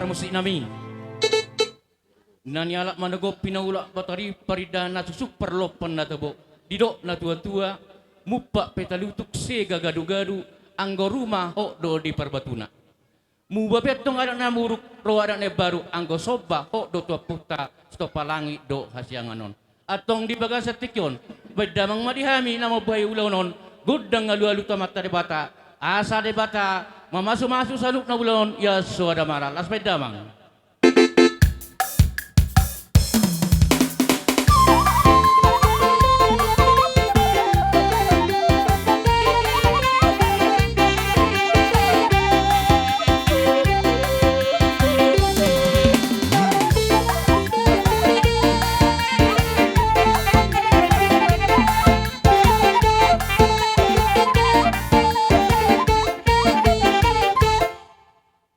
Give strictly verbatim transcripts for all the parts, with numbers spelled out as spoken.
Musik nami. Na nialap manogop pinaulak batari parindahan na susuk parlompan na tabo. Didok na tua-tua, mumpak pe talutuk sega gadu-gadu, anggo ruma hot do di parbatuna. Muba pe antong adat na muruk, ro adat na imbaru, anggo somba hot do tu ompunta, sitompa langit dohot hasiangan on. Antong di bagasan tingki on, baen damang ma di hami na mambuhai ulaon on, gondang alu-alu tu Amanta Debata, asa Debata mamasu-masu saluhutna ulaon on, ia so adamara, las baen damang.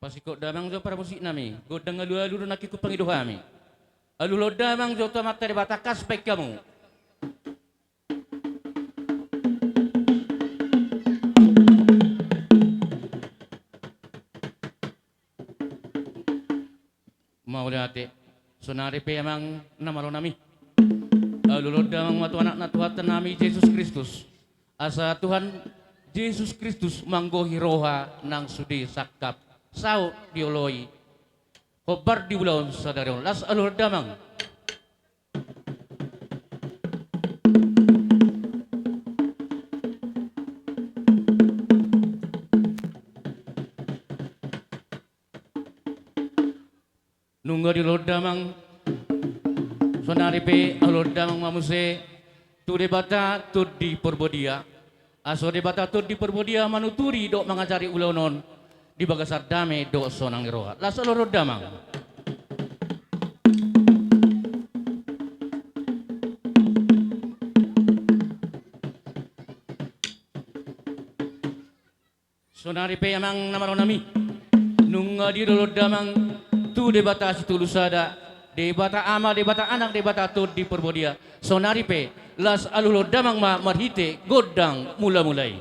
Pasingkop damang jo parmusik nami, gondang alu-alu do nangkin hupangido hami. Aluhon damang jo tu Amanta Debata, kas baen hamu. Mauliate. Sonari pe amang na malo nami. Aluhon damang ma tu Anakna Tuhanta nami Jesus Kristus. Asa Tuhan Jesus Kristus manggohi roha nang sude sangkap saut dioloi hombar di ulaon sadari on. Las aluhon damang. Nunga dialuhon damang. Sonari pe aluhon damang ma muse tu Debata Tondi Porbadia. Asa Debata Tondi Porbadia manuturi dohot mangajari ulaon on di bagasan dame dohot sonang ni roha. Las aluhon damang. Sonari pe amang na malo nami. Nunga dialuhon damang tu Debata Sitolu Sada, Debata Ama, Debata Anak, Debata Tondi Porbadia. Sonari pe, las aluhon damang ma marhite gondang mula-mula i.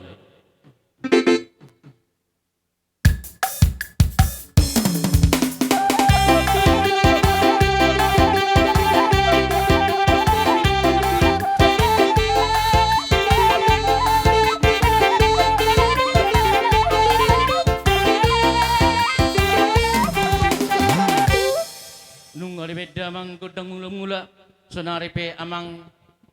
Nunga dibaen damang gondang mula-mula, sonari pe amang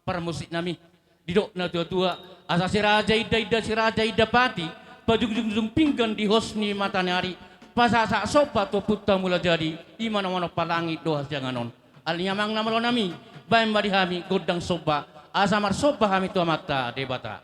parmusik nami. Didok na tua-tua, asa si raja inda-inda, si raja inda pati, pajungjung-jungjung pinggan di hos ni mataniari, pasahat-sahat somba tu Ompunta Mulajadi, i ma na manompa langit dohot hasiangan on. Alani i amang na malo nami, baen ma di hami gondang somba, asa marsomba hami tu Amanta Debata.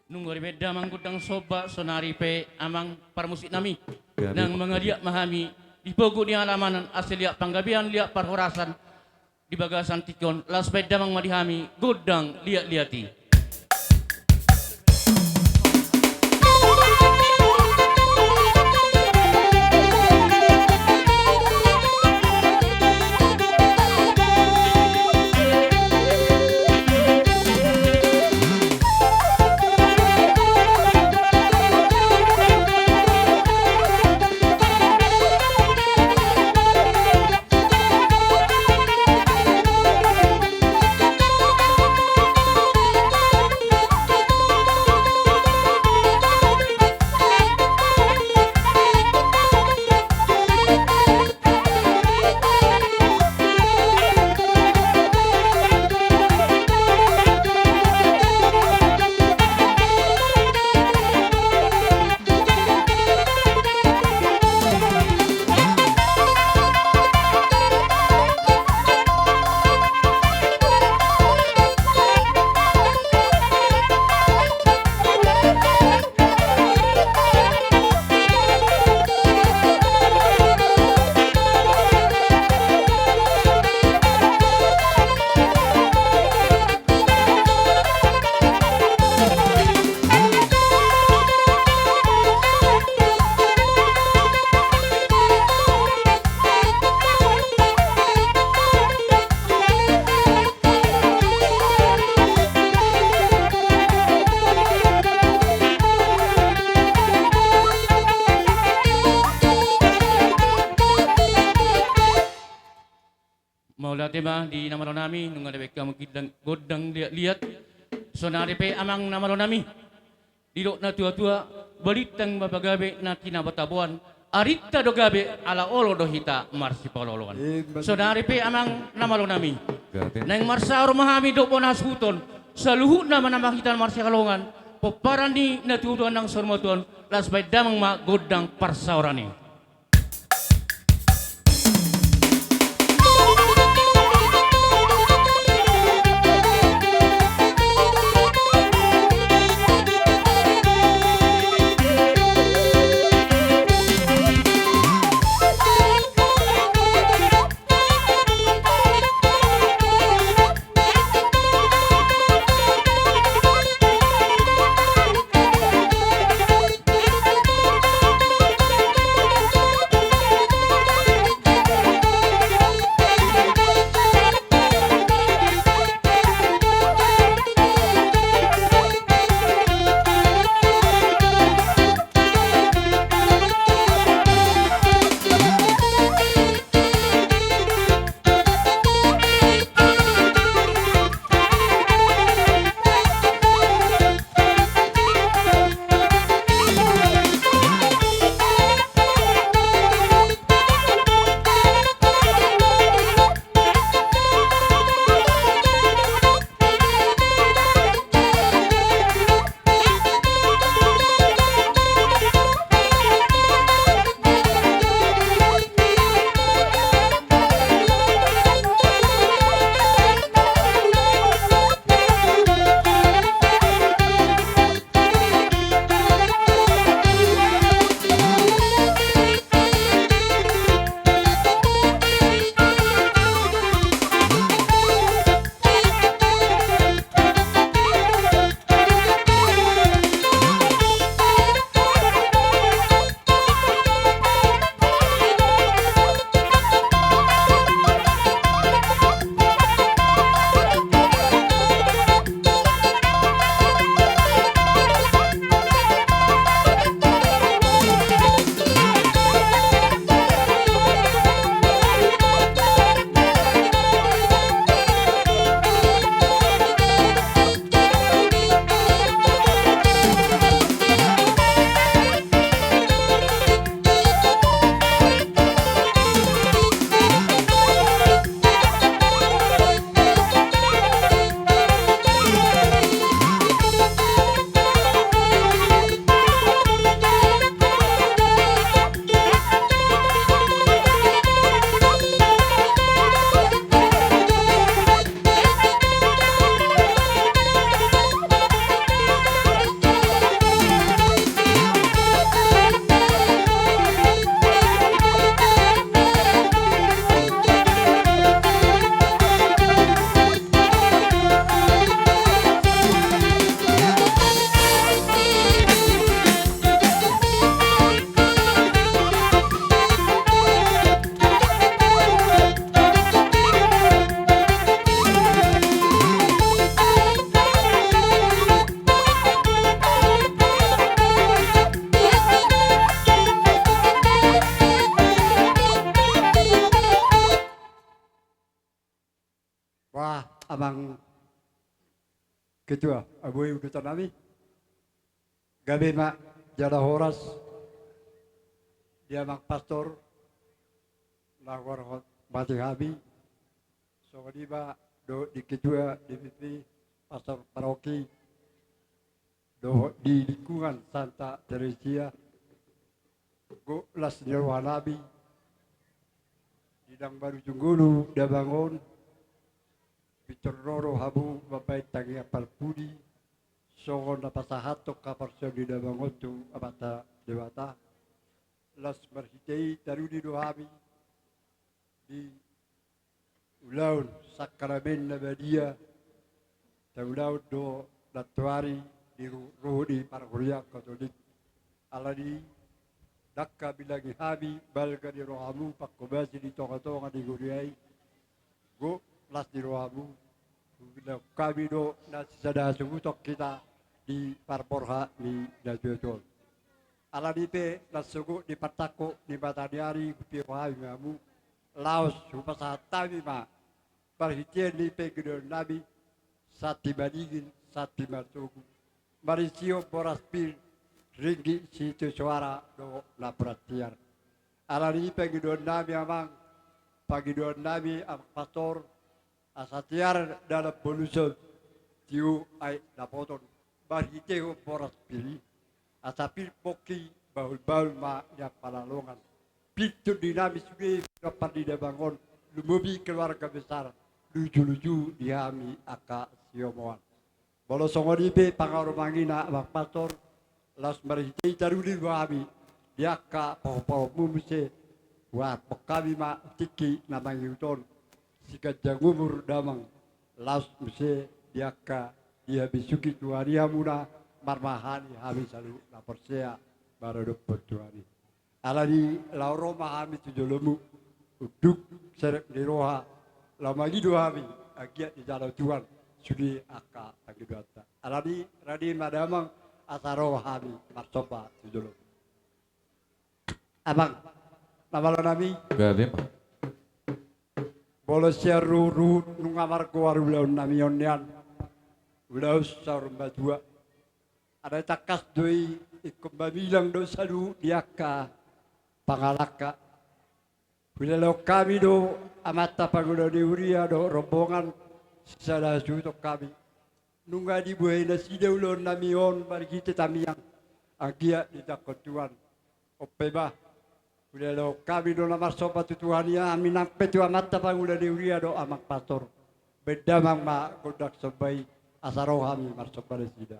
Nunga dibaen damang gondang somba, sonari pe amang parmusik nami. Gabe. Nang mangaliat ma hami di pogu ni alamanon, asa liat panggabean, liat parhorasan di bagasan tingki on, laos baen damang ma di hami gondang liat-liat i. Mauliate ma di na malo nami, nunga dibahen hamu gondang, gondang liat-liat. Saonari pe amang na malo nami, didok na tua-tua, balintang ma pagabe na tinaba taboan, arinta do gabe ala olo do hita marsipaolo-oloan. Emma tutu. Saonari pe amang na malo nami, gabe, naeng marsaor ma hami dohot bona hasuhuton, saluhutna ma na hita marsihaholongan, pomparan ni na tua-tua nang saur matua on, laos bahen damang ma gondang parsaoran i. Bah, amang ketua, aboe udutan nami. Gabe ma jala horas di amang pastor na huarhon mati hami, songon i ma dohot di ketua D P P, pastor paroki, dohot di lingkungan Santa Teresia, gok las ni roha nami, di nang marujung ngolu damang on, pintor ro do hamu mambahen tangiang parpudi, songon na pasahathon haporseaon ni damang on tu Amanta Debata, las marhite i tarudi do hami di ulaon sakramen na badia, taulaon do nantoari di ru-, ruhut ni parhuriaon Katolik. Alani i, ndang habilangi hami balga ni rohamu, pangkobasi di tongatonga ni huria i, gok las ni rohamu, hubilang hami do na sisada hasuhuton hita di parborhat ni natuatua on. Alani i pe, na so gok di partangko ni mata ni ari, hupiu hami ma hamu, laos hupasahat hami ma Marhite ni pangidoan nami, santi madingin, santi matogu, marisihon boras pir, ringgit sitio soara dohot napuran tiar. Alani i pangidoan nami amang, pangidoan nami amang pastor, asa tiar dalan boluson, tio aek dapoton, marhitehon boras pir i, asa pir pongki, bahulbahul ma nian panalongan. Pir tondi nami sude, pir pardidi bangon, lumobi keluarga besar, lujuluju di hami angka siomoan. Molo songon i pe pangaromangina amang pastor, laos marhite i taruli do hami di angka pahompahompu muse, huarap hami ma tingki na mangihut on, siganjang umur damang, laos muse di angka dihabisuhi Tuhan i hamuna, marmahani hami saluhut na porsea maradophon Tuhan i. Alani laho ro ma hami tu jolomu, unduk serep ni roha, laho mangido hami, anggiat dijalo Tuhan sude angka pangidoanta. Alani rade ma damang, asa ro hami marsomba tu jolomu. Amang, na malo nami. Gabe ma. Molo sian ruhut nunga margoar ulaon nami on nian, ulaon saur matua. Alai tangkas do i, ingkon mamilang do saluhut di angka pangalangka. Hulehon hami do amanta pangula ni huria dohot rombongan, sisada hasuhuton hami. Nunga dibuhai nasida ulaon nami on marhite tangiang, anggiat dijangkon Tuhan. On pe bah, hulehon hami do na marsomba tu Tuhan i, hami nang pe tu amanta pangula ni huria dohot amang pastor. Baen damang ma gondang somba i, asa ro hami marsomba nasida.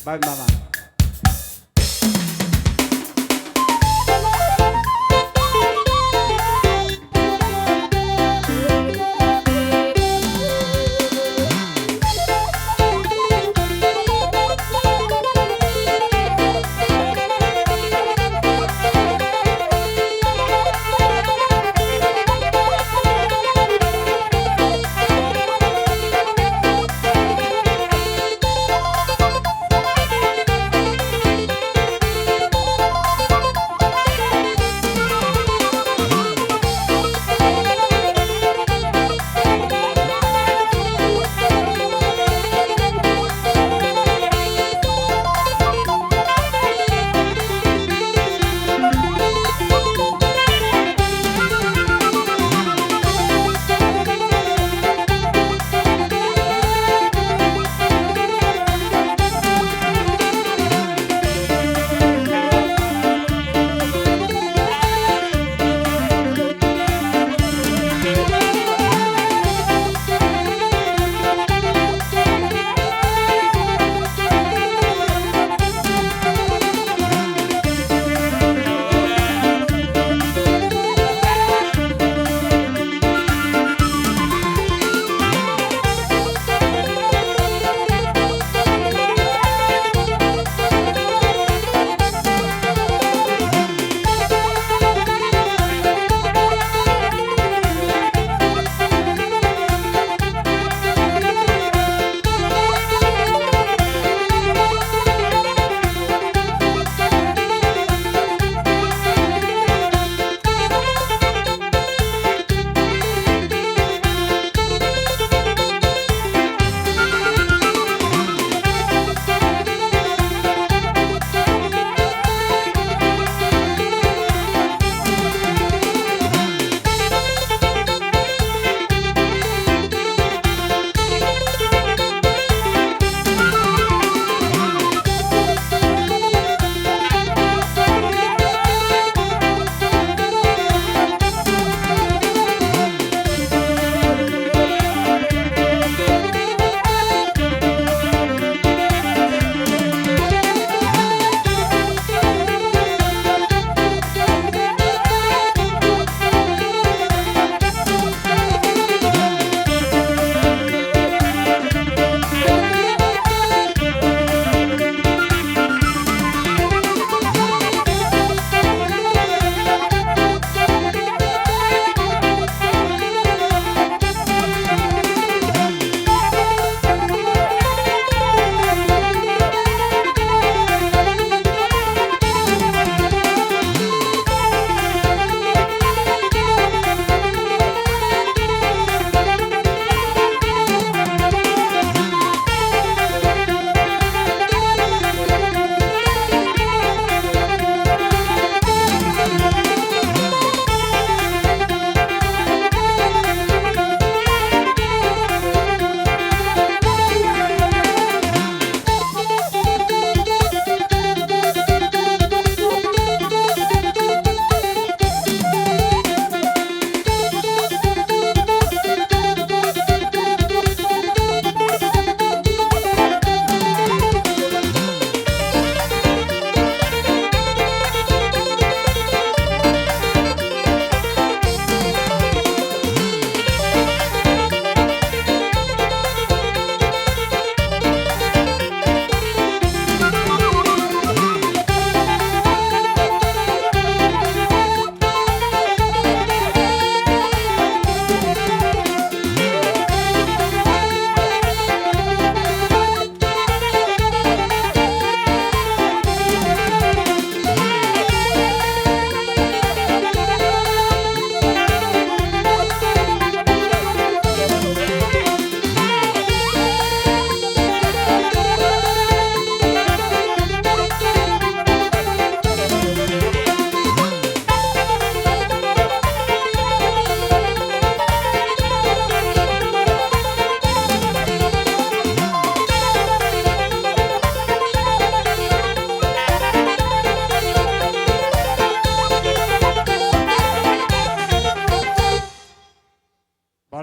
Baen ma amang.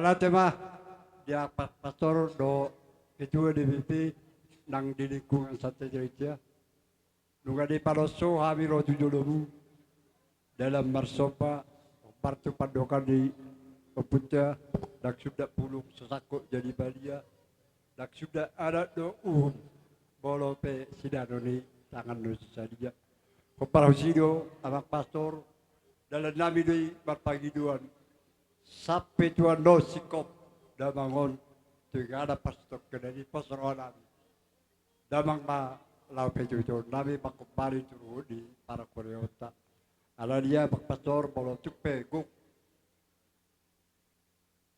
Mauliate ma di Amang Pastor dohot ketua D P P nang di lingkungan Santa Teresia. Nunga dipalos ho hami ro tu jolomu dalam marsomba, martupandokan ni ompunta, ndang sundat bulung so sangkot jadi badia, ndang sundat adat dohot uhum, molo pe sidanon ni tangan na so sadia. Hombar husi do Amang Pastor, dalan nami do i marpangidoan sampe tu annon singkop damang on, tu inganan parsitongkian na di pos roha nami. Damang ma laho patuduhon nami mangkombari tu ruhut ni parangkureonta. Alani i Amang Pastor, molo tung pe gok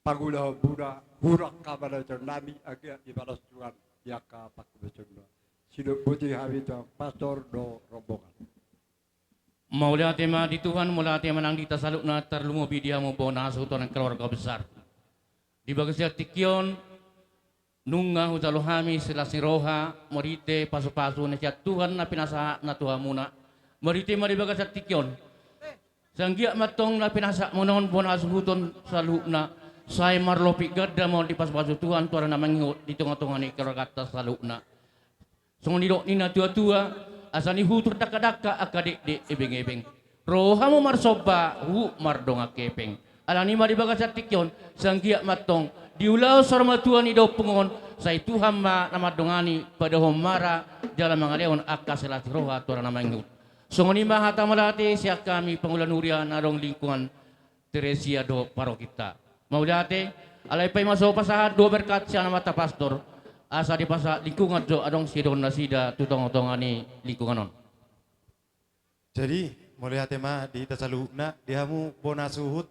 pangulahonmuna, hurang hamanaiton nami, anggiat dibalos Tuhan di angka panghubeaonna. Sidok boti hami tu Amang Pastor dohot rombongan. Mauliate ma di Tuhan, mauliate ma nang di hita saluhutna, tarlumobi di hamu bona sahutaon keluarga besar. Di bagasan tingki on, nunga hujalo hami silas ni roha, marhite pasupasu na sian Tuhan na pinasahatna tu hamuna. Marhite ma di bagasan tingki on, sai anggiat ma antong na pinasahatmuna on bona sahutaon saluhutna, sai marlopi ganda ma on dipasupasu Tuhan tu ari na mangihut di tongatonga ni keluarganta saluhutna. Songon nidok ni natuatua, asa nihutur dangkadangka angka dekdek ebengebeng. Ro hamu marsomba, huhut mardongan hepeng. Alani i ma di bagasan tingki on, sai anggiat ma antong diulahon saur matua ni da ompung on, sai Tuhan ma na mandongani, padahon mara jala mangalehon angka silas ni roha tu ari na mangihut. Songon i ma hata mauliate sian hami pangula ni huria na adong lingkungan Teresia dohot parokinta. Mauliate, alai paima so pasahat dua berkat sian amanta pastor, asa dipasahat lingkungan jo adong sidohonon nasida tu tongatonga ni lingkungan on. Jadi, mauliate ma di hita saluhutna, di hamu bona suhut,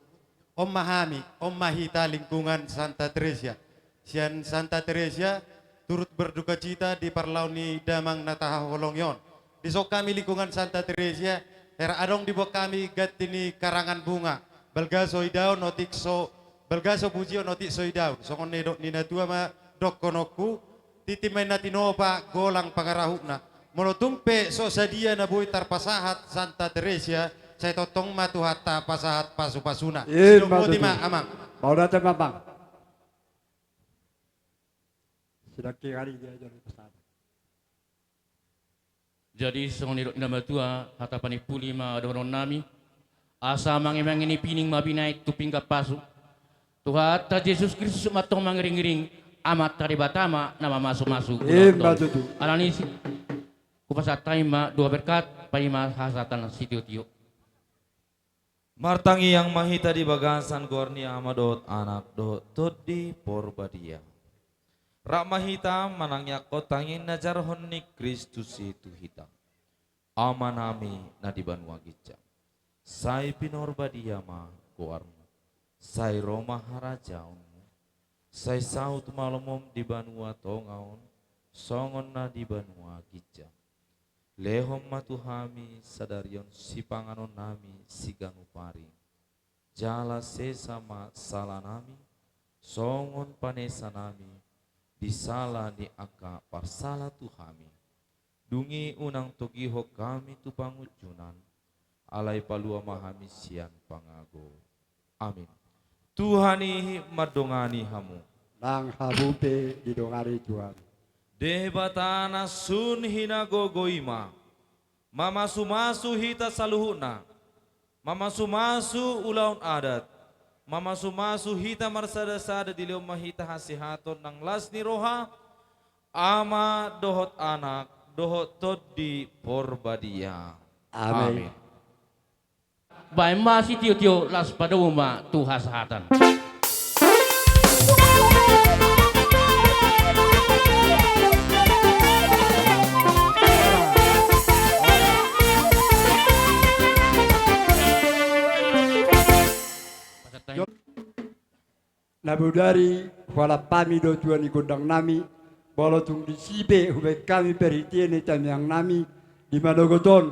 on ma hami, on ma hita lingkungan Santa Teresia. Sian Santa Teresia, turut berdukacita di parlao ni damang na tahaholongi on. Dison hami lingkungan Santa Teresia, hera adong diboan hami ganti ni karangan bunga. Balga so idaon otik so, balga so pujion otik so idaon. Songon nidok ni natua ma dohononku, tintin ma inna tinopa, golang pangarahutna. Molo tung pe so sadia na boi tarpasahat Santa Teresia, sai tongtong ma Tuhanta pasahat pasupasuna. Ima tutu. Sidok boti ma, Amang. Mauliate ma, Amang. Sidang kingari dia jadi pasahat. Jadi songon nidok ni natua-tua, hata panimpuli ma dohonon nami. Asa mangimangi ni pining ma binahen tu pinggan pasu. Tuhanta Jesus Kristus ma antong mangiringiring, Amanta Debata ma na mamasumasu. Ima tutu. Alani i, hupasahat hami ma dua berkat, paima hasahatan sitiotio. Martangiang ma hita di bagasan goar ni Ama dohot Anak dohot Tondi Porbadia. Rap ma hita manangianghon tangiang na jarhon ni Kristus i tu hita. Amanami na di banua ginjang, sai pinarbadia ma goarmu, sai ro ma harajaonmu, sai saut ma lomom di banua tonga on, songon na di banua ginjang. Lehon ma tu hami sadari on sipanganonnami siganup ari. Jala sesa ma salanami, songon panesanami di sala ni angka parsala tu hami. Dung i unang togihon hami tu pangunjunan, alai palua ma hami sian pangago. Amin. Tuhan i mandongani hamu. Nang hamu pe didongani Tuhan. Debata na sun hinagogo i ma mamasumasu hita saluhutna, mamasumasu ulaon adat, mamasumasu hita marsadasada, dilehon ma hita hasehaton nang las ni roha, Ama dohot Anak dohot Tondi Porbadia. Amin. Amin. Baen ma sitiotio, laos padomu ma tu hasahatan. Na bodari hualap hami do tua ni gondang nami, molo tung disi pe hubaen hami parhitean ni tangiang nami, di manogot on,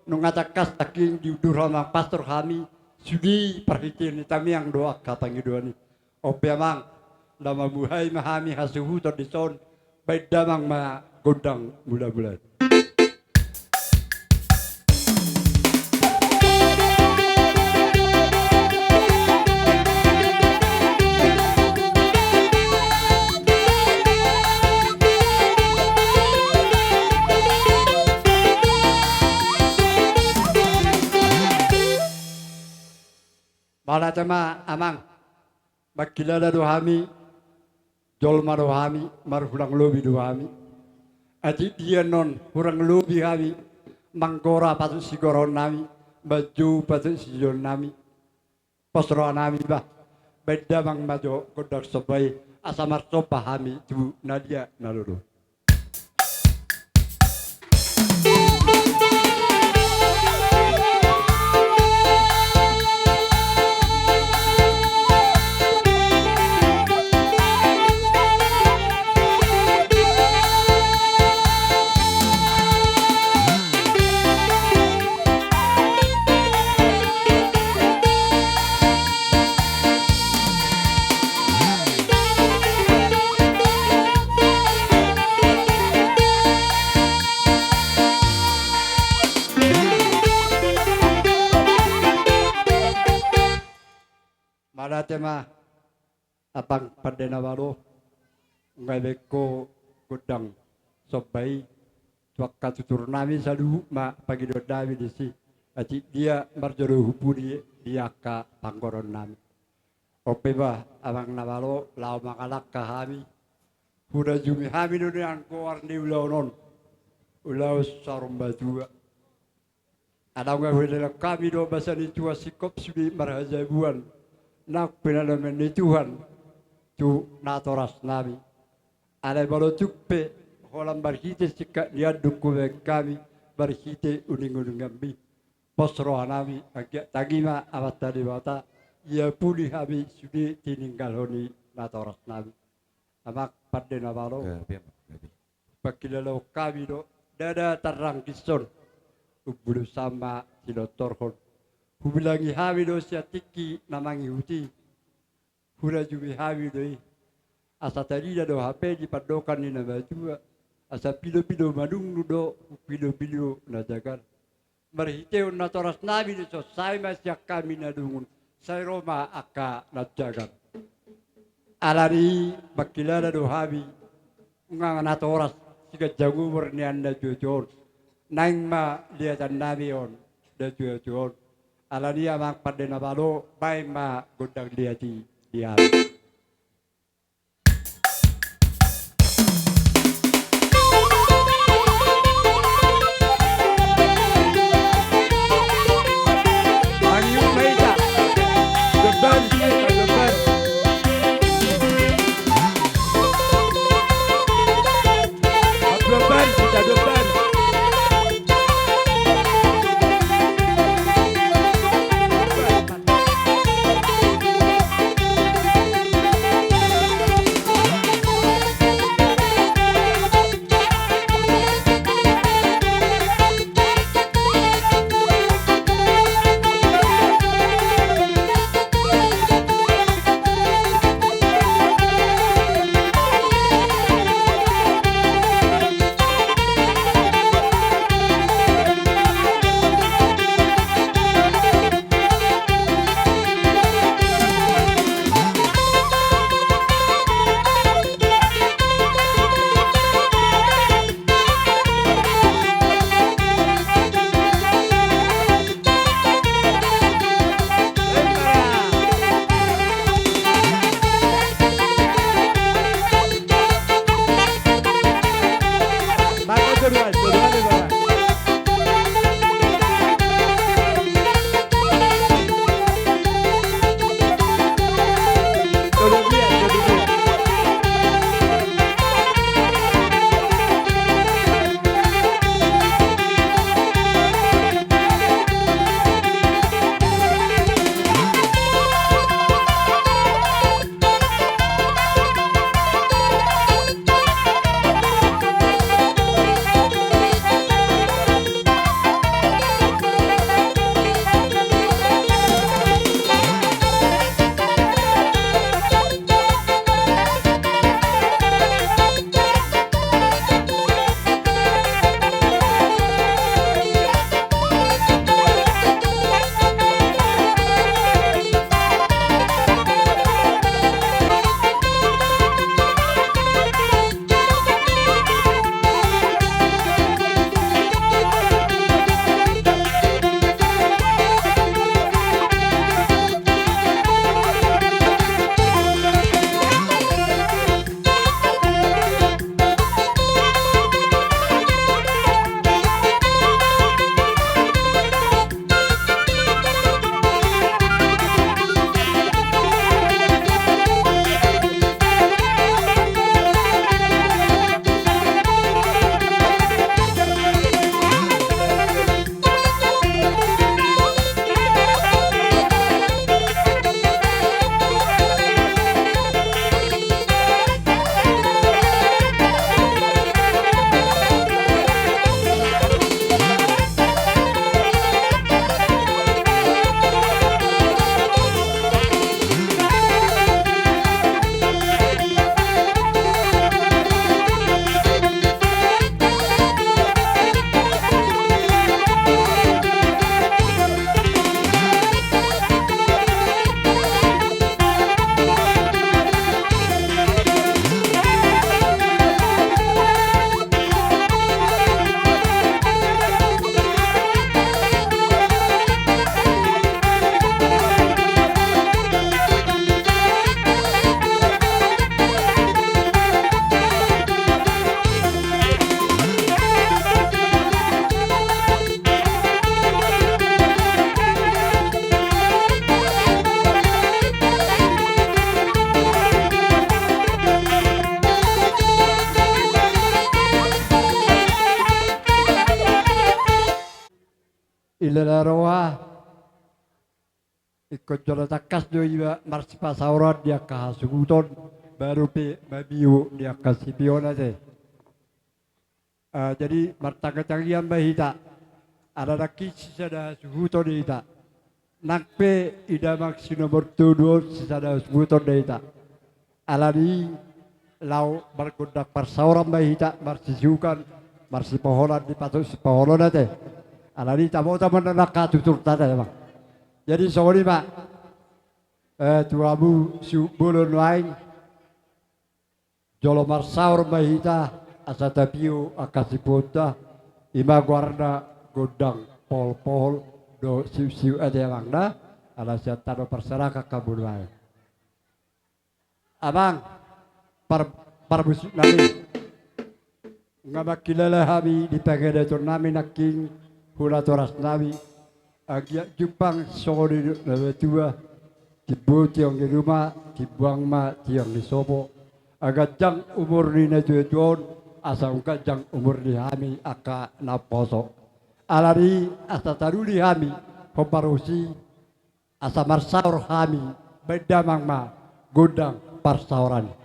nunga tangkas nangkin diundur Amang Pastor hami, sude parhitean ni tangiang do angka pangidoan i. On pe Amang, na mambuhai ma hami hasuhuton dison, baen damang ma gondang mulamula. Mauliate ma amang. Mangkilala do hami, jolma do hami, marhurang lobi do hami. Atik dia annon hurang lobi hami, manggora patut sigoraonnami, manjou patut sijounami. Pos rohanami bah, baen damang ma jo gondang somba i, asa marsomba hami tu na dia na lolo. Mauliate ma. Amang pande na malo, nunga dibaen ho gondang somba i tu angka tuturnami, saluhut ma pangidoannami disi, atik dia marjolo humpuli di angka panggoronnami. On pe bah amang na malo, laho mangalangka hami, hurajumi hami do nian goar ni ulaon on, ulaon saur matua. Ala nunga hudok hami do basa ni Tuhan singkop sude marhajabuan, nang pinanoman ni Tuhan tu natorasnami. Alai molo tung pe holan marhite singkat ni andung hubaen hami, marhite uninguninganmi, pos rohanami, anggiat tangi ma Amanta Debata, ia puli hami sude tininggalhon i natorasnami. Amang pande na malo. Gabe, gabe. Pangkilalahon hami do, ndada tarrang dison, umbulusan ma sinortorhon. Hubilangi hami do sian tingki na mangihut i, hurajumi hami do i. Asa tarida do hape di pandohan ni na matua, asa pilopilo manungnung do pilopilo na jagar. Marhitehon natorasnami do, sai ma sian hami na lungun, sai ro ma angka na jagar. Alani i mangkilala do hami, nunga natoras siganjang umur nian na tuatua on, naeng ma liatannami on na tuatua on. Alani i amang pande na malo, baen ma gondang liat i di hami. Marmilala roha, ingkon jolo tangkas do iba marsipasaoran di angka hasuhuton, baru pe mabiu di angka sipiona te. Ah, jadi martangiang-tangiang ma hita, ala nangkin sisada hasuhuton hita. Nang pe i damang si nomor tolu on sisada hasuhuton do hita. Alani i laho margondang parsaoran ma hita, marsisiukan, marsipoholan di patok sipoholona te. Alani i taboto ma na angka tuturta te, Amang. Jadi songon i ma, eh, tu hamu siumbolon nuaeng, jolo marsaor ma hita asa tapiu angka sipiuonta, i ma goarna gondang pohol-pohol dohot siu-siu ate, Amang, na. Ala sian tano parserahan hamu nuaeng. Amang, par-, parmusik nami. Nga mangkilala hami di pangidoan nami nangkin, hula toras nami. Anggiat jumpang songon nidok na matua, timbo tiang ni ruma, timbo ma tiang ni sopo. Asa ganjang umur ni natuatua on, asa umganjang umur ni hami angka naposo. Alani i asa taruli hami hombar usi, asa marsaor hami, baen damang ma gondang parsaoran.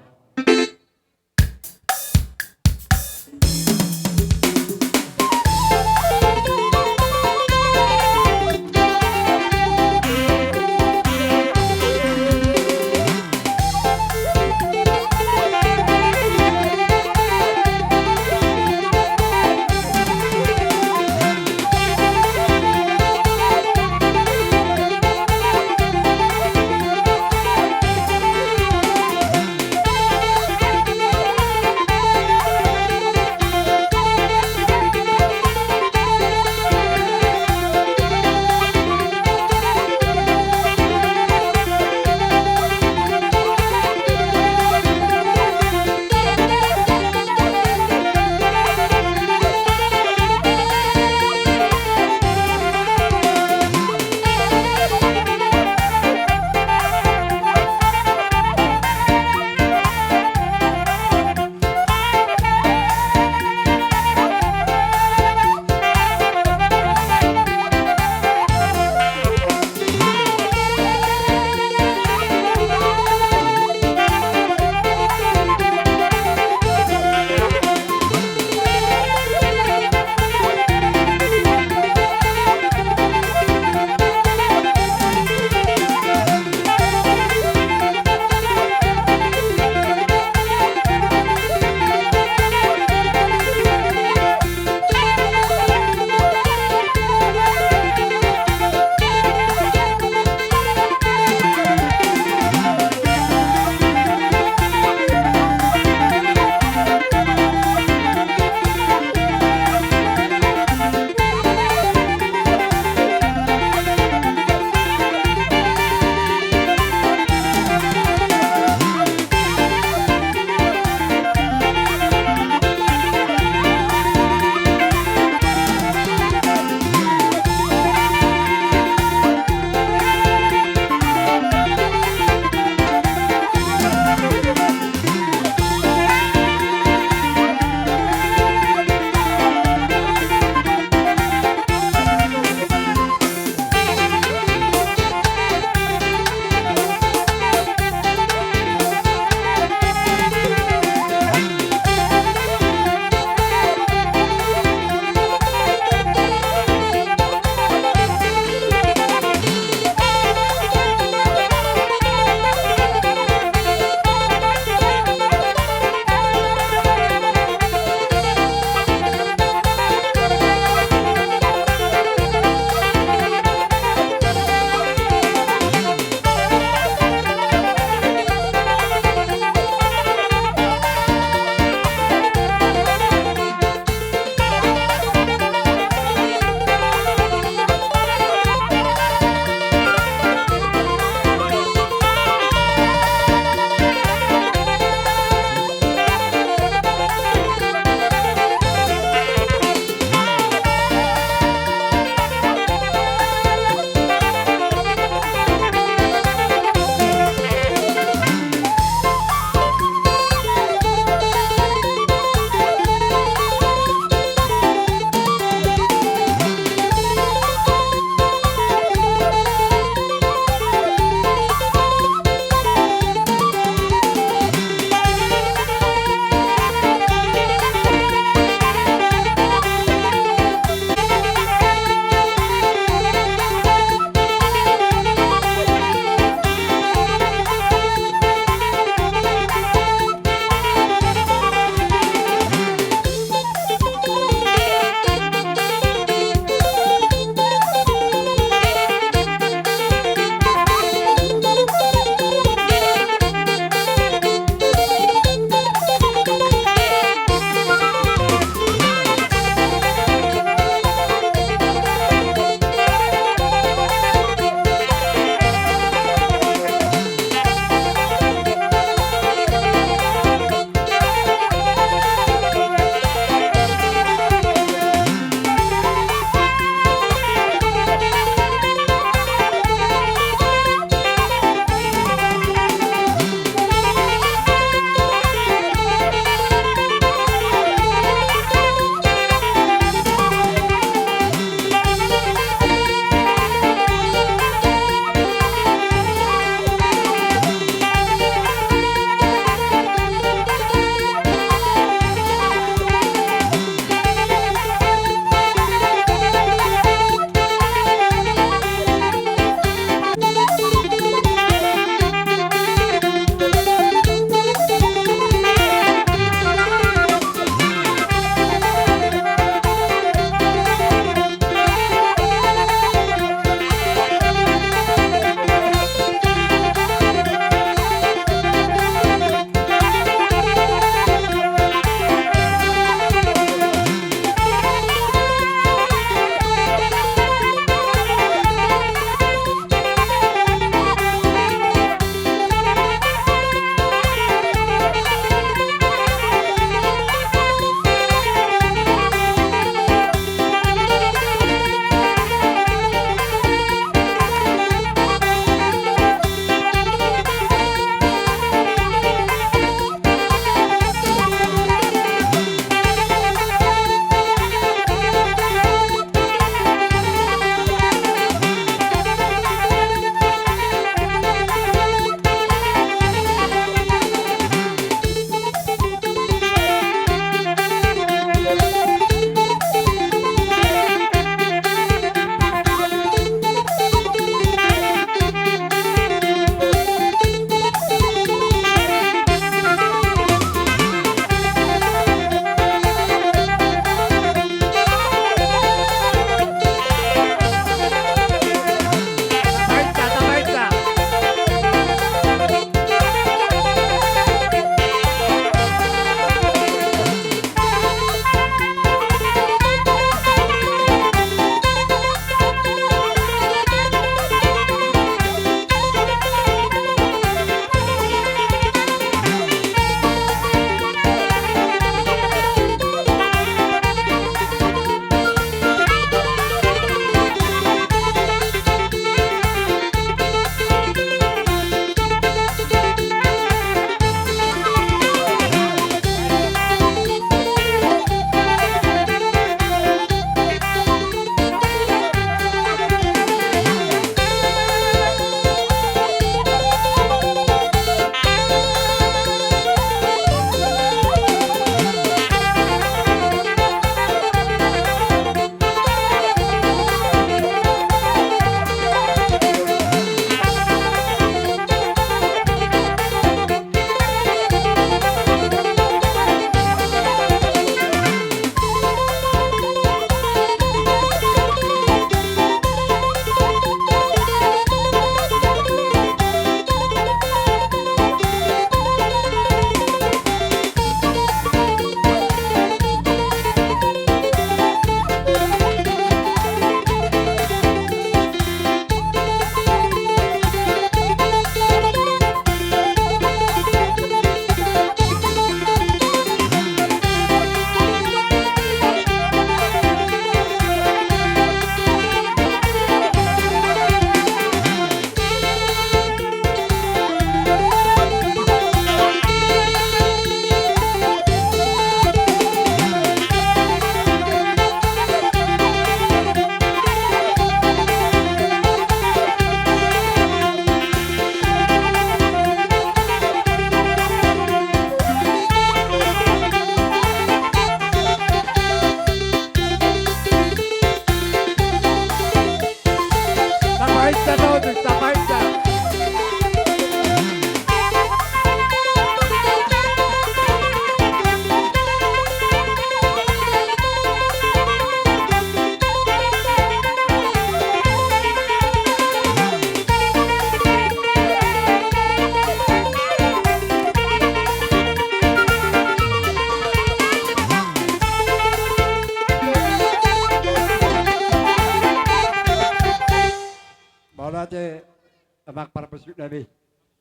nami.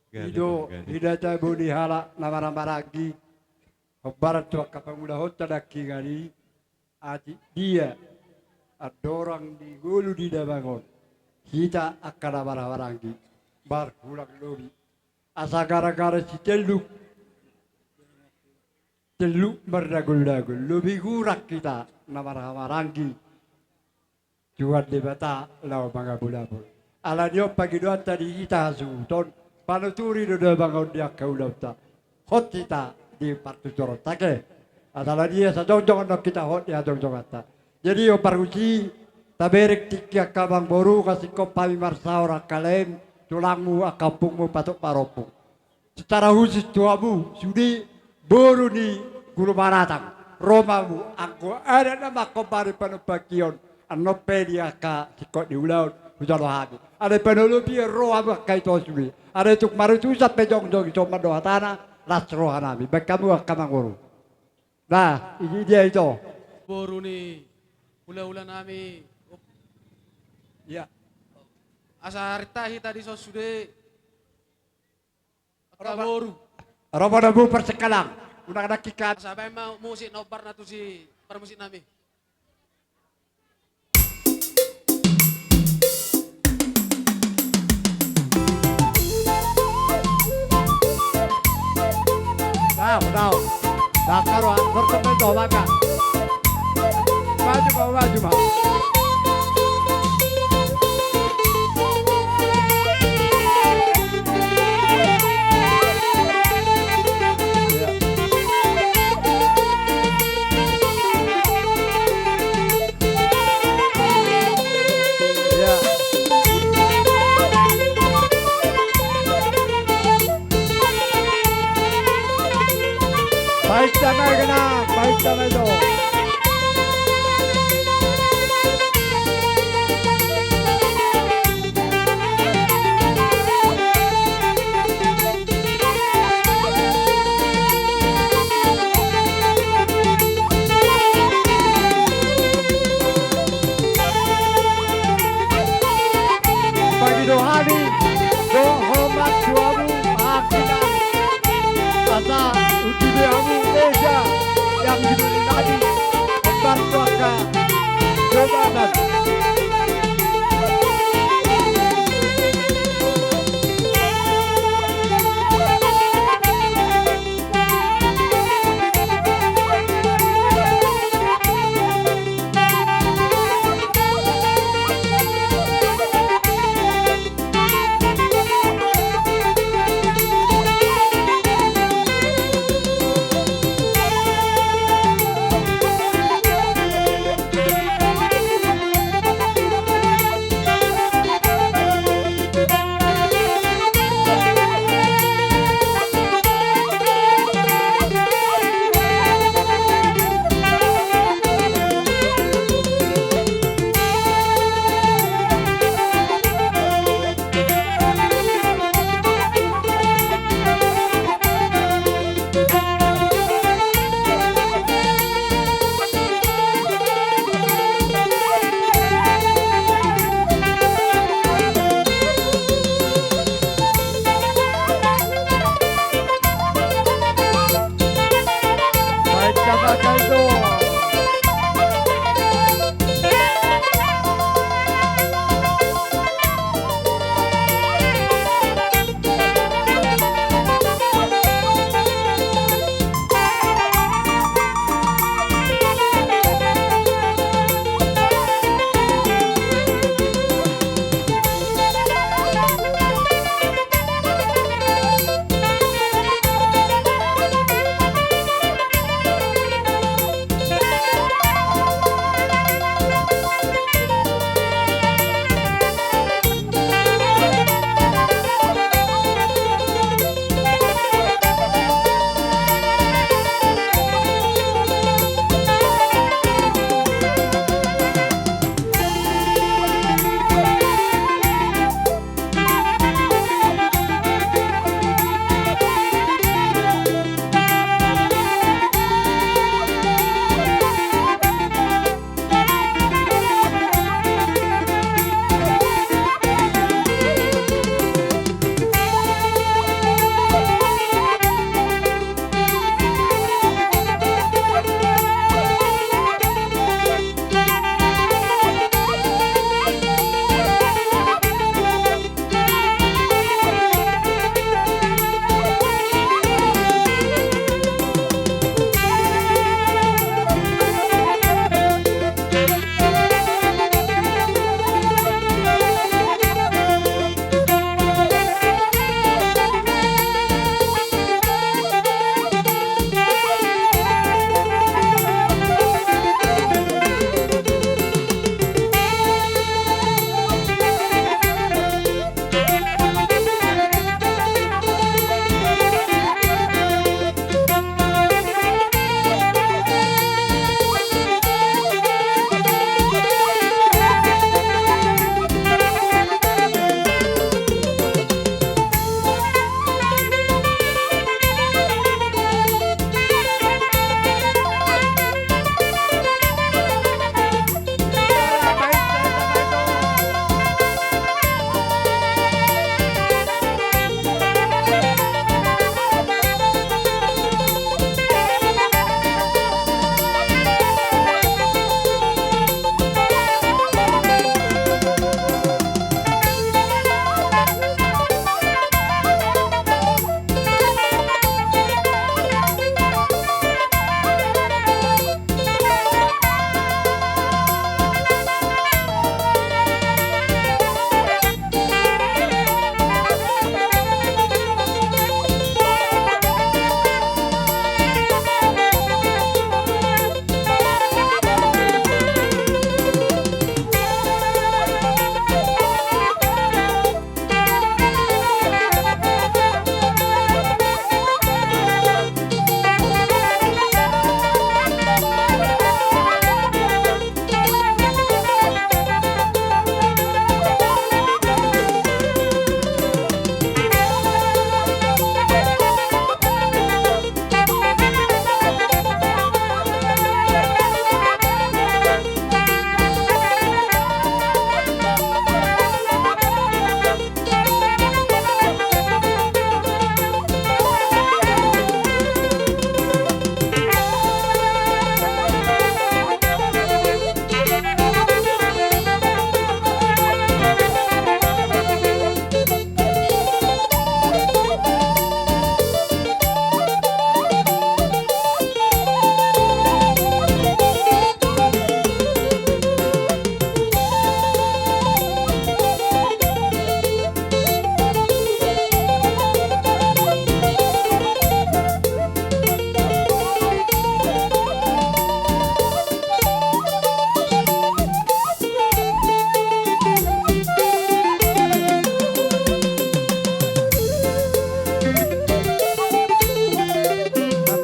Gabe, i do gabe. Hita tabo ni halak na marhahamaranggi. Hombar tu angka pangulahonta nangkiningan i, atik dia andorang di ngolu ni damang on, hita angka na marhahamaranggi marhulanglobi. Asa gara-gara sitelluk, telluk marnagol-nagol, lobi gurang hita na marhahamaranggi. Tuhan Debata laho mangabulabul. Ala ni on pangidoanta di hita hasuhuton, panuturi do damang on di angka ulaonta. Hot hita di partuturonta, oke. Asa ala ni i asa jongjong annon hita hot di hajongjonganta. Jadi, hombar tusi, tabereng tingki angka amangboru, asa ingkon hami marsaor angka laem, tulangmu, angka ompungmu, patok marompung. Secara khusus tu hamu, sude boru ni Guru Manatang, ro ma hamu, anggo adat na mangkombari panumbakion, annon pe di angka singkop ni ulaon, hujalo hami. Alai panolopi ro hamu angka ito sude. Alai tung marutusan pe jongjong i, somal do hatana, las rohanami. Baen hamu angka amangboru. Nah, ini dia ito. Boru ni hulahula nami. Iya. Asa rintah hita dison sude. Ro ma, boru. Ro ma hamu parsingkalang. Unang nangkin hami. Asa baen ma musik na hombar na tusi parmusik nami. Dao, dao. Dakar wa, bertemu to maka. Maju ma, maju ma. Baik damai kena, baik damai do. Pangido hami do hormat tu hamu, haki nami. Asa undi be hamu eja yang di nami.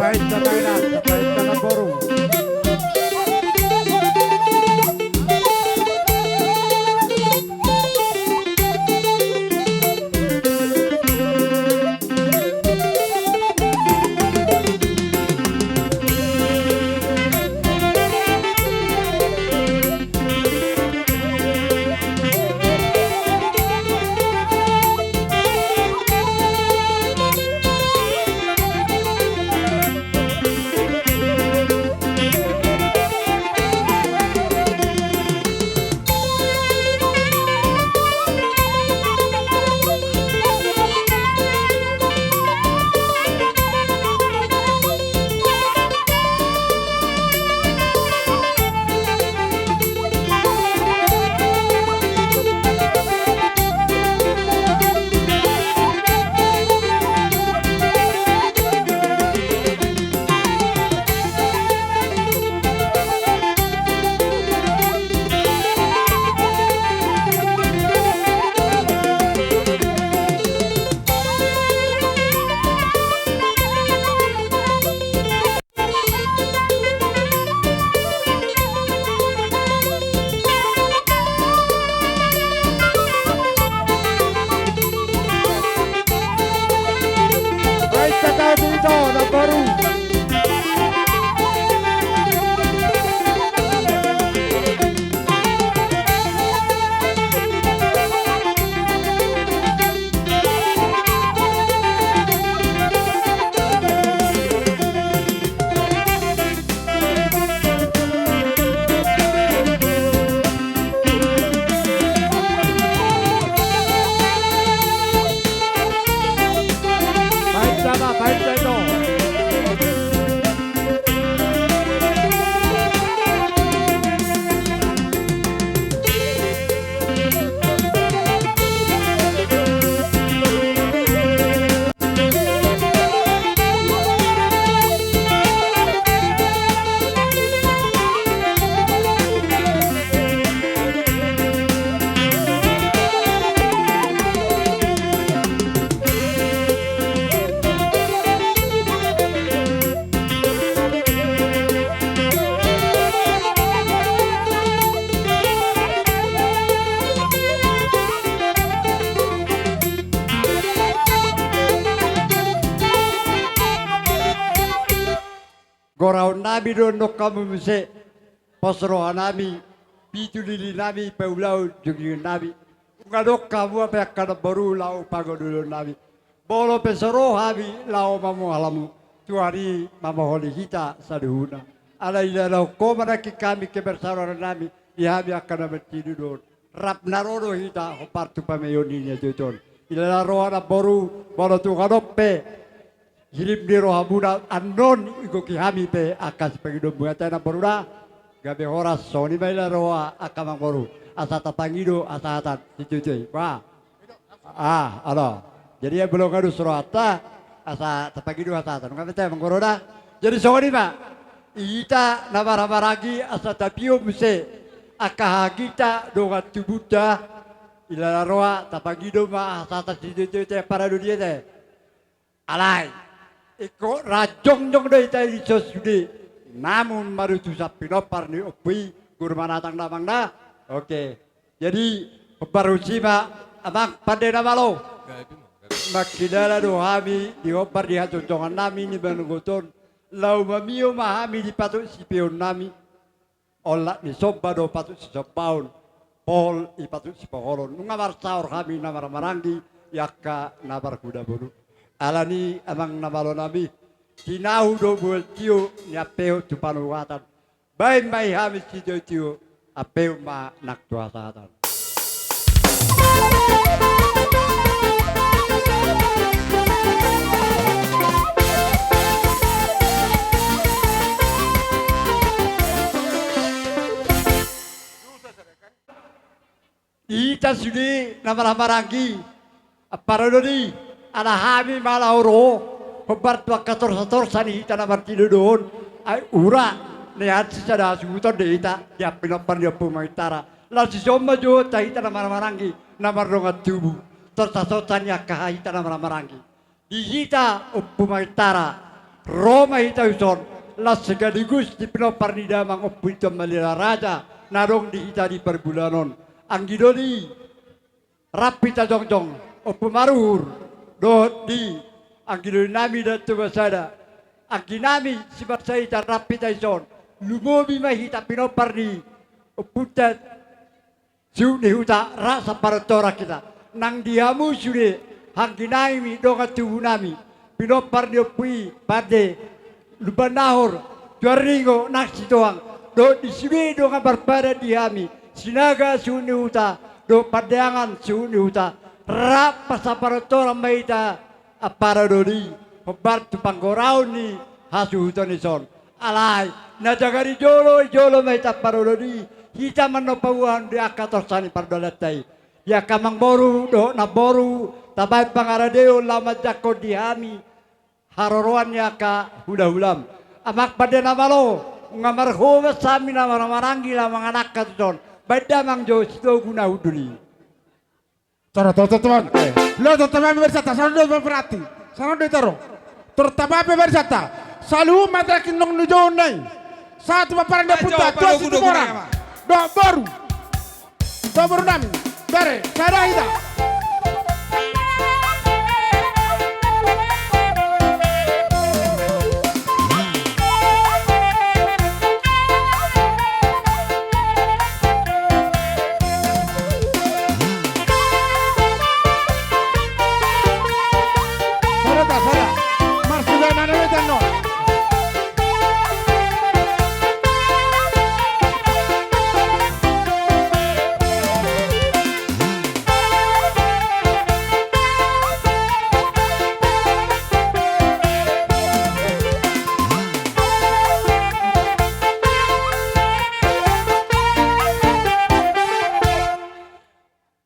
Baen ma, baen ma, baen ma, namboru. Goraon nami do nongkamu muse, pos roha nami, pitu lili nami, paulaon jongjongan nami. Nunga adong hamu hape angka namboru laho pangodolon nami. Molo pe so ro hami laho mamuhal hamu, tu ari mamoholi hita saluhutna. Alai dilehon Ho ma nangkin hami kebersamaan nami, di hami angka na martinodohon. Rap na ro do hita hombar tu pameon ni na jojon. Dilehon roha namboru, molo tung adong pe hirim ni rohamuna annon, igohi hami pe angka sipangidoonmuna, ate namboru da. Gabe horas, songon i ma dilehon roha angka amangboru. Asa tapangido hasahatan, sijojoi. Bah. Ah, alo. Jadi ia bolong adus rohanta, asa tapangido hasahatan. Nunga pe te amangboru da. Jadi songon i ma. Hita na marhahamaranggi asa tapio muse angka hahangginta dongan tubunta. Dilehon roha tapangido ma hasahatan sijojoi, ate, paradu dia te. Alai ingkon ra jongjong do hita i dison sude. Namun marutusan pinompar ni ompu i, guru manatang damang da. Oke. Jadi hombar tusi ma, amang pande na malo. Mangkilala do hami di hombar di hajongjongan nami ni manogot on. Laho mamio ma hami di patok sipeon nami. Olat ni somba do patok sisombaon, pohol i patok sipoholon. Nunga marsaor hami na marhahamaranggi i angka na marhudabolu. Alani amang na malo nami, tinahu do bual tio niampehon tu panuhatan. Baen ma i hami sijojoi, ampehon ma nang tu hasahatan. Hita sude na marhahamaranggi, amparadu ni, ala hami ma laho ro hombar tu angka torsatorsa ni hita na martinodohon. Ai ura, nian sisada hasuhuton do hita di pinompar ni Ompu Maitara. Laos dison ma jouonta hita na marhahamaranggi, na mardongan tubu, torsatorsa ni angka hita na marhahamaranggi. Di hita Ompu Maitara, ro ma hita dison, laos sekaligus di pinompar ni damang Ompu Inton Malila Raja na adong di hita di parbulangon. Anggi doli, rap hita jongjong, Ompu Maruhur, dohot di anggi doli nami Datu Basada, anggi nami Simarsaita, rap hita dison, lumobi ma hita pinompar ni ompunta Suhut ni Huta, rap samparotoran hita. Nang di hamu sude, anggi nami, dongan tubu nami, pinompar ni ompu i, pande, Lumban Nahor, Tuan Ringo, nang Sitohang, dohot di sude dongan marpadan di hami, Sinaga Suhut ni Huta, dohot Pandeangan Suhut ni Huta, rap pasamparotoran ma hita, ampara doli, hombar tu panggoraon ni hasuhuton i son. Alai, na jaga di jolo, di jolo ma hita ampara doli, hita ma annon paboahon di angka torsa ni pardalanan i. Di angka amangboru, dohot namboru, tabaen pangaradeon laho manjangkon di hami haroroan ni angka hulahulam. Amang pande na malo, nunga marhobas hami na marhahamaranggi laho mangalangka tuson. Baen damang jo sitogu na hundul i. Taro, taro, taro, teman. Oke. Lo, teman, pemirsa, ta, salah dua berarti. Salah dua, taro. Terutama pemirsa, ta. Saluhut ma terakhir nong nujou nai. Satu paparan dia putar, dua situ orang. Dua boru. Dua boru nami. Bere, sada hita.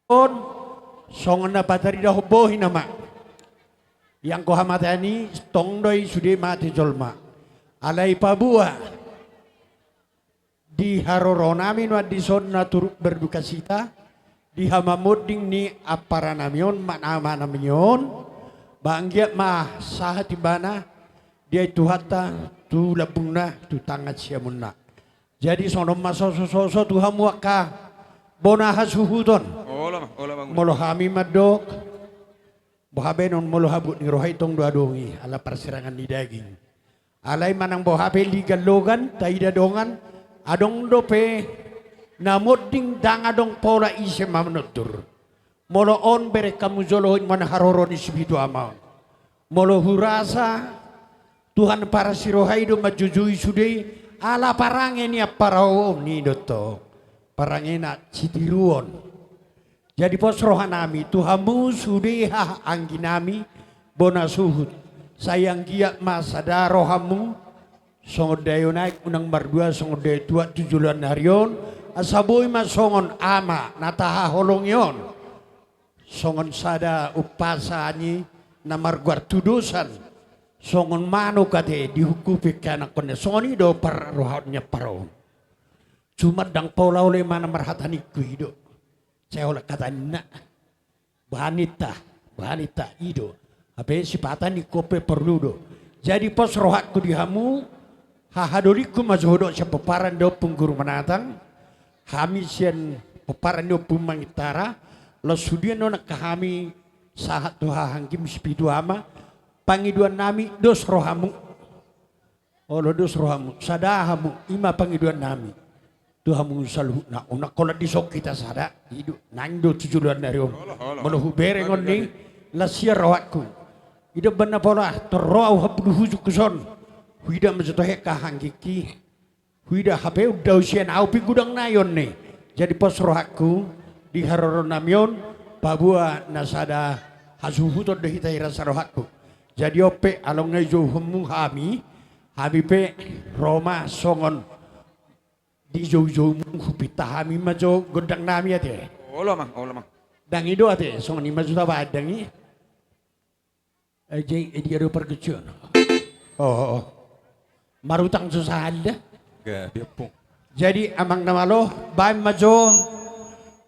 On, songon na pataridahon bohi nama. Ianggo hamatean i, tong do i sude mate jolma. Alai paboa di haroro nami nuaeng dison na turut berdukacita di hamamonding ni ampara nami on, ma-, nama nami on, ba anggiat ma sahat ibana diain Tuhanta tu lambungna, tu tangan siamunna. Jadi songon on ma sosososo tu hamu angka bona hasuhuton. Olo ma, olo ma. Molo hami mandok, boha baenon molo habot ni roha i tong do adong i, ala parsirangan ni daging. Alai manang boha pe ligan logan, taida dongan, adong dope na monding ndang adong pola ise manondur. Molo on bereng hamu jolo i ma na haroro ni sipitu ama on. Molo hurasa Tuhan parasi roha i do manjujui sude i, ala parange ni ampara on i do tong. Parange na sitiruon. Jadi pos roha nami tu hamu sude haha anggi nami bona suhut. Sai anggiat ma sada rohamu songon daion aek unang mardua songon daion tuak tu joloan ni ari on, asa boi ma songon ama na tahaholongi on. Songon sada umpasa ni na margoar tudosan, songon manuk ate dihungkupi angka anakkonna, songon i do parrohaon ni ampara on. Cuma ndang pola olo i ma na marhata ningku i do. Sai holan hata ninna. Boha ninta, boha ninta, i do. Hape sipata ningku on pe porlu do. Jadi pos rohangku di hamu, hahadolingku ma jo hudok sian pomparan ni Ompu Guru Manatang, hami sian pomparan ni Ompu Mangitara, laos sude annon angka hami sahat tu haha anggim sipitu ama, pangidoan nami dos rohamu. Olo dos rohamu, sada hamu, i ma pangidoan nami. Tu hamu saluhutna, unang holan dison hita sada, i do, naeng do tu joloan ni ari on. Olo, olo. Molo hubereng on ni, las ia rohangku. I do umbahen na pola, tor ro au hambulu hujungku son. Huida ma jo tahe angka anggingki. Huida hape undau sian au pe godang nai on ni. Jadi pos rohangku, di haroro nami on, paboa na sada hasuhuton do hita i rasa rohangku. Jadi on pe, ala nunga dijouhonmu hami, hami pe ro ma songon dijoujoumu, hupinta hami ma jo gondang nami ate. Olo amang, olo amang. Ndang i do ate, songon i ma jo tabaen ndang i. Eh, jadi, eh, dia do pargonsion. Oh, oh, oh. Marutang so sahali da. Gabe ompung. Jadi amang na malo, baen ma jo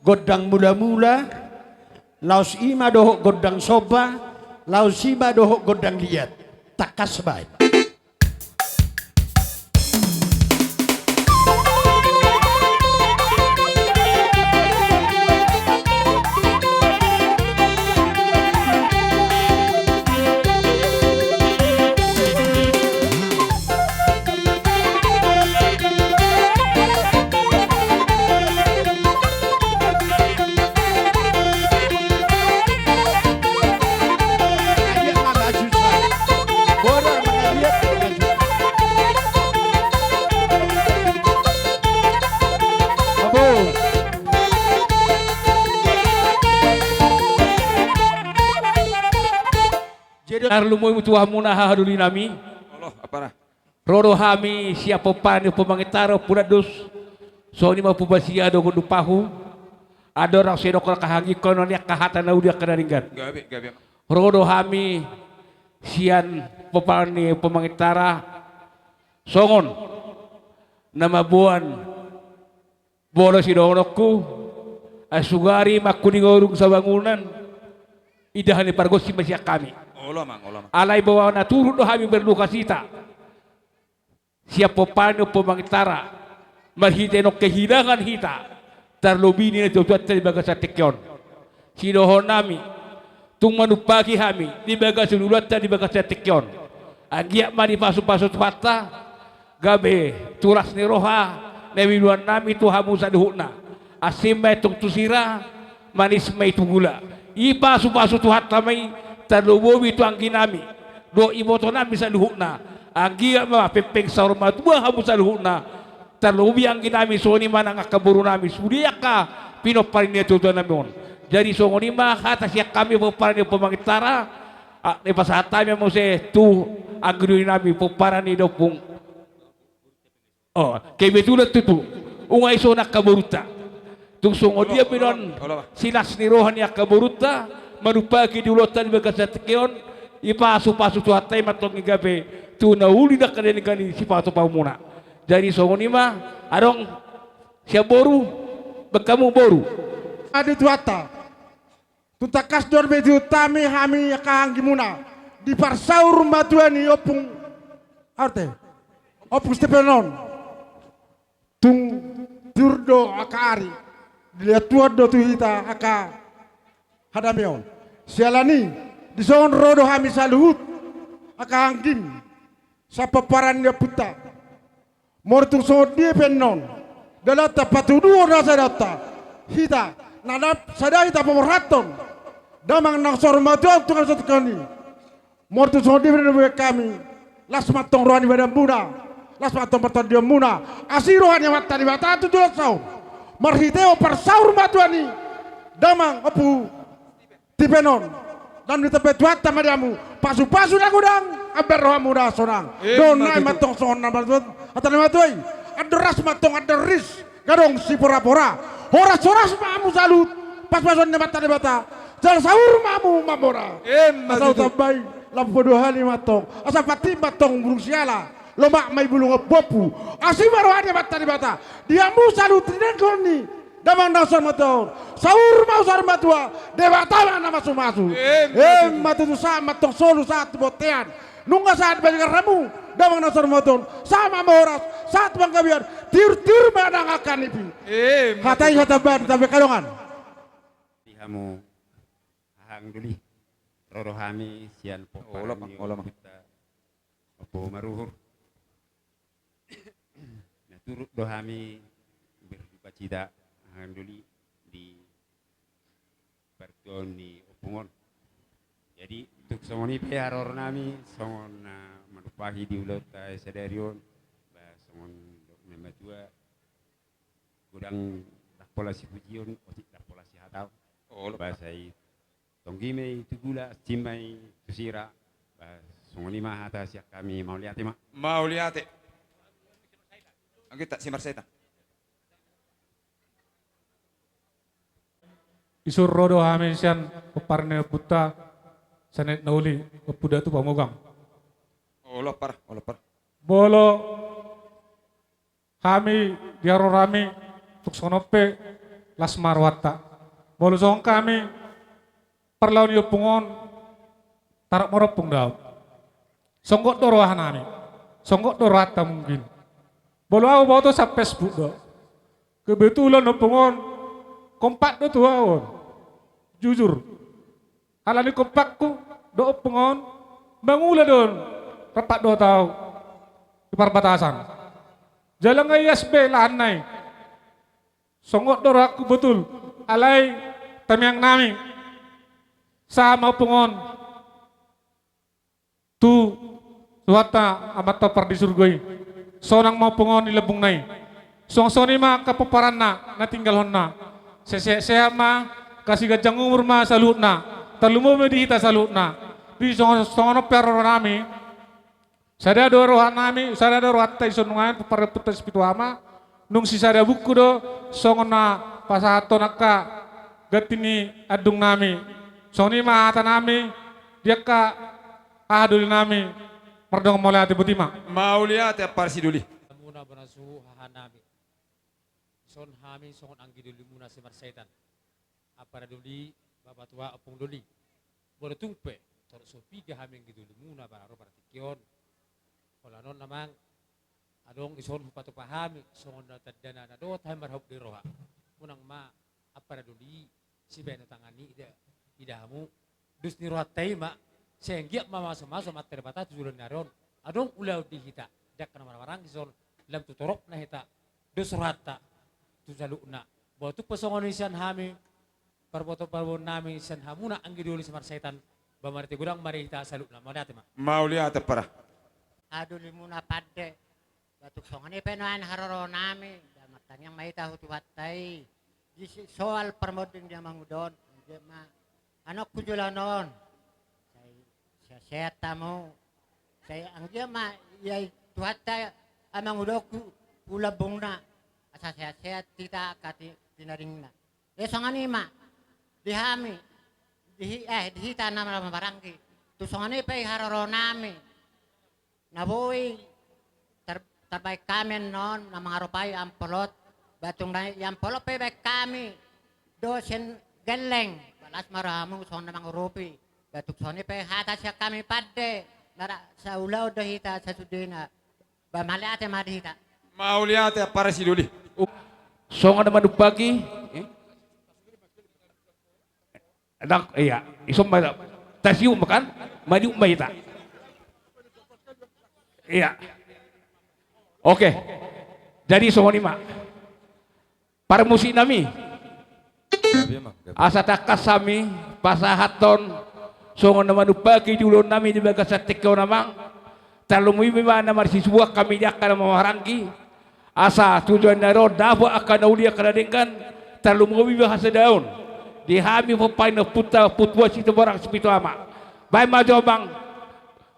gondang mulamula, laos i ma dohot gondang somba, laos i ma dohot gondang liat. Tangkas baen. Tarlumobi tu hamuna haha doli nami. Olo, apara. Ro do hami sian pomparan ni Ompu Mangitara, Ompu Nandos. Songon i ma Ompu Basia dohot Ompu Pahu. Andorang sai didok angka hahaanggi on, angka hata na uli, angka na denggan. Gabe, gabe. Ro do hami sian pomparan ni Ompu Mangitara. Songon na mamboan bola sidohononku, ai sugari mangkulingoling sabangunan, indahan ni pargonsi ma sian hami. Olo, amang, olo, amang. Alai boha na turut do hami berduka cita sian pomparan ni Ompu Mangitara, marhite naung kehilangan hita, tarlobi ni natuatuanta di bagasan tingki on. Sidohonon nami, tung manumpahi hami di bagasan uluanta di bagasan tingki on. Anggiat ma dipasupasu Tuhanta, gabe tu las ni roha na niudutan nami tu hamu saluhutna. Asin ma i tung tu sira, manis ma i tu gula. Dipasupasu Tuhanta ma i, tarlumobi tu anggi nami dohot iboto nami saluhutna. Anggiat ma pengpeng saur matua hamu saluhutna. Tarlumobi anggi nami, songon i ma nang angka boru nami, sude angka pinompar ni natuatua nami on. Jadi songon i ma hata sian hami pomparan ni Ompu Mangitara. Ah, dipasahat hami muse tu anggi doli nami pomparan ni da Ompung. Oh, kebetulan tutu. Nunga dison angka borunta. Tung songon dia pe on silas ni roha ni angka borunta, manumpahi di ulaonta di bagasan tingki on, dipasupasu Tuhanta i ma antong i gabe tu na uli nang angka na denggan i sipatupaonmuna. Jadi songon i ma, adong sian boru, baen hamu boru. Adi Tuhanta. Tung tangkas do on be dihut hami, hami angka anggimuna di parsaur matua ni Ompung, ate, Ompung Stipen on. Tung tiur do angka ari, dilehon Tuhan do tu hita angka hadame on. Siala ni i, dison ro do hami saluhut angka anggim sian pomparan ni ompunta. Molo tung songon dia pe annon dalananta, patuduhon hasadaonta, hita na dap-, sada hita paborhathon damang na saur matua on tu angka na so tingki on i. Molo tung songon dia pe annon, boan hami, las ma antong roha ni badanmuna, las ma antong partondionmuna, asi roha ni Amanta Debata tu joloan on, marhitehon parsaur matua ni damang Ompu Stipen on. Ndang ditambai Tuhanta ma di hamu, pasupasu na godang, ambar rohamu na sonang. Dohonon nami ma antong songon na martuat hata ni natuatua i: Andor ras ma antong andor ris, gadong siporapora. Horas-horas ma hamu saluhut pasupasuon ni Amanta Debata, jala saur ma hamu mamora. Asa hutambai lam dua hali ma antong, asa patik ma antong burung siala, lomak ma i bulung ombompu. Asi ma roha ni Amanta Debata di hamu saluhut di nangkiningan ni damang na saur matua on. Saur ma hamu saur matua, Debata ma na mamasumasu. Emma tutu. Sahat ma antong solu, sahat tu bontean. Nunga sahat bajikan hamu damang na saur matua on, sahat ma hamu horas, sahat tu panggabean, tiur-tiur ma nang angka nipi. Hata i hata badan, tabe kadongan. Di hamu haha doli, ro do hami sian pomparan ni ompunta Ompu Maruhur. Na turut do hami berduka cita, haha doli, di partuaon ni ompung on. Jadi tung songon i pe haroro nami, songon na manumpahi di ulaonta sadari on, ba songon dok ni na matua, godang ndang pola sipujion, otik ndang pola sihataon. Ba sai tonggi ma i tu gula, asin ma i tu sira. Ba songon i ma hata sian hami, mauliate ma. Mauliate. Anggiat simarsaita. Dison ro do hami sian pomparan ni ompunta, sian na uli, Ompu Datu Pamogang. Olo, par, olo, par. Molo hami di haroro nami, tung songon on pe las ma rohanta. Molo songon hami parlao ni ompung on, tarrap marompung do au. Songgot do roha nami, songgot do rohanta mungkin. Molo au, huboto sian Facebook do. Kebetulan ompung on kompak do tu au on. Jujur. Ala ni kompakku dohot ompung on, mangula do on rampak dohot au di parbatasan. Jala nga ias be lahanna i. Songgot do rohangku botul, alai tamiang nami, sahat ma ompung on tu Tuhanta Amanta Pardisurgo i. Sonang ma ompung on di lambungna i. Songon i ma angka pomparanna na tinggalhonna. Sehat-sehat ma, kasi ganjang umur ma saluhutna. Tarlumobi ma di hita saluhutna. Di songon, songon on pe haroro nami. Sada do roha nami, sada do rohanta i songon nunga i, pomparan ni ompunta Sipitu Ama, nunga sisada buku do, songon na pasahathon angka ganti ni andung nami. Songon i ma hata nami, di angka aha doli nami, mardongan mauliate, botima. Mauliate, ampara si doli. Muna bona suhu haha nami. Dison hami songon anggi dolimuna si Marsetan. Ampara doli, bapatua, ompung doli. Molo tung pe torop so piga hami anggi dolimuna, pala ro partingkian on. Holan on amang, adong dison hupatupa hami, songon na tandana na dohot hami marhahut di roha. Unang ma ampara doli, sibaen tangan i ida, ida hamu. Dos ni rohanta i ma, sai anggiat ma mamasu-masu Amanta Debata tu joloan ni ari on. Adong ulaon di hita, di angka na marhahamaranggi dison, lam tu toropna hita, dos rohanta tu saluhutna. Boha tung pe songon i sian hami, parboto-, parbotoan nami sian hamuna anggi doli si Marsetan, ba marhite godang ma di hita saluhutna. Mauliate ma. Mauliate, ampara. Aha dolimuna pande. Ba tung songon i pe nuaeng haroro nami, ba martangiang ma hita tu Tuhanta i. Di si-, soal parmonding di amangudon, anggiat ma anakku joloan on. Sai sehat-sehat hamu. Sai anggiat ma ia i Tuhanta amangudonku tu lambungna. Asa sehat-sehat hita angka ti-, tinadingna. Eh, songon i ma. Di hami. Di hi-, eh, di hita na marhahamaranggi. Tung songon i pe haroro nami. Na boi tar-, tarbaen hami annon na mangaropai amplop, ba tung na i amplop pe baen hami do sian gelleng, ba las ma rohamu songon na mangurupi, ba tung songon i pe hata sian hami pande, na ra-, saulaon do hita sasudena, ba mauliate ma di hita. Mauliate, ampara si doli. Songon na manumpaki, eh? Ndang, iya, dison ma, tasium kan, madium ma hita. Iya. Oke. Jadi songon i ma. Parmusik nami. Asa tangkas hami pasahathon songon na manumpaki di ulaon nami di bagasan tingki on amang. Tarlumobi ma na marsisuang hami di angka na marhahamaranggi. Asa tu joloan ni ari on dapot angka na uli angka na denggan, tarlumobi ma hasadaon di hami pomparan ni ompunta Ompu Tuan Sitobarang Sipitu Ama. Baen ma jo amang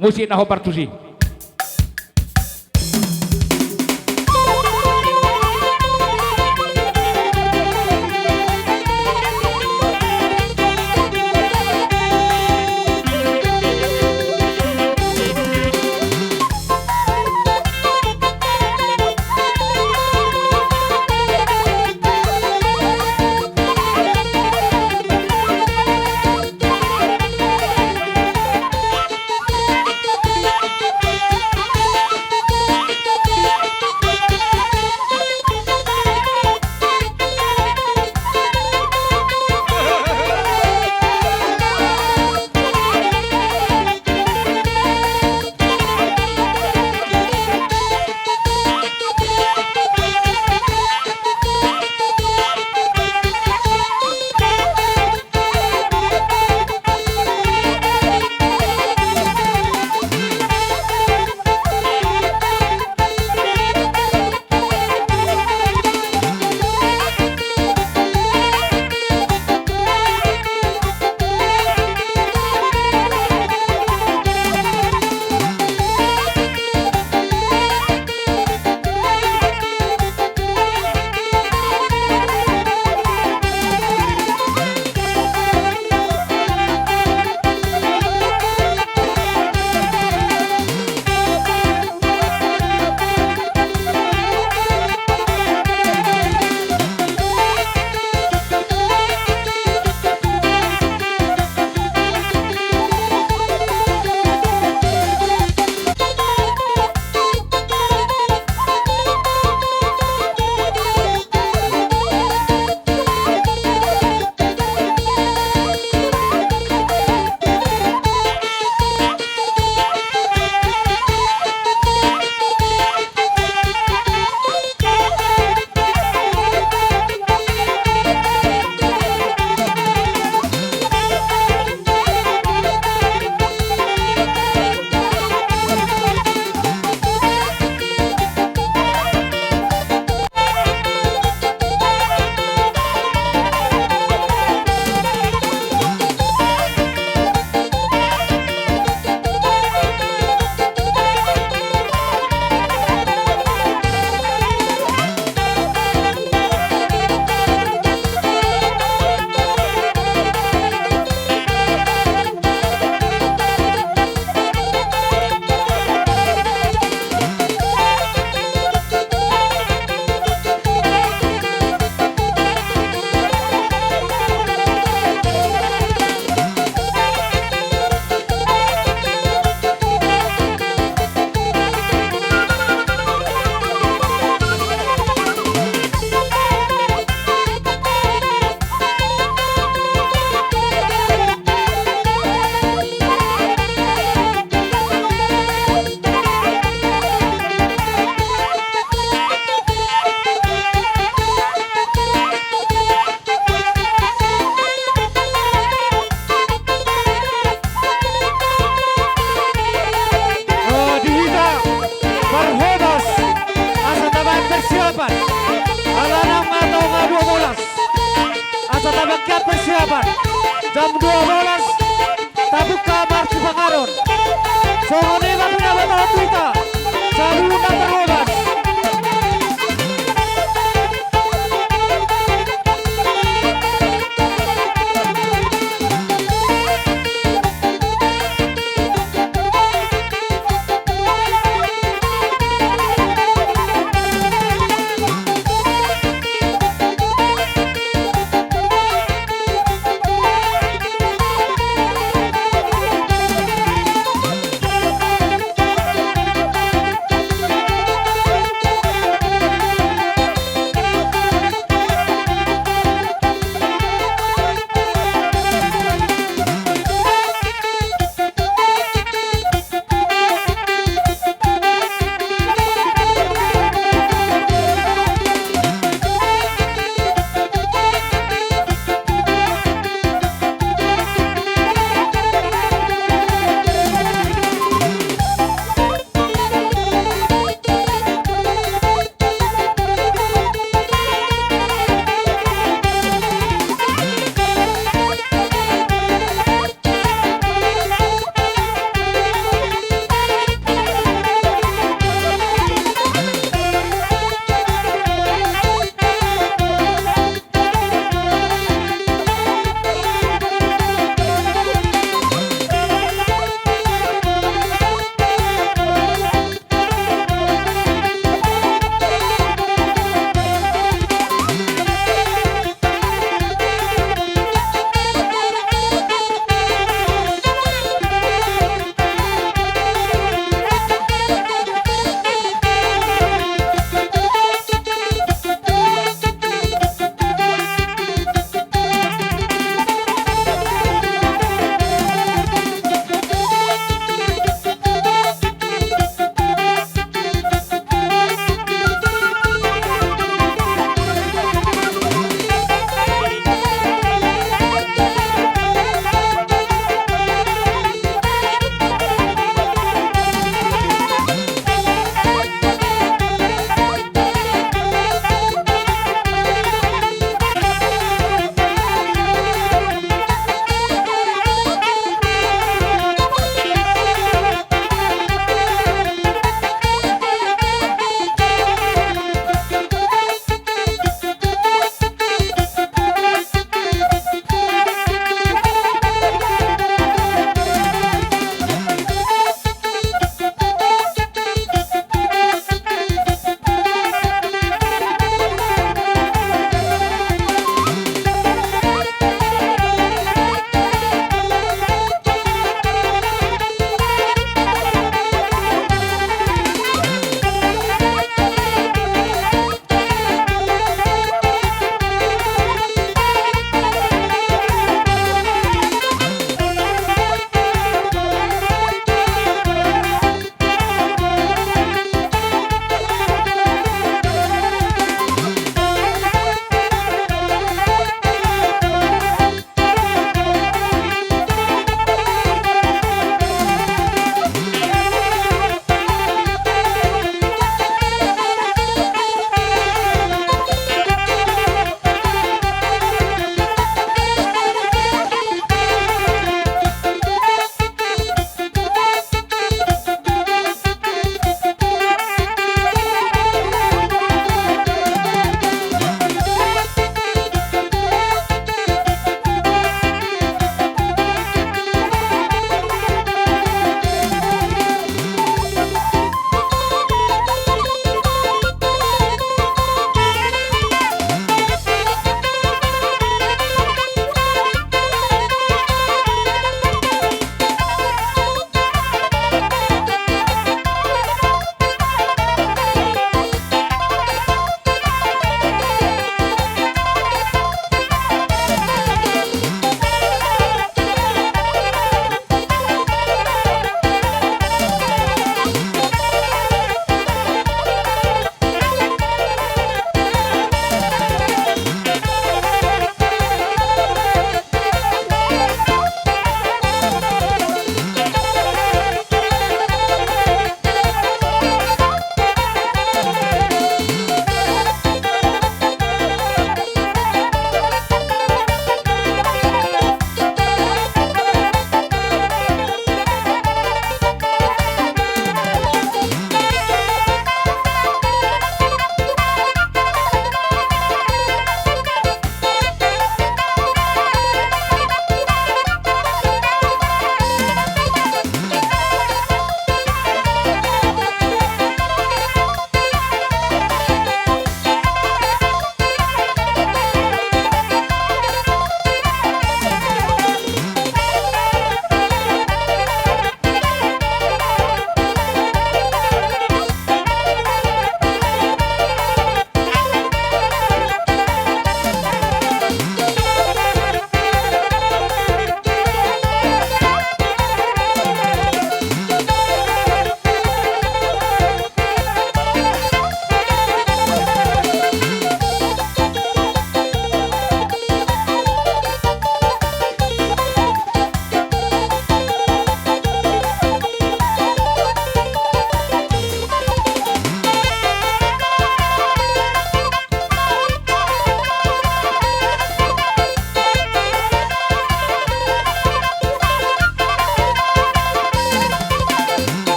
musik na hombar tusi. Persiapan jam dua belas, tabuka marsipanganon. Songon i ma pinabotohon tu hita saluhutna parhobar.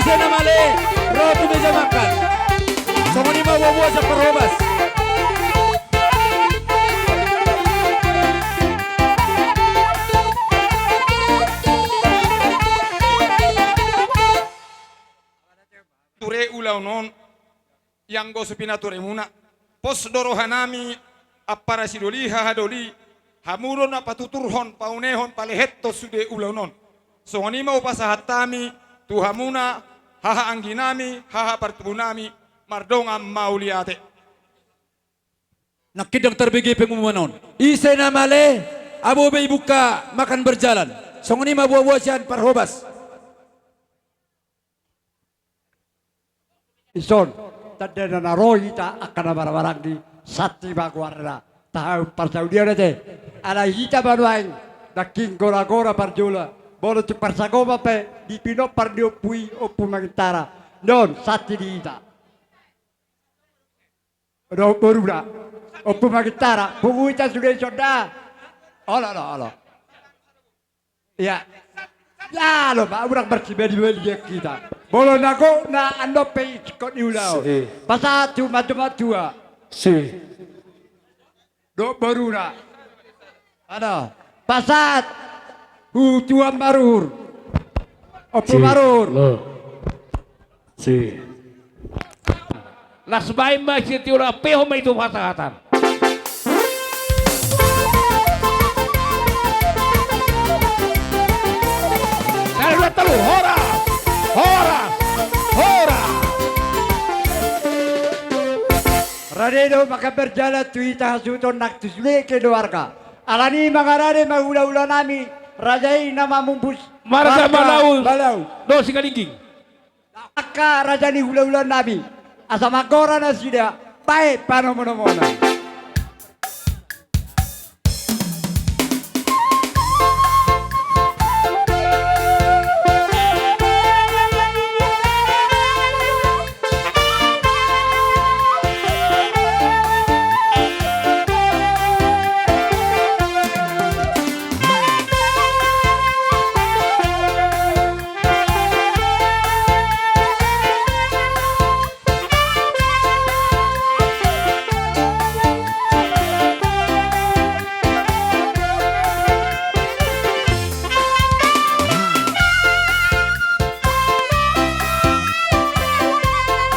Ise na male, ro tu meja makan. Songon i ma buabua sian Parhobas. Ture ulaon on, ianggo so pinaturemuna, pos do rohanami, ampara sidoli haha doli, hamu do na patuturhon, paunehon, palehephon sude ulaon on. Songon i ma hupasahat hami tu hamuna, haha angginami, haha partubunami, mardongan mauliate. Nangkin ndang tarbege pengumuman on. Ise na male, abo be ibuka makan berjalan. Songon i ma buabua sian Parhobas. Dison, tanda na ro hita angka na marhahamaranggi, santi ma goarna, tahaon parsaulian ate. Alai hita ma nuaeng, nangkin goragora parjolo, molo tung parsagopan pe, di pinompar ni ompu i, Ompu Mangintara. Non, santi di hita. Dohot boruna. Ompu Mangintara, pungu hita sude dison da. Olo, olo, olo. Ia. Ia, olo ma, unang marsibaen-baen hita. Molo na gok na annon pe i singkop ni ulaon. Si. Pasahat tu matua-matua. Si. Dohot boruna. Olo. Pasahat. Tu tuan maruhur. Ompu maruhur. Lo. Si. Las baen ma sian tiula, pehon ma i tu pasahaton. Sada, dua, tolu, horas! Horas! Horas! Rade do makan berjalan tu hita hasuhuton nang tu sude keluarga. Alani i mangarade ma hula-hula nami, raja i na mamumbus. Marga Malau. Malau. Dohot Sigalingging. Angka raja ni hula-hula nami, asa manggora nasida, baen panomo-nomona.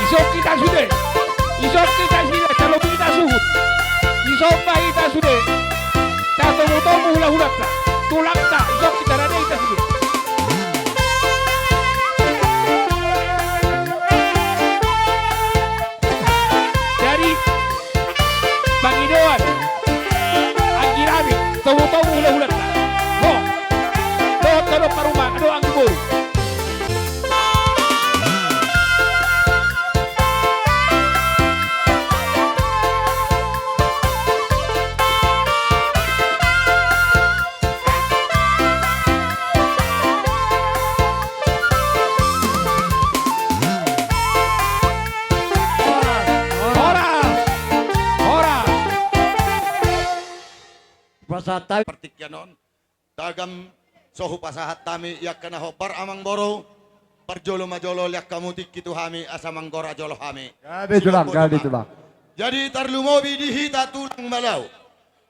Dison hita sude, dison hita sude, talopi hita suhut. Dison ma hita sude. Tatomu-tomu hula-hulanta, tulangta, dison hita rade hita sude. Jadi, pangidoan, anggi nami, tomu-tomu hula-hulanta. Ho, dohot, dohot parumaen, dohot anggi boru. Horas! Horas! Pasahat hami partingkian on. Tagam so hupasahat hami i angka na hombar amang boru. Parjolo ma jolo, lean hamu tingki tu hami asa manggora jolo hami. Gabe tulang, gabe tulang. Jadi tarlumobi di hita tulang Malau.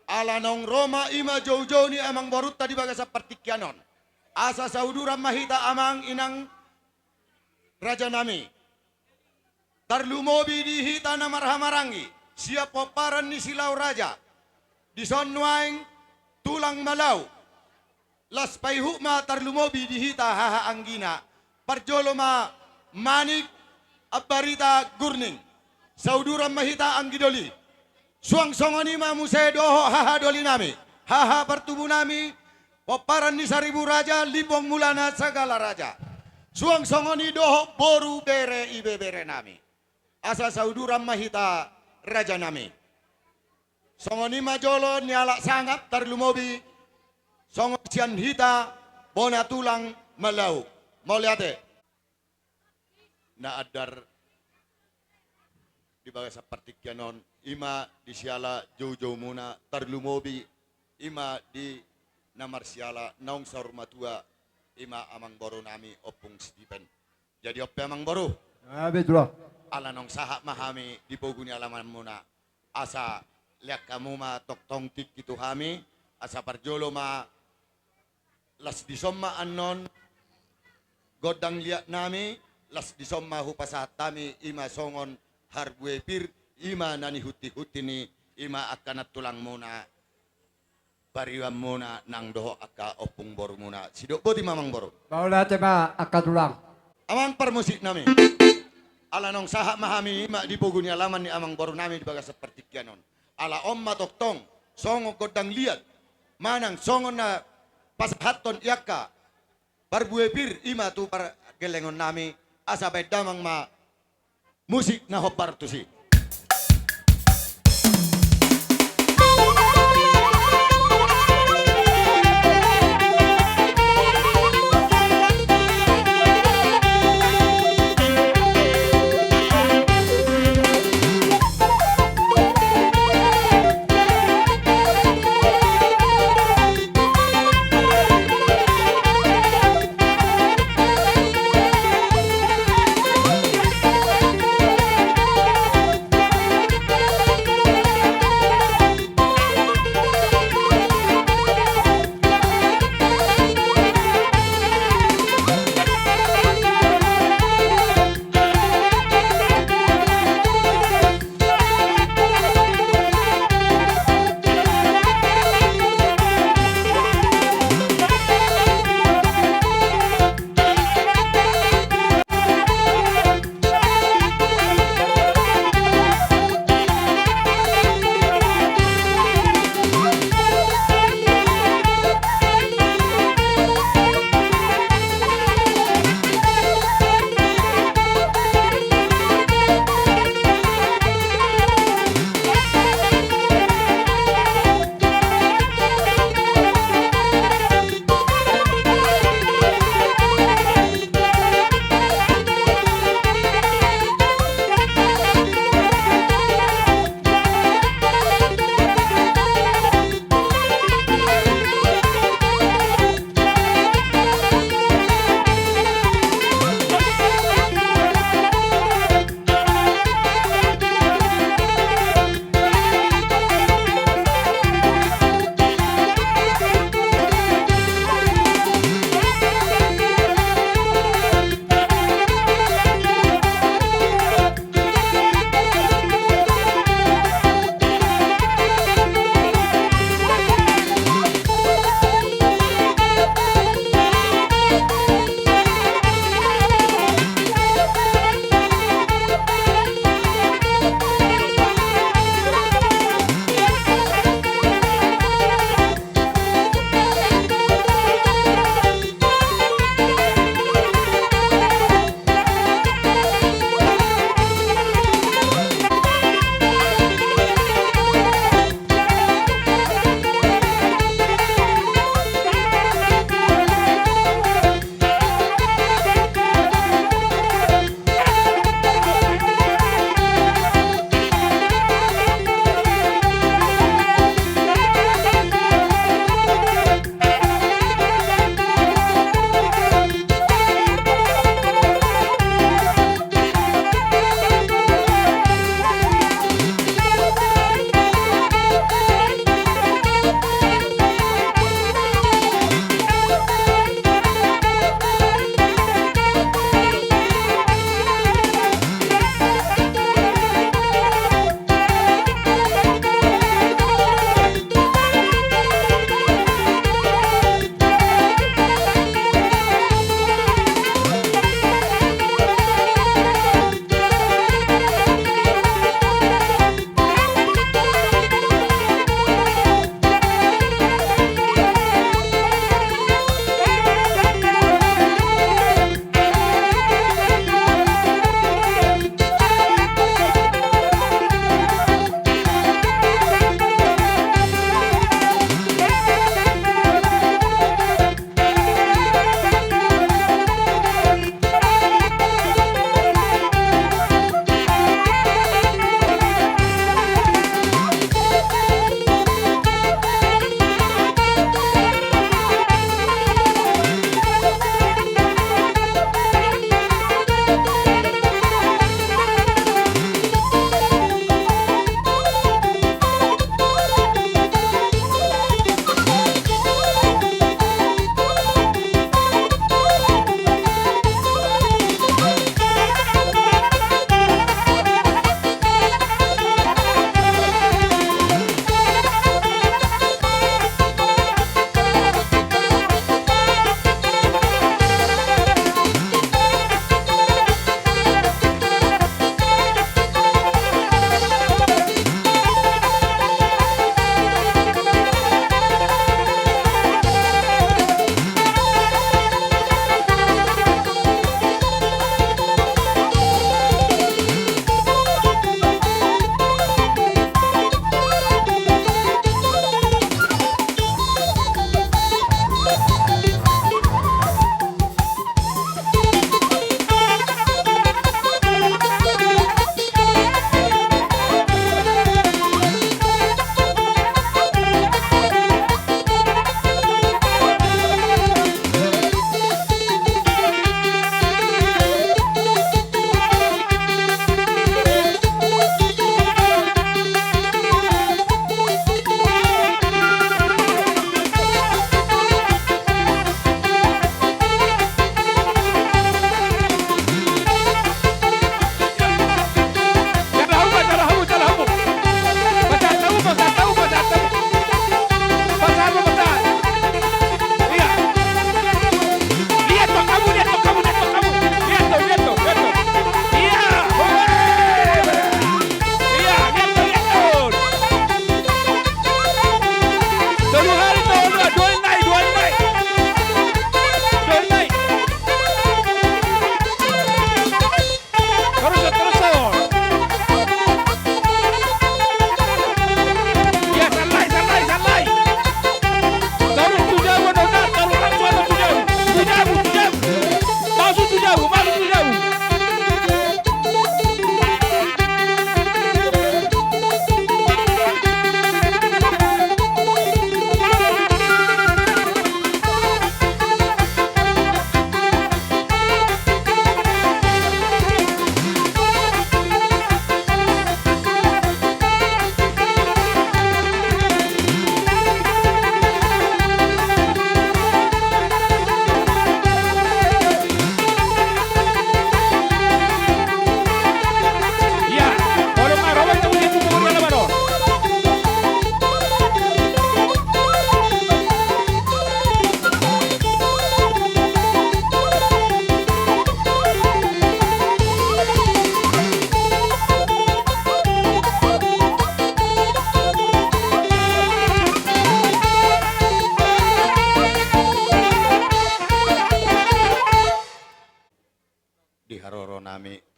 Ala naung ro ma i ma joujou ni amang borunta di bagasan partingkian on. Asa sauduran ma hita amang inang raja nami. Tarlumobi di hita na marhahamaranggi sian pomparan ni Silau Raja. Dison nuaeng tulang Malau. Las paihut ma tarlumobi di hita haha anggina. Parjolo ma Manik Ambarita Gurning. Sauduran ma hita anggi doli. Suang songon i ma muse dohot haha doli nami, haha partubu nami, pomparan ni Saribu Raja, Limbong Mulana Sagala Raja. Suang songon i dohot boru, bere, ibebere nami. Asa sauduran ma hita raja nami. Songon i ma jolo ni halak sangap tarlumobi songon sian hita bona tulang Malau. Mauliate. Na andar di bagasan partingkian on, i ma di siala joujoumuna tarlumobi, i ma di na marsiala naung saur matua, i ma amang boru nami Ompung Stipen. Jadi on pe amang boru. Gabe tulang. Ala naung sahat ma hami di pogu ni alamanmuna. Asa lean hamu ma tongtong tingki tu hami, asa parjolo ma las dison ma annon gondang liat nami, las dison ma hupasahat hami i ma songon harbue pir, i ma na nihunti-hunti ni, i ma angka nantulangmuna. Paribanmuna nang dohot angka ompung borumuna. Sidok boti ma amang boru. Mauliate ma angka tulang. Amang parmusik nami. Ala naung sahat ma hami i ma di pogu ni alaman ni amang boru nami di bagasan partingkian on. Ala on ma tongtong songon gondang liat manang songon na pasahathon i angka parbue pir i ma tu pargellengon nami, asa baen damang ma musik na hombar tusi.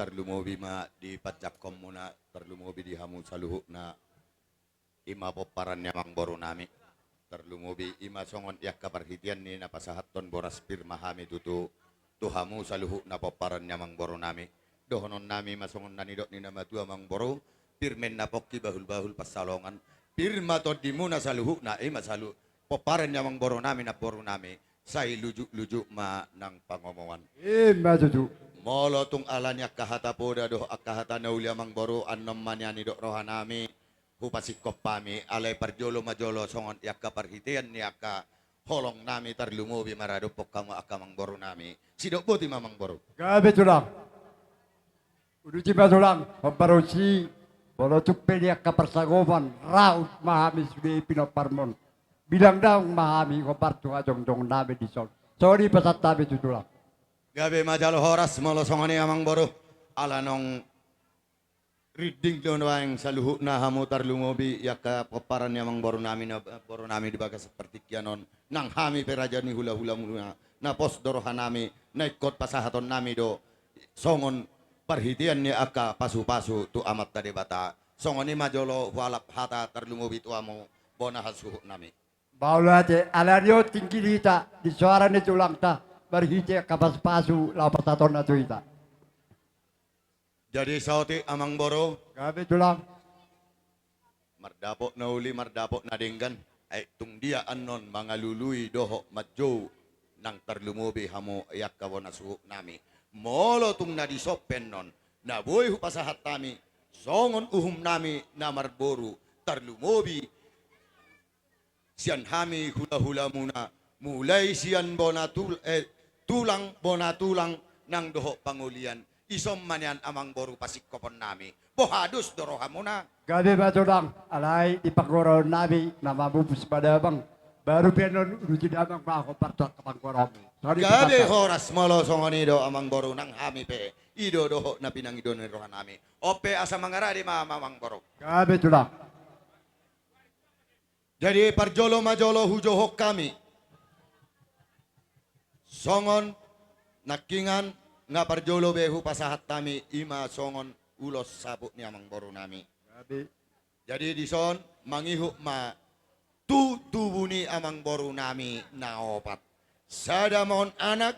tarlumobi ma di panjangkonmuna, tarlumobi di hamu saluhutna. I ma pomparan ni amangboru nami. Tarlumobi i ma songon i angka parhitean ni na pasahathon boras pir ma hami tutu tu hamu saluhutna pomparan ni amangboru nami. Dohonon nami ma songon na nidok ni na matua amangboru, pir ma inna pongki bahul-bahul pansalongan, pir ma tondimuna saluhutna, i ma salu-, pomparan ni amangboru nami, namboru nami, sai lujuk-lujuk ma nang pangomoan. I ma tutu. Molo tung ala ni angka hata poda dohot angka hata na uli amangboru, annon ma nian nidok roha nami, hupasingkop hami, alai parjolo ma jolo songon i angka parhitean ni angka holong nami tarlumobi maradophon hamu angka amangboru nami. Sidok boti ma amangboru. Gabe tulang. Uduti ma tulang, hombar usi, molo tung pe di angka parsangopan, raut ma hami sude pinomparmon. Bilang daong ma hami hombar tu hajongjong nami dison. Songon i pasahat hami tu tulang. Gabe ma jalo horas molo songon i amangboru. Ala nunga rinding do nuaeng saluhutna hamu tarlumobi i angka pomparan ni amangboru nami, namboru nami di bagasan partingkian on. Nang hami pe raja ni hula-hulamuna, na pos do roha nami, na ingkon pasahaton nami do songon parhitean ni angka pasu-pasu tu Amanta Debata. Songon i ma jolo hualap hata tarlumobi tu hamu bona hasuhut nami. Mauliate, ala ni on tingki di hita, di soara ni tulangta, marhite angka pasu-pasu, laho pasahatonna tu hita. Jadi saotik amangboru. Gabe tulang. Mardapot na uli, mardapot na denggan. Ai tung dia annon mangalului dohot manjou nang tarlumobi hamu i angka bona suhut nami. Molo tung na dison pe annon, na boi hupasahat hami, songon uhum nami na marboru, tarlumobi sian hami hula-hulamuna, mulai sian bona tul-, eh, tulang, bona tulang, nang dohot pangolian. Ison ma nian amangboru pasingkopon nami. Boha dos do rohamuna? Gabe ma tulang, alai di panggoraon nami, na mamupus ma damang, baru pe annon uduti damang ma hombar tu angka panggoraonmu. Songon i. Gabe pasahat. Horas molo songon i do amangboru nang hami pe. I do dohot na pinangido ni roha nami. On pe asa mangarade ma amangboru. Gabe tulang. Jadi parjolo ma jolo hujouhon hami. Songon nangkiningan nga parjolo be hupasahat hami i ma songon ulos saput ni amangboru nami. Jadi dison mangihut ma tu tubu ni amangboru nami na opat. Sada ma on anak,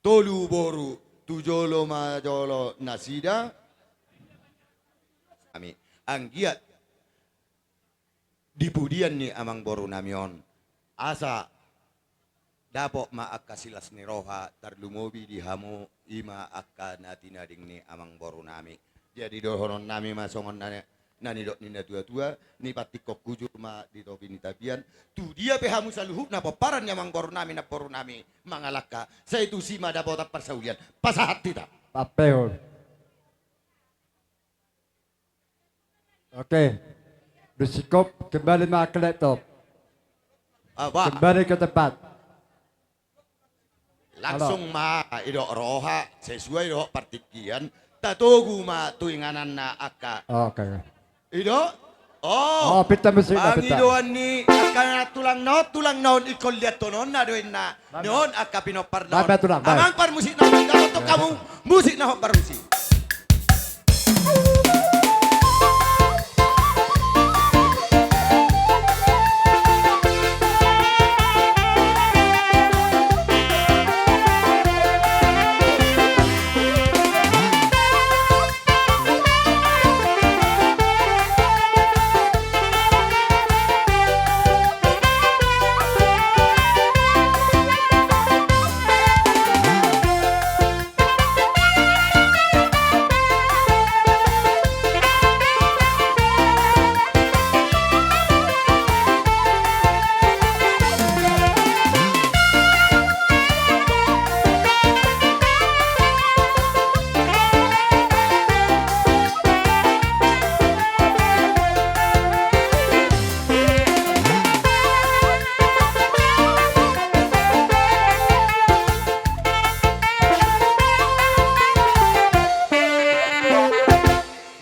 tolu boru, tu jolo ma jolo nasida. Hami anggiat di pudian ni amangboru nami on. Asa dapot ma angka silas ni roha tarlumobi di hamu i ma angka na tinading ni amangboru nami. Jadi dohonon nami ma songon na, na nidok ni na tua-tua, ni pantingkon hujur ma di topi ni tapian. Tu dia pe hamu saluhutna pomparan ni amangboru nami namboru nami mangalangka, sai tusi ma dapotan parsaulian. Pasahat hita. Pappehon. Oke. Dosikop, kembali ma ke laptop. Ah, bah. Kembali ke tempat. Langsung ma idok roha sesuai dohot partingkian. Tatogu ma tu ingananna angka. Oke. Idok? Oh, pinta musik na pinta. Pangidoan ni angka na tulang na on, tulang na on ingkon liathononna do inna. Ni on angka pinompar na on. Baik, baik, tulang, baik. Amang parmusik na on, dapothon hamu musik na hombar usi.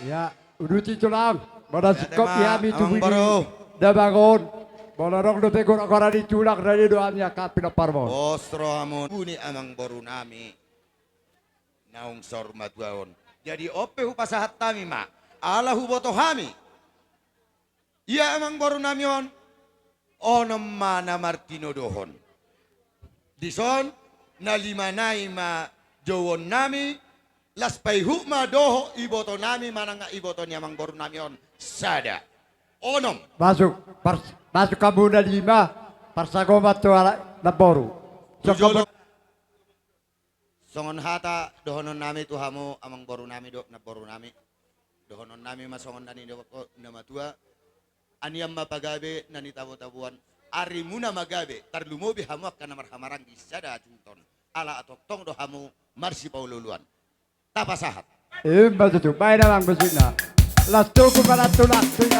Ya, uduti tulang, molo singkop di hami tubu ni damang on, molo adong dope gora-gora ni tulang, rade do hami angka pinomparmon. Pos rohamuna, tubu ni amangboru nami. naung saur matua on. Jadi on pe hupasahat hami ma, ala huboto hami, ia amangboru nami on, onom ma na martinodohon. Dison, na lima nai ma jouon nami, las paihut ma dohot iboto nami manang iboto ni amangboru nami on sada. Onom. Masuk, pars-, masuk hamu na lima, parsangoman tu ala namboru. Tu jolo. Songon hata dohonon nami tu hamu amangboru nami dohot namboru nami. Dohonon nami ma songon na nidok na matua. Anian ma pagabe na nitabo-taboan. Arimuna ma gabe, tarlumobi hamu angka na marhahamaranggi sada tingki on. Ala tongtong do hamu marsipaolo-oloan. Tapasahat. Ima tutu, baen amang musikna. Las tuku ma las tuku las tuku.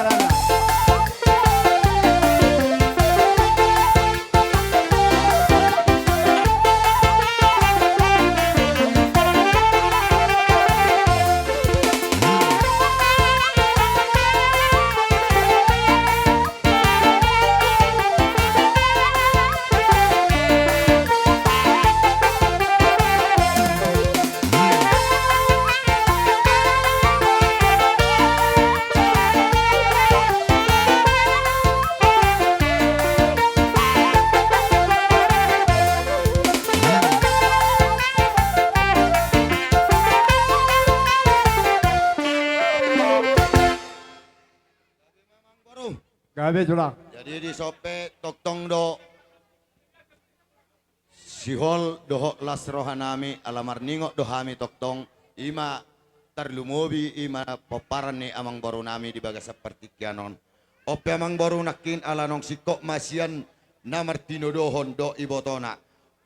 Gabe, Tulang. Jadi dison pe tongtong do sihol dohot las roha nami, ala marningot do hami tongtong, ima tarlumobi, ima pomparan ni amangboru nami di bagasan partingkian on. On pe amangboru nangkin ala naung singkop ma sian na martinodohon dohot ibotona.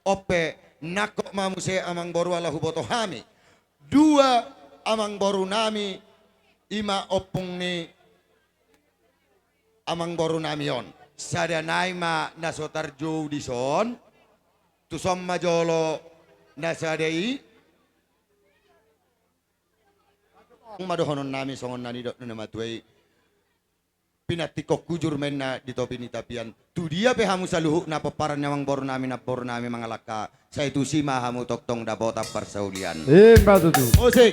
On pe nangkok ma muse amangboru ala huboto hami. Dua amangboru nami ima ompung ni amangboru nami on. Sada nai ma na so tarjou dison. Tuson ma jolo na sada i. Ima dohonon nami songon na nidok ni na matua i. Pinantikhon hujur ma inna di topi ni tapian. Tudia pe hamu saluhutna pomparan ni amangboru nami namboru nami mangalangka, sai tusi ma hamu tongtong dapotan parsaulian. Ima tutu. Musik.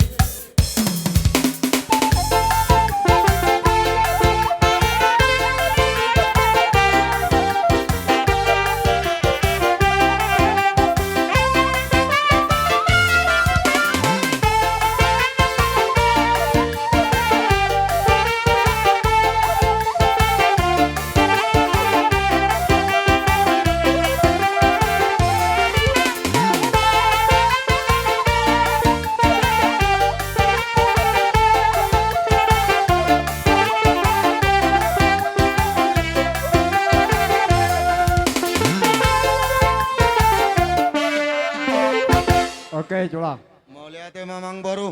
Oke, Tulang. Mauliate ma amangboru.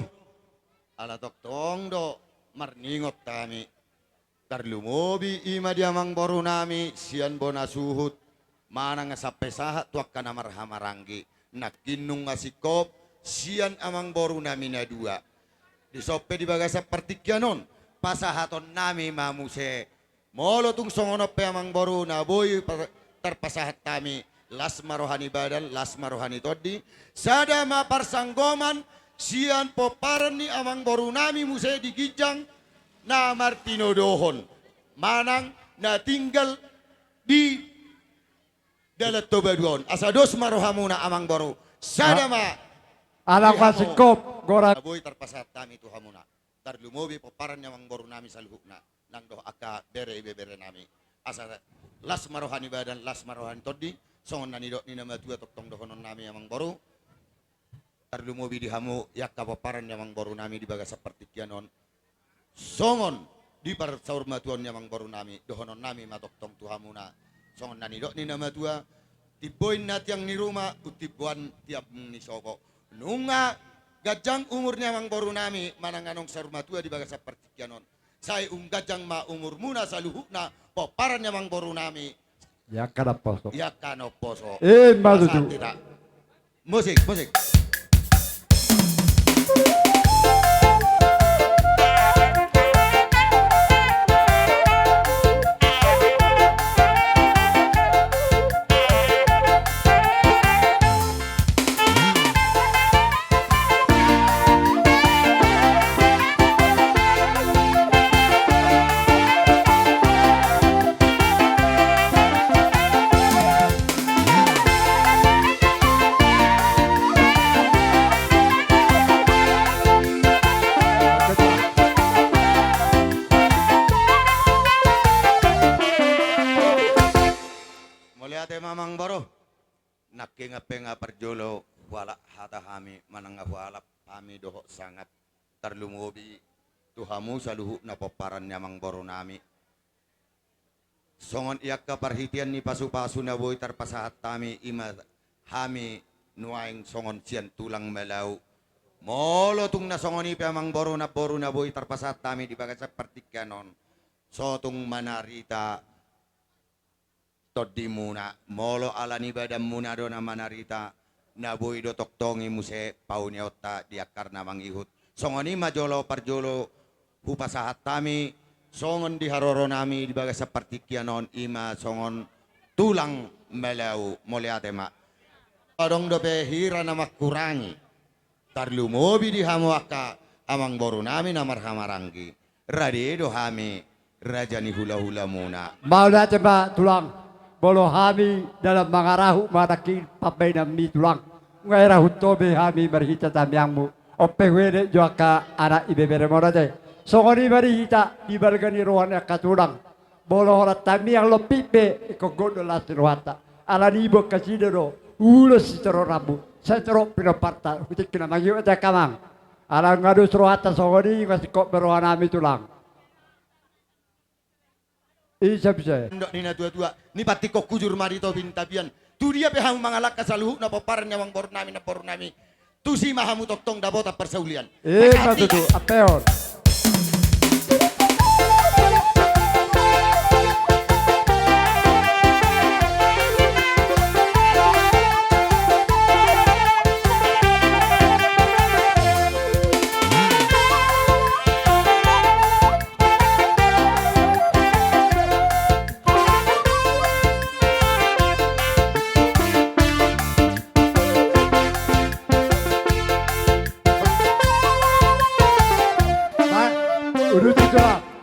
Ala tongtong do marningot hami. Tarlumobi ima di amangboru nami sian bona suhut manang sampe sahat tu angka na marhahamaranggi. Nangkin nunga singkop sian amangboru nami na dua. Dison pe di bagasan partingkian on pasahaton nami ma muse. Molo tung songon on pe amangboru na boi pa-, tarpasahat hami, las ma roha ni badan, las ma roha ni tondi. Sada ma parsanggoman sian pomparan ni amangboru nami muse di ginjang na martinodohon manang na tinggal di Dalan Toba dua on. Asa dos ma rohamuna amangboru. Sada ma. Ala singkop goran. Boi tarpasahat hami tu hamuna. Tarlumobi pomparan ni amangboru nami saluhutna. Nang dohot angka bere ibebere nami. Asa las ma roha ni badan, las ma roha ni tondi. Songon na nidok ni na matua tongtong dohonon nami amangboru. Tarlumobi di hamu, i angka pomparan ni amangboru nami di bagasan partingkian on. Songon di parsaurmatuaon ni amangboru nami, dohonon nami ma tongtong tu hamuna. Songon na nidok ni na matua, timbo inna tiang ni ruma, umtimboan tiang ni sopo. Nunga ganjang umur ni amangboru nami, manang adong saurmatua di bagasan partingkian on. Sai umganjang ma umurmuna saluhutna, pomparan ni amangboru nami. Ia kan poso. Ia kan poso. Eh, maksud tu. Musik, musik. Nangkin pe nga parjolo hualap hata hami manang hualap hami dohot sangap, tarlumobi tu hamu saluhutna pomparan ni amangboru nami. Songon i angka parhitean ni pasupasu na boi tarpasahat hami, i ma hami nuaeng songon sian tulang Malau. Molo tung na songon i pe amangboru namboru na boi tarpasahat hami di bagasan partingkian on, so tung manarita tondimuna, molo ala ni badanmuna do na manarita, na boi do tongtong i muse paunionta di angka na mangihut. Songon i ma jolo parjolo hupasahat hami, songon di haroro nami di bagasan partingkian on, i ma songon tulang Malau. Mauliate ma. Adong dope hira na mangkurangi, tarlumobi di hamu angka amangboru nami na marhahamaranggi. Rade do hami raja ni hulahulamuna. Mauliate ma tulang. Molo hami dalan mangarahut ma nangkin pambahenanmi tulang, nunga irahut ho be hami marhite tangiangmu. On pe huelek jo angka anak ibebere, molo ate. Songon i ma di hita di balga ni roha ni angka tulang. Molo holan tangiang lompit be, ingkon gok do las ni rohanta. Ala ni i boan kasida do ulos sitaronamu, sai torop pinomparta hu tingki na mangihut, ate angka amang. Ala nga dos rohanta songon i, nga singkop be roha nami tulang. Isa bisa. Ndok ni natuatua, ni pantingkon hujur ma di topi ni tapian. Tudia pe hamu mangalangka saluhutna pomparan ni amangboru nami namboru nami, tusi ma hamu tongtong dapotan parsaulian. Ima tutu, ampe on.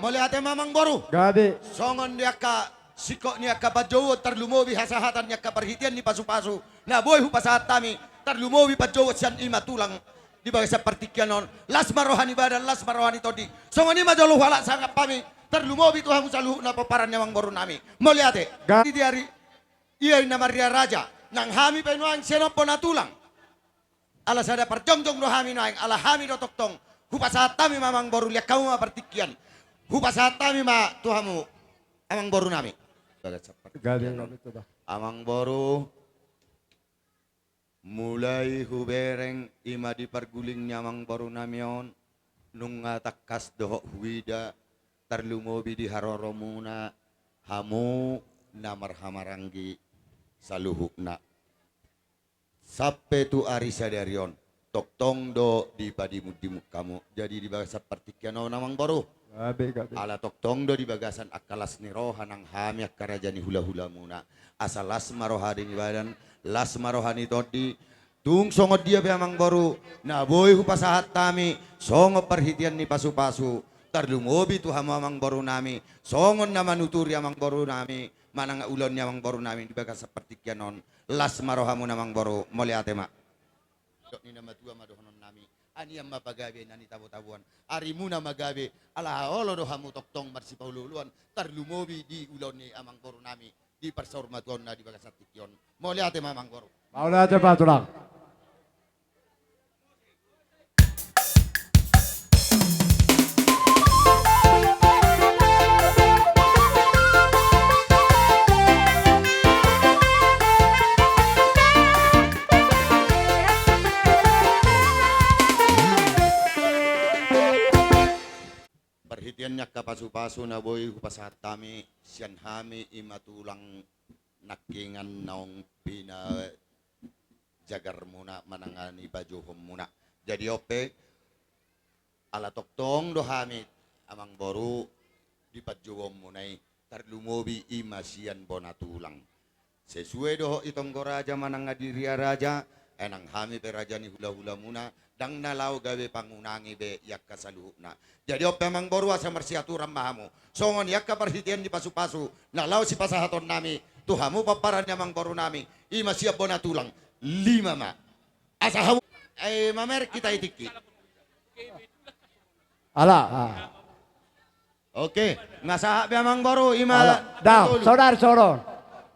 Mauliate ma amangboru. Gabe. Songon di angka singkop ni angka panjouon, tarlumobi hasahatan ni angka parhitean ni pasupasu na boi hupasahat hami, tarlumobi panjouon sian i ma tulang di bagasan partingkian on. Las ma roha ni badan, las ma roha ni tondi. Songon i ma jolo hualap sangap hami, tarlumobi tu hamu saluhutna pomparan ni amangboru nami. Mauliate. Ga- di ari ia na marria raja, nang hami pe nuaeng sian on bona tulang. Ala sada parjongjong do hami nuaeng, ala hami do tongtong. Hupasahat hami ma amangboru, liat hamu ma partingkian. Hupasahat hami ma tu hamu amangboru nami. Gabe, gabe, coba. Amangboru, mulai hubereng i ma di parguling ni amangboru nami on, nunga tangkas dohot huida, tarlumobi di haroromuna, hamu na marhahamaranggi saluhutna. Sampe tu ari sadari on, tongtong do dipadimundimut hamu. Jadi di bagasan partingkian on amangboru, gabe, gabe, ala tongtong do di bagasan angka las ni roha nang hami angka raja ni hulahulamuna. Asa las ma roha ni badan, las ma roha ni tondi. Tung songon dia pe amangboru na boi hupasahat hami songon parhitean ni pasupasu, tarlumobi tu hamu amangboru nami, songon na manuturi amangboru nami manang ulaon ni amangboru nami di bagasan partingkian on. Las ma rohamuna amangboru, mauliate ma. Dok ni na matua ma dohonon nami, anian ma pagabe na nitabotaboan, arimuna ma gabe, ala olo do hamu tongtong marsipaolooloan, tarlumobi di ulaon ni amangboru nami di parsaurmatuaonna di bagasan tingki on. Mauliate ma amangboru. Mauliate ma tulang. Parhitean ni angka pasupasu na boi hupasahat hami sian hami i ma tulang nangkingan naung pinajagarmuna manang na pajouhonmuna. Jadi on pe, ala tongtong do hami amangboru di panjouonmuna i, tarlumobi i ma sian bona tulang. Sesuai dohot i tonggo raja manang na di ria raja, ai nang hami pe raja ni hulahulamuna, ndang na laho gabe pangunangi be i angka saluhutna. Jadi on pe amangboru, asa marsiaturan ma hamu. Songon i angka parhitean ni pasupasu na laho sipasahaton nami tu hamu pomparan ni amangboru nami, i ma sian bona tulang, lima ma. Asa hamu, ai mamereng hita i tingki. Ala, ah. Oke, nga sahat be amangboru, i ma. Ala, dao, tolu. Saudara, saudara.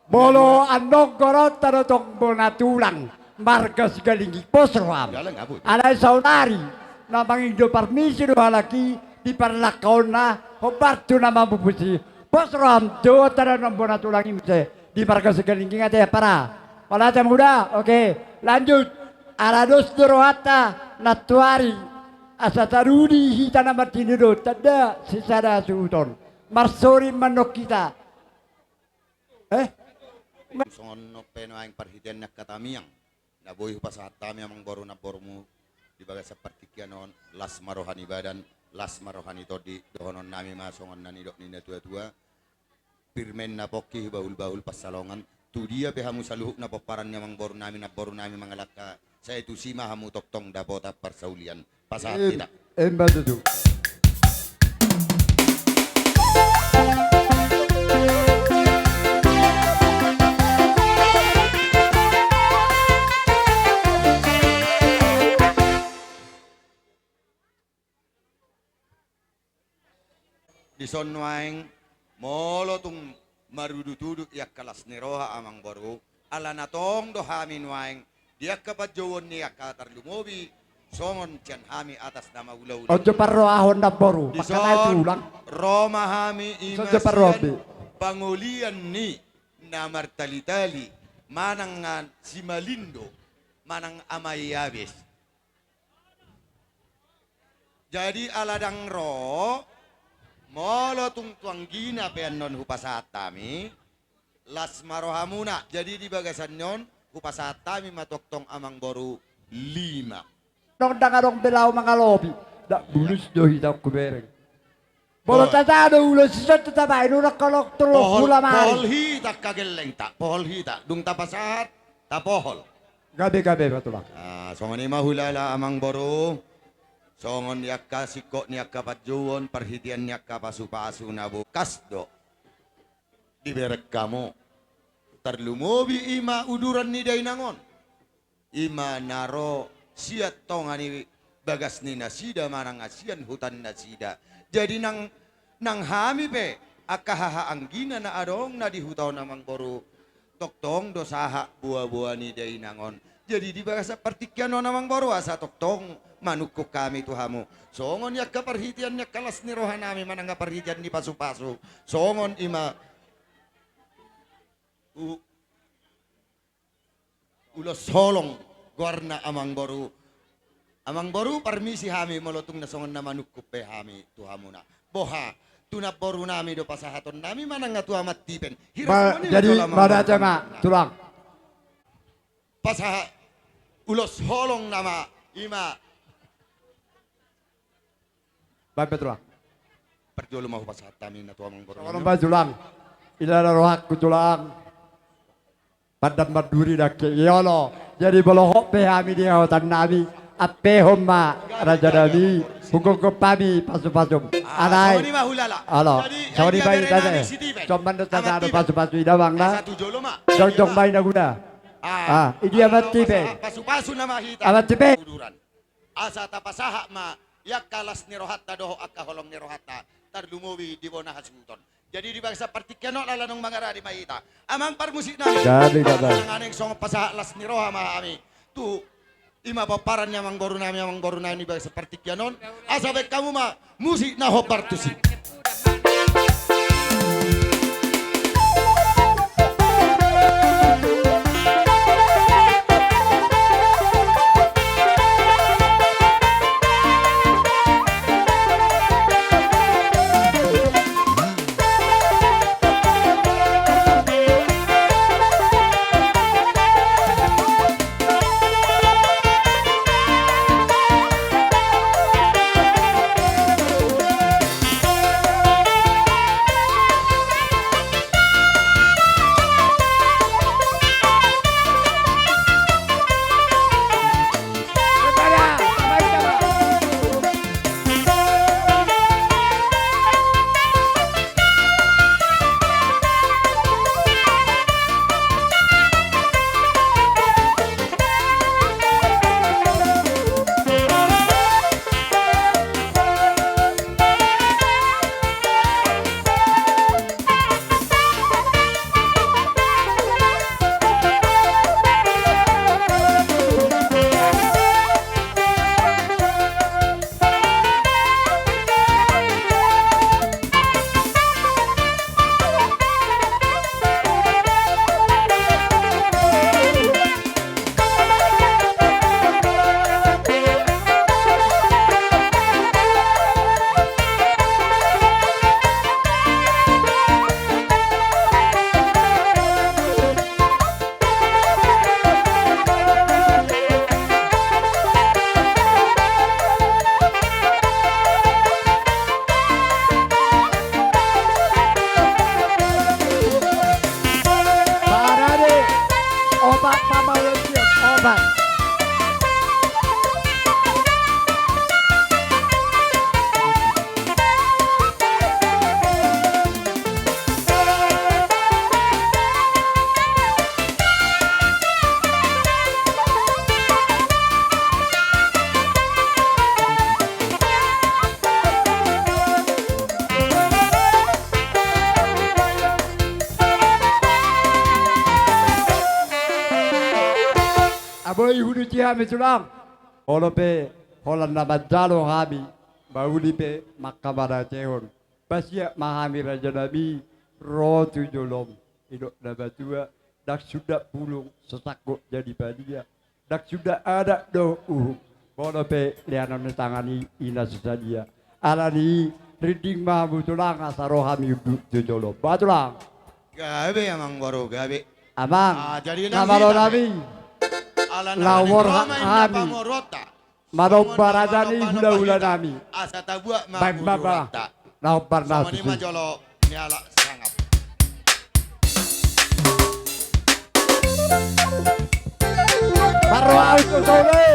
Molo annon goaronta do tong bona tulang, marga Sigalingging, pos roham. Alai saonari na mangido parmisi do halak i di parlangkaonna, hombar tu na mamupus i. Pos roham, dohot annon bona tulang i muse di marga Sigalingging, ate, ampara. Mauliate ma huda. Oke, lanjut. Ala dos do rohanta nantoari, asa tarudi hita na martinodohon, tanda sisada suhuton. Marsoring ma annon hita. Eh? Songon on pe nuaeng parhitean ni angka tamiang na boi hupasahat hami, amangboru, namborumu di bagasan partingkian on, las ma roha ni badan, las ma roha ni tondi. Dohononnami ma songon na nidok ni natuatua: Pirmen na pongki, bahulbahul pansalongan. Tudia pe hamu saluhutna pomparan ni amangborunami, namborunami mangalangka, sai tusi ma hamu tongtong dapotan parsaulian. Pasahat hita. Emma tutu. Dison nuaeng, molo tung marudutudut i angka las ni roha, amangboru, ala na tong do hami nuaeng di angka panjouon ni angka tarlumobi, songon sian hami atas nama hulahula. Ojo parrohahon, namboru, dison pangkatai tulang. Ro ma hami, ima sian pangolian ni na martalitali, manang na simalindo, manang ama i abes. Jadi ala ndang ro, molo tung tu anggina pe annon hupasahat hami, las ma rohamuna. Jadi di bagasan on hupasahat hami ma tongtong, amangboru, lima. Nang ndang adong be laho mangalobi, ndang bulus do hita hubereng. Molo tata do ulos i, songon tata baen, unang kolok tolong hula mari. Pohol hita angka gellengta, pohol hita. Dung tapasahat, tapohol. Gabe, gabe ma tulang. Ah, songon i ma hulala, amangboru. Songon i angka singkop ni angka panjouon, parhitean ni angka pasupasu na bokas do dibereng hamu. Tarlumobi ima uduran ni dainang on, ima na ro sian tonga ni bagas ni nasida manang sian huta ni nasida. Jadi nang, nang hami pe angka haha anggina na adong na di huta on, amangboru, tongtong do sahat boaboa ni dainang on. Jadi di bagasan partingkian on, amangboru, asa tongtong manungkun hami tu hamu. Songon i angka parhitean ni angka las ni rohanami manang parhitean ni pasupasu, songon i ma u-, ulos holong goarna, amangboru. Amangboru, parmisi hami molo tung na songon na manungkun pe hami tu hamuna. Boha, tu namborunami do pasahatonnami manang tu Amantipen? Hira songon i ma. Jadi mauliate ma tulang. Pasahat ulos holong nama, ima. Baen pe tulang. Parjolo ma hupasahat hami na tu amangboru. Songon on ma tulang. Ilala rohangku tulang, pandam manduri nangkin, olo. Jadi molo hot pe hami di haotannami, ampehon ma rajanami, hugomgom hami pasupasum. Alai songon i ma hulala. Olo. Jadi songon i ma hulala. Coman do sada do pasupasu i, damang, na jongjong ma i na guna. Ah, i dia Amantipen? Pasupasu nama hita. Amantipen. Asa tapasahat ma i angka las ni rohanta dohot angka holong ni rohanta, tarlumobi di bona hasuhuton. Jadi di bagasan partingkian on ala naung mangarade ma hita, amang parmusiknami. Jadi, ala nang songon pasahat las ni roha ma hami tu ima pomparan ni amangborunami, amangborunami di bagasan partingkian on. Asa baen hamu ma musik na hombar tusi. Ai huduti hami tulang. Olo pe holan na manjalo hami, mauli pe mangkamanatehon. Basiat ma hami rajanami ro tu jolom. Didok na matua, ndang sundat bulung so sangkot jadi padia. Ndang sundat adat dohot uhum, molo pe leanon ni tangan i, i na so sadia. Alani i rinding ma hamu tulang asa ro hami unduk tu jolom. Ba tulang. Gabe amang boru, gabe. Amang. Ah, jadi na nang malo hita nami. Ala na laho borhat hami. Manomba raja ni hulahula nami. Asa tabuat ma. Baen ma ba. Ulaonta. Na hombar na tusi. Songon i ma jolo ni halak sangap. Parroha ahu tu sole.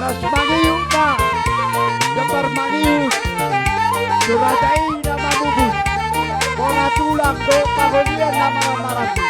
Las mangiut ma, jambar mangiut. Surata i na mamubus. Bona tulang do pagolian na mamaranti.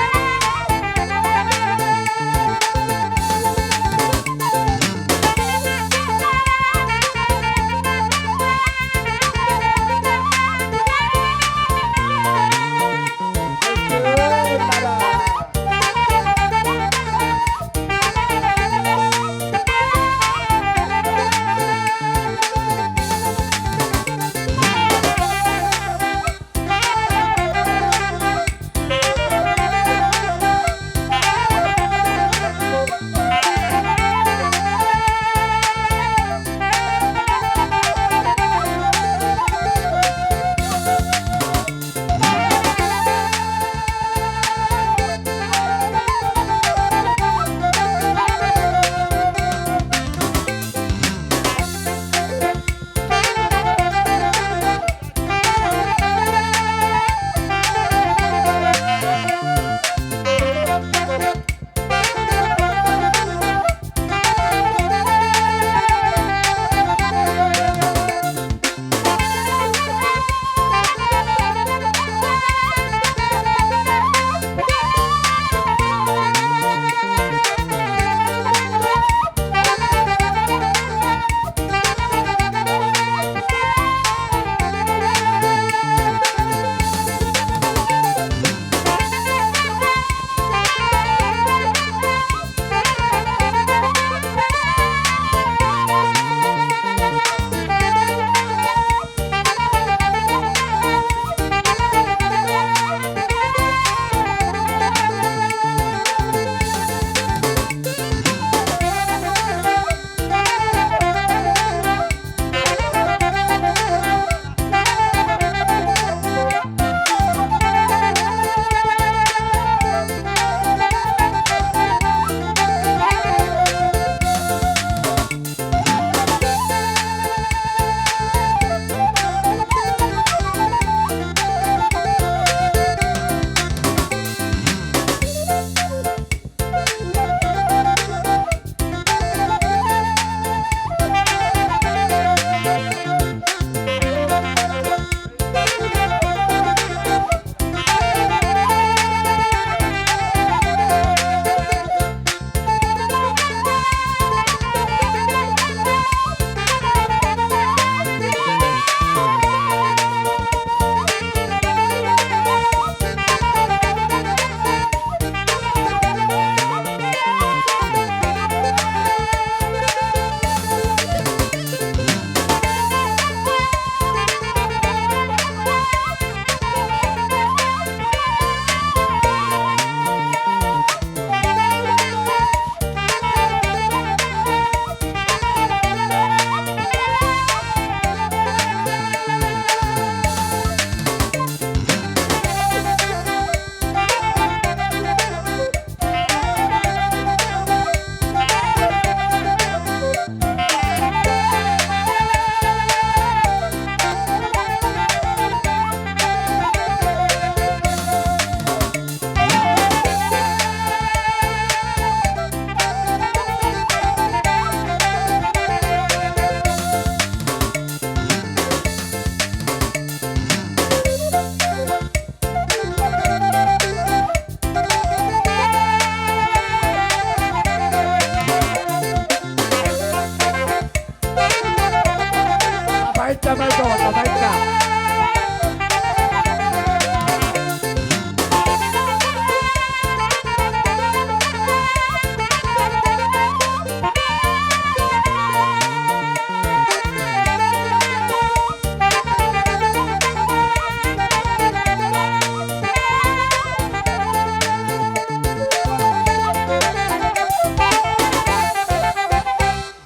Damai do, damai ka.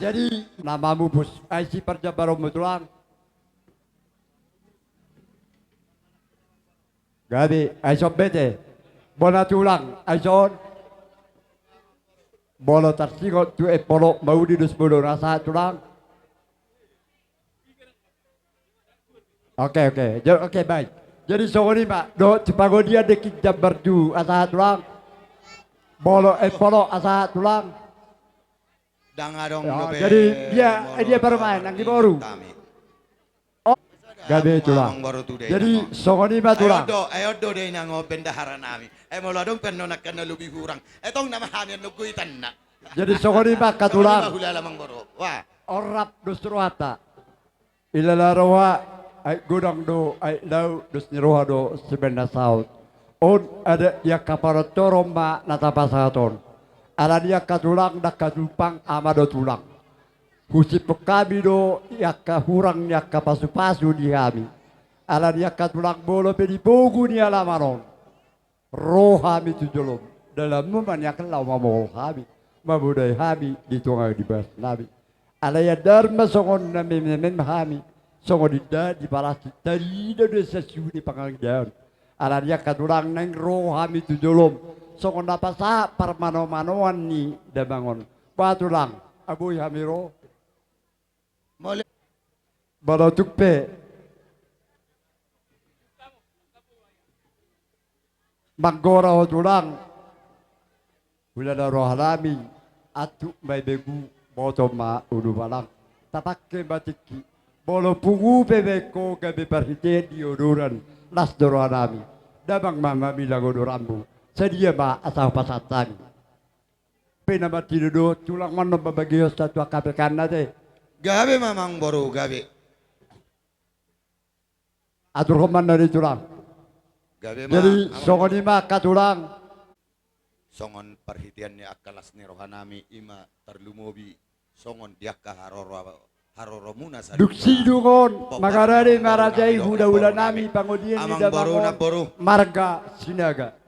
Jadi, na mamupus, ai si parjambaronmu, Tulang. Gabe, ai so bete. Bona Tulang, ai son. Molo tarsingot tu Epolo, mauli dos molo na sahat, Tulang. Oke, oke. Ja-, oke, baik. Jadi songon i ma, dohot tu pangolian dengki jambar tu, asa sahat, Tulang. Molo Epolo, asa sahat, Tulang. Ndang adong dope. Jadi dia, dia baru main, nang di boru. Oh, gabe, Tulang. Jadi songon i ma, Tulang. Ai on do, ai on do dainang on bendahara nami. Ai molo adong pe annon angka na lobi hurang, ai tong nama hami annon goitanna. Jadi songon i ma angka, Tulang. Songon i ma hulala, Amangboru. Wah. On rap dos rohanta. Ilala roha, aek godang do aek laut, dos ni roha do sibaen na saut. On adat di angka parantoron ma na tapasahat on. Alani i angka, Tulang, ndang hatumpang ama dohot tulang. Husipuk hami do i angka hurang ni angka pasupasu di hami. Alani i angka, Tulang, molo pe di pogu ni alaman on ro hami tu jolom, dalanmu ma nian laho mamolhol hami, mamodai hami di tonga ni bagas nami. Alai andar ma songon na mememem hami, songon inda di palas, tarida do sian suhut ni pangandian. Alani i angka, Tulang, naeng ro hami tu jolom songon na pasahat parmanomanoan ni damang on. Ba, Tulang, a boi hami ro. Molo, molo tung pe manggora ho, Tulang, hulala roha nami, antuk ma i begu, boto ma ulu balang. Tapangke ma tingki. Molo pungu pe baen ho gabe parhitean di odoran, las do roha nami. Damang ma mamilang odoranmu. Sadia ma asa hupasahat hami. Pe na martinodohon, Tulang, ma annon pambagionsa tu angka pelekanna te. Gabe ma, Amangboru, gabe. Aturhon ma annon i, Tulang. Gabe ma. Jadi songon i ma angka, Tulang. Songon parhitean ni angka las ni roha nami, i ma tarlumobi songon di angka haroro, haroromuna saluhutna. Dung sidung on mangarade marajai hulahula nami, pangolian ni damang on, Amangboru, Namboru, marga Sinaga.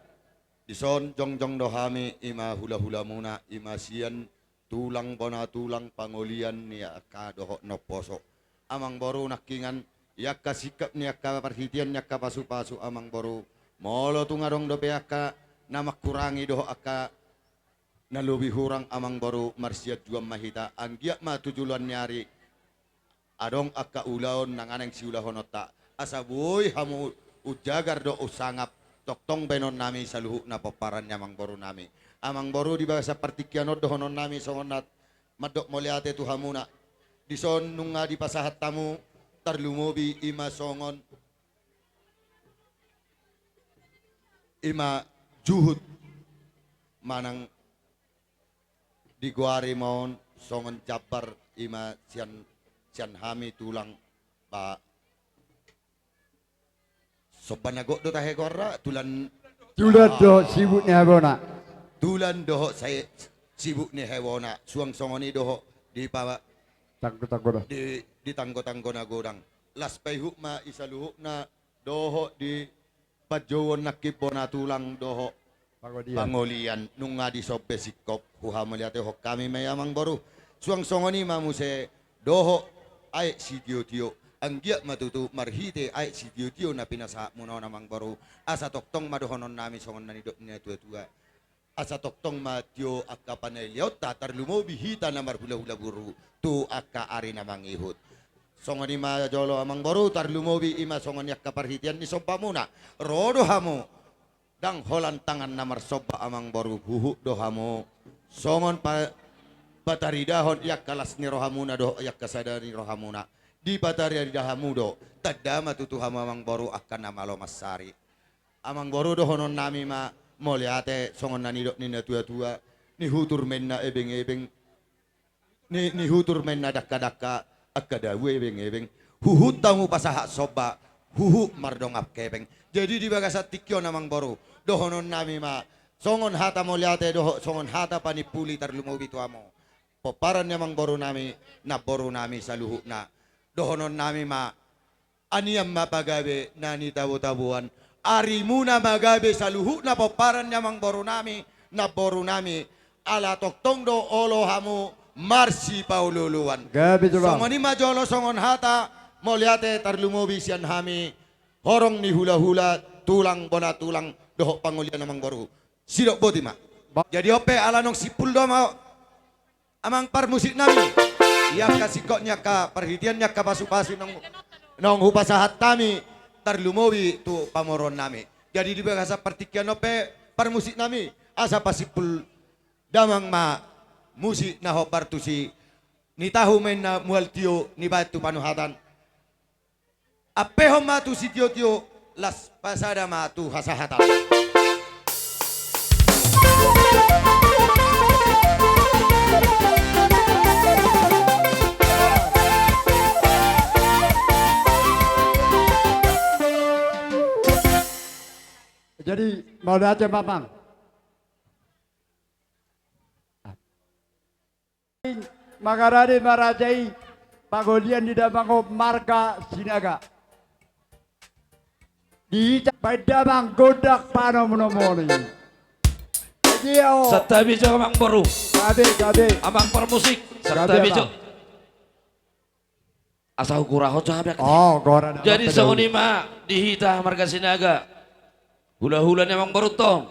Dison jongjong do hami, i ma hulahulamuna, i ma sian tulang, bona tulang, pangolian ni angka dohot naposo. Amangboru, nangkiningan, i angka singkop ni angka parhitean ni angka pasupasu, Amangboru, molo tung adong dope angka na mangkurangi dohot angka na lobi hurang, Amangboru, marsianjuan ma hita, anggiat ma tu joloan ni ari adong angka ulaon na nga naeng siulahononta, asa boi hamu umjagar dohot umsangap, tongtong baenon nami saluhutna pomparan ni amangboru nami. Amangboru, di bagasan partingkian on dohonon nami songon na mandok mauliate tu hamuna. Dison nunga dipasahat hamu, tarlumobi i ma songon, i ma juhut manang digoari ma on songon jambar, i ma sian, sian hami tulang, ba, somba na gok do tahe goarna, tulan. Tulan dohot sibuk ni habona. Tulan dohot sai, sibuk ni habona, suang songon i dohot di pa, tanggo-tanggo na, di, di tanggo-tanggo na godang. Las paihut ma i saluhutna dohot di panjouon nangkin bona tulang dohot pangolian. Pangolian, nunga dison pe singkop, huhamauliatehon hami ma i, amangboru. Suang songon i ma muse dohot aek sitiotio. Anggiat ma tutu marhite aek sitiotio na pinasahatmuna on, amangboru, asa tongtong ma dohonon nami songon na nidok ni natuatua. Asa tongtong ma tio angka panaleleonta, tarlumobi hita na marhulahula boru tu angka ari na mangihut. Songon i ma jolo, amangboru, tarlumobi i ma songon i angka parhitean ni sombamuna. Ro do hamu, ndang holan tangan na marsomba, amangboru, huhut do hamu songon pa, pataridahon i angka las ni rohamuna dohot i angka sada ni rohamuna. Dipatarida hamu do, tanda ma tutu hamu, amangboru, angka na malo mansari. Amangboru, dohonon nami ma mauliate, songon na nidok ni natuatua, nihutur ma inna ebeng-ebeng, ni, nihutur ma inna dangka-dangka, angka dabu ebeng-ebeng. huhut hamu pasahat somba, huhut mardongan hepeng. Jadi di bagasan tingki on amang boru, dohononnami ma songon hata mauliate dohot songon hata panimpuli tarlumobi tu hamu pomparan ni amang borunami, namborunami saluhutna. Dohononnami ma, anian ma pagabe na nitabotaboan, arimuna ma gabe saluhutna pomparan ni amang borunami, namborunami, ala tongtong do olo hamu marsipaolooloan. Gabe tulang. Songon i ma jolo songon hata mauliate tarlumobi sian hami horong ni hulahula, tulang bona tulang dohot pangolian amang boru. Sidok boti ma. Ba- Jadi on pe ala naung simpul do ma amang parmusiknami, di angka singkop ni angka parhitean ni angka pasupasu naung, naung hupasahat hami tarlumobi tu pamoruonnami. Jadi di bagasan partingkian on pe parmusiknami, asa pasimpul damang ma musik na hombar tusi, nitahu ma inna mual tio nibaen tu panuhatan. Ampehon ma tu sitiotio, laos pasada ma tu hasahatan. Jadi, mauliate ma amang. Mangarade ma raja i pangolian ni damang on marga Sinaga. Di hita baen damang gondang panomunomuni. Jadi o. Santabi jo amang boru. Gabe, gabe. Amang parmusik. Gabe, santabi jo amang. Asa hugorahon jo hami. Oh, gora. Jadi songon i ma di hita marga Sinaga. Hulahula ni amang borunta on.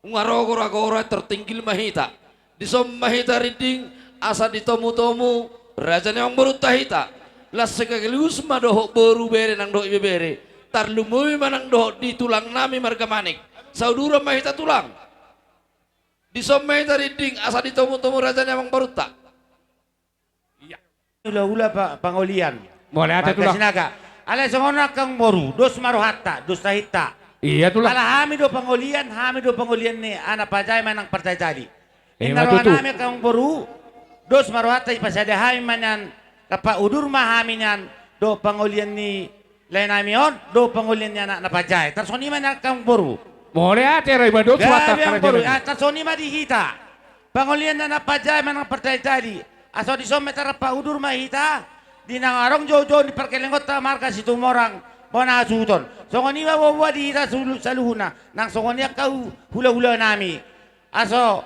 Nunga ro goragora, tertinggil ma hita. Dison ma hita rinding asa ditomutomu raja ni amang borunta hita. Laos sekaligus ma dohot boru, bere nang dohot ibebere. Tarlumobi ma nang dohot di tulangnami marga Manik. Sauduran ma hita tulang. Dison ma hita rinding asa ditomutomu raja ni amang borunta. Ia. Hulahula pa-, pangolian. Mauliate tulang. Marga Sinaga. Alai songon on angka amang boru, dos ma rohanta, dos tahinta. Ia tulang. Ala hami do pangolian, hami do pangolian ni anak pajae manang partajadi. Ima tutu. Inna rohanami angka amang boru, dos ma rohanta, dipasada hami ma nian, rampak udur ma hami nian, dohot pangolian ni laenami on, dohot pangolian ni anak na pajae. Tarsongon i ma nian angka amang boru. Mauliate, ro iba dos. Gabe rohanta amang boru. Ah, tarsongon i ma di hita. Pangolian ni anak pajae manang partajadi. Asa dison ma hita rampak udur ma hita. Di na adong joujou ni parkelengonta marga Situmorang bona Hasuhuton. Songon i ma boaboa di hita sulu-, saluhutna. Nang songon i angka hu-, hulahulanami. Asa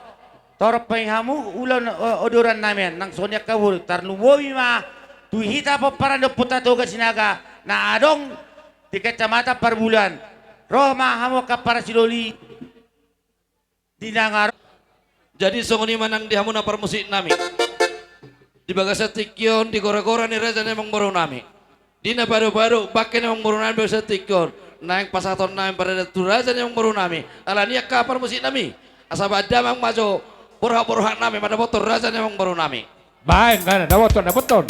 torop pe hamu ulaon, o-, odorannami an. Nang songon i angka boru, tarlumobi ma tu hita pomparan ni Ompunta Toga Sinaga na adong di Kecamatan Parbulan. Ro ma hamu angka parasidoli. Di na nga-. Jadi songon i ma nang di hamuna parmusiknami. Di bagasan tingki on di goragora ni raja ni amangborunami, di na padopadok bangke ni amangborunami di bagasan tingki on, naeng pasahatonnami parade tu raja ni amangborunami. Alani i angka parmusiknami, asa baen damang ma jo borhatborhatnami mandapothon raja ni amangborunami. Baen, baen, dapothon, dapothon.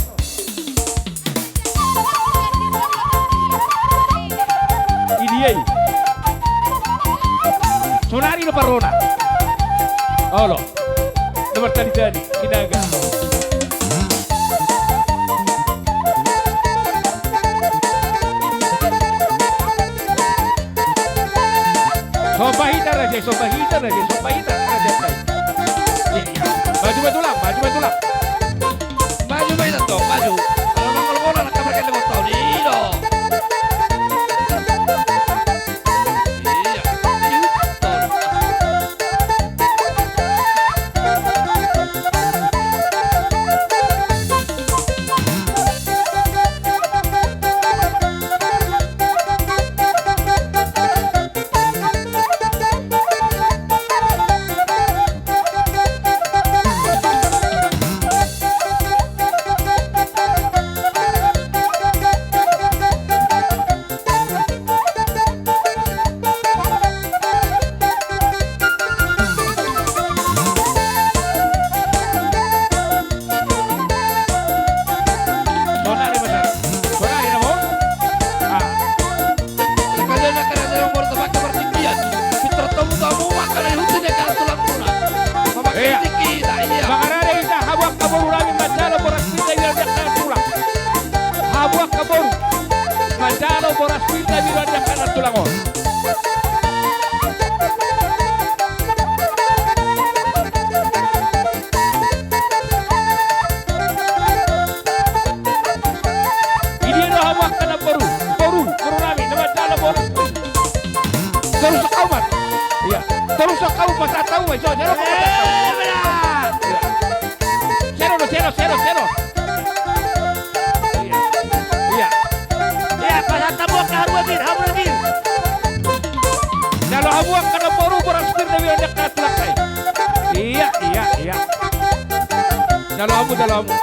Idia i. Sonari do parona. Olo. Na martalitali, Sinaga. Somba hita raja i, somba hita raja i, somba hita raja i. Iya, iya. Maju ma tulang, maju ma tulang. Maju ma hita tong, maju. Ala mangolngol anak kamarga lewat taon i do. Iya, maju tong. Boras pir na binoan ni angka na tulang on. Di dia do hamu angka na boru, boru, boru nami, na mandala boru. Torus angka umat. Ia. Torus angka umat, pasahat hamu ma, iso, sero, pasahat hamu. Ia. Sero do, sero, sero, sero. Ia. Ia. Ia, pasahat hamu angka hamu pir, hamu pir. Jalo hamu angka na boru boras pir na binoan ni angka na tulang i. Ia, ia, ia. Jalo hamu, jalo hamu.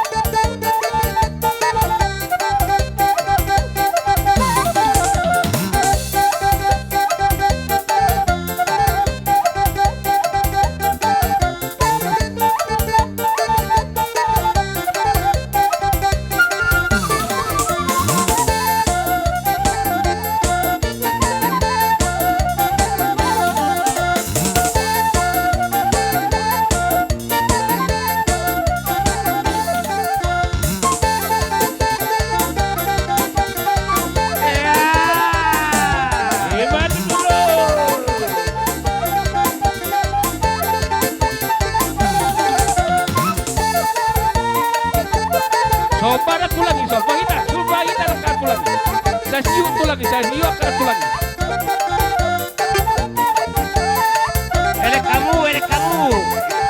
Somba na tulang i, somba hita, somba hita na tulang i. Sasiu tulang i, sasiu angka na tulang i. Elek hamu, elek hamu.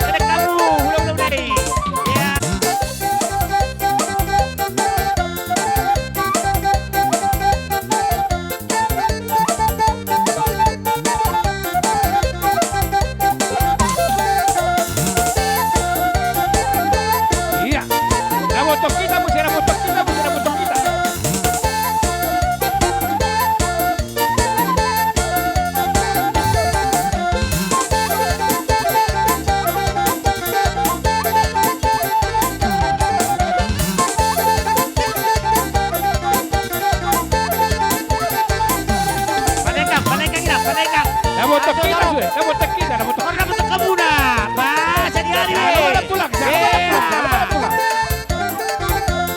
Elek hamu, hula-hula i. Ia. Ia. Dapothon hita muse, dapothon hita muse, dapothon hita. Panenggang, panenggang, ina, panenggang. Dapothon hita sude, dapothon hita, dapothon hita. Dapothon hamuna. Ba, sadiari. Jalo ma na tulang, jalo ma na tulang, jalo ma na tulang.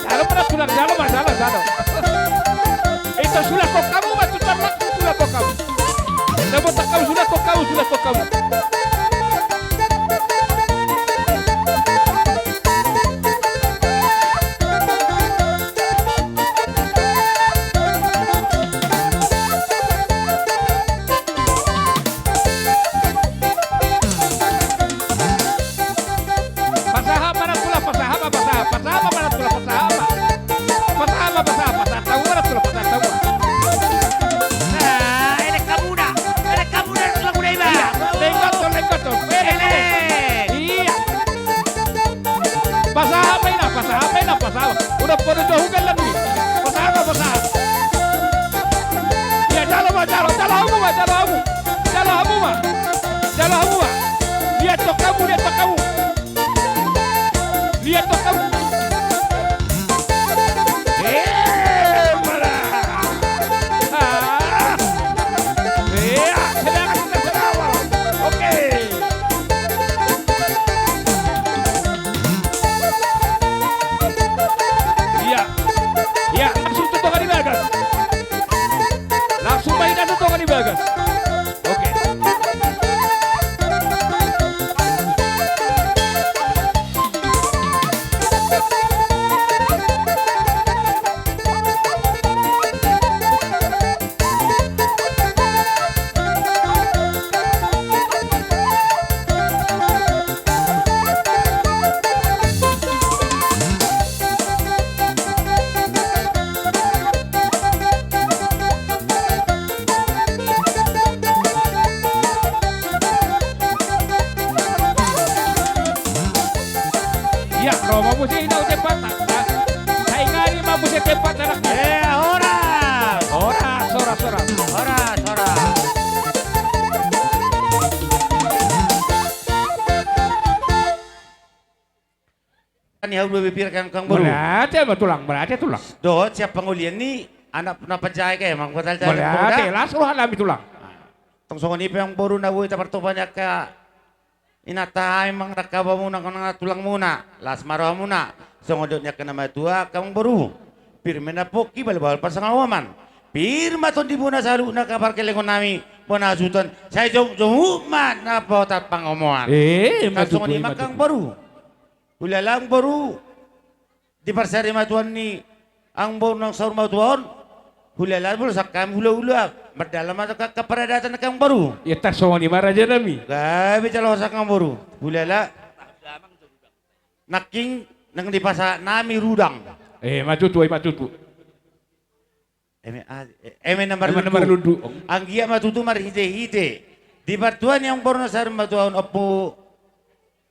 Jalo ma na tulang, jalo ma, jalo, jalo. Ito, sulahon hamu ma, tutar langsung sulahon hamu. Dapothon hamu, sulahon hamu, sulahon hamu. Pasahat ma na tulang, pasahat ma, pasahat, pasahat ma na tulang, pasahat ma. Pasahat ma, pasahat, pasahat hamu ma na tulang, pasahat hamu ma. Nah, elek hamuna, elek hamuna na tulang muna iba. Ia, lengkot do, lengkot do. Elek. Ia. Pasahat ma ina, pasahat ma ina, pasahat. Unang podo jo hugalang i. Pasahat ma, pasahat. Ia, jalo ma, jalo, jalo hamu ma, jalo hamu. Jalo hamu ma. Jalo hamu ma. Liathon hamu, liathon hamu. Liathon hamu. Eh, mara. Ah. Ia, sedang, sedang awal. Oke. Ia. Ia, langsung tu tonga ni bagas. Langsung ma ina tu tonga ni bagas. Oke. Ia, ro ma muse ina tu tempatna. Sa-, saingan i ma muse tempatna nangkin. Eh, horas. Horas, horas, horas. Horas, horas. Ni hau dua bepir kan, amang boru. Mauliate ma tulang, mauliate tulang. Dohot sian pangolian ni anak na panjae ke, amang boru. Mauliate, las roha nami tulang. Tong songon i pe, amang boru, na boi tapartopa ni angka inanta hami, amang, angka baoa muna, angka na tulang muna. Las ma roha muna. Songon didok ni angka na matua, angka amang boru. Pir ma na pongki, balbal pasangaoman. Pir ma tondimuna saluhutna angka parkelengon nami bona hasuhuton. Sai jom-, jomuk ma na potar pangomoan. Eh, ma tutu, ma tutu. Songon i ma angka amangboru. Hulala amangboru. Diparsari ma Tuhan ni amangboru nang saur matua on. Hulala molo sian hami hulahula. Mardalan ma angka paradatan angka amangboru. Ia tar songon i ma raja nami. Gabe jala horas angka amangboru. Hulala. Nangkin nang dipasahat nami rudang. Eh, ma tutu, eh, ma tutu. Eme a-, eme na marlundu. Eme na marlundu. Anggiat ma tutu marhitehite di partua ni amangboru na saur matua on Ompu,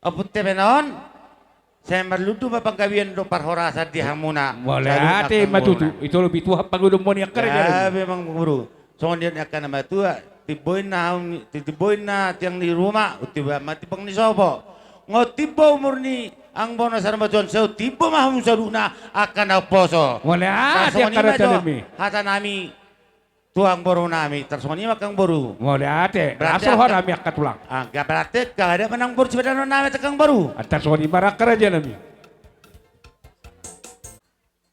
Ompu Tepen on. Sai marlundu ma panggabean dohot parhorasan di hamuna. Mauliate ma tutu. Ito lobi Tuhan pangidoan muna i angka raja. Gabe ma amangboru. Songon dia ni angka na matua, timbo inna hamu ni, ti-, timbo inna tiang ni ruma, untimbo ma timbang ni sopo. Nga untimbo umur ni amangboru na saur matua on, sai untimbo ma hamu saluhutna angka na umposo. Mauliate angka raja nami. Hata nami tu amangboru nami, tar songon i ma angka amangboru. Mauliate. Berarti las roha nami angka tulang. Angka berarti angka ada ma amangboru sipadanon nami tu angka amangboru. Tar songon i ma angka raja nami.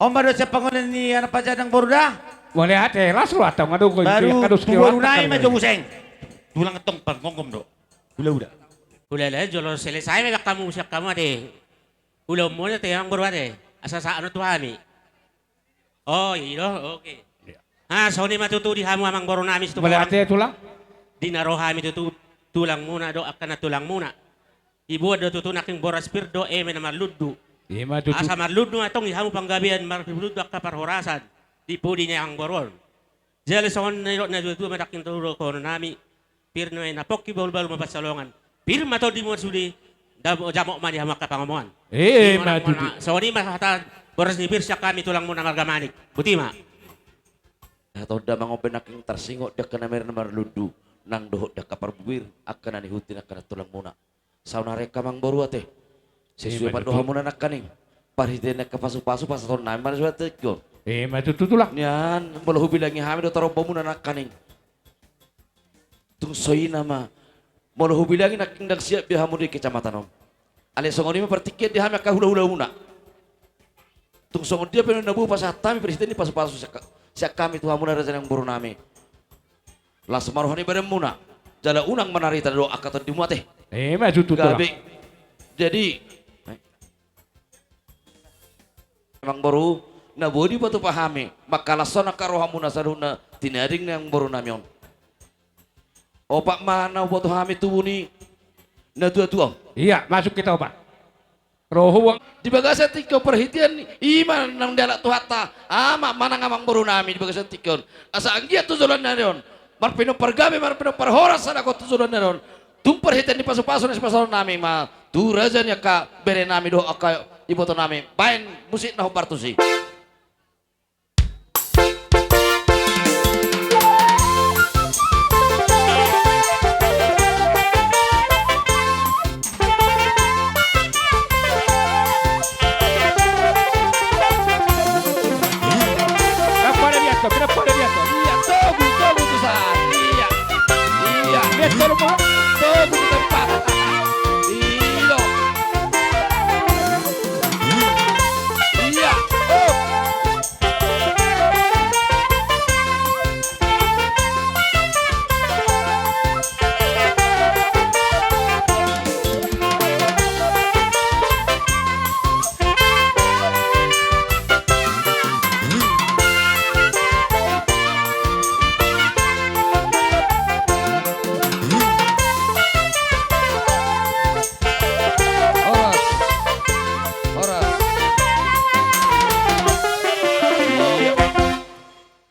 On ma dohot sian pangomoan ni anak paja nang boru da. Mauliate, las roha, tong adong. Baru tu boru nai ma jo buseng. Tulang tong panggomgom do. Hulahula. Hulala, jolo selesai ma hamu sian hamu ate. Ulaonmuna ate amangboru ate. Asa sahat tu hami. O, i do, oke. Ha, songon i ma tutu di hamu amangboru nami situtu. Mauliate tulang. Di na ro hami tutu tulangmuna do, angka na tulangmuna. Diboan do tutu nangkin boras pir do eme na marlundu. Ima tutu. Asa marlundu ma tong di hamu panggabean, marlundu angka parhorasan di pudi ni amangboru on. Jala songon na nidok ni natuatua ma nangkin tu dohonon nami, pir ma na pongki, bahulbahul ma pansalongan. Pir ma tondimuna sude, dam-, jamot ma di hamu angka pangomoan. Ima tutu. Songon i ma hata boras ni pir sian hami tulangmuna marga Manik. Botima. Hata on damang on pe nangkin tarsingot di angka na meri na marlundu nang dohot di angka parbubir, angka na nihut ni angka na tulangmuna. Saonari angka amangboru ate. Sesuai pandohanmuna nangkaning. Parhite ni angka pasupasu pasahaton nami ma sude tingki on. Ima tutu tulang. Nian molo hubilangi hami do tarombomuna nangkaning. Tung so i nama. Molo hubilangi nangkin ndang siap be hamu di kecamatan on. Alai songon i ma partingkian di hami angka hulahulauna. Tung songon dia pe na boi pasahat hami parhite ni pasupasu sian hami tu hamuna raja nang boru nami. Las ma roha ni badanmuna. Jala unang manarita do angka tondimuna ate. Ima tutu tulang. Gabe. Jadi amangboru, na boi dipatupa hami mangkalashon angka rohamuna saluhutna tinading ni amangboru nami on. Opat ma na huboto hami tubu ni natuatua on. Ia masuk hita opat. Roha uang. Di bagasan tingki on parhitean i ma nang dialap Tuhanta, ama manang amangboru nami di bagasan tingki on. Asa anggiat tu joloan ni ari on marpinompar gabe, marpinompar horas sada on tu joloan ni ari on. Tung parhitean ni pasupasu na sipasahaton nami ma tu raja ni angka bere nami dohot angka iboto nami, baen musik na hombar tusi. Horas. Horas.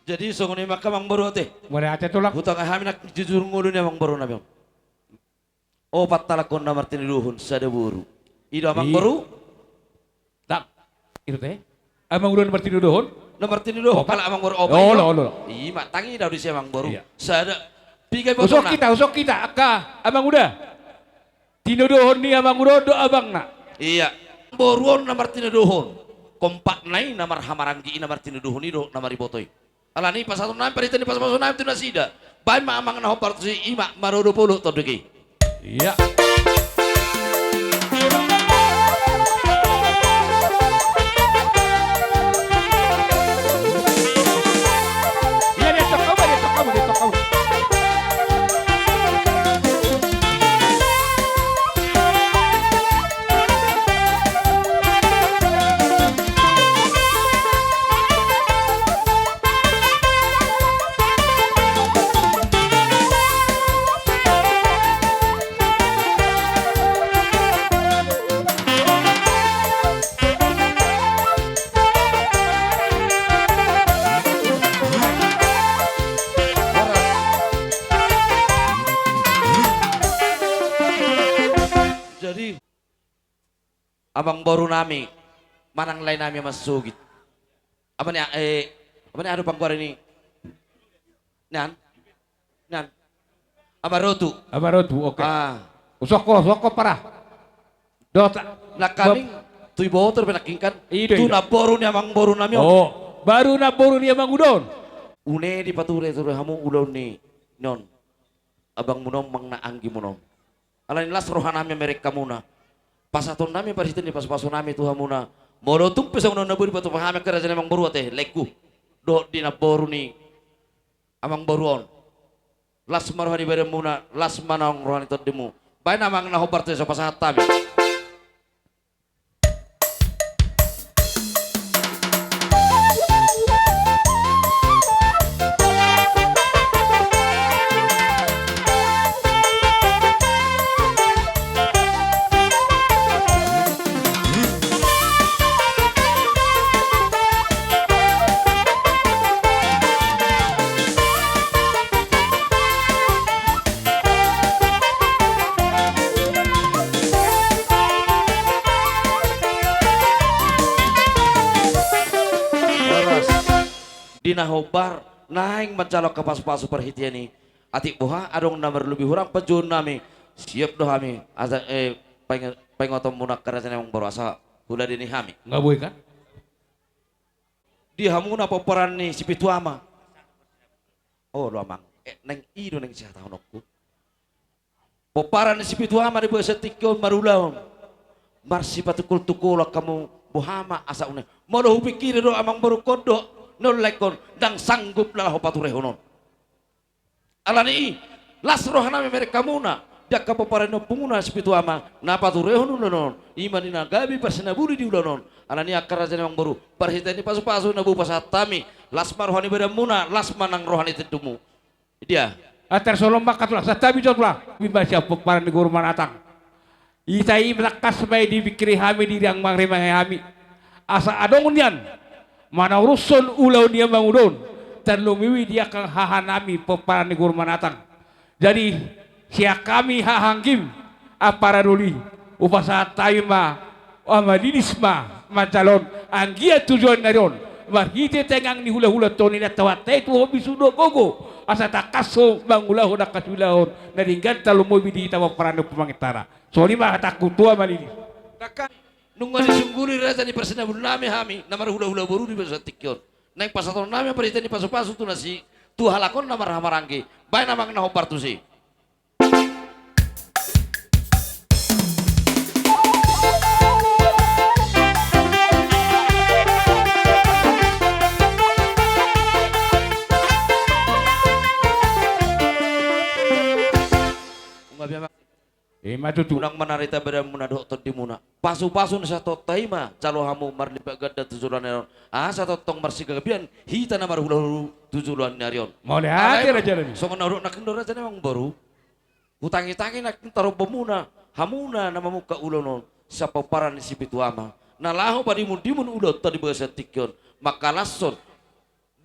Jadi songon i ma angka amangboru ate. Mauliate tulang. Hutangihon hami nang jujur ngolu ni amangboru nami on. Opat halak on na martinodohon sada boru. I do amangboru. Dang. Ido te. Amangboru na martinodohon. Na martinodohon. Opat. Halak amangboru opat. Olo, olo. Ima tangi do disi amangboru. Ia. Sada. Piga ibotona. Husok hita, husok hita. Angka amangboru. Tinodohon ni amangboru on do abangna. Ia. Boru on na martinodohon. Kompakna i na marhamaranggi i na martinodohon i do na mariboto i. Alani i pasahaton nami parhite ni pasupasu nami tu nasida. Baen ma amang na hombar tusi, ima marudop olo tondok i. Ia. Ia Amangboru nami, manang lae nami Aman Sogit. Amane, eh, amane adu panggoaran i. Nan. Nan. Amang Rotu. Amang Rotu, oke. Ah. Usokkon, usokkon parah. Dota. Nangkaning tu iboto pe nangkin kan. I do, i do. Tu namboru ni amangboru nami on. Oh, baru namboru ni amangudon. Une dipature-ture hamu ulaon ni on. Abangmuna on manang anggimuna on. Alani las roha nami mamereng hamuna. Pasahaton nami parhite ni pasu-pasu nami tu hamuna. Molo tung pe songon on na boi dipatupa hami angka raja ni amangboru ate, laengku. Dohot di namboru ni amangboru on. Las ma roha ni badanmuna, las ma naung roha ni tondimu. Baen amang na hombar tu so pasahat hami. Horas. Di na hombar naeng manjalo angka pasu-pasu parhitean i. Atik boha adong na marlobi hurang panjouon nami, siap do hami asa, eh, paingot-, paingotonmuna angka raja ni amangboru asa huladeni hami. Nga boi kan? Di hamuna pomparan ni si Pitu Ama. Olo amang, eh, naeng i do naeng sihatahononku. Pomparan ni si Pitu Ama di bagasan tingki on marulaon. Marsipatungkol-tungkolan hamu boha ma asa une. Molo hupingkiri do amangborungkon do na laengkon, ndang sanggup na laho paturehon on. Alani i, las roha nami mamereng hamuna, di angka pomparan ni ompumuna si Pitu Ama, na paturehon ulaon on, i ma na gabe parsinabuli di ulaon on. Alani i angka raja ni amangboru, parhitean ni pasu-pasu na boi pasahat hami, las ma roha ni badanmuna, las ma nang roha ni tondimu. Dia. Antar solom ma angka tulang, santabi jo tulang. Bima siap pomparan ni Guru Manatang. Ita i tangkas ma i dipingkiri hami, di riang mangrimangi hami. Asa adong nian manarushon ulaon ni amangudon, tarlumobi di angka haha nami pomparan ni Guru Manatang. Jadi sian hami haha anggim, ampara doli, hupasahat hami ma Ama Lilis ma manjalo anggiat tu joloan ni ari on, marhite tangiang ni hula-hula toni na tahuatta i tu hobi sudo gogo, asa tangkas ho mangulahon angka siulaon na denggan tarlumobi di hita pomparan ni Ompu Mangintara. Songon i ma hatangku tu Ama Lilis. Nunga disungguli raja ni parsinabul nami hami na marhula-hula boru di bagasan tingki on. Naeng pasahaton nami ma parhite ni pasu-pasu tu na si, tu halak on na marhaha maranggi. Baen amang na hombar tusi. Ima tutu. Unang manarita badanmuna dohot tondimuna. Pasu-pasu ni sitaonta i ma jalo hamu marlimpat ganda tu joloan ni ari on, asa tongtong marsigabean hita na marhula-hula tu joloan ni ari on. Mauliate raja nami. Songon na hudok nangkin do raja ni amangboru. Hutangi-tangi nangkin tarombomuna, hamuna na mamungka ulaon on sian pomparan ni si Pitu Ama, na laho padimun-dimun ulaonta di bagasan tingki on, mangkalashon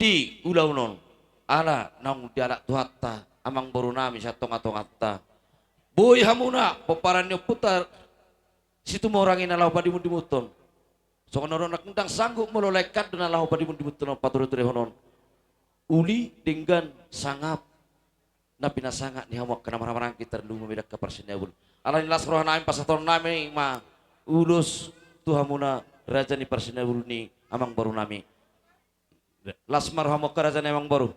di ulaon on, ala naung dialap Tuhanta amangboru nami sian tonga-tonganta. Boi hamuna pomparan ni ompunta Situmorang i na laho padimun-dimunhon. Songon na hudok nangkin, ndang sanggup molo laengkan do na laho padimun-dimunhon pature-turehon on. Uli, denggan, sangap na pinasangap ni hamu angka na marhaha maranggi, tarlumobi di angka parsinabul. Alani las roha nami, pasahaton nami ma ulos tu hamuna raja ni parsinabul ni amangboru nami. Las ma rohamu angka raja ni amangboru.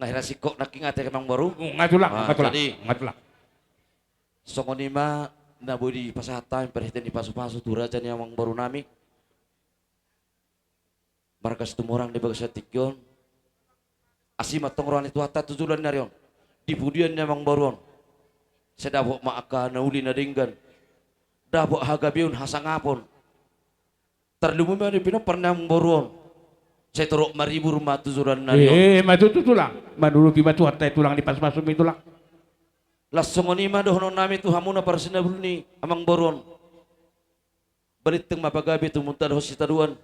Nga hira singkop nangkin ate amangboru. Nga tulang, nga tulang. Jadi nga tulang. Songon i ma na boi dipasahat hami parhite ni pasu-pasu tu raja ni amangboru nami. Marga Situmorang di bagasan tingki on. Asi ma antong roha ni Tuhanta tu joloan ni ari on. Di pudian ni amangboru on, sai dapot ma angka na uli na denggan. Dapot hagabeon, hasangapon. Tarlumobi ma di pinompar ni amangboru on, sai torop maribur ma tu joloan ni ari on. Ima tutu tulang. Manulupi ma Tuhanta i tulang di pasu-pasumi tulang. Las songon i ma dohonon nami tu hamuna parsinabul ni amangboru on. Balintang ma pagabe, tumundalhon sitadoan.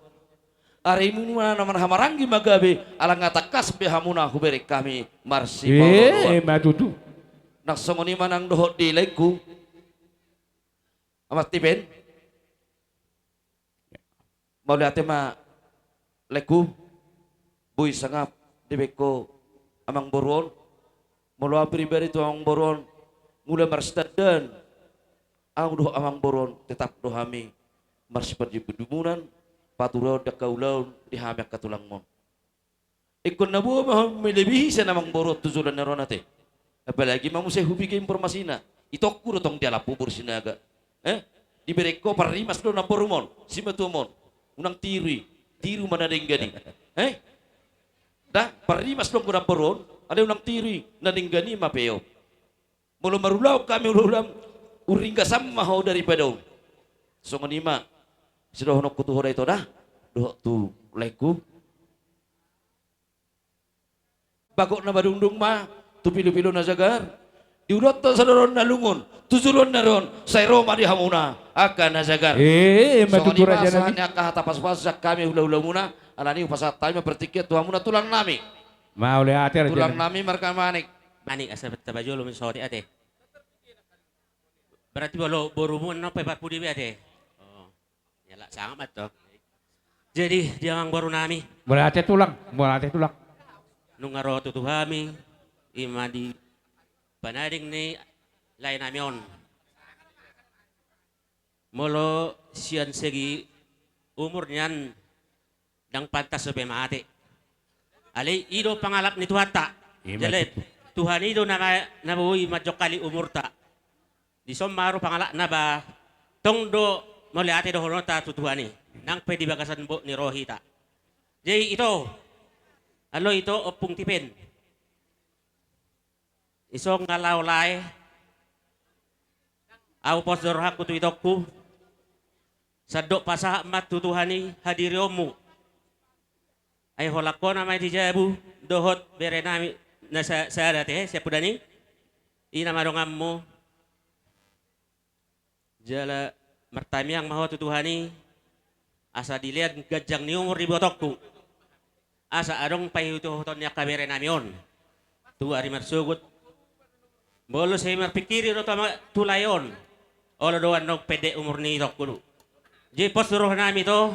Arimuna na marhamaranggi ma gabe, ala nga tangkas be hamuna hubereng hami marsipaolooloan. Eh, ma tutu. Nang songon i ma nang dohot di laengku. Amang Tipen. Mauliate ma laengku, boi sangap dibaen ho amangboru on. Molo au pribadi tu amangboru on, mula marsitandaan au dohot amangboru on, tetap do hami marsiparjolo dumunan, patureon di angka ulaon di hami angka tulangmon. Ingkon na boi ma ho melebihi sian amangboru on tu joloan ni ari on ate. Apalagi ma muse hubege informasi na, itongku do tong dialap boru Sinaga. Eh? Dibereng ho parrimas do namborum on, simatuam on. Unang tiru i, tiru ma na denggan i. Eh? Da, parrimas do ho namboru on, alai unang tiru i, na denggan i ma pe on. Molo marulaon hami hulahulamu, huringgasan ma ho daripada on. Songon i ma sidohononku tu ho da, ito da, dohot tu laengku. Bagot na madungdung ma tu pilopilo na jagar. Diulaonhon sada doron na lungun tu joloan ni ari on, sai ro ma di hamuna angka na jagar. Eh, ma tutu, rajanami. Songon i ma sahat ni angka hata pasupasu sian hami hulahulamuna. Alani i hupasahat hami ma partingkian tu hamuna tulangnami. Mauliate, rajanami. Tulangnami marga Manik. Manik, asa taba jolo ma songon i ate. Berarti molo borumu on pe parpudi be ate. Oh. Ialap sangap ma antong. Jadi, di amangborunami. Mauliate tulang, mauliate tulang. Nunga ro tutu hami, i ma di panading ni laenami on. Molo sian segi umur nian, ndang pantas dope mate. Alai i do pangalap ni Tuhanta. Ima tutu. Jala Tuhan i do na, na boi manjongkali umurta. Dison ma ro pangalapna ba, tong do mauliate dohononta tu Tuhan i, nang pe di bagasan bot ni roha hita. Jadi ito, alo ito, Ompung Tipen. Ison nga laho lae, au pos do rohangku tu itongku, sandok pasahat ma tu Tuhan i hadirionmu. Ai holan hona ma i di jabu, dohot berenami na sa-, sada ate, siampudan i, i nama donganmu. Jala martamiang ma ho tu Tuhan i, asa dilean ganjang ni umur di ibotongku. Asa adong paihuthon ni angka berenami on tu ari marsogot. Molo sai marpingkiri do tu ama-, tu lae on, olo do annon pendek umur ni itongku do. Jadi pos do rohanami ito,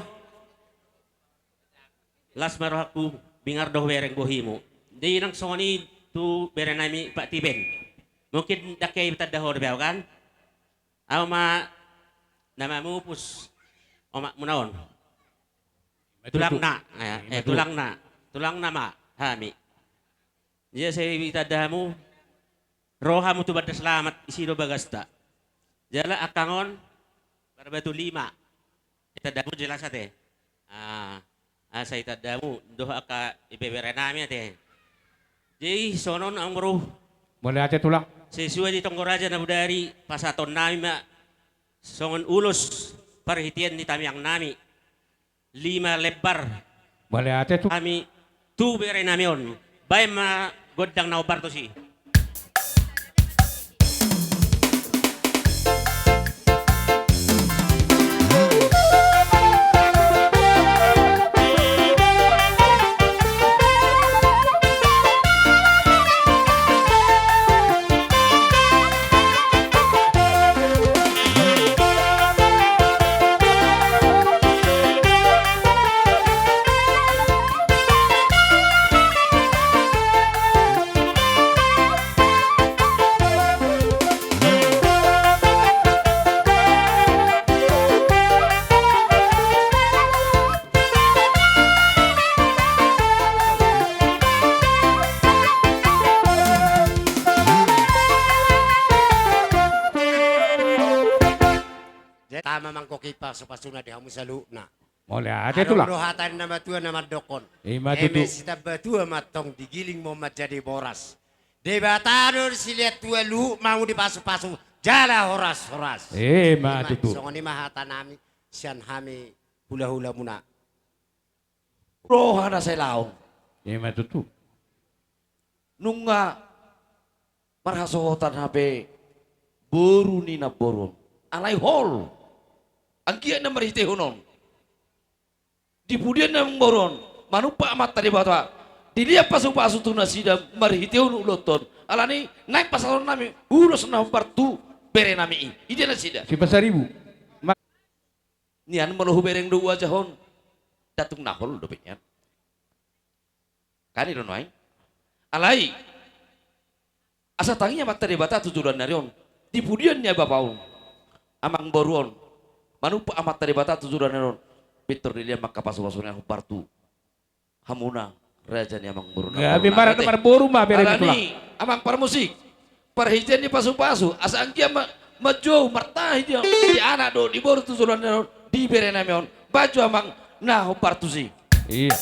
las ma rohangku, bingar do hubereng bohimu. Jadi nang songon i tu berenami Pak Tipen. Mungkin ndang hea ditanda ho dope au kan? Au ma na mamupus omakmuna on. Ima tutu. Tulangna, eh, ima tutu. Tulangna, tulangna ma hami. Jadi sai ditanda hamu, ro hamu tu Banda Selamat, isi do bagasta. Jala angka on, Parbatu lima. Ditanda hamu jelas ate. Ah, asa ditanda hamu dohot angka ibeberenami ate. Jadi songon on amangboru. Mauliate tulang. Sesuai di tonggo raja na bodari, pasahatonnami ma songon ulos parhitean ni tamiangnami. Lima lembar. Mauliate tu hami tu berenami on. Baen ma gondang na hombar tusi. Jadi tama mangkoki pasupasuna di hamu saluhutna. Mauliate tulang. Adong do hata ni na matua na mandokkon. Ima tutu. Eme sitambatua ma antong digiling ma on manjadi boras. Debata do silean tua, luhut ma hamu dipasupasu jala horashoras. Ima tutu. Songon i ma hatanami sian hami hulahulamuna. Roha na sai laon. Ima tutu. Nunga marhasohotan hape boru ni namboru on. Alai hol. Anggiat na marhitehon on. Di pudian ni amangboru on manumpak Amanta Debata, dilehon pasupasu tu nasida marhitehon ulaonta on. Alani naeng pasahatonnami ulos na hombar tu berenami i. Idia nasida? Sipasaribu. Ma- Nian molo hubereng do wajah on, datuk na hol dope nian. Kan i do nuaeng. Alai asa tangi Amanta Debata tu joloan ni ari on, di pudian ni bapa on, amangboru on manumpak Amanta Debata tu joloan ni ari on, pintor dilehon ma angka pasupasu na hombar tu hamuna raja ni amangboru na. Gabe marboru ma bere. Alani amang parmusik, parhitean ni pasupasu, asa anggiat ma manjou martahi di anak dohot di boru tu joloan ni ari on, di berenami on. Bahen jo amang na hombar tusi. Iya.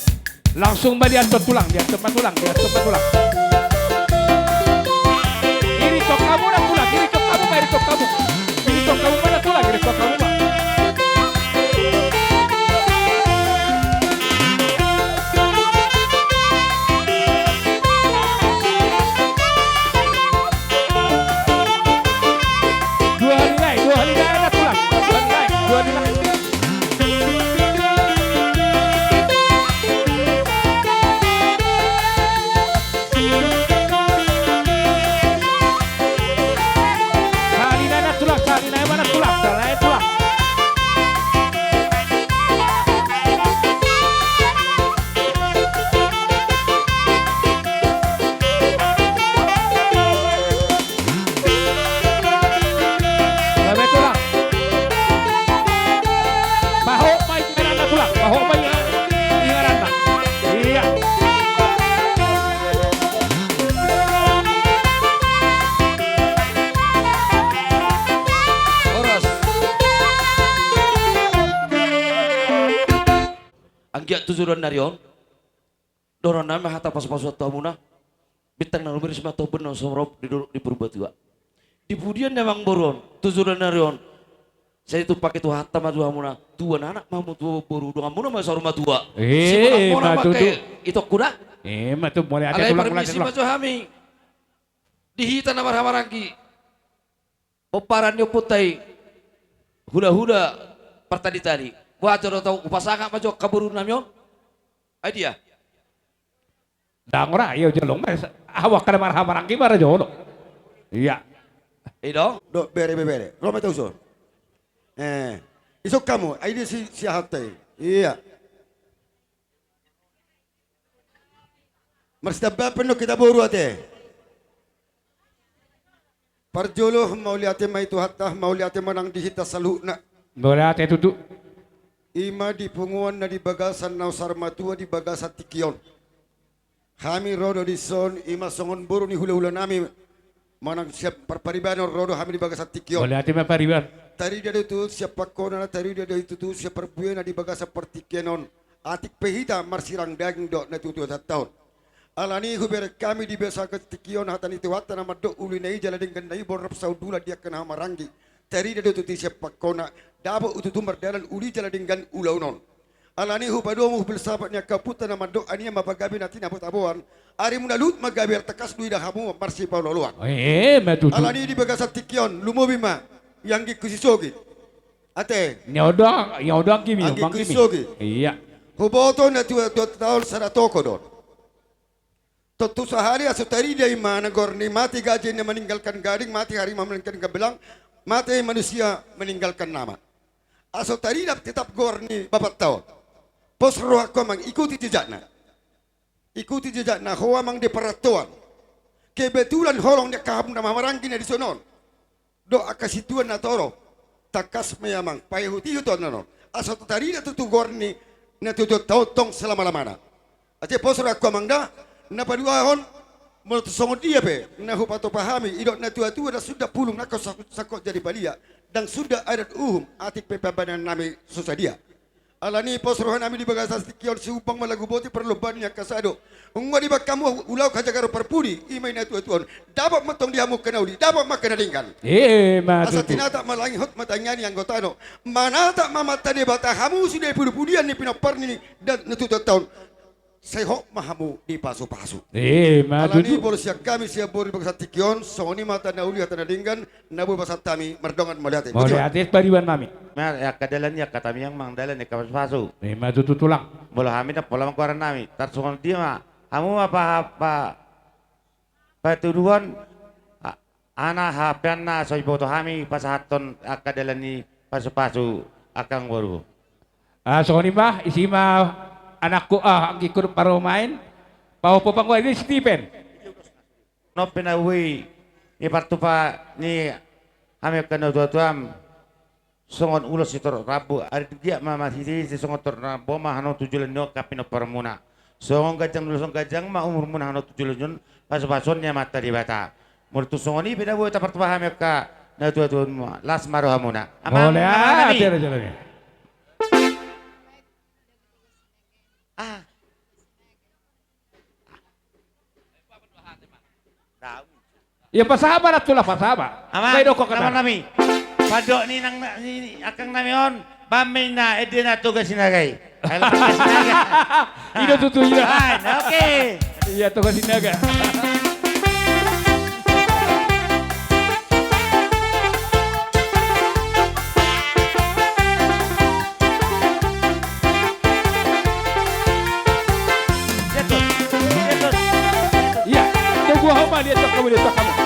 Langsung ma dianton tulang, dianton ma tulang, dianton ma tulang. Iriton hamu na tulang, iriton hamu ma, iriton hamu. Iriton hamu ma na tulang, iriton hamu ma. Dua hali nai, dua hali nai na tulang. Dua hali nai, dua hali nai. Sahali nai na tulang, sahali nai ma na tulang, sahali nai tulang. Gabe tulang. Pahot ma ingaranna tulang, pahot ma ingaranna. Iya. Horas. Anggiat tu joloan ni ari on dohononnami ma hata pasupasu tu hamuna. Bintang na rumiris ma tombun na sumorop di dolok di Purbatua. Di pudian ni amangboru on tu joloan ni ari on, sai ditumpahi Tuhanta ma tu hamuna, tuan anak ma hamu, tuan boru, donganmuna ma saur matua. Eh, simonang-monang ma tutu. Itongku da. Eh, ma tutu, mauliate tulang, mauliate tulang. Alai parmisi ma jo hami di hita na marhahamaranggi, pomparan ni ompunta i, hulahula partaditadi. Boha jo do tau, hupasangap ma jo angka borunami on. Ai dia? Ndang, ora, ia jolong ma. Ahu angka na marhahamaranggi ma ra jolo. Iya. I do? Dohot bere, bebere. Ro ma hita uson. Eh, ison hamu, ai dia si, si ahanta i. Iya. Marsitambahan pe annon hita boru ate. Parjolo mauliate ma i Tuhanta, mauliate ma nang di hita saluhutna. Mauliate tutu. I ma di punguan na di bagasan na saur matua di bagasan tingki on. Hami ro do dison, i ma songon boru ni hulahulanami, manang sian parparibanan ro do hami di bagasan tingki on. Mauliate ma pariban. Tarida do tutu sian pangkona, tarida do tutu sian parbuena di bagasan partingkian on. Atik pe hita marsirang daging dohot natuatuanta on. Alani hubereng hami di bagasan tingki on hata ni Tuhanta na mandok uli na i jala denggan na i borrap saundulan di angka na hahamaranggi. Tarida do tutu sian pangkona, dapot tutu mardalan uli jala denggan ulaon on. Alani hupadomu hupilsafat ni angka ompunta na mandok ania ma pagabe na tinabo-taboan, arimuna luhut ma gabe, tangkas do ida hamu marsipaolo-oloan. Eh, ma tutu. Alani di bagasan tingki on, lumobi ma i anggingku si Sogit. Ate. Ia odo, ia odo anggingmi, anggingku si Sogit. Iya. Huboto na tua, tua taon sada toko do on. Tontu sahali aso tarida i ma na goar ni mate gajah na meninggalkan gading, mate harimau meninggalkan belang, mate manusia meninggalkan nama. Aso tarida tetap goar ni bapanta on. Pos rohangku amang, ikuti jejakna. Ikuti jejakna ho amang di parantoan. Kebetulan holong ni angka hamu na marhahamaranggi na dison on dohot angka situan na toro. Tangkas ma i amang, paihut-ihut on annon. Asa tarida tutu goar ni natuatuanta on tong selama-lamana. Ate pos rohangku amang da, na paduahon, molo tung songon dia pe na hupatupa hami, didok natuatua ndang suda pulung nangkok sangkot jadi palia, ndang suda adat uhum, atik pe pambahenannami so sadia. Alani pos rohanami di bagasan tingki on, siumbang ma lagu boti parlombaan ni angka sado. Nunga dibahen hamu ulaon hajagaron parpudi, i ma i natuatua on. Dapot ma tong di hamu angka na uli, dapot ma angka na denggan. Eh, ma tutu. Asa tinatap ma langit, hot ma tangiang ni anggotana. Manatap ma Amanta Debata hamu sude pudipudian ni pinompar ni natuatuanta on. Sai hot ma hamu dipasupasu. Ima tutu. Alani i molo sian hami sian boru di bagasan tingki on, songon i ma hata na uli hata na denggan na boi pasahat hami, mardongan mauliate. Mauliate pariban nami. Ima angka dalan i angka tamiang manang dalan ni angka pasupasu. Ima tutu tulang. Molo hami ndang pola ma goaran nami, tarsongon dia ma hamu ma pa, pa, patuduhon, a-, ana hapean na so diboto hami pasahathon angka dalan ni pasupasu angka amangboru. Ah, songon i ma, isi ma anakku, ah, anggingku dohot parumaen, pahompu panggoari ni Stipen. Nang pe na boi ni partupa ni hami angka natuatuam. Songon ulos sitorop rambu, ari giat ma masisisi, songon torop rambu ma hamu tu joloan on angka pinomparmuna. Songon ganjang ni ulos on ganjang ma umurmuna hamu tu joloan on, pasupasuon ni Amanta Debata. Molo tung songon i pe na boi tapartupa hami angka natuatuamuna, las ma rohamuna. Amang, mauliate, amang nami. Ate, raja nami. Ah. Ia pasahat ma, tulang, pasahat ma. Amang, amang nami. Pandok ni nang, ni, ni angka nami on, bahen ma inna, ende na Toga Sinaga i. Ayo, Toga Sinaga. I do tutu, i do. Ah, oke. Ia, Toga Sinaga. Ia, tunggu hamu ma, lihat hamu, lihat hamu.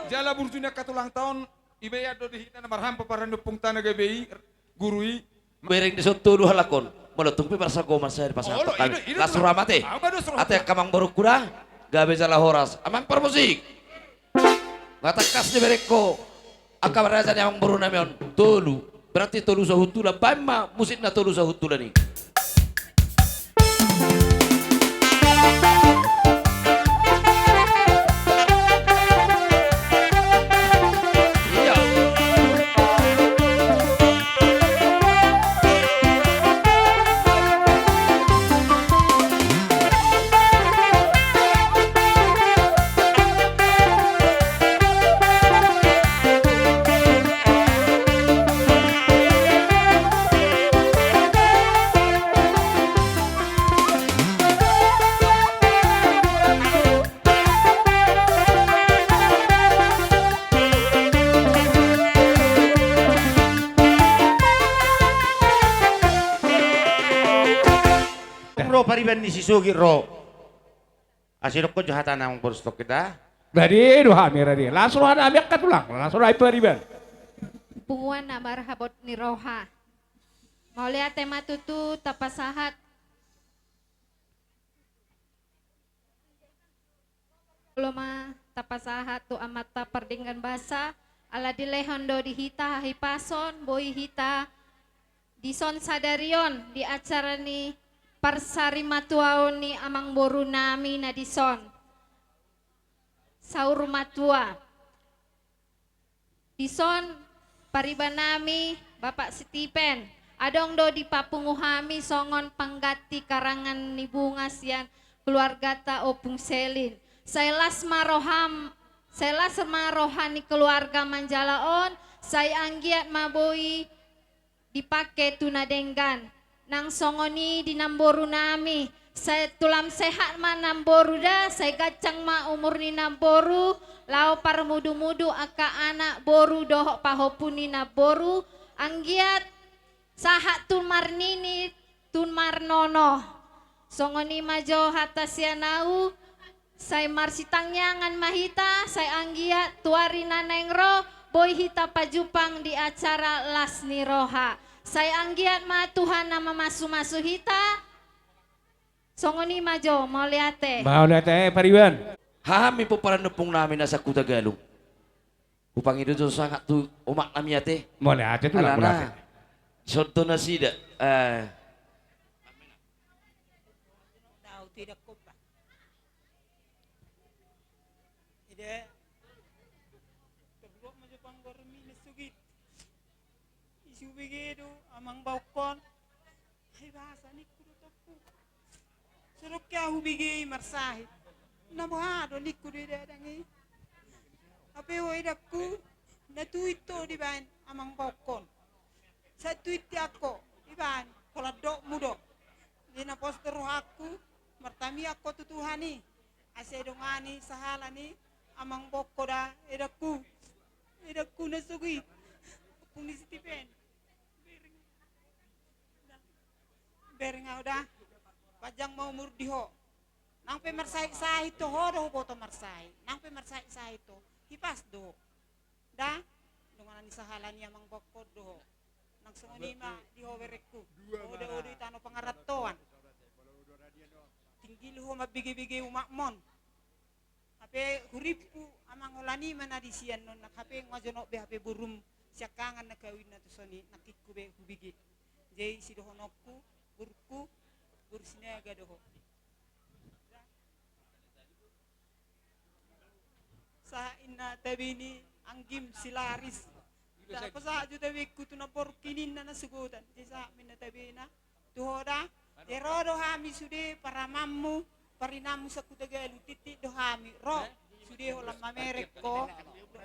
Jala burju ni angka tulang, taon i be ia do di hita na marhaha pomparan ni ompungta na gabe i, guru i. Bereng dison tolu halak on. Molo tung pe marsagoman sae dipasahat hami. Las roha ma ate. Ate angka amangborungku da. Gabe jala horas. Amang parmusik. Nga tangkas dibereng ho angka raja ni amangboru nami on tolu. Berarti tolu sahuntulan. Bahen ma musik na tolu sahuntulan i. Ro pariban ni si Sogit ro. Asi dokkon jo hatana amang boru Sitongkin da. Rade do hami, rade. Las roha nami angka tulang, las roha i pariban. Punguan na marhabot ni roha. Mauliate ma tutu tapasahat. Olo ma tapasahat tu Amanta Pardenggan Basa, ala dilehon do di hita hahipason, boi hita dison sadari on di acara ni parsarimatuaon ni amang boru nami na dison. Saur matua. Dison pariban nami Bapak Sitipen, adong do dipapungu hami songon pangganti karangan ni bunga sian keluargata Ompung Selin. Sai las ma roham, sai las ma roha ni keluarga manjalaon, sai anggiat ma boi dipake tu na denggan. Nang songon i di namboru nami, sai tulang sehat ma namboru da, sai ganjang ma umur ni namboru, laho parmudumudu angka anak boru dohot pahompu ni namboru, anggiat sahat tu marnini tu marnono. Songon i ma jo hata sian au, sai marsitangiangan ma hita, sai anggiat tu ari na naeng ro, boi hita pajumpang di acara las ni roha. Sai anggiat ma Tuhan na mamasumasu hita. Songon i ma jo, mauliate. Mauliate, pariban. Hami pomparan ni ompung nami na Sakuta Galung. Hupangido jo sangap tu omak nami ate. Mauliate tulang, alana mauliate. Songon nasida, eh. Dao tidak kompak. Ida, terluak ma jo panggor mi na sugit. Isi hubege do amang baonkon. Ai boasa ningku do tompu. Sodok hea hubege i marsahit. Na boha do ningku do i dadang i. Hape ho edangku, na tuit ho dibaen amang baonkon. Sai tuit hea ho dibaen, holan dokmu do. Di na pos do rohangku, martamiang ho tu Tuhan i. Asa didongani sahala ni amang baonkon da edangku. Edangku na sugit. Ompung ni si Tipen. Bereng au da. Panjang ma umur di ho. Nang pe marsahit-sahit ho, ho do huboto marsahit. Nang pe marsahit-sahit ho, hipas do ho. Da, donganan ni sahala ni amang baonkon do ho. Nang songon i ma di ho berengku. Ho do, ho do i tano pangarantoan. Tinggil ho mambege-bege umakmon. Hape hurimpu amang, holan i ma na di sian on nang, hape nga jonok be hape borum siangkangan na kawinna tu son i, nangkin be hubege. Jadi sidohononku, borungku, boru Sinaga do ho. Sahat inna tabe ni anggim si Laris. Tapasahat jo tabengku tu namboru kininna na sugotan. Jadi sahat ma inna tabena tu ho da. Jadi ro do hami sude paramanmu, parinanmu Sakuta Galuh, tintin do hami ro. Sude holan mamereng ho,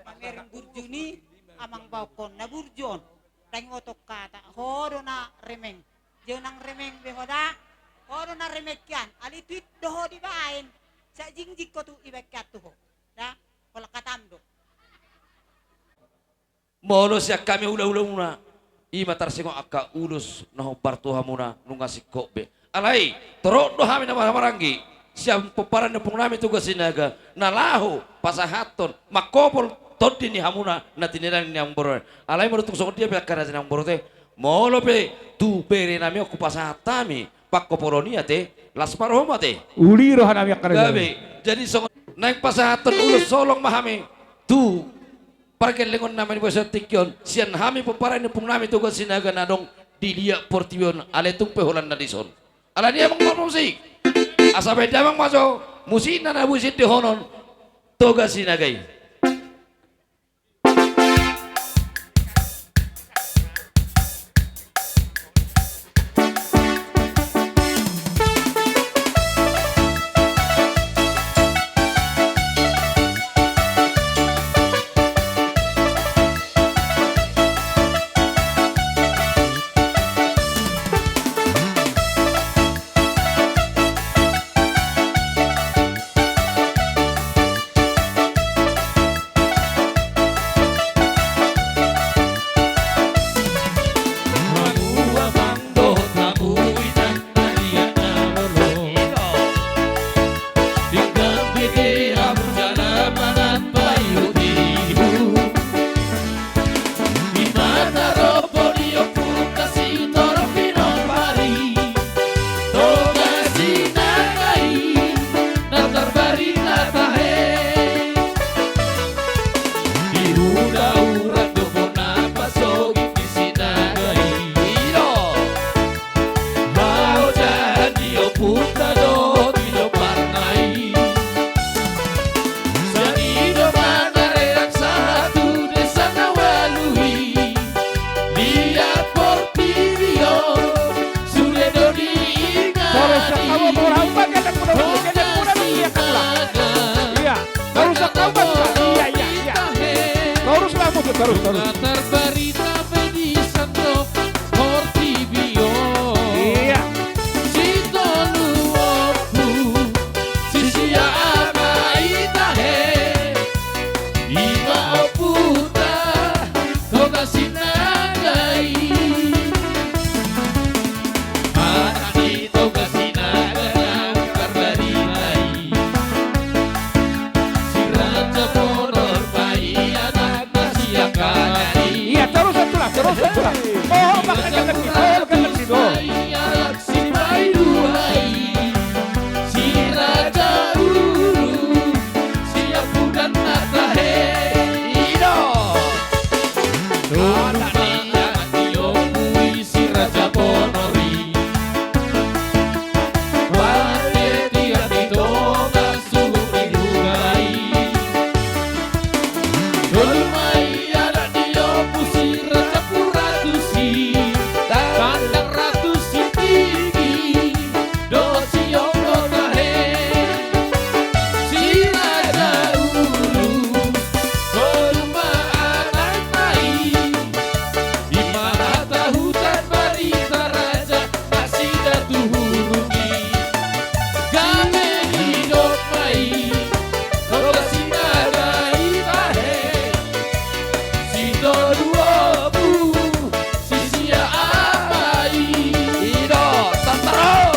mamereng burju ni amang baonkon na burju on. Ndang iboto hata, ho do na remeng. Jolo nang remeng be ho da. Ho do na remeng hian. Alai tuit do ho dibaen. Sai jingjing ho tu ibaen hian tu ho. Da, holan hatam do. Molo sian hami hula-hulamuna, i ma tarsingot angka ulos na hombar tu hamuna nunga singkop be. Alai torop do hami na marhahamaranggi sian pomparan ni ompungnami Toga Sinaga na laho pasahathon mangkopol tondi ni hamuna na tinena ni amangboru. Alai molo tung songon dia pe angka raja ni amangboru ate, molo pe tu berenami on hupasahat hami pangkopolon i ate, las ma rohamu ate. Uli rohanami angka raja. Gabe. Jadi songon naeng pasahathon ulos holong ma hami tu pargellengon na mani boasa tingki on sian hami pomparan ni ompungnami Toga Sinaga na adong di liat portibi on, alai tung pe holan na dison. Alani i amang parmusik, asa baen damang ma jo musikna na boi sidohonon Toga Sinaga i. Iya, terus, terus, terus. Iya. Iya, terus, terus, terus, terus. Oh, pakai kata kita, oh, kata kita. Sipaidua i, si Raja Ulu, si Apudan na tahe. Ido. Anak ni, anak ni ompu i si Raja Bonor i. Pande tiar ni Toga suhut ni Buga i. Jolma i anak ni ompu si Raja Purratus i. Tandang Ratus Sitinggi. Dohot si Ompu Tahe, si Raja Ulu, tolu ma anak nai, di ma hata huta barita raja, nasida tu hurung i, gabe didok ma i, Toga Sinaga i tahe, si tolu ompu. Sisia ama i. I do, tantara.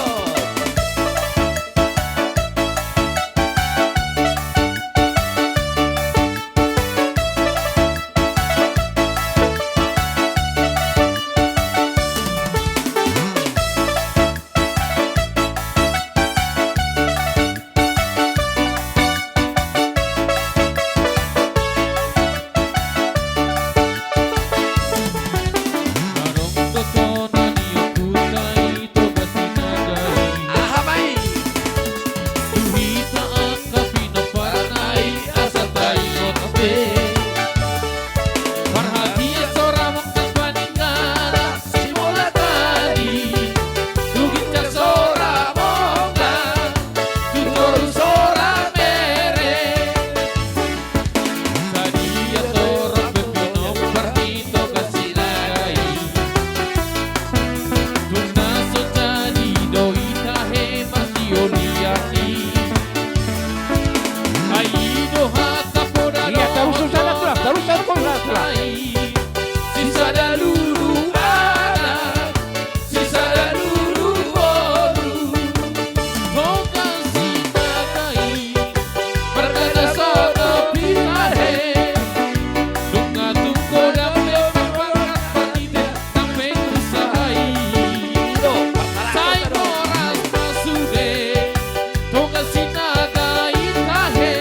Parhatian sora mongkak paninggalan si Molatadi, tu ginjang sora mongkak, tu toru sora mere. Sadia torop pe pinompar ni Toga Sinaga i, tung na so jadi do i tahe masiolian i. Ai i do hata poda. Iya, terus, terus, terus, terus, terus, terus. Sisada lulu anak, sisada lulu boru, Toga Sinaga i, marga na so dopi tahe, nunga tung godang pe marmangkat marnida, nang pe tu sahai. Sai horas ma sude, Toga Sinaga i tahe,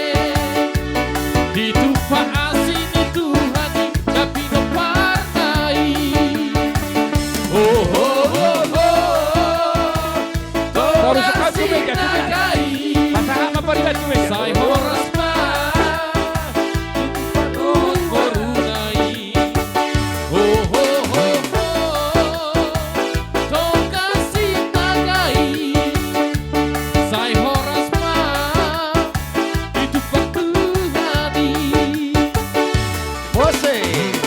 ditumpak asi ni Tuhan i, na pinomparna i. Ho, ho, ho, ho. Toga Sinaga i. Pasangan ma pariban tu meja. Sai horas ma. Boruna i. Ho, ho, ho, ho. Toga Sinaga i. Sai horas ma. Ditumpak Tuhan i. Musik.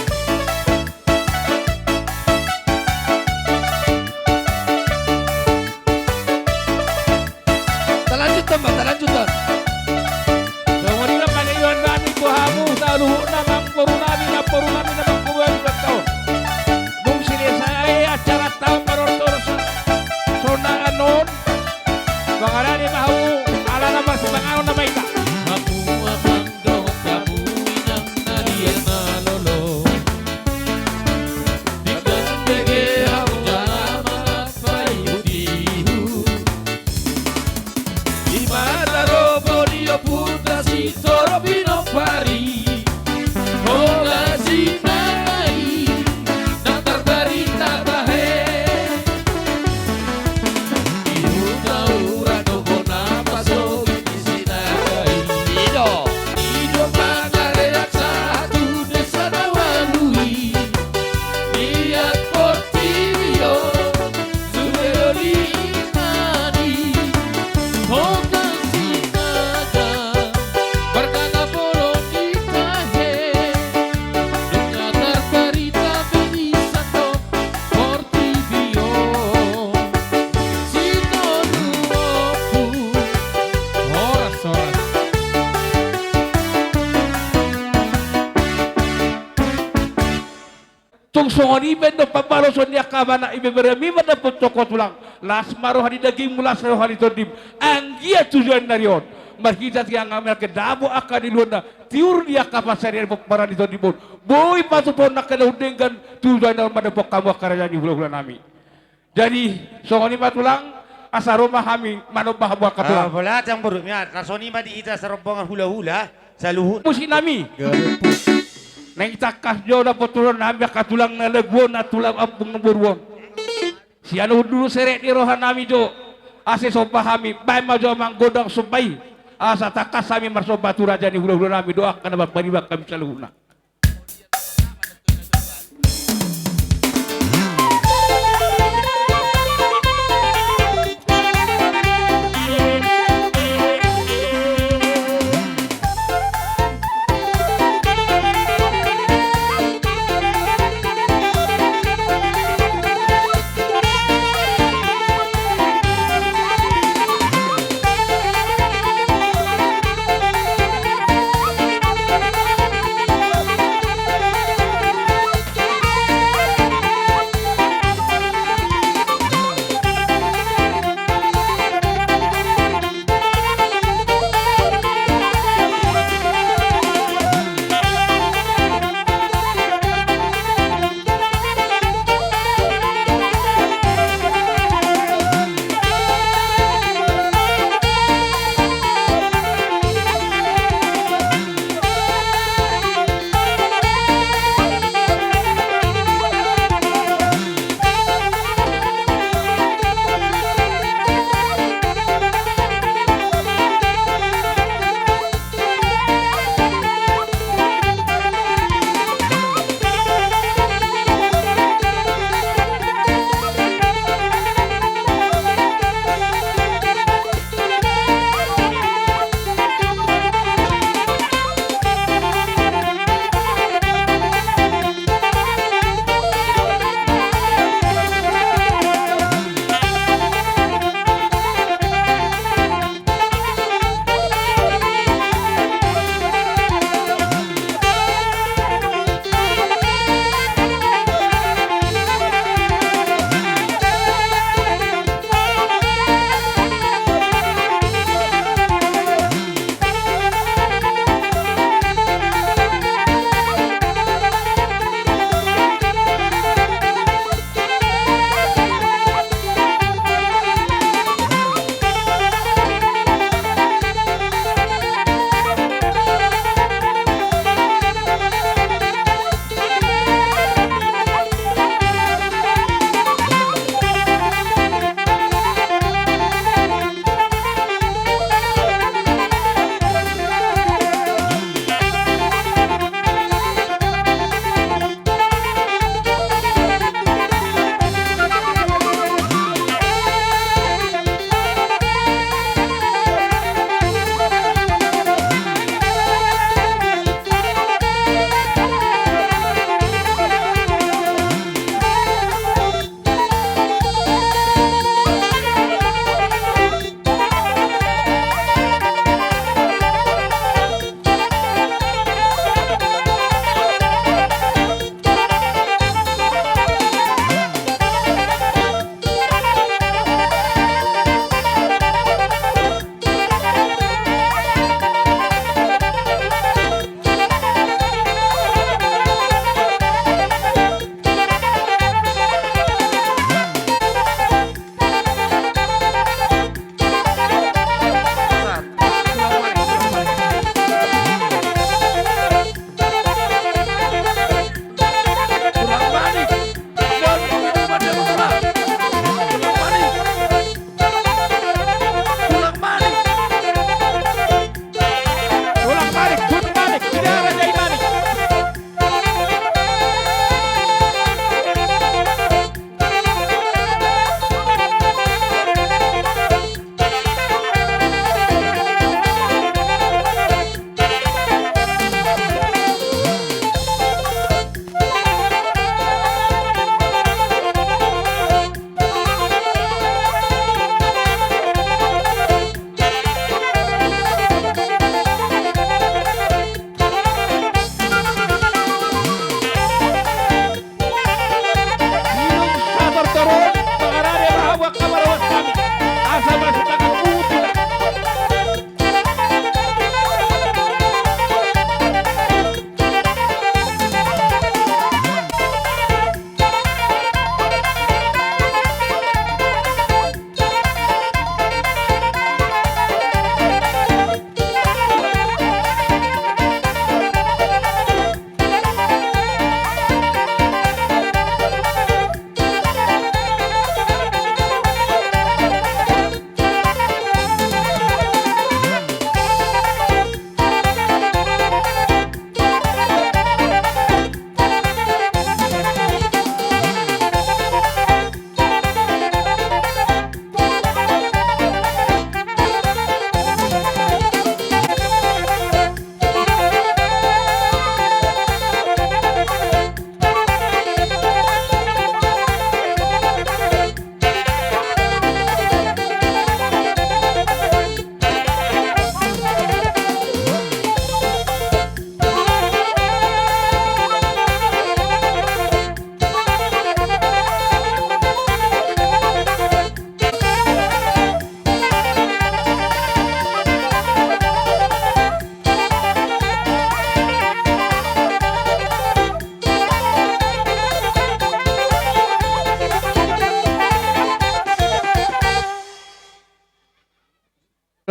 Talanjuthon ma, talanjuthon. Songon i ma pangidoan nami tu hamu saluhutna, amangboru nami, namboru nami na mangkubuan ulang taon. Dung silesai acara taon marortor sonaan on, mangalani ma hamu alana marsipanganon nama hita. Hamu amang dohot hamu inang na liat na lolo. Denggan bege hamu jala manat paihutihut. Di mata robo ni ompunta si Toga pinompar i. Toga Sinaga i, na tarbarita tahe. Di huta ura do bona pasogit ni Sinaga i. I do. I do mangareak sahat tu desa na ualu i. Liat portibi on, sude do diingani. Toga Sinaga, marga na bolon i tahe. Nunga tarbarita be di sandok portibi on. Si tolu ompu. Horas, horas. Tung songon i pe do pambaloson ni angka anak, ibeberemi mandapothon ho tulang. Las ma roha ni dagingmu, las roha ni tondim. Anggiat tu joloan ni ari on, marhite sian angka dabo, angka diluanna, tiur ni angka pansarian pomparan ni tondim on, boi patupaon angka na umdenggan, tu joloan ni ari on mandapothon hamu angka raja ni hulahula nami. Jadi songon i ma tulang, asa ro ma hami manomba hamu angka tulang. Ah, bola tiang boru, ya, na songon i ma di hita sarombongan hulahula saluhutna. Musik nami. Gabe pus. Naeng tangkas jo dapothononnami angka tulang na lagu on, na tulang ompung na boru on. Sian hundul serep ni rohanami jo, asa somba hami, baen ma jo amang gondang somba i, asa tangkas hami marsomba tu raja ni hulahulanami dohot angka na marpariban hami saluhutna.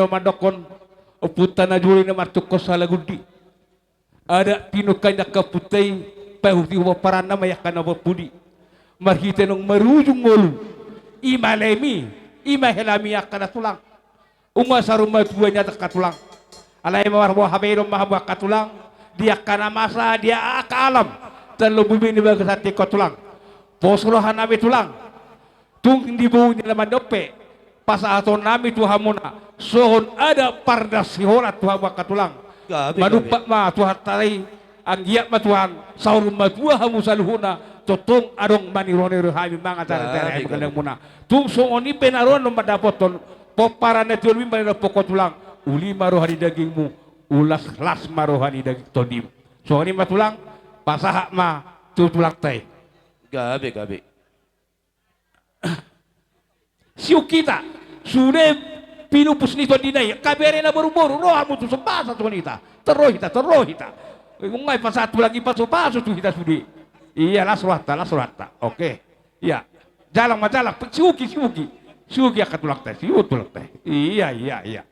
mandokkon ompunta na jolo i na martungkot salagundi. Adat pinungka ni angka ompunta i, paihut i pomparanna ma i angka na marpudi. Marhite naung marujung ngolu, i ma helami, i ma helami angka na tulang. Nunga saur matua nian angka tulang. Alai marboha be do ma hamu angka tulang, di angka na masa, di angka alam. Tarlumobi di bagasan tingki on tulang. Pos roha nami tulang. Tung di boru ni alaman on pe pasahaton nami tu hamuna songon adat parnas siholan tu hamu angka tulang. Gabe, gabe. Manumpak ma Tuhanta i, anggiat ma Tuhan saur matua hamu saluhutna, tongtong adong manironiron hami mangan sari-sari hami, gabe, gabe, mangalehon hamuna. Tung songon i pe na ro annon mandapothon pomparan na tolu i, mangalehon pongko tulang, uli ma roha ni dagingmu, ulas las ma roha ni daging tondim. Songon i ma tulang, pasahat ma tu tulangta i. Gabe, gabe. Siuk hita, sude pinupus ni tondina i, angka bere na boru-boru, ro hamu tu sombasa songon hita. Tor ro hita, tor ro hita. Nunga i pasahat tulang i pasu-pasu tu hita sude. Ia, las rohanta, las rohanta. Oke. Ia. Jalang ma jalang, siuki, siuki. Siuki angka tulangta, siuki tulangta. Ia, ia, ia.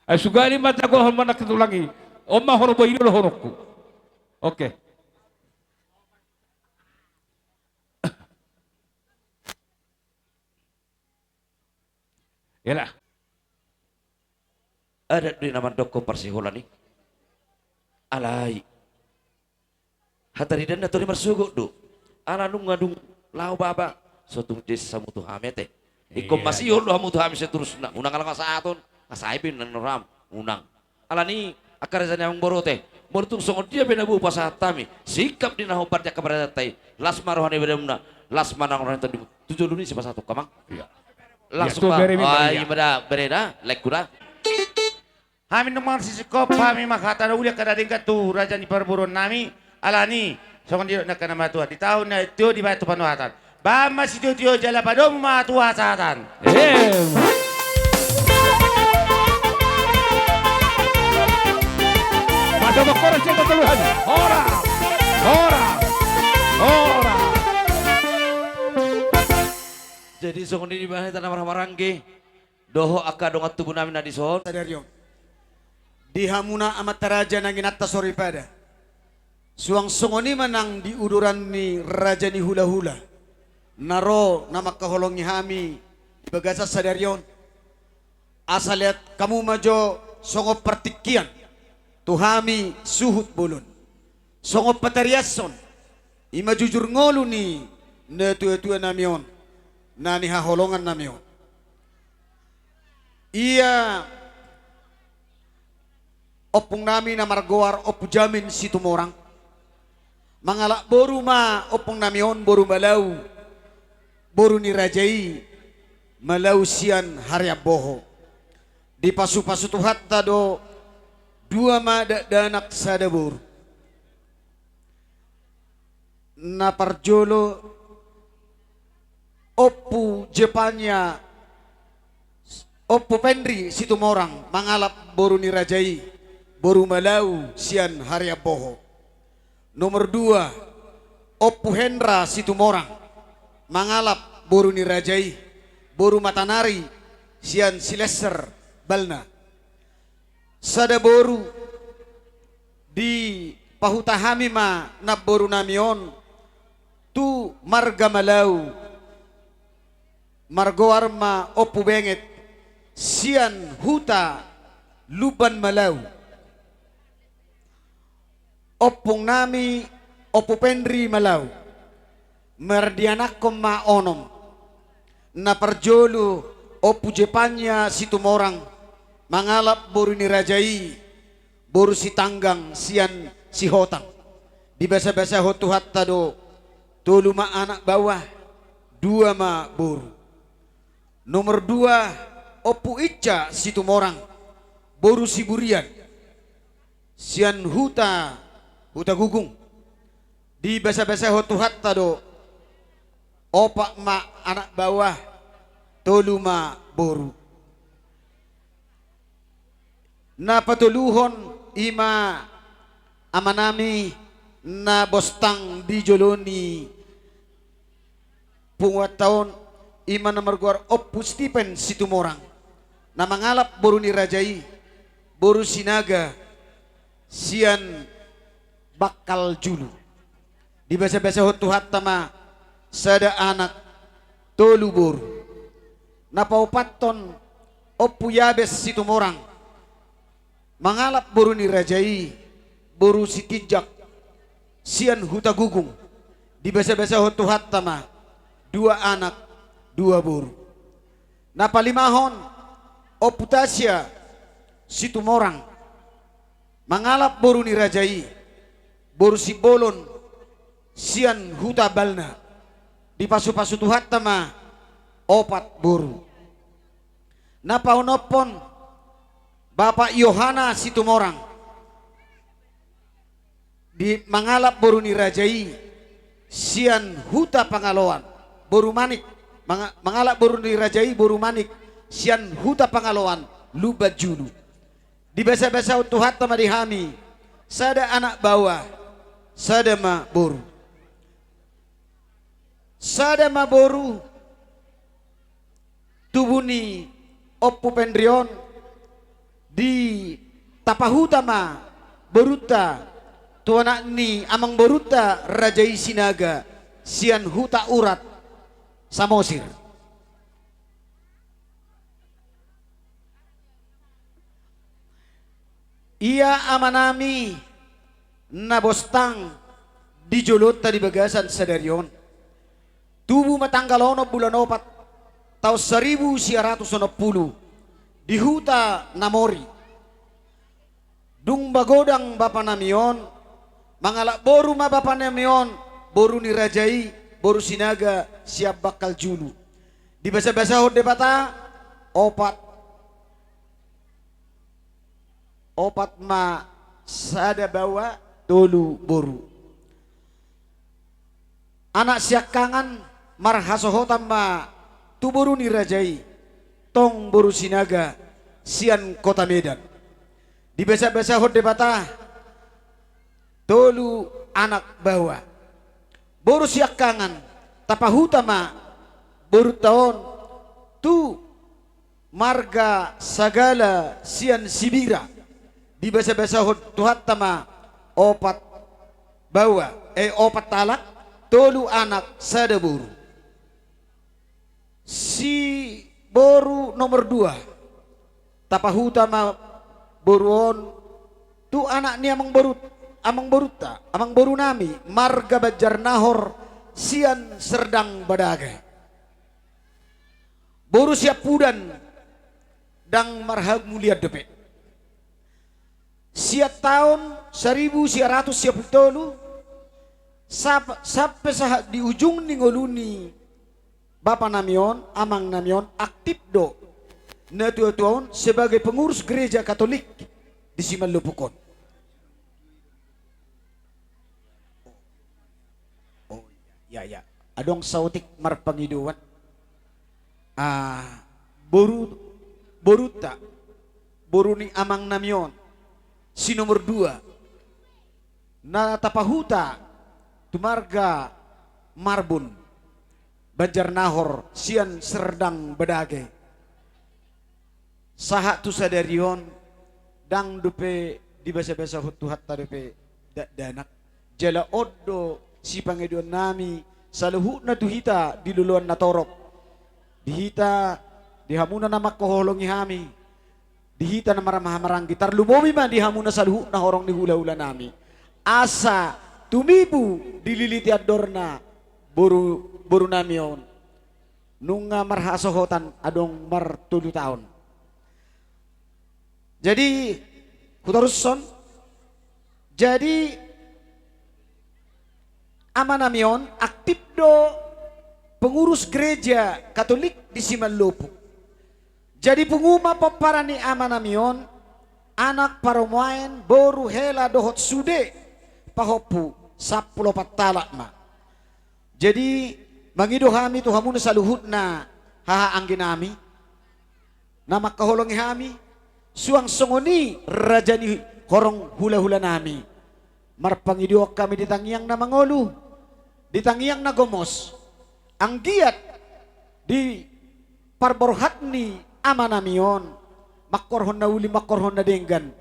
Ai sugali ma jago on ma angka tulang i. On ma horbo i do dohononku. Oke. Ela. Adat do i na mandokkon parsiholan i. Alai. Hataridanna tori marsogot do. Ala nunga dung laho baba, so tung jes hamu tu hami ate. Ingkon masihol do hamu tu hami seterusna. Unang ala pasahaton, asa ai pe nang roham. Unang. Alani, angka raja ni amang boru ate, molo tung songon dia pe na boi pasahat hami, singkap di na hombar di angka paradanta i, las ma roha ni badanmuna, las ma nang roha ni tondimu, tu jolo ni sipasahaton hamang. Ia. Langsung ia, tu ma bere mi, ah, bere, ia, ma da, bere da, laengku da. Hami nunga marsisingkop, hami ma hata na uli angka na denggan tu raja ni parboruon nami, alani, songon dia do angka na matua, di taon na tio dibahen tu panuhatan. Bahen ma sitio-tio jala padomu ma tu hasahatan. Em. Mantap, horas, cinta keluhan. Horas. Horas. Horas. Jadi songon i ma hita na marhaha maranggi. Dohot angka dongan tubu nami na dison. Sadari on. Di hamuna amanta raja nang inanta soripada. Suang songon i ma nang di uduran ni raja ni hula-hula. Na ro na mangkaholongi hami di bagasan sadari on. Asa leat hamu ma jo songon partingkian. Tu hami suhut bolon. Songon patariashon. I ma jujur ngolu ni natua-tua nami on. Na nihaholongan nami on. Ia ompung nami na margoar Ompu Jamin Situmorang. Mangalap boru ma ompung nami on boru Malau, boru ni raja i Malau sian Hariamboho. Dipasu-pasu Tuhanta do dua ma dakdanak sada boru. Na parjolo Ompu Jepania, Ompu Penri Situmorang mangalap boru ni raja i, boru Malau sian Hariamboho. Nomor dua, Ompu Hendra Situmorang mangalap boru ni raja i, boru Matanari sian Silesser Balna. Sada boru dipahuta hami ma namboru nami on tu marga Malau, margoar ma Ompu Benget sian huta Lumban Malau. Ompung nami Ompu Penri Malau. Mardianakhon ma onom. Na parjolo Ompu Jepania Situmorang mangalap boru ni raja i, boru Sitanggang sian Sihotang. Dibasa-basahon Tuhanta do tolu ma anak baoa, dua ma boru. Nomor dua, Ompu Ica Situmorang, boru Siburian. Sian huta, Hutagugung. Dibasa-basahon Tuhanta do opat ma anak baoa, tolu ma boru. Na patoluhon i ma amanami na bostang di jolo ni punguanta on, i ma na margoar Ompu Stipen Situmorang. Na mangalap boru ni raja i, boru Sinaga, sian Bangkaljulu. Dibasabasahon Tuhanta ma sada anak, tolu boru. Na paopathon, Ompu Yabes Situmorang, mangalap boru ni raja i, boru Sitinjak, sian Hutagugung. Dibasabasahon Tuhanta ma dua anak, dua boru. Na palimahon, Ompu Tasya Situmorang, mangalap boru ni raja i, boru Simbolon, sian Hutabalna. Dipasupasu Tuhanta ma opat boru. Na paonomhon, Bapak Yohana Situmorang, di mangalap boru ni raja i sian Huta Pangaloan, boru Manik, manga-, mangalap boru ni raja i, boru Manik, sian Huta Pangaloan, Lumbanjulu. Dibasabasahon Tuhanta ma di hami sada anak baoa, sada ma boru. Sada ma boru, tubu ni Ompu Penrion, di tapahuta ma borunta tu anak ni amangborunta raja i Sinaga, sian Huta Urat, Samosir. Ia amanami na bostang di jolonta di bagasan sadari on. Tubu ma tanggal onom bulan opat, taon saribu sia ratus onom pulu, di huta Namori. Dung magodang bapanami on, mangalap boru ma bapanami on, boru ni raja i, boru Sinaga, sian Bangkaljulu. Dibasabasahon Debata, opat, opat ma sada baoa, tolu boru. Anak siangkangan marhasohotan ma tu boru ni raja i, tong boru Sinaga, sian Kota Medan. Dibasabasahon Debata, tolu anak baoa. Boru siangkangan, tapahuta ma borunta on tu marga Sagala sian Sibira. Dibasabasahon Tuhanta ma opat baoa, eh, opat halak, tolu anak, sada boru. Si boru nomor dua, tapahuta ma boru on tu anak ni amangborut-, amangborunta, amangborunami, marga Banjarnahor, sian Serdang Badage. Boru Siampudan, ndang marhamulian dope. Sian taon saribu sia ratus sia pulu tolu, sap-, sampe sahat di ujung ni ngolu ni bapanami on, amangnami on, aktif do natuatua on sebagai pengurus Gereja Katolik di Simalupuk on. Oh, ya, ya. Adong saotik marpangidoan. Ah, boru, borunta, boru ni amangnami on, si nomor dua, na tapahuta tu marga Marbun, Banjarnahor, sian Serdang Badage. Sahat tu sadari on, ndang dope dibasabasahon Tuhanta dope dakdanak. Jala on do sipangidoannami saluhutna tu hita di loloan na torop. Di hita, di hamuna na mangkaholongi hami, di hita na marhahamaranggi, tarlumobi ma di hamuna saluhutna horong ni hulahulanami. Asa tumibu dililiti andorna boru, borunami on. Nunga marhasohotan adong martolu taon. Jadi, hutarushon. Jadi, amanami on aktif do pengurus Gereja Katolik di Simalupuk. Jadi, pungu ma pomparan ni amanami on, anak, parumaen, boru, hela dohot sude pahompu, sampulu opat halak ma. Jadi, mangido hami tu hamuna saluhutna hahaangginami na mangkaholongi hami, suang songon i raja ni horong hulahulanami. Marpangidoan hami di tangiang na mangolu, di tangiang na gomos, anggiat di parborhat ni amanami on, mangkorhon na uli, mangkorhon na denggan.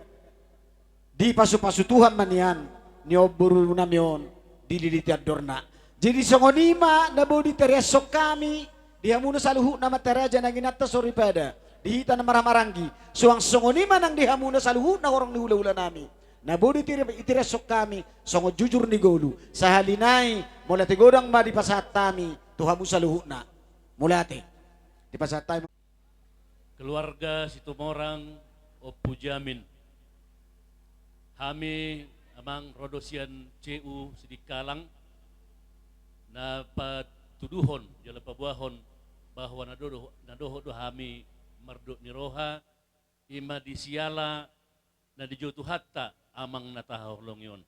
Dipasupasu Tuhan ma nian, ni on boru nami on dililiti andorna. Jadi songon i ma na boi ditiriashon hami di hamuna saluhutna amanta raja nang inanta soripada, di hita na marhahamaranggi, suang songon i ma nang di hamuna saluhutna horong ni hulahula nami. Na boi ditiri-, ditiriashon hami songon jujur ni ngolu. Sahali nai, mauliate godang ma dipasahat hami tu hamu saluhutna. Mauliate. Dipasahat hami. Keluarga Situmorang, Ompu Jamin. Hami amang ro do sian C U Sidikalang, na patuduhon jala paboahon bahwa na do-, na dohot do hami mardok ni roha, i ma di siala na dijou Tuhanta amang na tahaholongi on.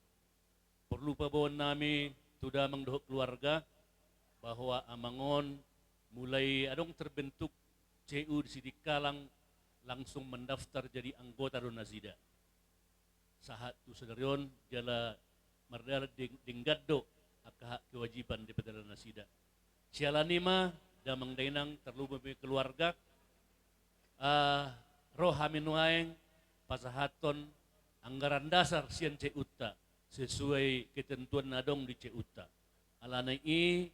Porlu paboaon nami tu damang dohot keluarga, bahwa amang on mulai adong terbentuk C U di Sidikalang langsung mendaftar jadi anggota do nasida. Sahat tu sadari on jala mardalan deng-, denggan do angka hak kewajiban di padalan nasida. Siala ni i ma damang dainang tarlumobi keluarga, ah, ro hami nuaeng pasahathon anggaran dasar sian C U-ta sesuai ketentuan na adong di C U-ta. Alani i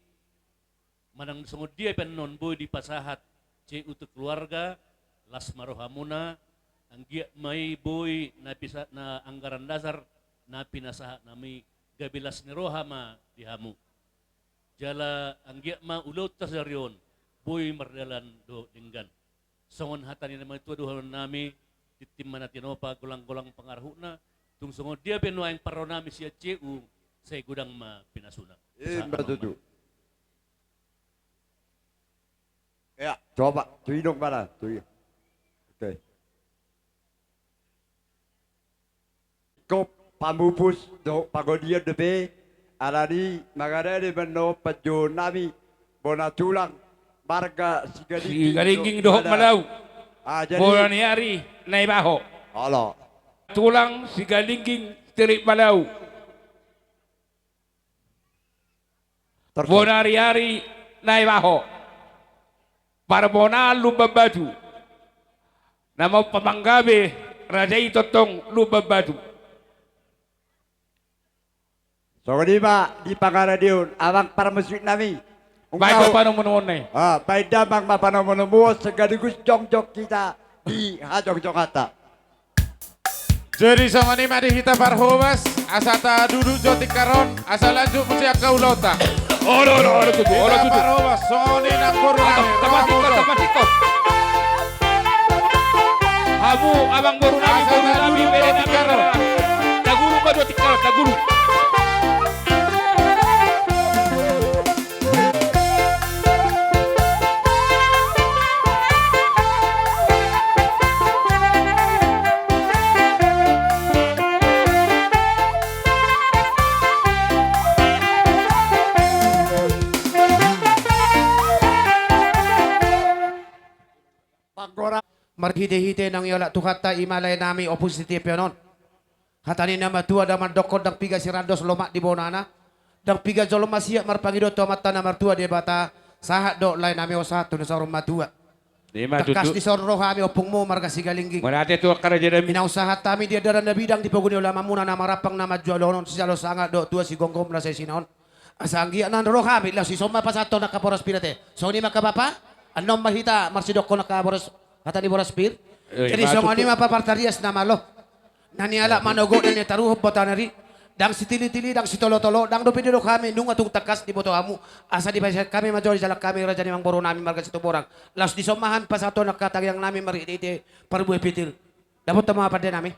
manang songon dia pe annon boi dipasahat C U tu keluarga, las ma rohamuna, anggiat ma i boi na pisa-, na anggaran dasar na pinasahat nami gabe las ni roha ma di hamu. Jala anggiat ma ulaonta sadari on boi mardalan dohot denggan. Songon hata ni na matua dohonon nami, tintin ma na tinopa, golang-golang pangarahutna, tung songon dia pe nuaeng parro nami sian C U, sai godang ma pinasuna. Ima tutu. Ya, coba, tu inong mana? Tu i. Oke. Ingkon pamupus dohot pangodian dope, alani mangaradei ma annon panjouon nami, bona tulang, marga Sigalingging, Sigalingging dohot, dohot Malau. Malau. Ah, jadi bona ni ari Naibaho. Olo. Tulang Sigalingging Sirik Malau. Bona ni ari Naibaho. Parbonaan Lumban Batu. Na mampamanggabe raja i tongtong Lumban Batu. Songon i ma di pangaradeon amang parmusik nami. Baen ma panomunomuon i. Ah, baen damang ma panomunomuon sekaligus jongjong hita di hajongjonganta. Jadi songon i ma di hita parhobas, asa taduduk jo tingkar on, asa lanjut muse angka ulaonta. Olo, olo, olo tutu, olo tutu. Hita parhobas, songon i nang boru nami, tapasingkot, tapasingkot. Hamu amang boru nami, asa boru nami, taduduk jo tingkar on. Tagulung ma jo tingkar on, tagulung. Panggora. Marhitehite naung ialap Tuhanta, i ma lae nami Ompu Sitiopion on. Hata ni na matua, ndang mandokkon ndang piga sirandos lomak di bonana, ndang piga jolma siap marpangidoan tu Amanta na martua Debata, sahat do lae nami on sahat tu na saur matua. Ima tutu. Tangkas dison ro hami ompungmu marga Sigalingging. Mauliate tu angka raja nami. I na husahat hami di andalan na bidang, di pogu ni ulaonmuna na marampang na manjalo on, sijalo sanga dohot tua sigomgom na saisina on. Asa anggiat na ro hami, laos dison ma pasahathon angka boras pir ate. Songon i ma angka bapa, annon ma hita marsidokkon angka boras, hata ni boras pir. Eh, jadi ima tutu. Songon i ma papartarias na malo. Na nialap manogot, na niataruhon botana i. Ndang sitilitili, ndang sitolotolo, ndang dope didok hami, nunga tung tangkas diboto hamu. Asa dipasahat hami ma jo di jalang hami raja ni amang boru nami marga Situmorang. Laos dison ma hami pasahathon angka tangiang nami marhitehite parbue pitir. Dapot ma pande nami.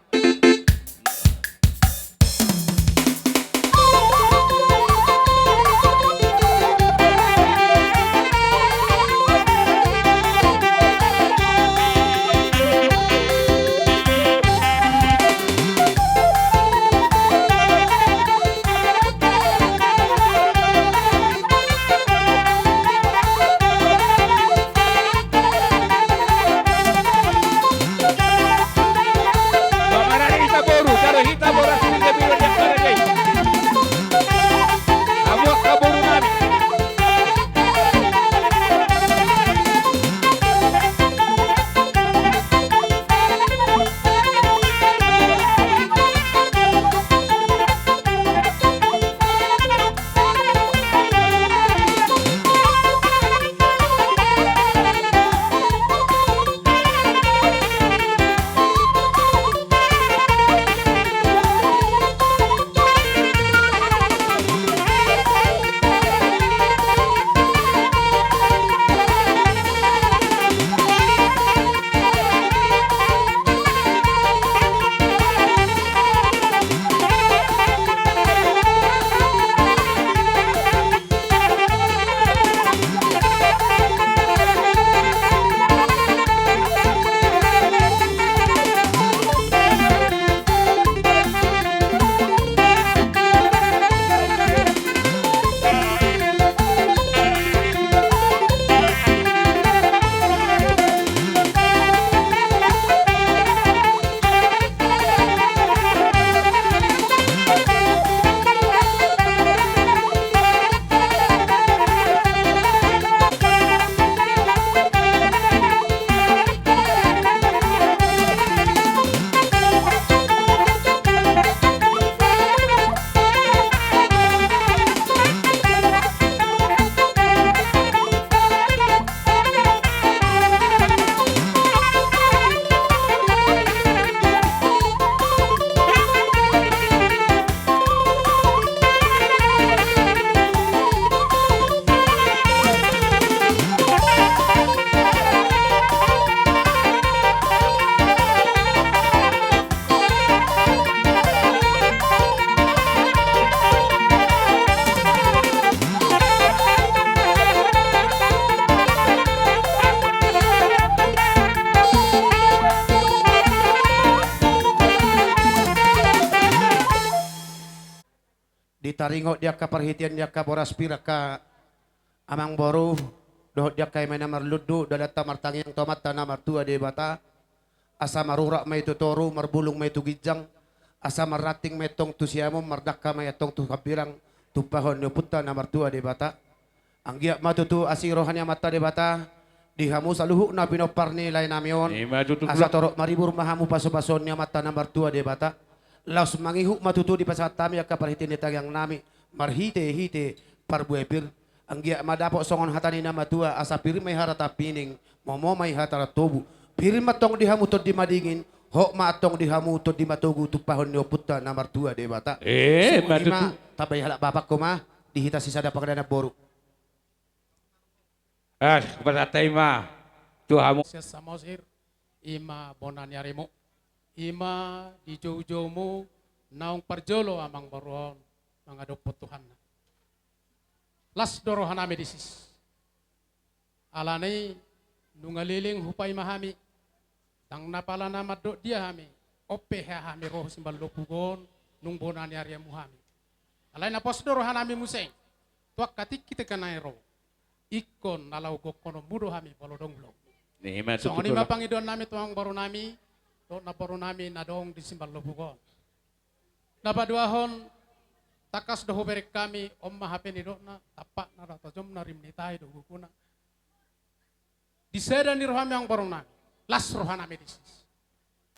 taringot di angka parhitean ni angka boras pir angka amangboru, dohot di angka eme na marlundu, dalanta martangiang tu Amanta na martua Debata, asa marurat ma i tu toru, marbulung ma i tu ginjang, asa marranting ma i antong tu siamun, mardangka ma i antong tu hambirang, tumpahon ni Ompunta na martua Debata. Anggiat ma tutu asi roha ni Amanta Debata di hamu saluhutna pinompar ni laenami on. Ima tutu, asa Tulang. Torop maribur ma hamu pasupasuon ni Amanta na martua Debata. Laos mangihut ma tutu dipasahat hami angka parhite ni tangiangnami marhitehite parbue pir. Anggiat ma dapot songon hata ni na matua, asa pir ma i hata tampining, momo ma i hata na tobu. Pir ma antong di hamu tondi madingin, hot ma antong di hamu tondi matogu, tumpahon ni Ompunta na martua Debata. Eh, songon i ma tutu. Tambai halak bapakku ma di hita sisada pangadanan boru. Ah, hupasahat hami ma tu hamu. Sian Samosir, ima bona ni arimu, ima di joujoumu naung parjolo amangboru on mangadophon Tuhanna. Las do rohanami disi. Alani nunga leleng hupaima hami. Ndang na pala na mandok dia hami, on pe hea hami ro simbal lopuk on, nung bona ni arimu hami. Alai na pos do rohanami muse tu angka tingki tingki na i ro, ingkon na laho gokhononmu do hami molo adong lomo. Ima tutu, Tulang. Songon i ma pangidoannami tu amangborunami dohot namborunami na adong di simbal lopuk on. Na paduahon, tangkas do hubereng hami, on ma hape nidokna, tampakna do, tajomna, rim ni tahi do guguna. Di sada ni rohami amangborunami, las rohanami disi.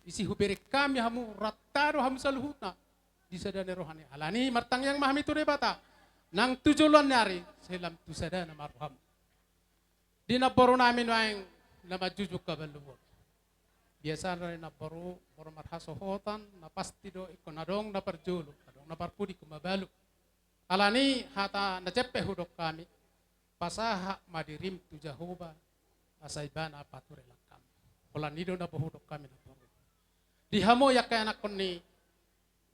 Disi hubereng hami hamu, ranta do hamu saluhutna di sada ni rohami. Alani martangiang ma hami tu Debata, nang tu joloan ni ari sai lam tu sadana ma rohamu. Di namborunami nuaeng na manjujung habaluon. Biasana do namboru molo marhasohotan, na pasti do ingkon adong na parjolo, adong na parpudi ingkon mabalu. Alani hata na jempek hudok hami, pasahat ma dirim tu Jahowa, asa Ibana pature langkam. Holan i do na hudok hami namboru. Di hamu angka ianakhon ni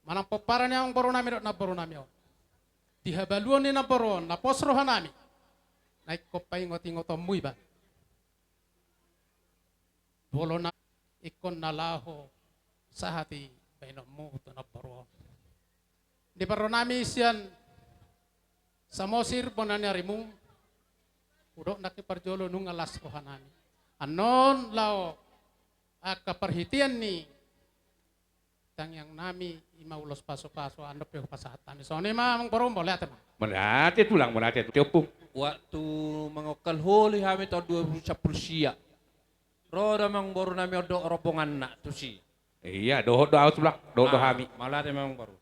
manang pomparan ni amangborunami dohot namborunami on, di habaluon ni namboru on na pos rohanami, na ingkon paingotingotonmu Ibana. Molo na ingkon na laho sahat i baenonmu tu namboru on. Di parrohanami sian Samosir bona ni arimu, hudok nangkin parjolo nunga las rohanami. Annon laho angka parhitean ni tangiangnami ima ulos pasupasu, annon pe hupasahat hami. Songon i ma amangboru, mauliate ma. Mauliate Tulang, mauliate Ompung. Waktu mangokkol holi hami taon dua ribu sampulu sia, ro do amangborunami on dohot rombonganna tusi. Iya, dohot do ahu Tulang, dohot do hami. Mauliate ma amangboru.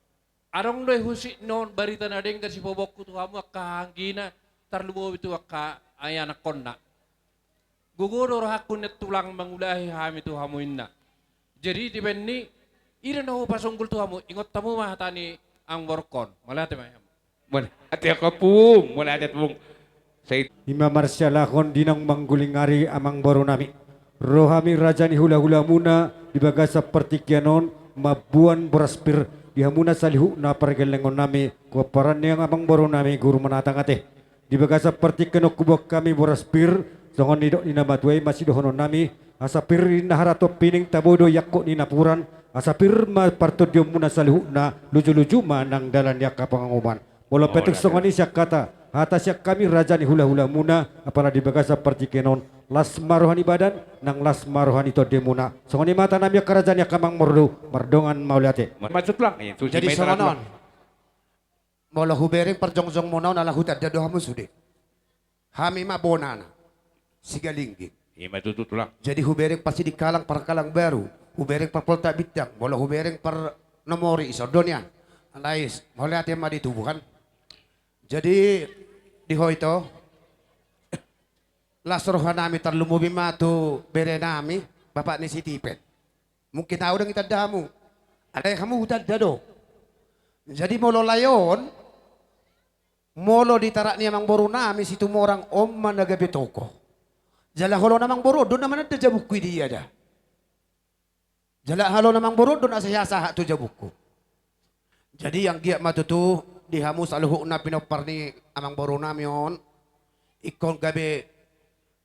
Adong do i husiknon barita na denggan sipobokku tu hamu angka anggina, tarlumobi tu angka ianakhonna. Gogo do rohangku nian Tulang mangulahi hami tu hamu inna. Jadi dibaen ni i do na hupasonggul tu hamu, ingot hamu ma hata ni amangborungkon. Mauliate ma hamu. Mauliate Ompung, mauliate Ompung. Sai. Ima marsialahon di naung mangguling ari amangborunami, ro hami raja ni hulahulamuna di bagasan partingkian on mamboan boras pir di hamuna saluhutna pargellengonnami, pomparan ni amangborunami guru manatang ate. Di bagasan partingkian on huboan hami boras pir, songon nidok ni na matua i ma sidohononnami, asa pir ninna hata tampining, tabo do i angkop ni napuran, asa pir ma partondionmuna saluhutna, lujuluju ma nang dalan ni angka pangomoan. Molo pe tung songon i sian hata, hata sian hami raja ni hulahulamuna, apala di bagasan partingkian on, las ma roha ni badan, nang las ma roha ni tondimuna. Songon i ma hatanami angka raja ni angka amangboru, mardongan mauliate. Maksud Tulang. Jadi songon on. Molo hubereng parjongjongmuna on ala hutanda do hamu sude. Hami ma bonana Sigalingging. Ima tutu Tulang. Jadi hubereng Parsidikalang, Parkalang Baru, hubereng Parpoltak Bintang, molo hubereng par nomori, ison do nian. Alai mauliate ma di tubuan. Jadi di ho ito, las rohanami tarlumobi ma tu berenami, bapak ni si Tipen. Mungkin ahu ndang hutanda hamu. Alai hamu hutanda do. Jadi molo lae on, molo di tarak ni amangborunami Situmorang, on ma na gabe tokoh. Jala olo ni amangboru on do na mananda jabungku i, dia da. Jala olo ni amangboru on do na sai sahat tu jabungku. Jadi anggiat ma tutu di hamu saluhutna pinompar ni amangborunami on, ingkon gabe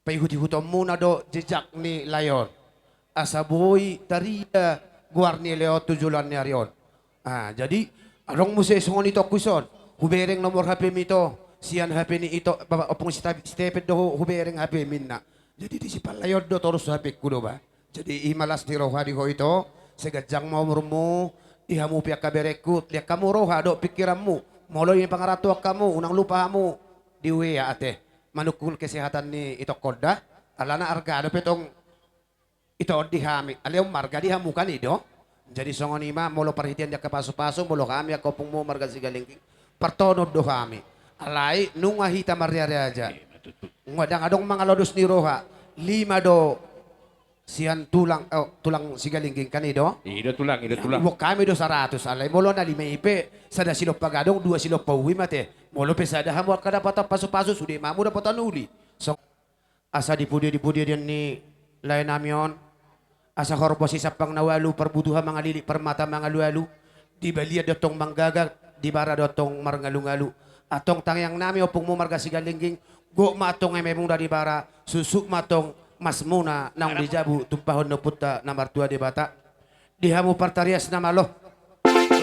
paihutihutonmuna do jejak ni lae on, asa boi tarida goar ni lae on tu joloan ni ari on. Ah, jadi adong muse songon itongku ison, Hubereng nomor H P-mi ito, sian H P ni ito, ba, ompung si Tabi-, si Tepen do hu-, hubereng H P-mi ninna. Jadi disi pallaion do torus H P-ku do ba. Jadi i ma las ni roha di ho ito, sai ganjang ma umurmu, di hamu pe angka berengku, liat hamu roha dohot pingkiranmu, molo i pangarantoan hamu, unang lupa hamu di W A ate, manungkun kesehatan ni itongkonda, alana arga dope tong ito on di hami, alai on marga di hamu kan i do. Jadi songon i ma molo parhitean ni angka pasupasu, molo hami angka ompungmu marga Sigalingging, partonon do hami. Alai nunga hita marriaraja. Nunga ndang adong mangalodos ni roha. Lima do sian tulang, eh, tulang Sigalingging kan i do? I do tulang, i do tulang. Uang hami do saratus, alai molo na lima i pe, sada silompa gadong, dua silompa ubi ma ate. Molo pe sada hamu angka dapotan pasupasu, sude ma hamu dapotan uli. So, asa di pudian, di pudian ni laenami on, asa horbo sisampang na ualu, parbutuha mangalilik, parmata mangalualu, di balian do tong manggaga, di bara do tong marngalungalu. Antong tangiangnami ompungmu marga Sigalingging, gok ma antong ememuna di bara, suksuk ma antong masmuna naung di jabu, tumpahon ni Ompunta na martua Debata. Di hamu partarias na malo,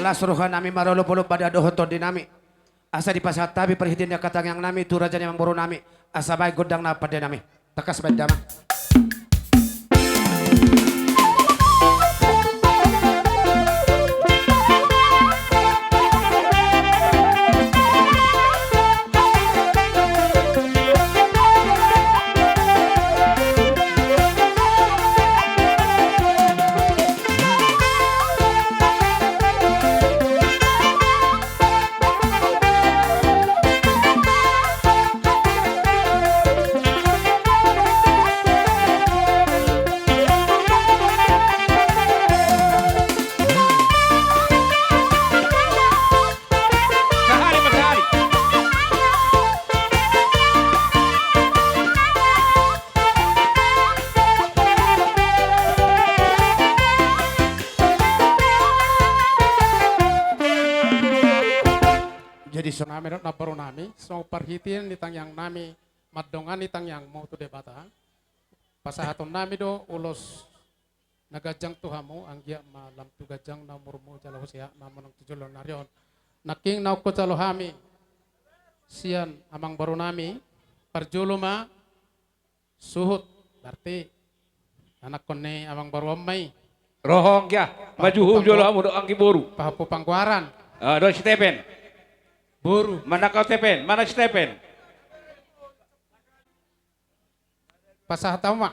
las rohanami marolopolop badan dohot tondinami. Asa dipasahat hami parhitean ni angka tangiangnami tu raja ni amangborunami, asa baen gondang na pandenami. Tangkas baen damang. Jadi songon i ma dohot namborunami, songon parhitean ni tangiangnami mandongani tangiangmu tu Debata, pasahatonnami do ulos na ganjang tu hamu, anggiat ma lam tu ganjang na umurmu jala husehat ma hamu nang tu joloan ni ari on. Nangkin na hujalo hami sian amangborunami, parjolo ma suhut, berarti anakkon ni amangboru on ma i. Ro ho anggia, maju hujolo hamu dohot anggi boru. Pahompu panggoaran. Ah, dohot si Tepen. Boru. Mana kau Tepen? Mana si Tepen? Pasahat hamu ma.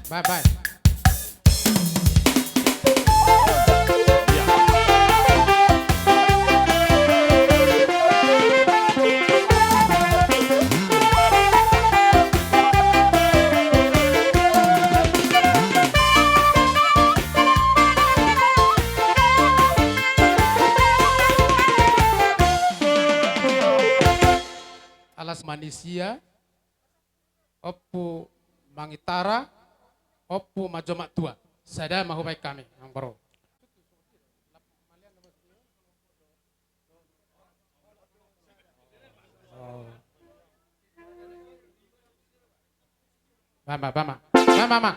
Bae, bae. Alas manisia. Ompu mangitara, ompu manjomak tua. Sada ma hubaen hami, amangboru. Bama, bama. Bama, bama.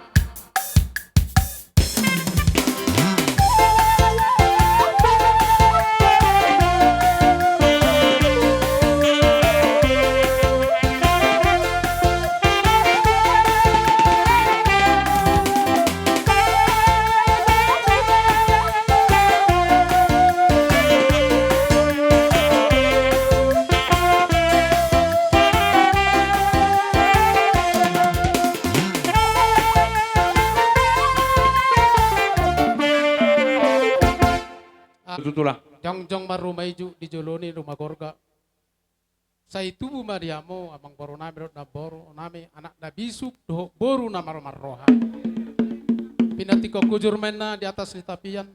Tulang. Jongjong ma ruma ijuk di jolo ni ruma gorga. Sai tubu ma di hamu amangborunami dohot namborunami anak na bisuk dohot boru na marroha. Pinantikhon hujur ma inna di atas ni tapian.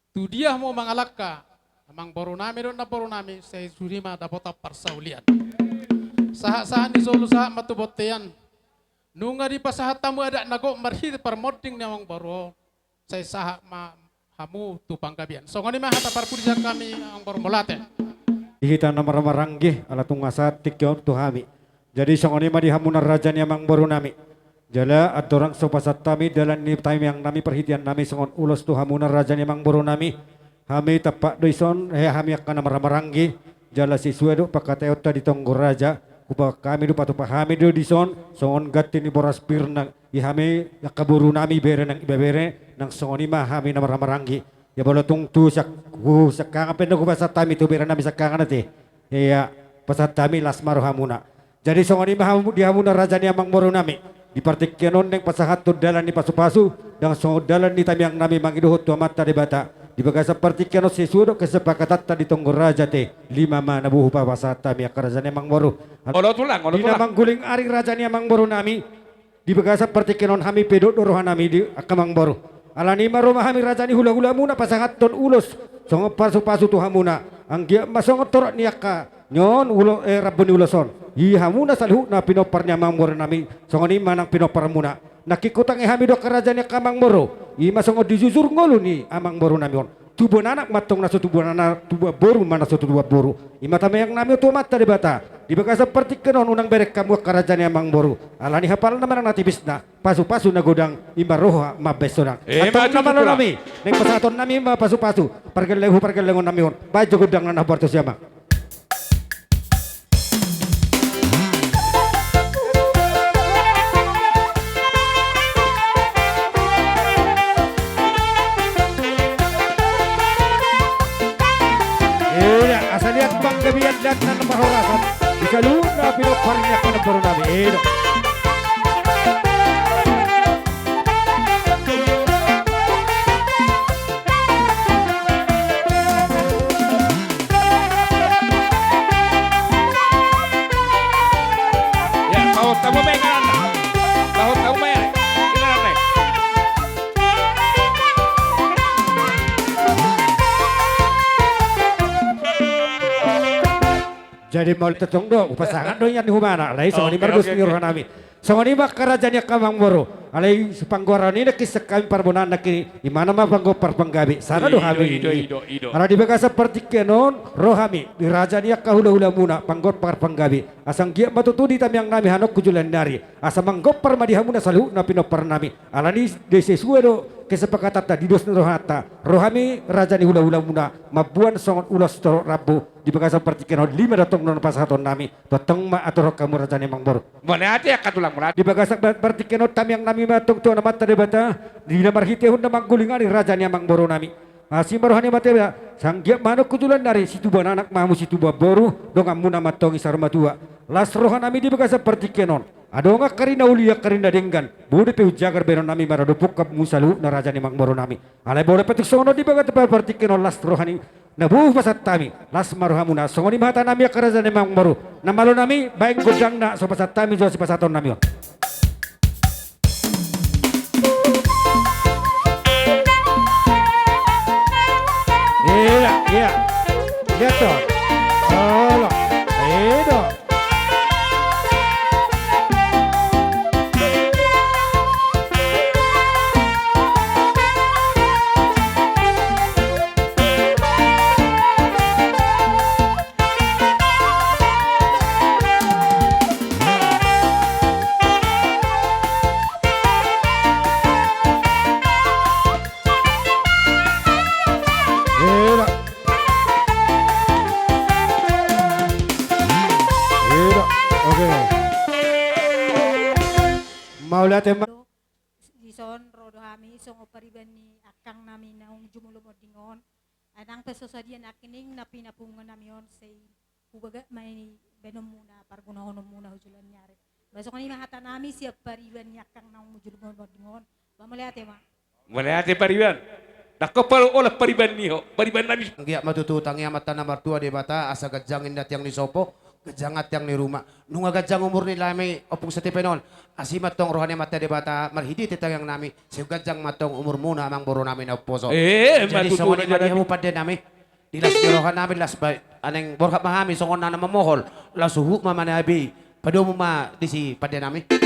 Tu dia hamu mangalangka amangborunami dohot namborunami, sai sude ma dapotan parsaulian. Sahat-sahat ni solu sahat ma tu bontean. Nunga dipasahat hamu adat na gok marhite parmonding ni amangboru on. Sai sahat ma hamu tu panggabean. Songon i ma hata parpudi sian hami, amangboru, mauliate. Di hita na marhaha maranggi, ala tung sahat tingki on tu hami. Jadi songon i ma di hamuna raja ni amangborunami. Jala andorang so pasahat hami dalan ni tangiangnami, parhiteannami songon ulos tu hamuna raja ni amangborunami. Hami tampak do dison, he, hami angka na marhahamaranggi, jala sesuai do pangkataionta di tonggo raja, hupasahat hami do, patupa hami do dison songon ganti ni boras pir na i hami angka boru nami, bere nang ibebere, nang songon i ma hami na marhahamaranggi. Ia molo tung tu siang, tu siangkangan pe ndang hupasahat hami tu bere nami siangkangan ate. Ia, pasahat hami, las ma rohamuna. Jadi songon i ma hamu, di hamuna raja ni amangboru nami. Di partingkian on naeng pasahathon dalan ni pasupasu, ndang songon dalan ni tamiang nami mangidohon tu Amanta Debata. Di bagasan partingkian on sesuai do kesepakatanta di tonggo raja ate. Lima ma na boi hupasahat hami angka raja ni amangboru. Olo tulang, olo tulang. Di na mangguling ari raja ni amangboru nami. Di bagasan partingkian on hami pe didok do roha nami di angka amangboru. Alani i ma ro ma hami raja ni hulahulamuna pasahathon ulos songon pasupasu tu hamuna. Anggiat ma songon torop ni angka nion ulo, eh, rambu ni ulos on. Di hamuna saluhutna pinompar ni amangboru nami, songon i ma nang pinomparmuna. Nangkin hutangi hami do angka raja ni angka amangboru. I ma songon dijujur ngolu ni amangboru nami on. Tubuan anak ma antong na so tubuan anak, tubuan boru ma na so tubuan boru. I ma tamiang nami on tu Amanta Debata. Di bagasan partingkian on unang bereng hamu angka raja ni amangboru. Alani hapalna manang na tipisna, pasupasu na godang, i ma roha mambahen sonang. Eh, antong na malo nami, naeng pasahaton nami ma pasupasu. Pargelleng, hu pargellengon nami on. Baen jo gondang na nahuboan tusi, amang. Ia, asa liat panggabean, liat na parhorasan. Di saluhutna pinompar ni angka amangboru nami. Ia do. Ia, pasahat hamu ma inganan na. Pasahat hamu ma inganan na. Jadi mauliate, tong do hupasahat do inganan ni humana. Alai songon i ma dos ni roha nami. Songon i ma angka raja ni angka amangboru. Alai panggoaran i nangkin sian hami parbonaan nangkin, imana ma panggoar panggabe. Sada do hami. I do, i do, i do. Ala di bagasan partingkian on ro hami di raja ni angka hulahulamuna, panggoar panggabe. Asa anggiat ma tutu di tamiang nami hanon tu joloan ni ari. Asa manggompar ma di hamuna saluhutna pinompar nami. Alani i sesuai do kesepakatanta di dos ni rohanta. Ro hami raja ni hulahulamuna mamboan songon ulos torop rambu. Di bagasan partingkian on lima do antong na pasahaton nami. Antong ma atur hamu raja ni amangboru. Mauliate angka tulang, mauliate. Di bagasan partingkian on tamiang nami ma antong tu Amanta Debata, di na marhitehon na mangguling ari raja ni amangboru nami. Asi ma roha ni Amanta Debata, asa anggiat ma hanon tu joloan ni ari, situbuan anak ma hamu situbuan boru, donganmuna ma antong i saur matua. Las roha nami di bagasan partingkian on. Adong angka ari na uli, angka ari na denggan. Boi dope umjagar bahenon nami maradophon hamu saluhutna raja ni amangboru nami. Alai molo pe tung songon on di bagasan partingkian on las roha ni na boi hupasahat hami, las ma rohamuna. Songon i ma hata nami angka raja ni amangboru. Na malo nami, baen gondang na so pasahat hami jo sipasahaton nami on. Ia, ia. Ia do. Olo. Ia do. Eda. Eda. Oke. Mauliate ma. Dison ro do hami songon pariban ni angkang nami naung jumolo monding on. Ai nang pe so sadia nangkining na pinapungu nami on, sai hubahen ma i baenonmuna, pargunaonmuna tu joloan ni ari. Ba songon i ma hata nami sian pariban ni angkang naung jumolo monding on. Ba mauliate ma. Mauliate pariban. Ndang pola olat pariban ni ho, pariban nami. Anggiat ma tutu tangi Amanta na martua Debata, asa ganjang inna tiang ni sopo, ganjang tiang ni ruma. Nunga ganjang umur ni lae nami Ompung Setiapen on. Asi ma antong roha ni Amanta Debata marhitehite tangiang nami, sai ganjang ma antong umurmuna amangboru nami na umposo. Eh, jadi songon i ma di hamu pande nami. Di las ni roha nami, las ba-, naeng borhat ma hami songon na mamohol. Las huhut ma manabi. Padomu ma disi pande nami.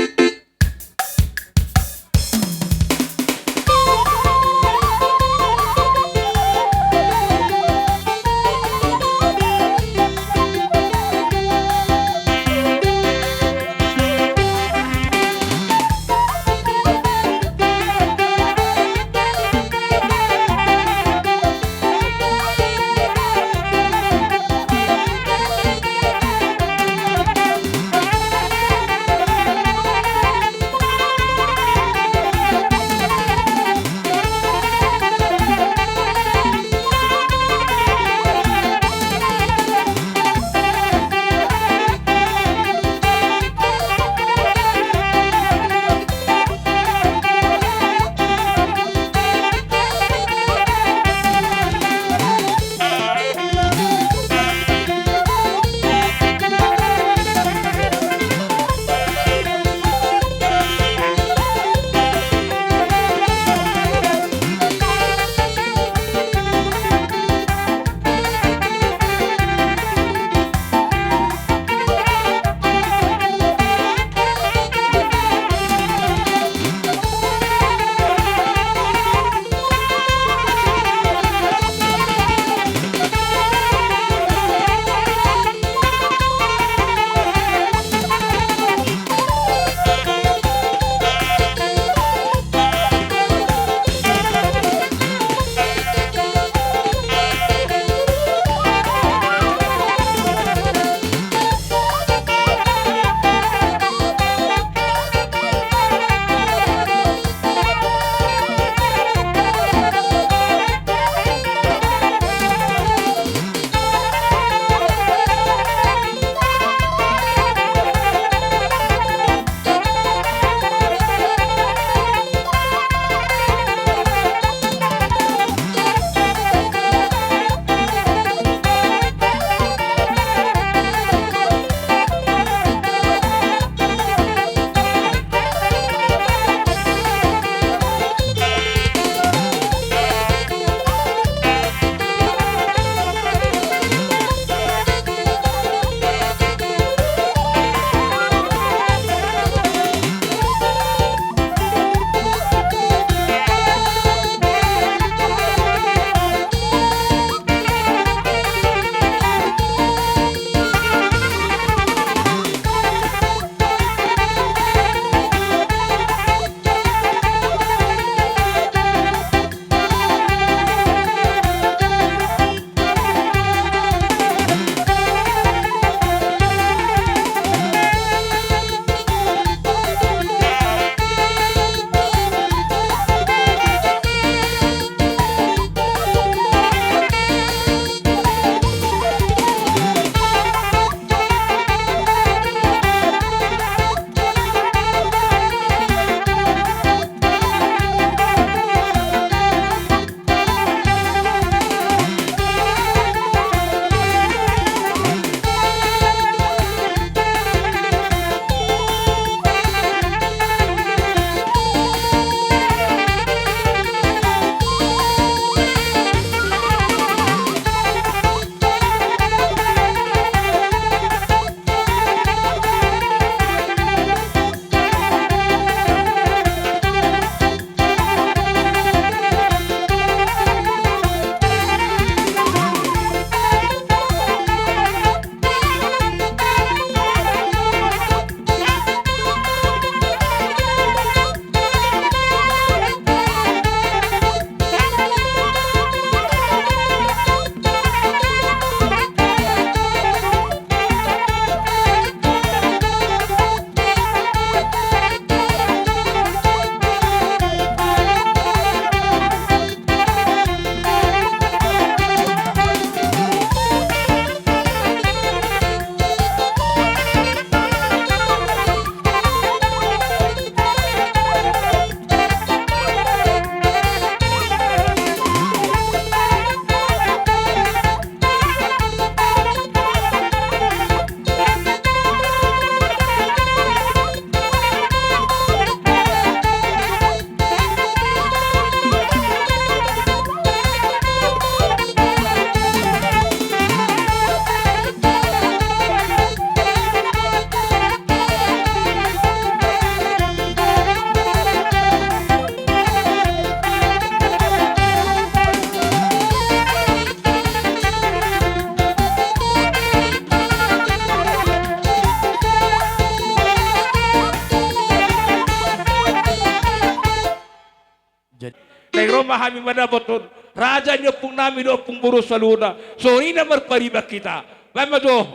ma hami mandapothon raja ni ompung nami dohot ompung boru saluhutna. Songon i na marpariban hita. Baen ma jo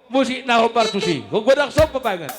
musik na hombar tusi. Gogodang somba baengan.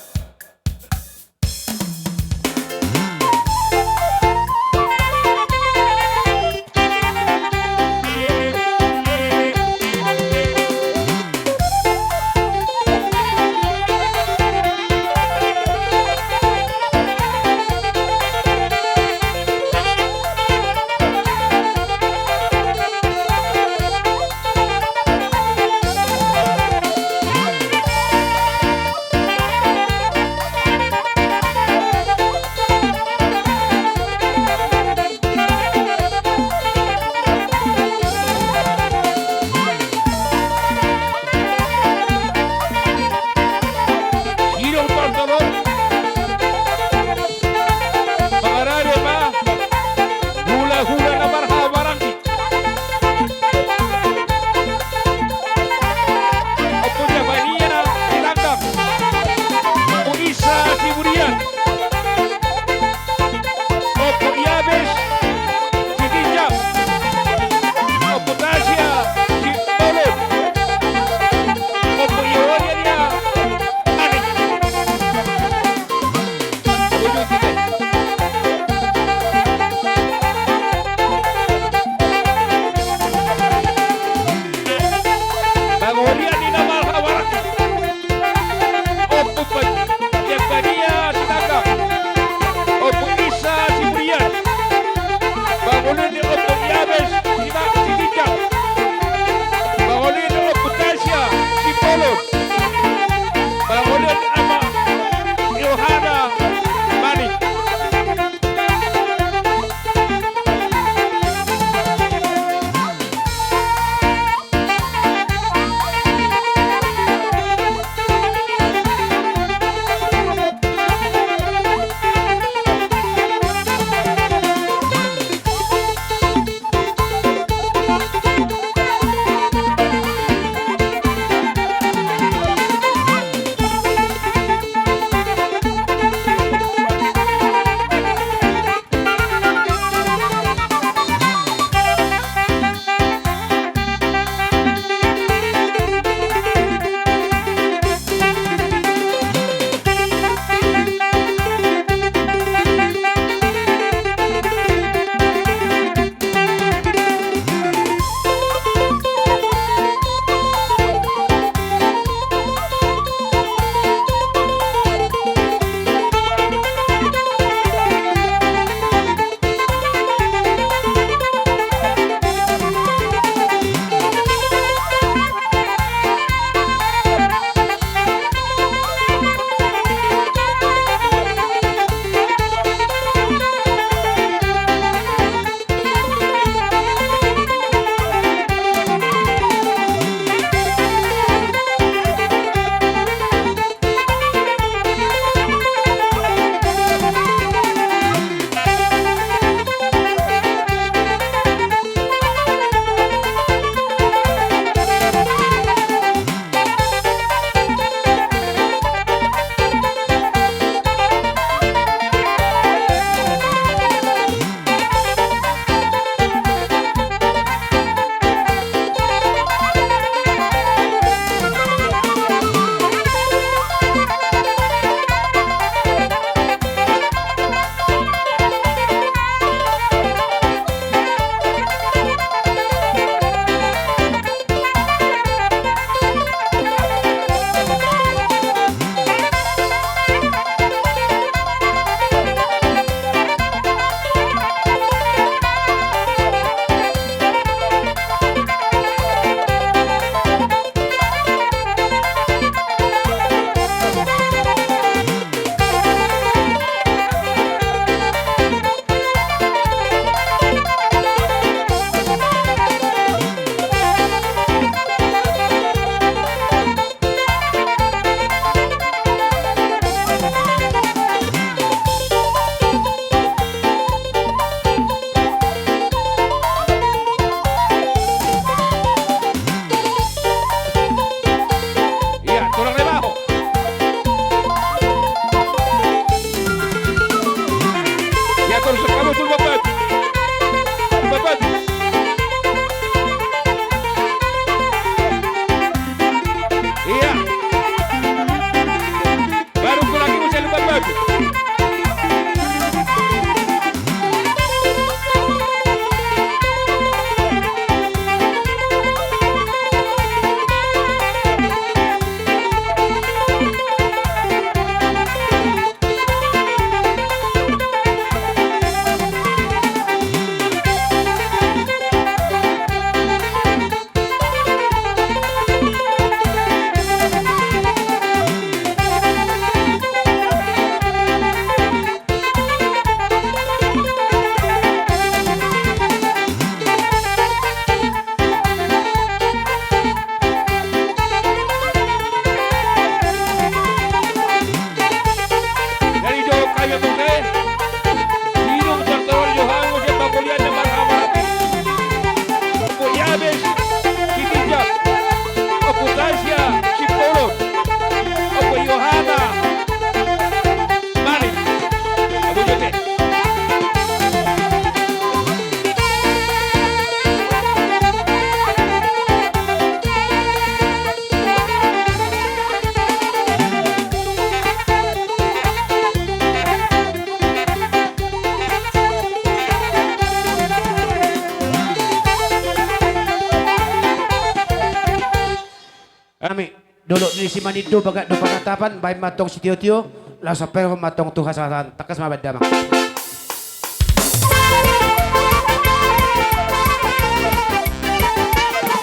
Simanindo bagak do panatapan, baen ma tong sitiotio, laos sampaihon ma tong tu hasahatan. Tangkas ma baen damang.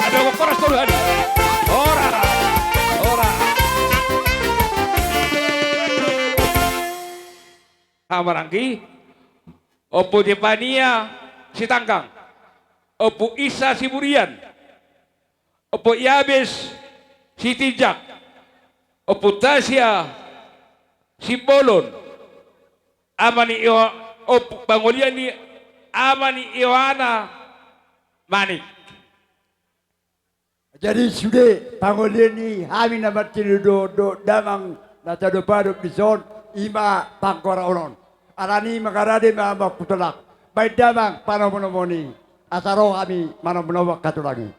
Ado, horas tolu hali. Horas. Horas. Hamaranggi, Ompu Jepania Sitanggang, Ompu Isa Siburian, Ompu Yabes Sitinjak, Ompu Tasia Simbolon, ama ni Io-, Ompu, pangolian ni ama ni Ioana Manik. Jadi sude pangolian ni hami na martinodohon do damang na tadopadop dison, i ma pangkoraon on. Alani i mangarade ma hamu angka tulang. Baen damang panomunomuni, asa ro hami manomunomu angka tulang i.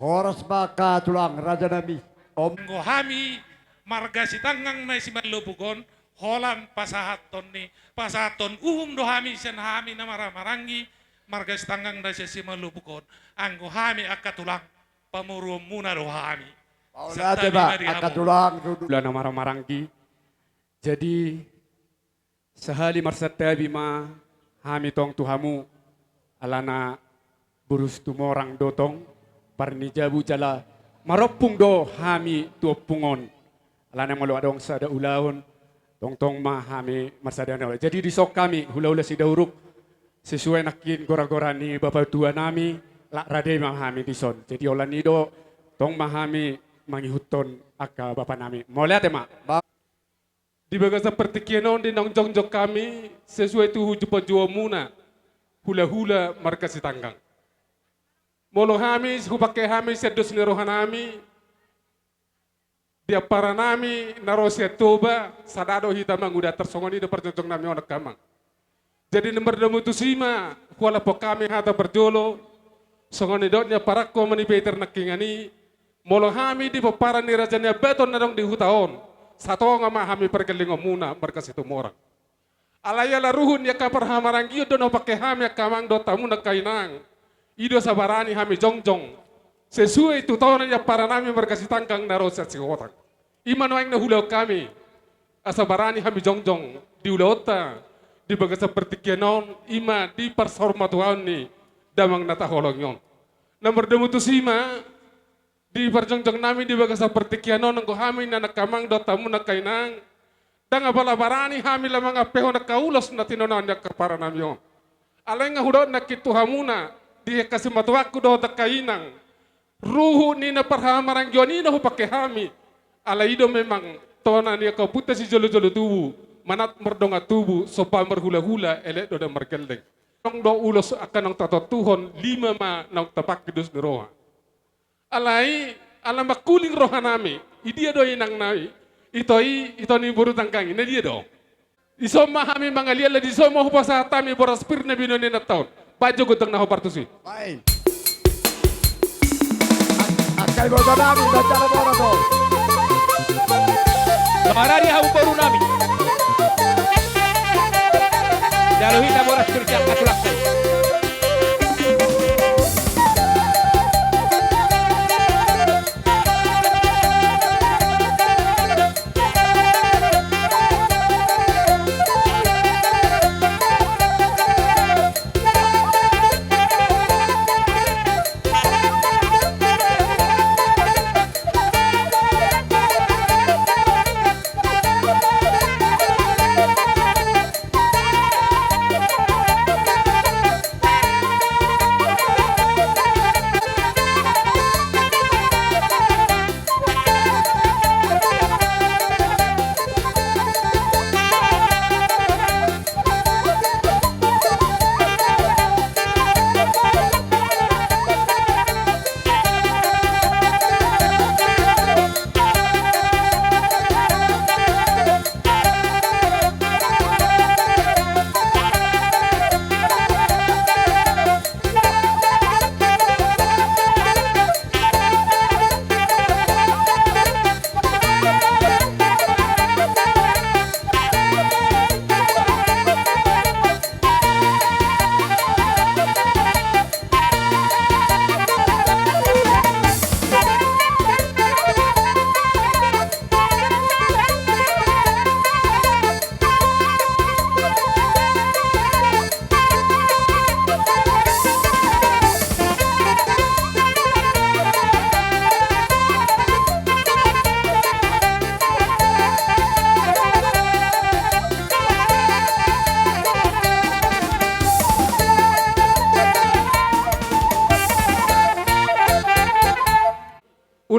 Horas ma angka tulang, raja nami. Om. Anggo hami marga Sitanggang na simalopuk on, holan pasahathon ni, pasahathon uhum do hami sian hami na marhahamaranggi marga Sitanggang na sian simalopuk on. Anggo hami angka tulang, pamoruonmuna do hami. Mauliate ma angka tulang. Santabi ma di hamu. Tulang na marhahamaranggi. Jadi, sahali marsantabi ma hami tong tu hamu, alana boru Situmorang do tong, par ni jabu jala marompung do hami tu ompung on. Alana molo adong sada ulaon, tongtong ma hami marsada na ulaon. Jadi dison hami, hulahula Sidauruk, sesuai nangkin goragora ni bapatua nami, lak rade ma hami dison. Jadi holan i do, tong ma hami mangihuthon angka bapa nami. Mauliate ma. Di bagasan partingkian on di naung jongjong hami sesuai tu hujupajouonmuna, hulahula marga Sitanggang. Molo hami, hupangke hami sian dos ni roha nami, di ampara nami na ro sian Toba, sada do hita manguda, tarsongon i do parjongjong nami on angka amang. Jadi na mardomu tusi ma hualaphon hami hata parjolo, songon nidok ni amparangku ama ni Peter nangkiningan i, molo hami di pomparan ni raja ni ambaton na adong di huta on, satonga ma hami pargellengonmuna marga Situmorang. Alai ala ruhut ni angka parhahamaranggion do na hupangke hami angka amang dohot hamuna angka inang, i do asa barani hami jongjong sesuai tu tona ni ampara nami marga Sitanggang na ro sian Sihotang. I ma nuaeng na huulahon hami, asa barani hami jongjong di ulaonta di bagasan partingkian on, i ma di parsaurmatuaon ni damang na taholongi on. Na mardomu tusi ma, di parjongjong nami di bagasan partingkian on, anggo hami na angka amang dohot hamuna angka inang, ndang apala barani hami laho mangampehon angka ulos na tinonaon ni angka ampara nami on. Alai nga hudok nangkin tu hamuna, di angka simatuangku dohot angka inang, ruhut ni na parhahamaranggion i na hupangke hami. Alai i do memang tona ni angka ompunta sijolojolo tubu, manat mardongan tubu, somba marhulahula, elek do na margelleng. Adong do ulos angka naung tatontuhon, lima ma naung tapangke dos ni roha. Alai ala mangkuling roha nami, i dia do inang nami, ito i, ito ni boru Tanggang i, na dia do? Dison ma hami mangaliali, dison ma hupasahat hami boras pir na binoan ni inanta on. Baen jo gondang na hombar tusi. Baen. Angka iboto nami, baen jala boras on. Mangaradi hamu boru nami. Jalo hita boras pir sian hatulak.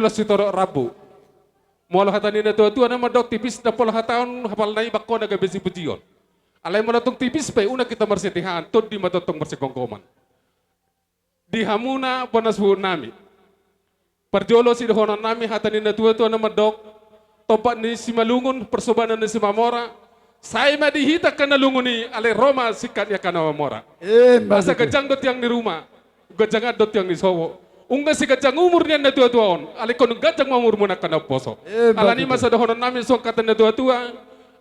Sitorop rambu. Molo hata ni na tua-tua na mandok tipis na pola hataon hapalna i bangkona gabe sipujion. Alai molo tong tipis pe unang hita marsitihaan, tondi ma tongtong marsigomgoman. Di hamuna bona suhut nami. Parjolo sidohonon nami hata ni na tua-tua na mandok, tompak ni Simalungun, parsobanan ni Simamora, sai ma di hita angka na lungun i, alai ro ma singkat ni angka na mamora. Asa ganjang do tiang ni ruma, ganjangan do tiang ni sopo. Nunga siganjang umur nian na tua-tua on, alai ingkon ganjang ma umurmuna angka na umposo. Alani i ma sidohonon nami suang hata ni na tua-tua,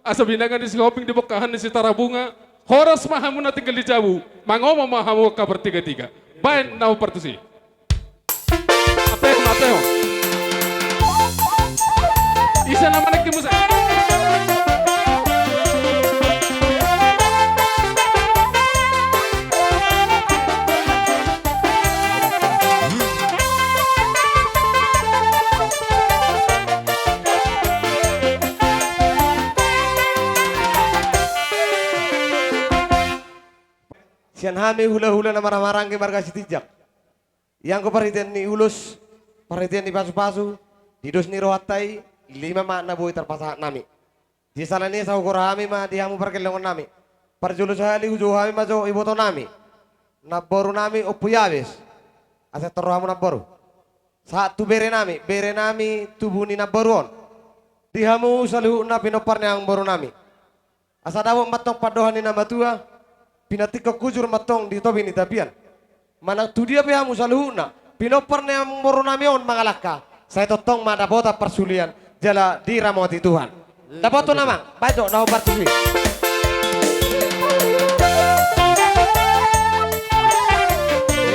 asa binanga ni Sihombing di bongkahan ni Sitarabunga, horas ma hamu na tinggal di jabu, mangomo ma hamu angka partiga-tiga. Baen na partusi. Apehon, apehon. Isa na manengki musa. Sian hami hula-hula na marhaha maranggi marga Sitinjak. Ianggo parhitean ni ulos, parhitean ni pasu-pasu, di dos ni rohanta i, lima ma na boi tarpasahat nami. Di sala ni i asa hugora hami ma di hamu pargellengon nami. Parjolo sahali hujou hami ma jo iboto nami. Namboru nami Ompu Yabes. Asa tor hamu namboru. Sahat tu bere nami, bere nami tubu ni namboru on. Di hamu saluhutna pinompar ni amangboru nami. Asa dapot mantong pandohan ni na matua, pinatingkon hujur mantong di topi ni tapian. Manang tudia pe hamu saluhutna, pinompar ni amangboru nami on mangalangka, sai tongtong ma dapotan parsulian, jala diramoti Tuhan. Dapotan amang, baen jo na hombar tusi.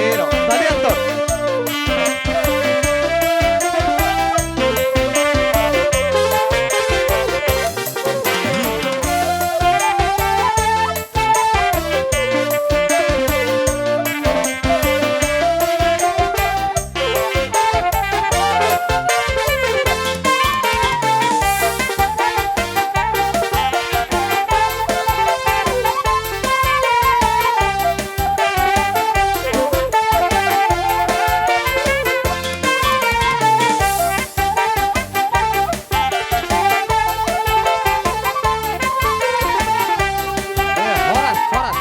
Iro, tadi antor. Eh, horas, horas.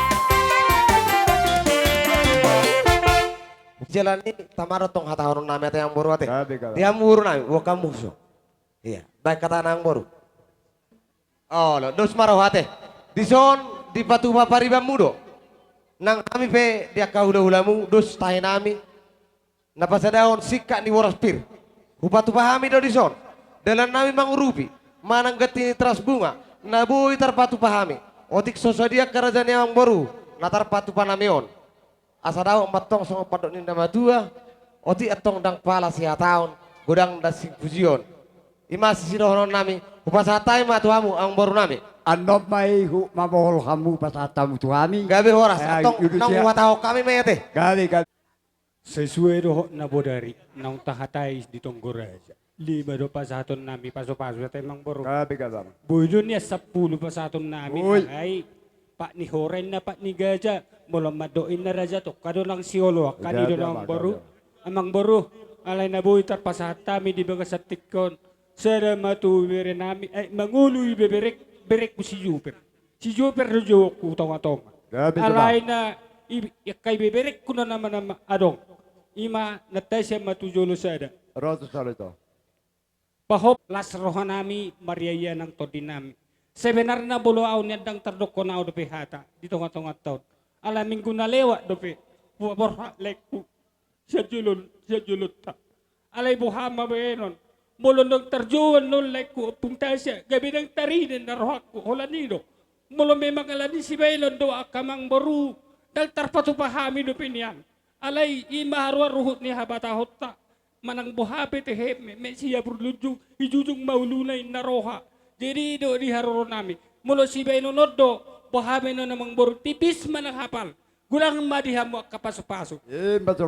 Jala ni tama do tong hatahonon nami ate amangboru ate. Gabe, gabe. Di amangboru nami, bukan musuh. Iya, baik hata nang boru. Olo, dos ma roha ate. Dison dipatupa paribanmu do. Nang hami pe di angka hula-hulamu, dos tahi nami. Na pasadahon singkat ni boras pir. Hupatupa hami do dison. Dalan nami mangurupi. Manang ganti ni teras bunga. Na boi tarpatupa hami. Otik so sadia angka raja ni amangboru. Na tarpatupa nami on. Asa dapot mantong songon pandok ni na matua, otik antong ndang pala sihataon, godang ndang sipujion. I ma sidohonon nami, hupasahat hami ma tu hamu amangboru nami. Annon ma i hu-, mamohol hamu pasahat hamu tu hami. Gabe horas, eh, antong naung huhatahon hami ma i ate. Gabe, gabe. Sesuai dohot na bodari, naung tahatai di tonggo raja. Lima do pasahaton nami pasu-pasu ate amangboru. Gabe, gabe. Boi do nian sampulu pasahaton nami. Oi. Alai pat ni hora inna pat ni gaja. Molo mandok inna raja tongka do nang sioloan kan i do amangboru. Amangboru, alai na boi tarpasahat hami di bagasan tingki on. Sada ma tu bere nami, eh, mangolu ibeberek, berekku si Juper. Si Juper do jawabku tonga-tonga. Gabe, gabe. Alai na i-, i angka ibeberekku na nama-nama adong. I ma na tasi ma tu jolo sada. Ro tu sada ito. Pahop las roha nami, maria-ia nang tondi nami. Sebenarna molo au nian ndang tardokkon au dope hata di tonga-tonga taon. Ala minggu na lewat dope hupaborhat laengku sian jolo, sian jolonta. Alai boha ma baenon. Molo ndang tarjou annon laengku ompung tasi, gabe ndang tarida na rohangku, holan i do. Molo memang ala ni sibaenon do angka amangboru, ndang tarpatupa hami dope nian. Alai i ma haroa ruhut ni habatahonta. Manang boha pe tehe, meme sia burlunjung, i jujung ma uluna inna roha. Jadi i do di haroro nami. Molo sibaenon on do, boha baenon amangboru, tipis manang hapal. Godang ma di hamu angka pasu-pasu.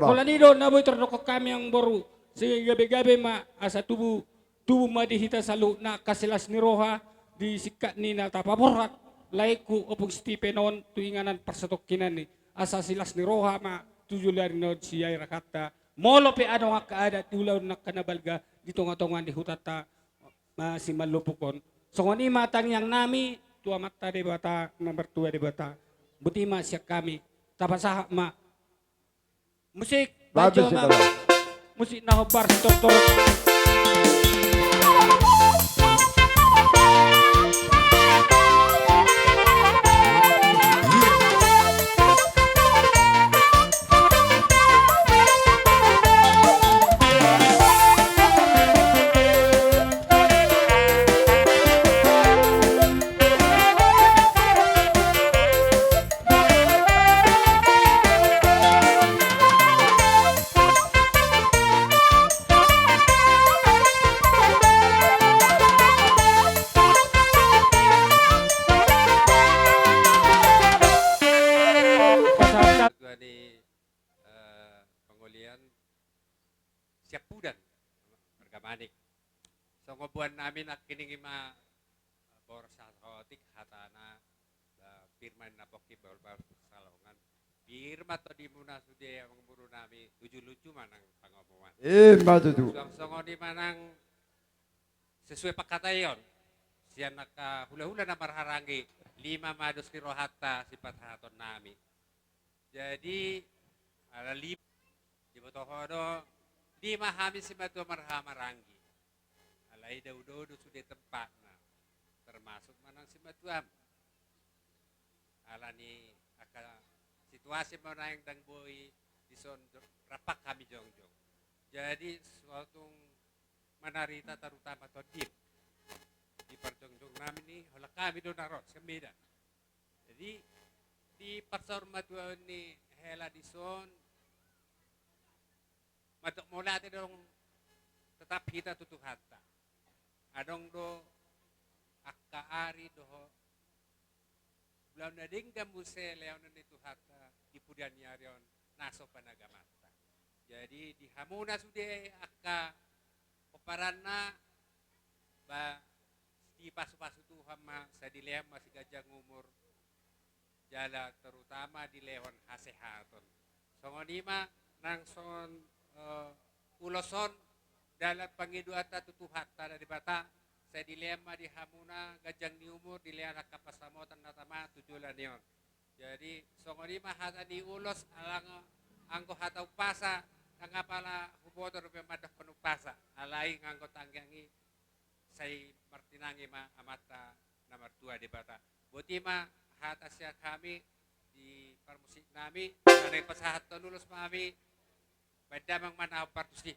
Holan i do na boi tardokkon hami amangboru. Sigabe-gabe ma asa tubu, tubu ma di hita saluhutna angka silas ni roha di singkat ni na tapaborhat laengku ompung Stipen on tu inganan parsatongkinan i. Asa silas ni roha ma tu joloan on sian i raganta. Molo pe adong angka adat di ulaon angka na balga, di tonga-tonga ni hutanta, ma, simalupuk on. Songon i ma tangiang nami tu Amanta Debata, na martua Debata. Boti ma sian hami, tapasahat ma. Musik, bajo ma. Musik na hombar sitortor. Ketua ni, eh, pengolian Siapudan, marga Manik. Songon boan nami nangkining i ma, eh, boras saotik hatana, eh, pir ma ninna pongki bahulbahul pansalongan. Pir ma tondimuna sude amangboru nami, hujur-hujur ma nang pangomoan. Ima tutu. Suang songon i ma nang sesuai pangkataion sian angka hulahula na marhahamaranggi, lima ma dos ni rohanta sipasahaton nami. Jadi, ala lima, diboto ho do, lima hami simatua marhahamaranggi. Alai daudaun do sude tempatna, termasuk ma nang simatuam. Ala ni angka situasi ma naeng ndang boi dison rap hami jongjong. Jadi, so tung manarita terutama tondim. Di parjongjong nami ni, holan hami do na ro sian Medan. Jadi, di parsaurmatuaon ni hela dison, mandok mauliate do tetap hita tu Tuhanta. Adong do angka ari dohot ulaon na denggan muse lehonon ni Tuhanta di pudian ni ari on na so panagamanta. Jadi, di hamuna sude angka pomparanna, ba, dipasupasu Tuhan ma, sai dilehon ma siganjang umur, jala terutama dilehon hasehaton. Songon i ma nang songon, eh, ulos on, dalan pangidoanta tu Tuhanta Debata, sai dilehon ma di hamuna ganjang ni umur, dilehon angka pansamotan na tama tu joloan on. Jadi, songon i ma hata ni ulos, ala nga-, anggo hata umpasa, ndang apala huboto dope mandokkon umpasa, alai nga anggo tangiang i, sai martinangi ma Amanta na martua Debata. Boti ma hata sian hami di parmusik nami, na naeng pasahathon ulos ma hami, baen damang ma na hombar tusi.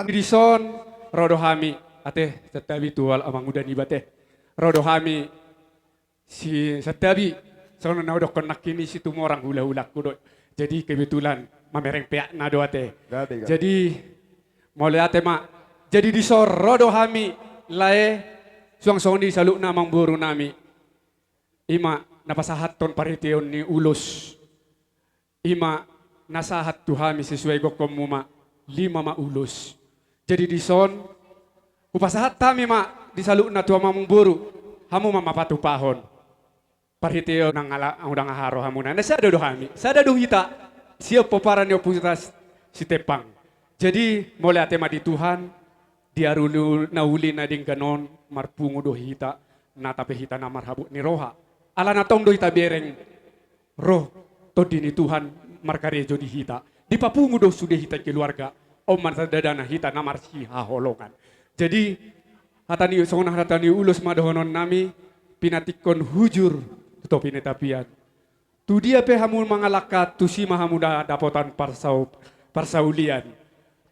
Dison, ro do hami, ate, santabi tu amanguda niba, ate. Ro do hami, si santabi, songon na hudokkon nangkin i, Situmorang hulahulangku do. Jadi kebetulan mamereng peakna do, ate. Jadi, mauliate ma. Jadi dison ro do hami, lae, suang songon i saluhutna amangboru nami. I ma na pasahathon parhiteon ni ulos. I ma na sahat tu hami sesuai gokhonmu ma, lima ma ulos. Jadi dison, hupasahat hami ma di saluhutna tu amangboru, hamu ma mapatupahon. Parhiteon nang ala, unang aha rohamuna. Na sada do hami, sada do hita, sian pomparan ni ompunta Sitepang. Jadi, mauliate ma di Tuhan, di ari na uli na denggan on, marpungu do hita, nata pe hita na marhabot ni roha. Alana tong do hita bereng, ro Tondi ni Tuhan markarejo di hita. Dipapungu do sude hita keluarga, on ma tandana hita na marsihaholongan. Jadi, hata ni, songon hata ni ulos ma dohonon nami, pinantikhon hujur tu topi ni tapian. Tu dia pe hamu mangalangka, tusi ma hamu da-, dapotan parsau-, parsaulian.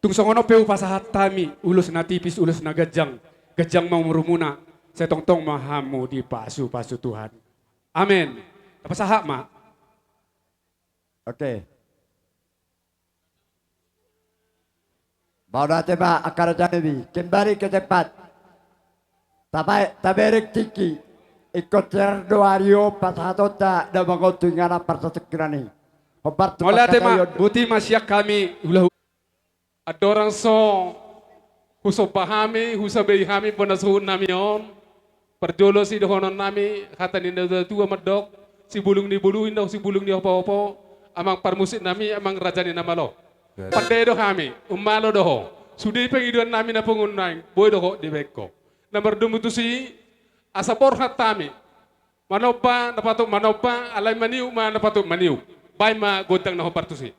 Tung songon on pe hupasahat hami, ulos na tipis, ulos na ganjang, ganjang ma umurmuna, sai tongtong ma hamu dipasupasu Tuhan. Amen. Tapasahat ma. Oke. Mauliate ma angka raja nami, kembali ke tempat. Tabe-, tabereng tingki. Ingkon terang do ari on pasahatonta, damang on tu inganan parsatongkinan i. Hombar tu pangkataion. Mauliate ma, boti ma sian hami, ulaon. Andorang so husomba hami, husabei hami panasohut nami on, parjolo sidohonon nami, hata ni natua-tua mandok, sibulung ni bulu inna, sibulung ni hopo-hopo, amang parmusik nami, amang raja ni na malo. Pande do hami, ummalo do ho, sude pangidoan nami na pungu nuaeng, boi do ho dibaen ho. Na mardomu tusi, asa borhat hami, manomba na patut manomba, alai maniuk ma na patut maniuk. Baen ma gondang na hombar tusi.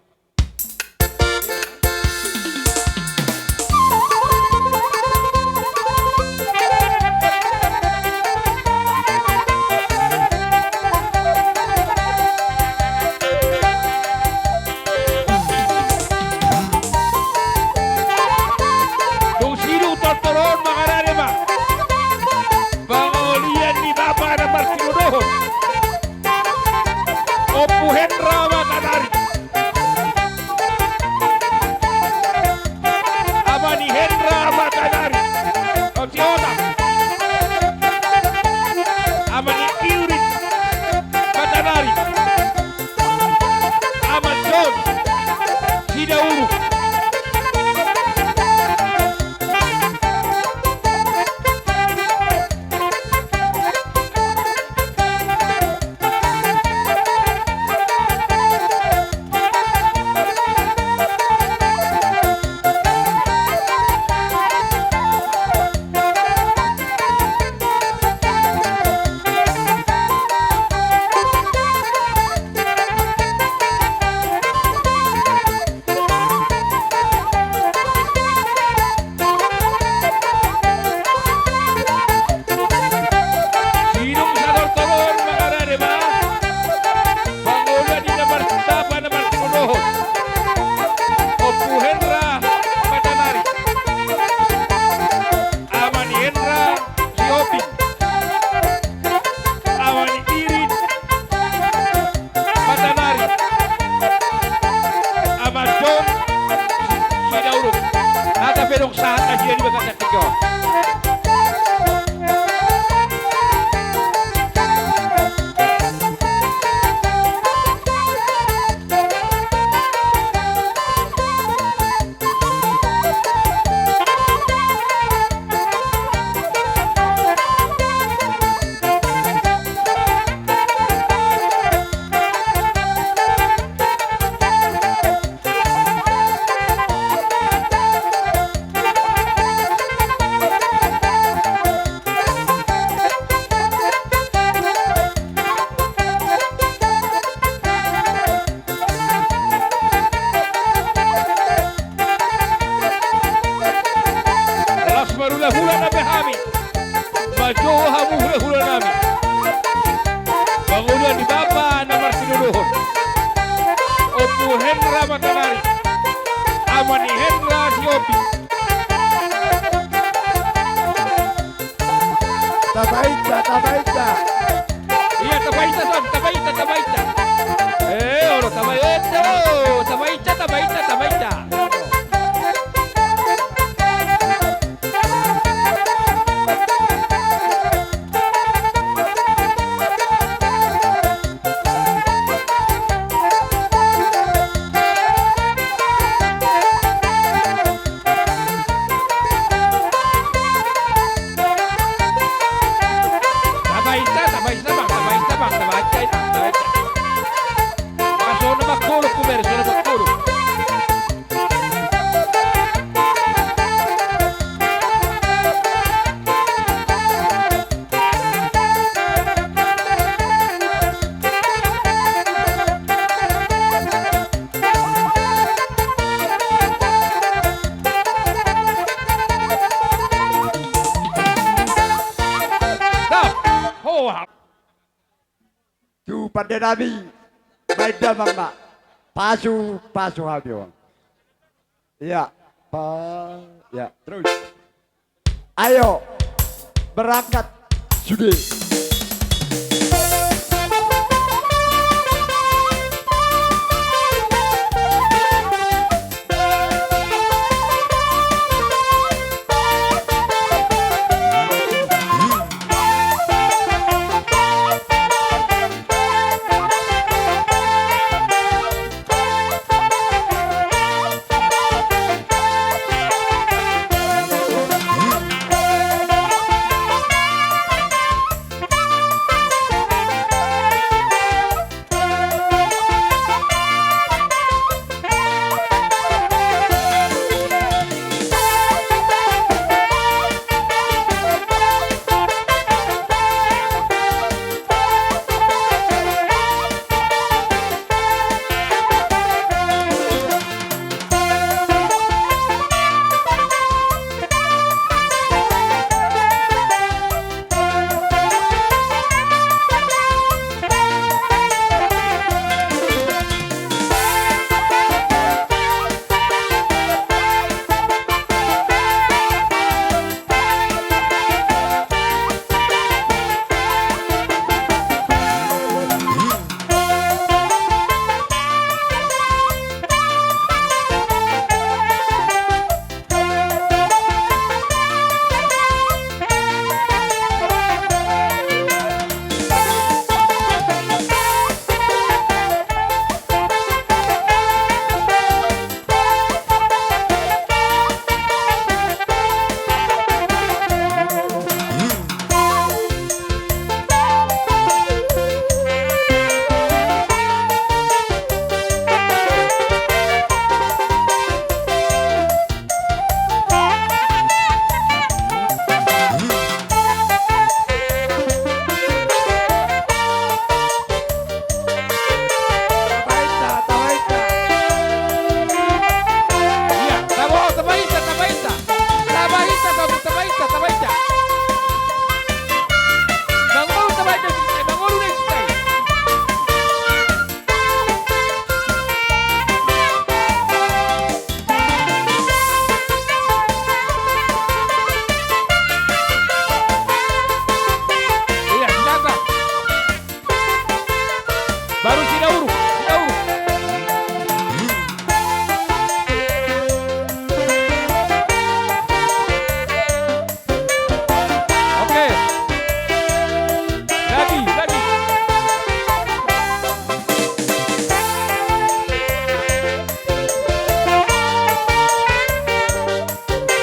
Dung sidung tortor on mangarade ma. Pangolian ni bapa na marsinudohon. Ompu Hendra Matanari. Ama ni Hendra Matanari. Om si Otak. Ama ni Iurin Matanari. Ama John Sidauruk. Sidung sadortodor mangarade ma. Pangolian ni na mar-, bapa na marsinudohon. Ompu Hendra Matanari. Ama ni Hendra Sihombing. Ama ni Irin Matanari. Ama John Sidauruk. Hata pe dong sahat na dia di bagasan tiga. Las marhulahula na pe hami. Manjou hamu hulahula nami. Pangolian ni bapa na marsinudohon. Ompu Hendra Matanari. Ama ni Hendra Sihombing. Tabainta, tabainta. Ia, tabainta, son, tabainta, tabainta. Eh, olo, tabainta, oh, tabainta, tabainta, tabainta. Tabainta, tabainta, bang, tabainta, bang, tabainta, bang, tabainta. Bang, songon na mangkolok, ku bere, songon na mangkolok. Nah, hoa. Tu pande nami, Enda, Bang, Bang. Pasu, pasu hami on. Iya, pa, ya, terus. Ayo, berangkat sude. Tabaita, tabaita. Iya, tabo, tabaita, tabaita. Tabaita, tabo, tabaita, tabaita. Mangolu tabaita, mangolu na isi tai. Iya, silakan. Baru Sidauru, Sidauru. Oke. Lagi, lagi.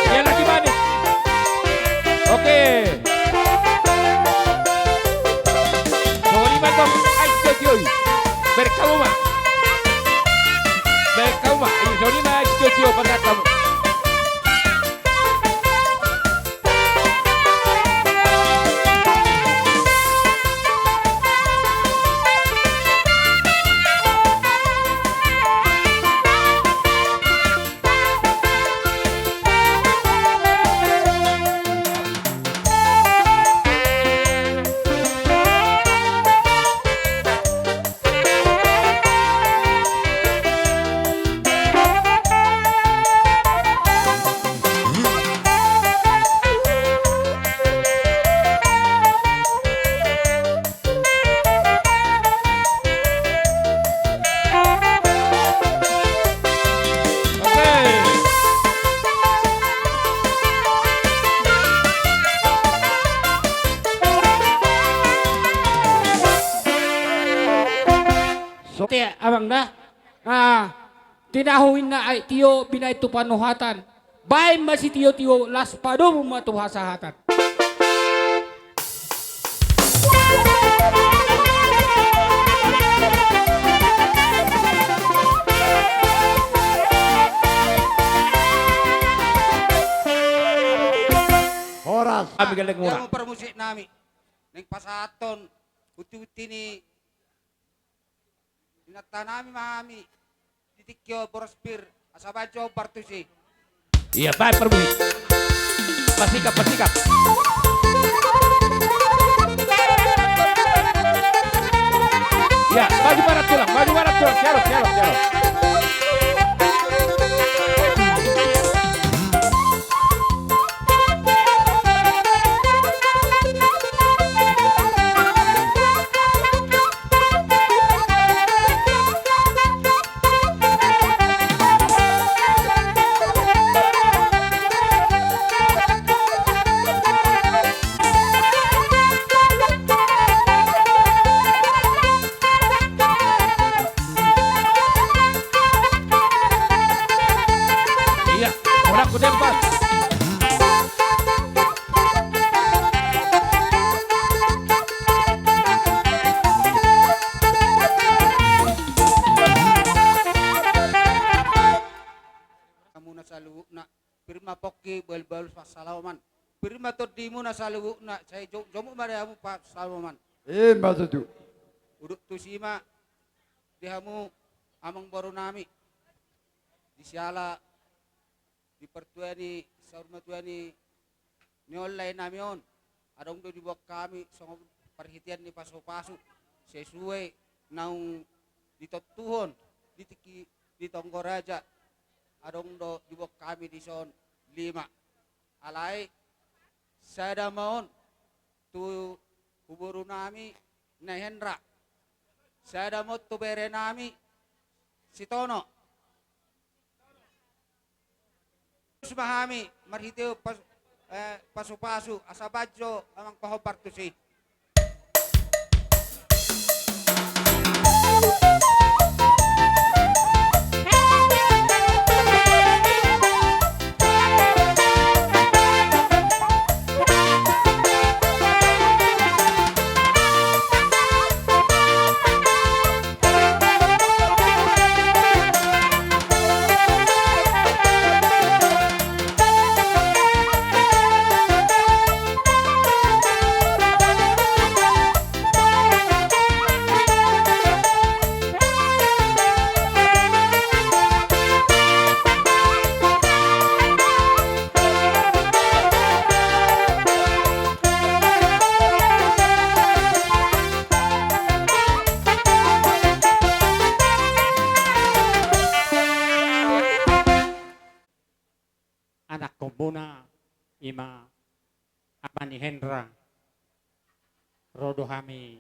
Iya, lagi manis. Oke. Soni ma tong, ai, tio, tio. Berkamu ma. Berkamu ma. Ayo, soni ma, ai, tio, tio, pasangan kamu. Oke, amang da. Ah, tinahu inna aek tio binaen tu panuhatan. Baen ma sitio-tio, las padomu ma tu hasahatan. Horas. Kami gelek murah. Jamu parmusik nami. Naeng pasahathon buti-buti ni inanta nami ma hami di tingki on, boras pir, asa baen jo bartusi. Iya, baen parmusik. Pasikap, pasikap. Ya, maju barat tulang, maju barat tulang. Siap, siap, siap. Iya, bola ku dempas. Hamuna saluhutna. Pir ma pongki, bahulbahul pansalongan. Pir ma tondimuna saluhutna, sai jo-, jomuk ma di hamu pansalongan. Ima tutu. Udut tusi ma di hamu amangboru nami. Di siala di partua ni saur matua ni, ni on lae nami on. Adong do diboan hami songon parhitean ni pasupasu sesuai naung ditontuhon di tingki di tonggo raja. Adong do diboan hami dison lima. Alai sada ma on tu boru nami Nai Hendra. Sada ma on tu bere nami Sitono. Terus ma hami marhite pas-, eh, pasupasu asa banjo amang pahombar tusi. Anakkonmuna ima ama ni Hendra, ro do hami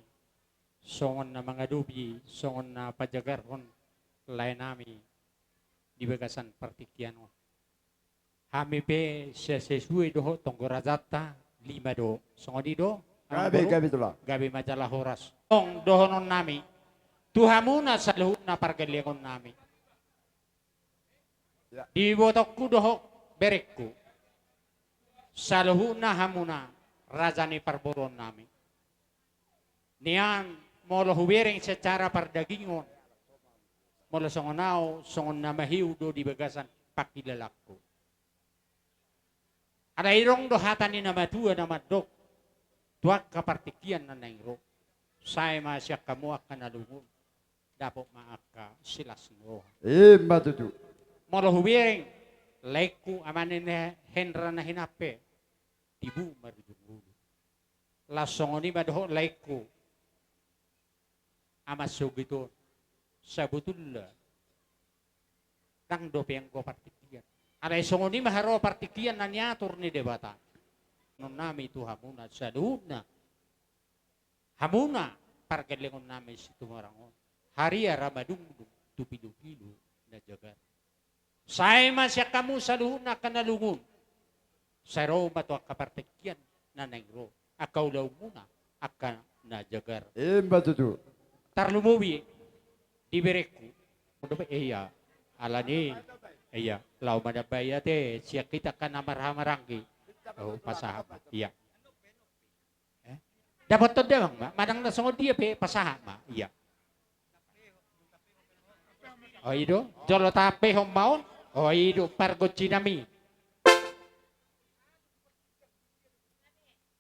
songon na mangadopi, songon na pajagarhon lae nami di bagasan partingkian on. Hami pe se-, sesuai dohot tonggo rajanta, lima do. Songon i do? Gabe, amangboru? Gabe tulang. Gabe ma jala horas. Ong dohonon nami tu hamuna saluhutna pargellengon nami. Ya. Di ibotongku dohot berengku, saluhutna hamuna raja ni parboruon nami. Nian molo hubereng secara pardagingon, molo songon au, songon na mahiu do di bagasan pangkilalaanku. Alai adong do hata ni na matua na mandok tu angka partingkian na naeng ro. Sae ma sian hamu angka na lungun, dapot ma angka silas ni roha. Ima tutu. Molo hubereng laengku ama ni Hendra na hinampe, tibu marujung ulu. Laos songon i ma dohot laengku ama Sogit on. Sabotulna ndang dope anggo partingkian. Alai songon i ma haroa partingkian na niatur ni Debata. Dohonon nami tu hamuna saluhutna, hamuna pargellengon nami Situmorang on, haria ra madungdung tu pilupilu na jagar. Sae ma sian hamu saluhutna angka na lungun. Sai ro ma tu angka partingkian na naeng ro angka ulaonmuna angka na jagar. Ima tutu. Tarlumobi di berengku. Ia, alani, ia, laho manambai ate sian hita angka na marhahamaranggi. O, pasahat ma. Ia. Eh? Dapothon damang ma, manang na songon dia pe pasahat ma. Ia. O, i do, jolo tahampehon ma on. O, i do, pargonsi nami.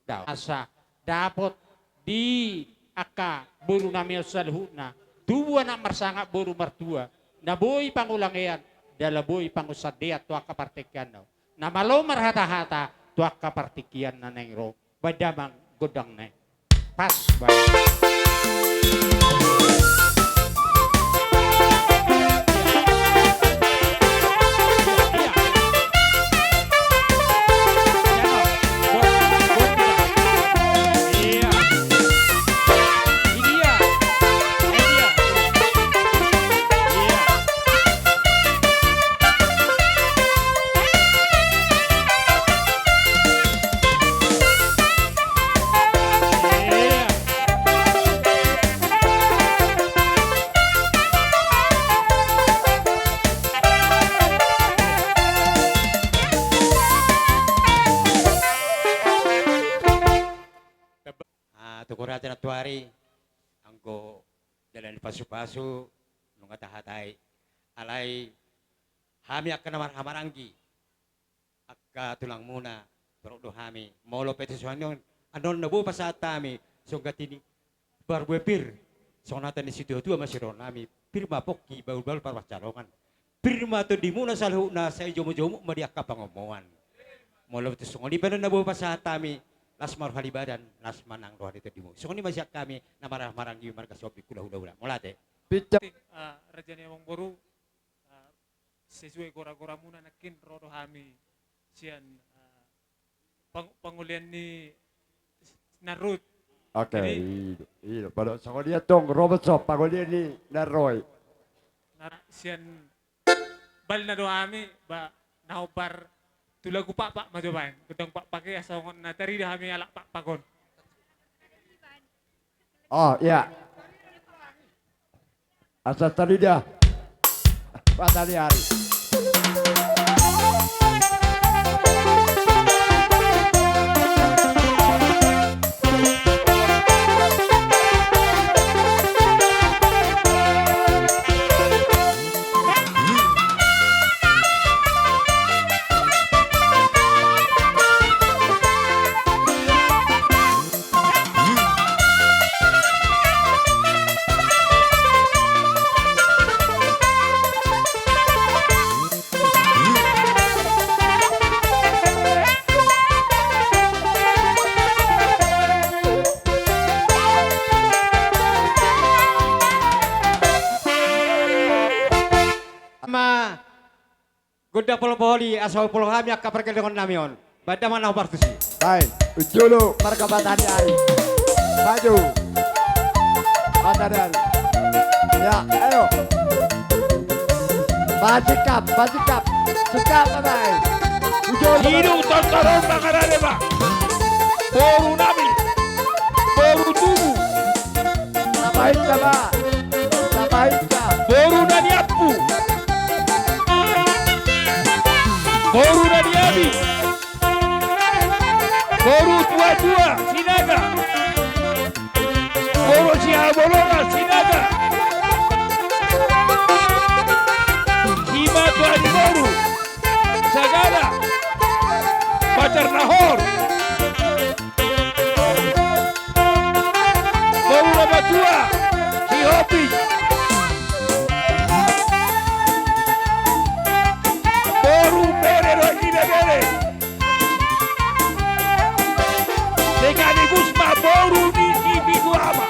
Asa dapot di angka boru nami on saluhutna tubu anak marsangap boru martua, na boi pangulangean jala boi pangunsandean tu angka partingkianna on. Na malo marhatahata tu angka partingkian na naeng ro. Baen damang gondang nai. Pas, baen. Martuari, anggo dalan ni pasupasu, nunga tahatai. Alai hami angka na marhahamaranggi, angka tulangmuna, torop do hami. Molo pe tu songon i on, annon na boi pasahat hami, songon hata ni parbue pir, songon hata ni situatua ma siroha nami, pir ma pongki, bahulbahul parpansalongan. Pir ma tondimuna saluhutna, sai jomujomuk ma di angka pangomoan. Molo tu songon i pe annon na boi pasahat hami, las ma roha ni badan, las ma nang roha ni tondimu. Songon i ma sian hami na marhahamaranggi marga Sihombing hulahula. Mauliate. Picca. Ah, raja ni amangboru, ah, sesuai goragoramuna nangkin ro do hami sian, ah, pang-, pangolian ni Narut. Oke, jadi, i do, i do. Pado songon i antong, ro ma antong pangolian ni Naroi. Nar-, sian balna do hami, ba, na hombar tu lagu Pakpak ma jo baen. Godang Pakpak i, asa songon na tarida hami halak Pakpak on. Oh, iya. Asa tarida. Patani ari. Ma. Gondang polo poholi, asa hupola hami angka pargellengon nami on. Baen damang na hombar tusi. Baen, unjolo marga Patani ari. Maju. Patani ari. Ya, ayo. Pasingkap, pasingkap. Singkap ma baen. Unjolo. Sidung tontoron mangarade ma. Boru nami. Boru tubu. Tapahinta ma. Tapahinta. Boru na niampu. Boru na niabi. Boru tuatua Sinaga. Boru sihabolona Sinaga. Simatua ni boru. Sagala. Banjar Nahor. Boru na matua, Sihombing. Boru bere dohot ibebere. Sekaligus ma boru ni Sipitu Ama.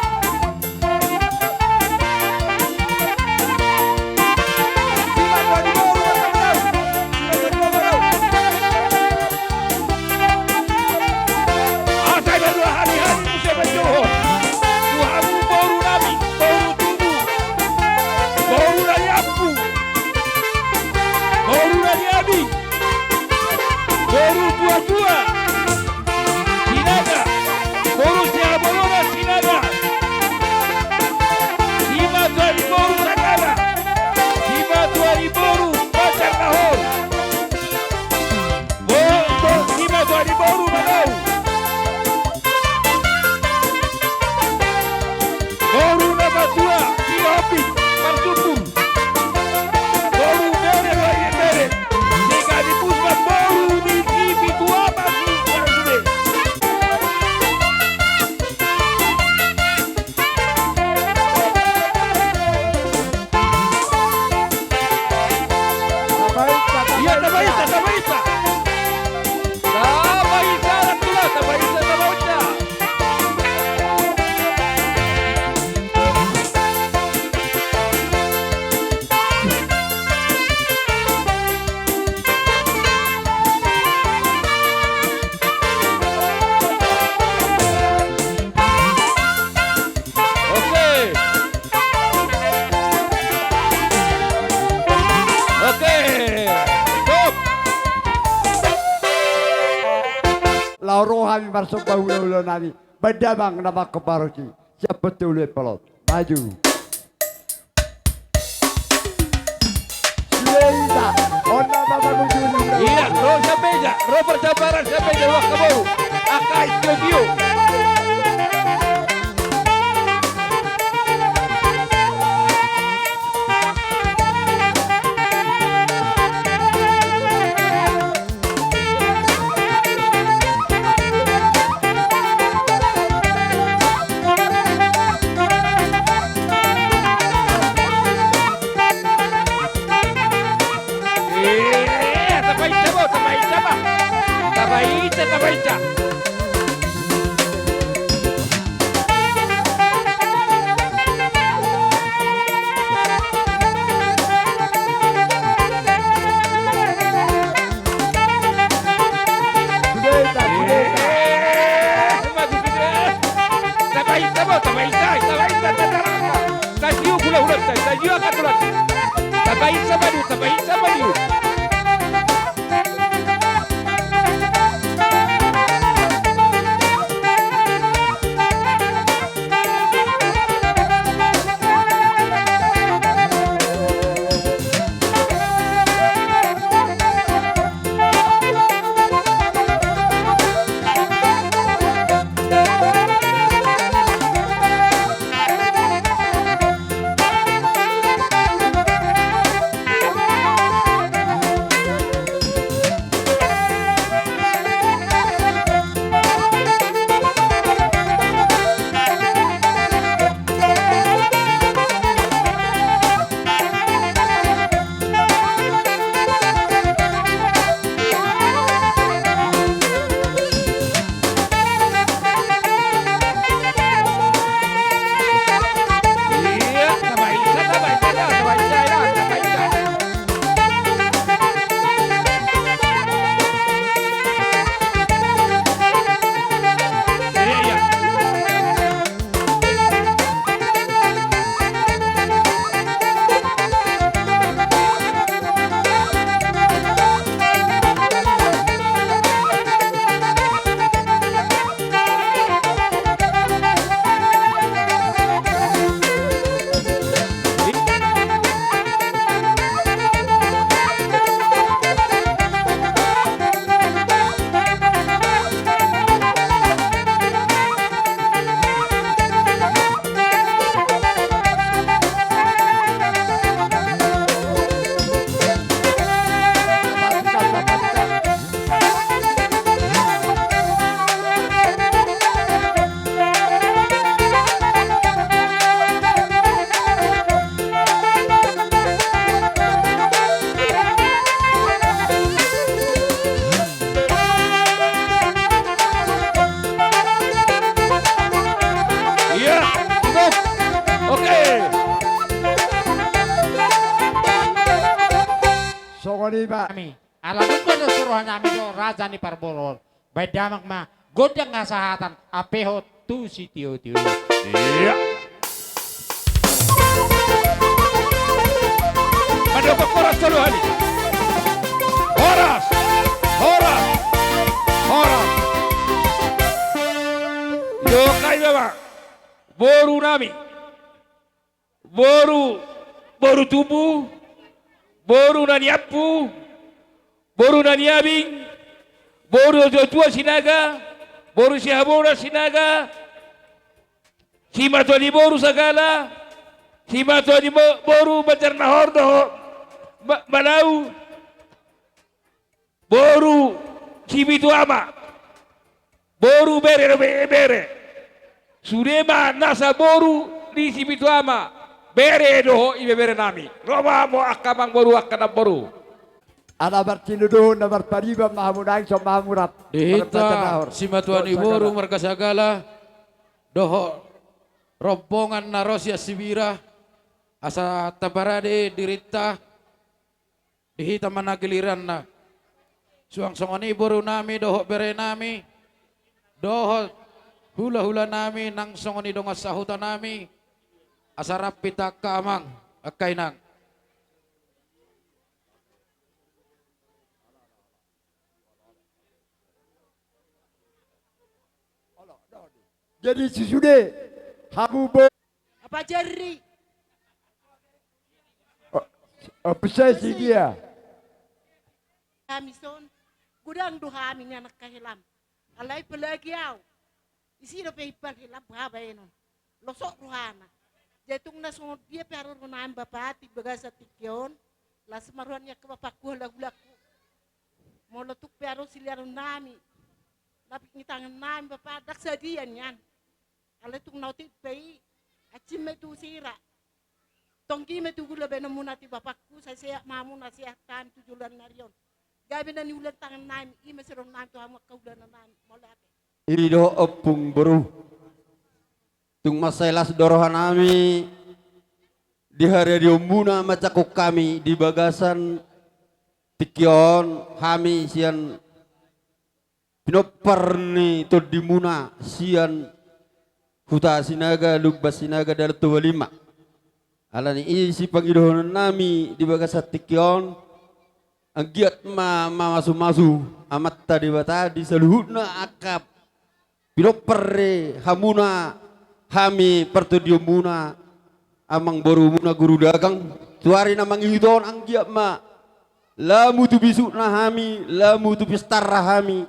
Asa iba dua hali-hali muse manjohor. Tu hamu boru nami, boru tubu, boru na niampu, boru na niabi, boru tuatua Sinaga, boru sihabolona Sinaga, simatua ni boru Sagala, simatua ni boru Banjar Nahor. Bo-, bo-, ima tuani boru ma nau. Boru na matua, Sihombing, marsumpung. Boru bere, bere, bere. Sekaligus ma boru ni Sipitu Ama, marsude. Tapaita, tapaita. Iya, tapaita, tapaita. Tapaita, tapaita, tapaita. Oke. Oke. Stop. Laho ro hami marsomba hulahula nami. Baen damang na mangkombahon i. Siap, betul, Epalot. Maju. Sude hita, on ma mangujungi. Iya, ro sian meja, ro parjamparan sian meja, wah, kamu. Angka studio. Iya, cukup. Oke. Songon i ma. Nami. Ala nunga do suruhan nami do raja ni parboru on. Baen damang ma gondang hasahatan, ampehon tu sitiotio. Iya. Mandok horas tolu hali. Horas. Horas. Horas. Yo kai baba. Boru nami. Boru, boru tubu, boru na niampu, boru na niabing, boru natuatua Sinaga, boru sihaboru Sinaga, simatua ni boru Sagala, simatua ni mo-, boru Banjarnahor dohot Ma-, Malau, boru Sipitu Ama, boru bere dohot ibebere. Sude ma nasa boru ni Sipitu Ama, bere dohot ibebere nami. Ro ma hamu angka amangboru, angka namboru. Ala martinodohon na marpariban ma hamu nangkin, songon ma hamu rap. Di hita simatua ni boru marga Sagala dohot rombongan na ro sian Sibira, asa taparade dirinta. Di hita ma na giliranna. Suang songon i boru nami dohot bere nami, dohot hulahula nami nang songon i dongan sahuta nami, asa rap hita angka amang, angka inang. Jadi susude hamu bo- Apa Jerry? O, o, bisa si dia. Hami son, godang do hami nian angka helam. Alai apalagi au. Isi dope imbal helam, boha baenon. Losok rohana. Jadi tung na songon dia pe haroronami bapa di bagasan tingki on. Las maruan nian ke bapakku, hulahulaku. Molo tung pe harosi liaron nami. Lapik ni tangan nami bapa, ndang sadia nian. Alai tung na otik pe i, ancim ma i tu sira. Tonggi ma i tu gula baenonmuna di bapakku, sai sehat ma hamuna, sehat hami tu joloan ni ari on. Gabe na niula tangan nami, ima sirong nami tu hamu angka ulaon nami, mauliate. I do ompung boru. Tung mansai las do roha nami di haradionmuna manjangkon hami di bagasan tingki on, hami sian pinompar ni tondimuna sian Huta Sinaga, Lumban Sinaga, Dalan Toba Lima. Alani i sipangidohonon nami di bagasan tingki on, anggiat ma mamasumasu Amanta Debata di saluhutna angka pinompar ni hamuna, hami partondionmuna, amangborumuna Guru Dagang, tu ari na mangihut on anggiat ma lamu tu bisukna hami, lamu tu pistarna hami,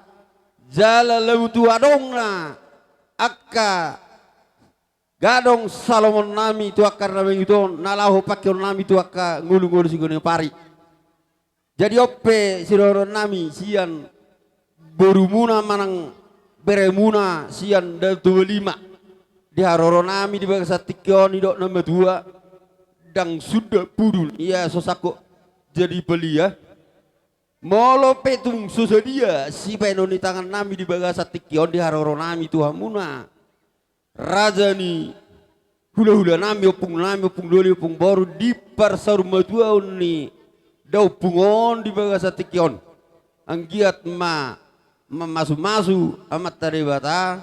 jala lamu tu adongna angka gadong salomon nami tu angka ari na mangihut on, na laho pangkeon nami tu angka ngolungolu sigonopari. Jadi on pe sidohonon nami sian borumuna manang beremuna sian Dalan Toba Lima. Di haroro nami di bagasan tingki on, didok na matua, ndang sundat pudun ia so sangkot jadi palia. Molo pe tung so sadia sibahenon ni tangan nami di bagasan tingki on, di haroro nami tu hamuna raja ni hulahula nami, ompung nami, ompung doli, ompung boru, di parsaurmatuaon ni daompung on di bagasan tingki on, anggiat ma mamasumasu Amanta Debata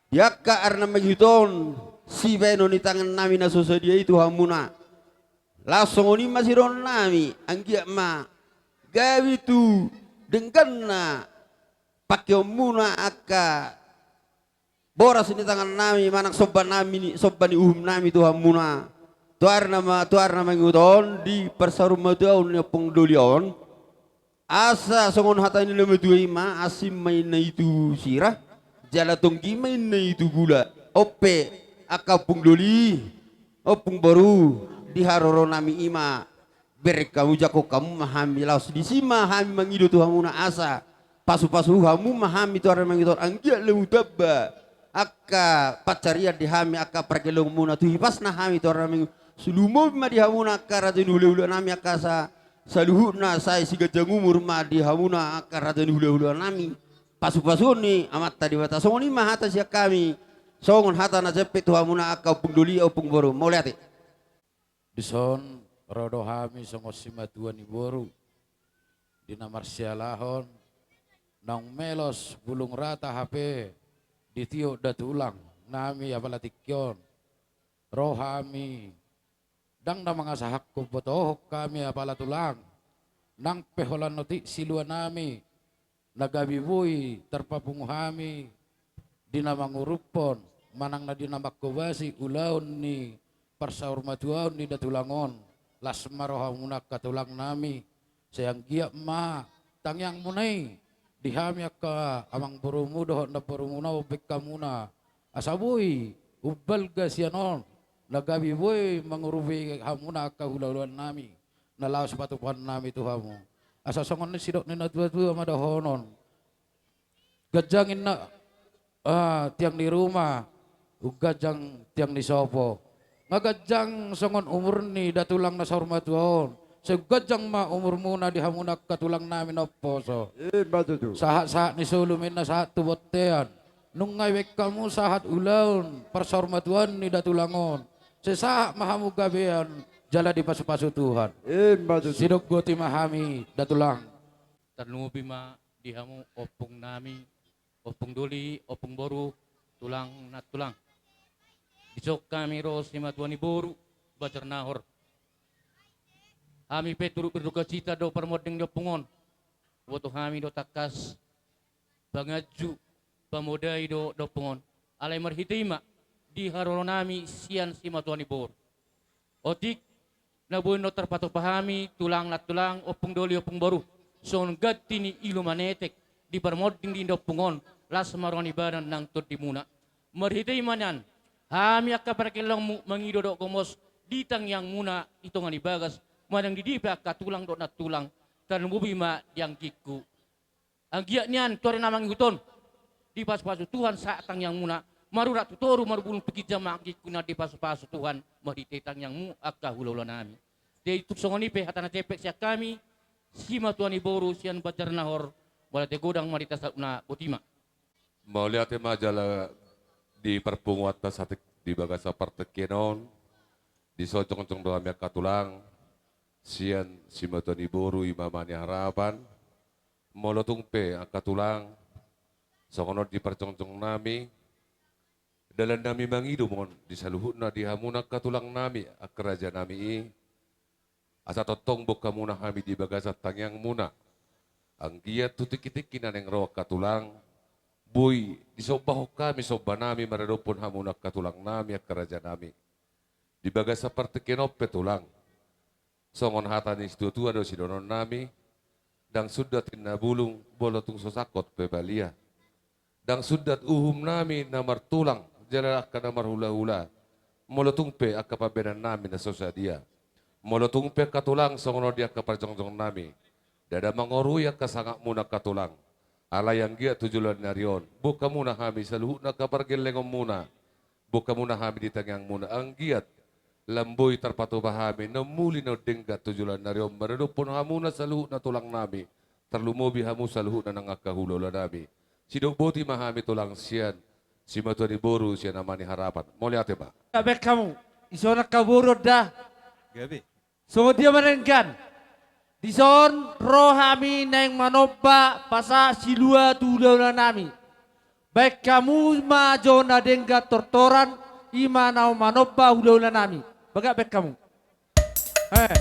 di angka ari na mangihut on sibahenon ni tangan nami na so sadia i tu hamuna. Laos songon i ma sidohonon nami, anggiat ma gabe tu dengganna pangkeonmuna angka boras ni tangan nami manang somba nami ni, somba ni uhum nami tu hamuna tu ari na ma-, tu ari na mangihut on di parsaurmatuaon ni ompung doli on. Asa songon hata ni na matua i ma, asi ma inna i tu sira, jala tonggi ma inna i tu gula. On pe angka ompung doli, ompung boru, di haroro nami i ma, bereng hamu, jangkon hamu ma hami, laos disi ma hami mangido tu hamuna asa pasupasu hamu ma hami tu ari na mangihut on, anggiat lamu tamba angka pansarian di hami angka pargellengmuna tu hipasna hami tu ari na mangihut on. Lumobi ma di hamuna angka raja ni hulahula nami angka sa-, saluhutna, sai siganjang umur ma di hamuna angka raja ni hulahula nami. Pasupasuon ni Amanta Debata. Songon i ma hata sian hami, songon hata na jempek tu hamuna angka ompung doli, ompung boru. Mauliate. Dison ro do hami songon simatua ni boru di na marsialahon, naung melos bulung rata hape ditiop da tulang nami apala tingki on. Ro hami ndang na mangasahakkon botohon hami apala tulang, nang pe holan otik silua nami na gabe boi tarpapungu hami di na manguruphon manang na di na manghobasi ulaon ni parsaurmatuaon ni da tulang on. Las ma rohamuna angka tulang nami, sai anggiat ma tangiangmuna i di hami angka amangborumu dohot namborumuna, ompung hamuna, asa boi umbalga sian on na gabe boi mangurupi hamuna angka hulahula nami na laho sipatupaon nami tu hamu. Asa songon ni sidok ni natuatua ma dohonon, ganjang inna, ah, tiang ni ruma, umganjang tiang ni sopo. Nga ganjang songon umur ni da tulang na saurmatua on, sai umganjang ma umurmuna di hamuna angka tulang nami na umposo. Ima tutu. Sahatsahat ni solu ma inna sahat tu bontean. Nunga dibaen hamu sahat ulaon parsaurmatuaon ni da tulang on, sai sahat ma hamu gabean jala dipasupasu Tuhan. Ima tutu. Sidok boti ma hami da tulang. Tarlumobi ma di hamu ompung nami, ompung doli, ompung boru, tulang nantulang. Dison hami ro simatua ni boru, Banjar Nahor. Hami pe turut berdukacita do parmonding di ompung on. Huboto hami do tangkas panganju, pamodai do ompung on. Alai marhite i ma di haroro nami sian simatua ni boru. Otik na boi na tarpatupa hami tulang nantulang, ompung doli, ompung boru, songon ganti ni ilu manetek di parmonding ni ompung on, las ma roha ni badan nang tondimuna. Marhite i ma nian hami angka pargellengmu mangido dohot gomos di tangiangmuna di tonga ni bagas, manang di dia pe angka tulang dohot nantulang, tarlumobi ma di anggingku. Anggiat nian tu ari na mangihut on dipasupasu Tuhan sahat tangiangmuna, marurat tu toru, marbulung tu ginjang ma anggingku, na dipasupasu Tuhan marhite tangiangmu angka hulahula nami. Jadi tung songon i pe hata na jempek sian hami, simatua ni boru sian Banjarnahor. Mauliate, godang ma di hita saluhutna, botima. Mauliate ma jala di parpunguanta sahat di bagasan partingkian on, dison jongjong do hami angka tulang, sian simatua ni boru i ma Ama ni Harapan. Molo tung pe angka tulang, songon on di parjongjong nami, dalan nami mangido ma on di saluhutna di hamuna angka tulang nami, angka raja nami i, asa tongtong boan hamuna hami di bagasan tangiang muna. Anggiat tu tingki-tingki na naeng ro angka tulang, boi disombahon hami somba nami maradophon hamuna angka tulang nami, angka raja nami. Di bagasan partingkian on pe tulang, songon hata ni situatua do sidohonon nami: Ndang sundat inna bulung, molo tung so sangkot pe palia. Ndang sundat uhum nami na martulang, jala angka na marhula-hula, molo tung pe angka pambahenan nami na so sadia. Molo tung pe angka tulang, songon on di angka parjongjong nami, ndada mangorui angka sangap muna angka tulang. Alai anggiat tu joloan ni ari on, boan hamuna hami saluhutna angka pargellengon muna, boan hamuna hami di tangiang muna, anggiat lam boi tarpatupa hami na umuli na denggan tu joloan ni ari on maradophon hamuna saluhutna tulang nami, tarlumobi hamu saluhutna nang angka hula-hula nami. Sidok boti ma hami tulang sian simatua ni boru sian Ama ni Harapan. Mauliate ma. Baen hamu. Dison angka boru on da. Gabe. Songon dia ma denggan? Dison ro hami naeng manomba pasahat silua tu hula-hula nami. Baen hamu ma jo na denggan tortoran, i ma na manomba hula-hula nami. Bagak, baen hamu. Eh,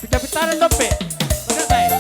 pinta-pintanan dope. Bagak baen.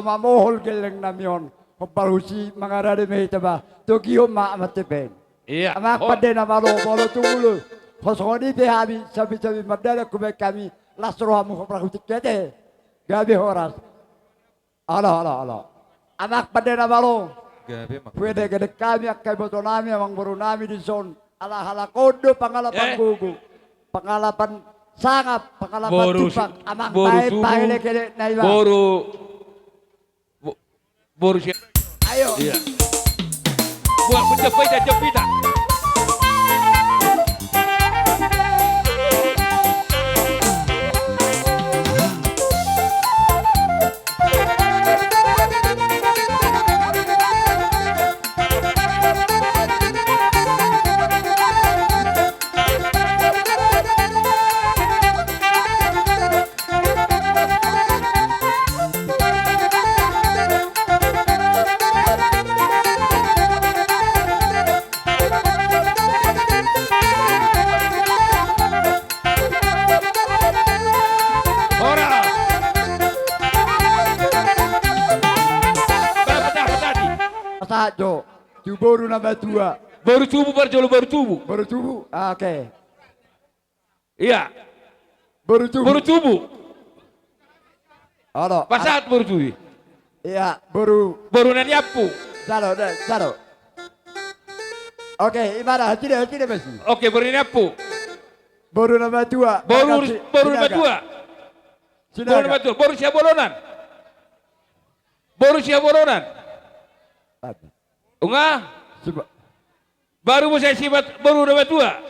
Mamohol gelleng nami on. Hombar husi mangarade ma hita ba. Togihon ma amante pe. Iya. Amang pande na malo, molo tung ulu. Ho songon i pe hami, sambing-sambing mandalani hubaen hami, las rohamu hombar hu tingki ate. Gabe horas. Olo, olo, olo. Amang pande na malo. Gabe ma. Huhedek-hedek hami angka iboto nami, amangboru nami dison. Ala halak on do pangalapan gogo. Pangalapan sangap, pangalapan tupak, amang baen pahedek-hedek na iba. Boru. Bo-, boru siapa? Ayo. Iya. Buat mencapai dan jempita. Horas. Pasahat jo tu boru na matua. Boru tubu, parjolo boru tubu. Boru tubu. Ah, oke. Iya. Boru tubu. Boru tubu. Olo. Pasahat boru tubu. Iya, boru. Boru na niampu. Sado, da, sado. Oke, imana, hati da, hati da, Basi. Oke, boru na niampu. Boru na matua. Boru, boru na matua. Sinaga. Boru na matua. Boru Siabolonan. Boru Siabolonan. Apa? Unga? Siba- Baru muse simat-, boru na matua.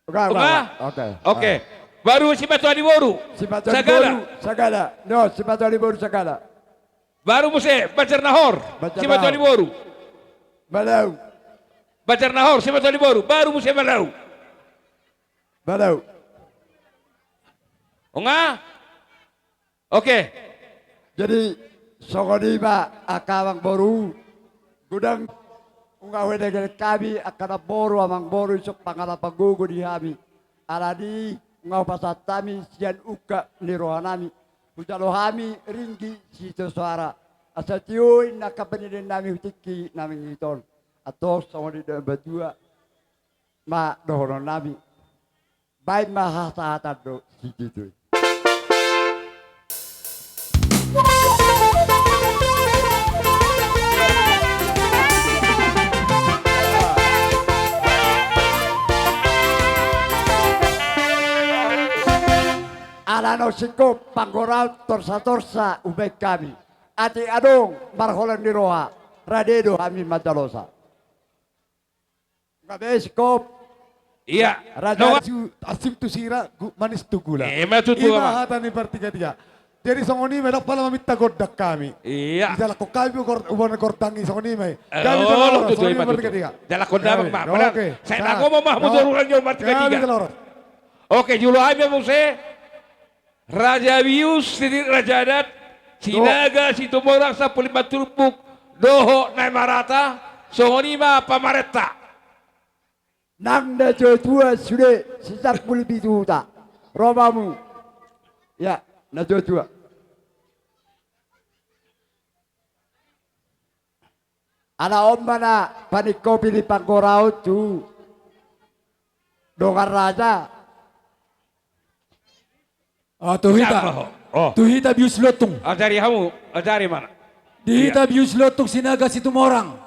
Unga, unga, unga. Oke. Oke. Baru simatua ni boru. Simatua ni boru. Sagala. Sagala. No, simatua ni boru Sagala. Baru muse Banjar Nahor. Banjar Nahor. Simatua ni boru. Malau. Banjar Nahor, simatua ni boru. Baru muse Malau. Malau. Unga? Oke. Jadi, songon i ma angka amangboru, godang nunga huhedek-hedek hami angka namboru, amangboru, dison pangalapan gogo di hami. Alani i, nunga hupasahat hami sian ungkap ni roha nami. Hujalo hami ringgit sitio soara. Asa tio ninna angka paniden nami hu tingki na mangihut on. Antong songon i do, Amang Matua, ma dohonon nami. Baen ma hasahatan do situtu i. Ala naung singkop panggoraon torsa-torsa hubaen hami. Atik adong marholang ni roha, rade do hami manjalosa. Gabe, singkop. Iya. Raja. Nunga. Asing tu sira, gu-, manis tu gula. Ima tutu, ima hata ni partiga-tiga. Jadi songon i ma, ndang pola maminta gondang hami. Iya. Dijalakhon hami gor-, ubahan gondang i, songon i ma i. Gabe, olo, jala tutu, songon i ma tutu. Partiga-tiga. Jalakhon damang ma. Oke. Sai na ngomong ma hamu jolo, jolo partiga-tiga. Gabe, jala olo. Oke, jolo hami muse. Raja Bius, Sidik Raja Adat, Sinaga, Situmorang, Sampulima Turpuk, dohot Nai Marata, songon i ma pamarenta. Nang na tua-tua sude, sisampulu pitu huta. Ro ma hamu. Ya, na tua-tua. Ala on ma na paningkopi ni panggoraon tu dongan raja. Ah, tu hita. Siapa ho? Oh. Tu hita Bius Lontung. Ajari hamu, ajari ma na. Di hita, iya, Bius Lontung Sinaga Situmorang.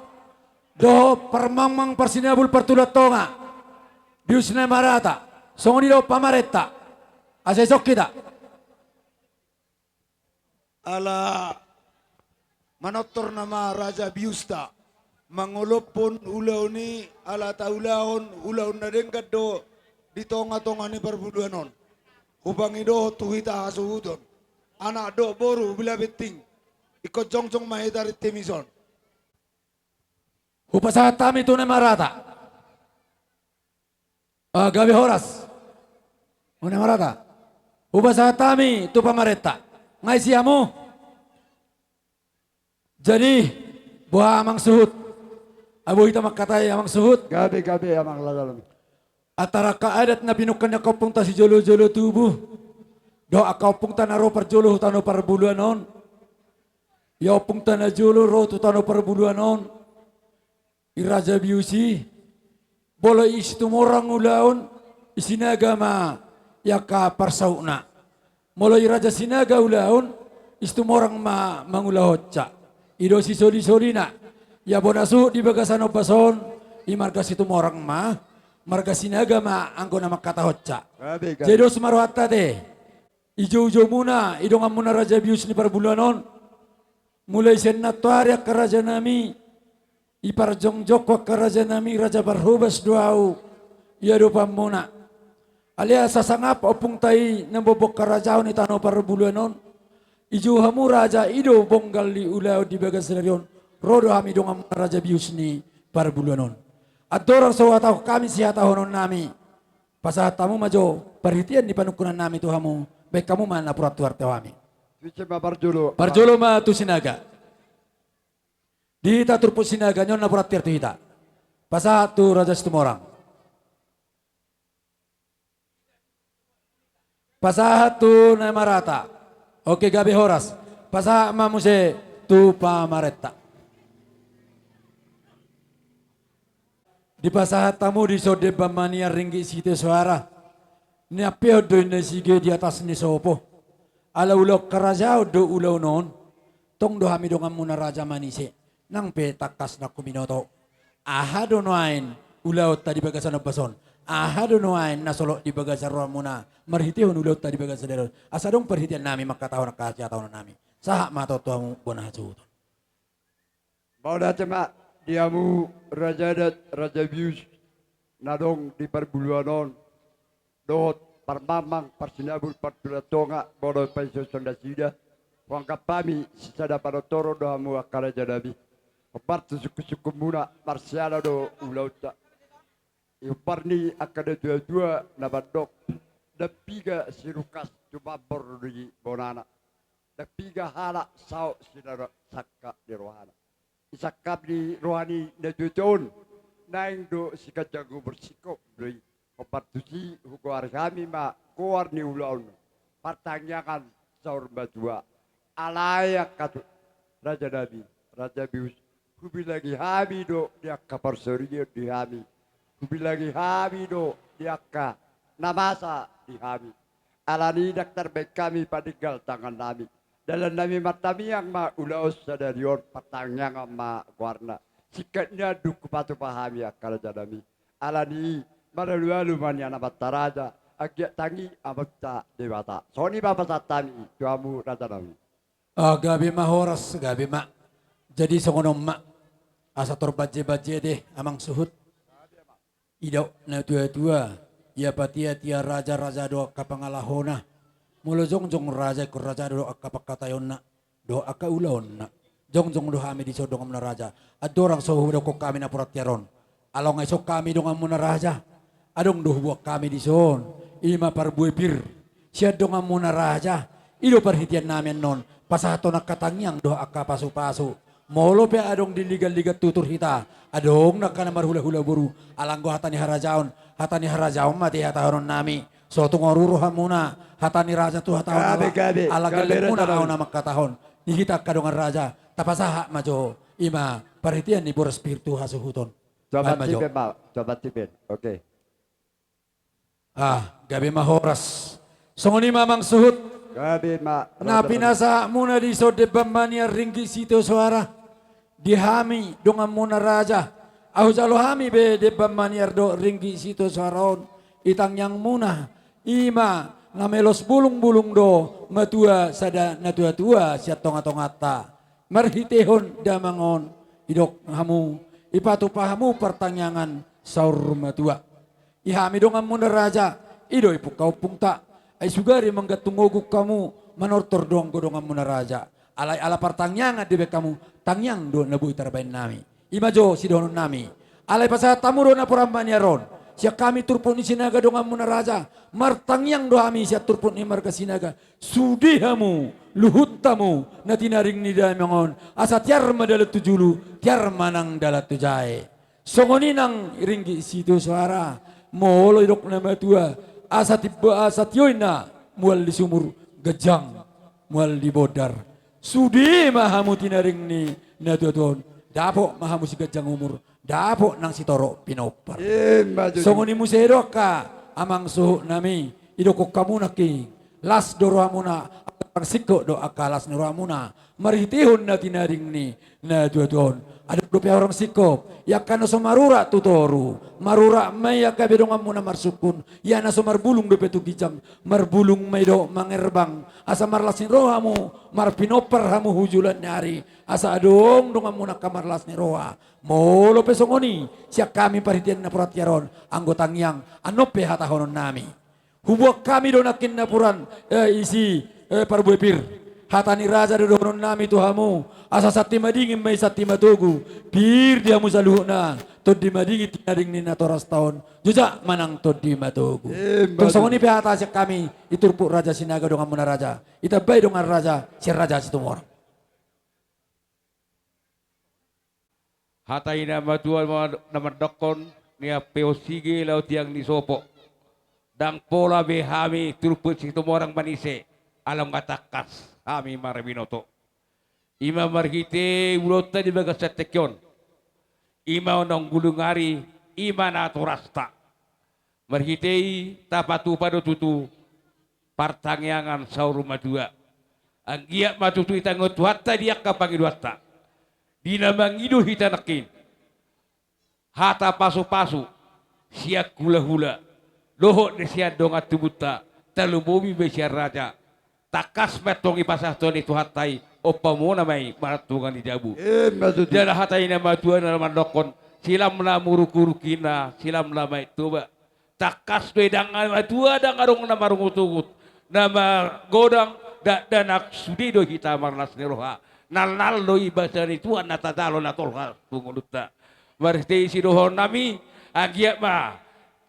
Dohot parmangmang parsinabul partulang tonga. Bius Nai Marata. Songon i do pamarenta. Asa dison hita. Ala manortor nama raja biusta, mangolophon ulaon i, ala taulahon ulaon na denggan do di tonga-tonga ni parpudun on. Hupangidohon tu hita hasuhuton, anak dohot boru Bila Betting, ingkon jongjong ma hita rinti mison. Hupasahat hami tu Nai Marata. Ah, gabe horas. Nai Marata. Hupasahat hami tu pamarenta. Nga isi hamu. Jadi, boha amang suhut? Abo hita mangkatai amang suhut. Gabe, gabe, amang laga lami. Antara angka adat na pinungka ni angka ompungta sijolo-jolo tubu dohot angka ompungta na ro parjolo tu tano parbuluan on. Ia ompungta na jolo ro tu tano parbuluan on, i Raja Bius i. Molo i Situmorang ulaon, i Sinaga ma i angka parsautna. Molo i Raja Sinaga ulaon, i Situmorang ma mangulahonsa. I do sisoli-solina. Ia bona suhut di bagasan ombas on, i marga Situmorang ma, marga Sinaga ma anggo na mangkatahonsa. Gabe, gabe. Jadi dos ma rohanta ate. Ijo-ijomuna, i donganmuna Raja Bius ni parbuluan on. Mulai sian nantoari angka rajanami, i parjongjongku angka rajanami, raja parhobas do ahu, i adopanmuna. Alai asa sangap ompungta i na mamboan harajaon i tano parbuluan on. Ijo hamu raja, i do bonggal ni ulaon di bagas sadari on. Ro do hami donganmuna Raja Bius ni parbuluan on. Andorang so huhatahon hami sihatahononnami, pasahat hamu ma jo parhitean ni panungkunannami tu hamu, baen hamu ma napuran tu harajaon hami. Tusi ma parjolo. Parjolo ma tu Sinaga. Di hita turpuk Sinaga, on napuran tiar tu hita. Pasahat tu Raja Situmorang. Pasahat tu na marata. Oke, gabe horas. Pasahat ma muse tu pamarenta. Dipasahat hamu dison demban manian ringgit sitio soara. Niampehon do inna sige di atas ni sopo. Ala ulaon harajaon do ulaon on. Tong do hami donganmuna raja manise. Nang pe tangkas nangkin binoto. Aha do nuaeng ulaonta di bagasan ombas on? Aha do nuaeng na solot di bagasan rohamuna marhitehon ulaonta di bagasan sadari on? Asa adong parhiteannami mangkatahon angka sihatahononnami. Sahat ma tong tu hamu bona hasuhuton. Mauliate ma di hamu raja adat, Raja Bius na adong di parbuluan on, dohot parmamang, parsinabul, partulang tonga, molo paisonson nasida, huanggap hami sisada panontoron do hamu angka rajanami. Hombar tu sungkunsungkunmuna, marsiala do ulaonta. Hombar ni angka natuatua na mandok, ndang piga sirungkas tumambor di bonana. Ndang piga halak saut sinangkap ni rohana. I sangkap ni roha ni natuatua on, naeng do siganjang umur, singkop do i. Hombar tusi hugoari hami ma goar ni ulaon on, partangiangan saur matua. Alai angka tu, rajanami, Raja Bius, hubilangi hami do di angka parsorion di hami. Hubilangi hami do di angka na masa di hami. Alani i ndang tarbaen hami paninggal tangannami. Dalannami martangiang ma ulaon sadari on, partangiangan ma goarna. Singkat ni andung hupatupa hami angka rajanami. Alani i maralualu ma nian amanta raja, anggiat tangi Amanta Debata. Songon i ma pasahat hami tu hamu rajanami. Ah, gabe ma horas, gabe ma. Jadi songon on ma. Asa tor bajebajede, amang suhut. Didok natuatua, ia patiatia raja, raja do angka pangalahona. Molo jongjong raja, ingkon raja do angka pangkataionna dohot angka ulaonna. Jongjong do hami dison donganmuna raja. Andorang so hudokkon hami napuran tiar on, alai nga dison hami donganmuna raja, adong do huboan hami dison, i ma parbue pir sian donganmuna raja. I do parhiteannami annon, pasahathon angka tangiang dohot angka pasupasu. Molo pe adong di ligaliga tutur hita, adong do angka na marhulahula boru. Alai anggo hata ni harajaon, hata ni harajaon ma ate hatahononnami. So tung oruroan hamuna hata ni raja tu hatahon. Gabe, gabe, ala gabe, gellengmuna raja, ahu na mangkatahon. Di hita angka dongan raja, tapasahat ma jo, i ma parhitean ni boras pir tu hasuhuton. Baen ma jo. Coba tipen, Pak. Coba tipen. Oke. Ah, gabe ma horas. Songon i ma amang suhut. Gabe ma. Na pinasahatmuna dison demban manian ringgit sitio soara di hami donganmuna raja. Ahu jalo hami be demban manian dohot ringgit sitio soara on i tangiangmuna. I ma na melos bulungbulung do matua sada natuatua sian tongatonganta. Marhitehon damang on, didok hamu, dipatupa hamu partangiangan saur matua. Di hami donganmuna raja, i do dipungka ompungta. Ai sugari manggantung ogung hamu, manortor do anggo donganmuna raja. Alai ala partangiangan dibaen hamu, tangiang do na boi tarbaen nami. I ma jo sidohononnami. Alai pasahat hamu do napuran manian on sian hami turpuk ni Sinaga donganmuna raja. Martangiang do hami sian turpuk ni marga Sinaga. Sude hamu, luhut hamu, na tinaring ni damang on, asa tiar ma dalan tu julu, tiar ma nang dalan tu jae. Songon i nang ringgit sitio soara, Molo didok na matua, asa tibba, asa tio inna, mual di sumur, ganjang mual di bondar. Sude ma hamu tinaring ni natuatua on, dapot ma hamu siganjang umur, dapot nang sitorop pinompar. Ima tutu. Songon i muse do angka amang suhut nami, didokkon hamu nangkin, las do rohamuna, angka singkop do angka las ni rohamuna, marhitehon na tinaring ni natuatua on. Adong dope hurang singkop, i angka na so marurat tu toru, marurat ma i angka be donganmuna marsungkun, ia na so marbulung dope tu ginjang, marbulung ma i dohot mangerbang, asa marlas ni roha hamu, marpinompar hamu hu joloan ni ari, asa adong donganmuna angka marlas ni roha. Molo pe songon i, sian hami parhitean napuran tiar on, anggo tangiang, annon pe hatahonon nami. Huboan hami do nangkin napuran, eh, isi, eh, parbue pir. Hata ni raja do dohonon nami tu hamu, asa santi madingin ma i santi matogu, pir di hamu saluhutna, tondi madingin tinaring ni natorasta on, jojak ma nang tondi matogu. Ima tutu. Tung songon i pe hata sian hami, di turpuk Raja Sinaga donganmuna raja, ditambai dongan raja, sian Raja Situmorang. Hata ni na matua ma-, na mandokkon, nian pe on sige laho tiang ni sopo. Ndang pola be hami turpuk Situmorang manise, ala nga tangkas hami marbinoto. Ima marhite ulaonta di bagasan tingki on. Ima naung bulung ari, ima natorasta. Marhite i tapatupa do tutu partangiangan saur matua. Anggiat ma tutu ditangihon Tuhanta di angka pangidoanta. Di na mangido hita nangkin. Hata pasupasu, sian hulahula, dohot di sian dongan tubunta, tarlumobi ma i sian raja. Tangkas ma antong dipasahat Tuhan i Tuhanta i, ompamuna ma i martonga ni jabu. Ima tutu. Jala hata ni na matua na mandokkon, silam na muruk-uruk inna, silam na maet toba. Tangkas do i ndang matua, ndang adong na marungut-ungut, na magodang, dakdanak, sude do hita marlas ni roha. Nalnal do i basa ni Tuhan na tajalo na tolhas tu ngolunta. Marhite i sidohonon nami, anggiat ma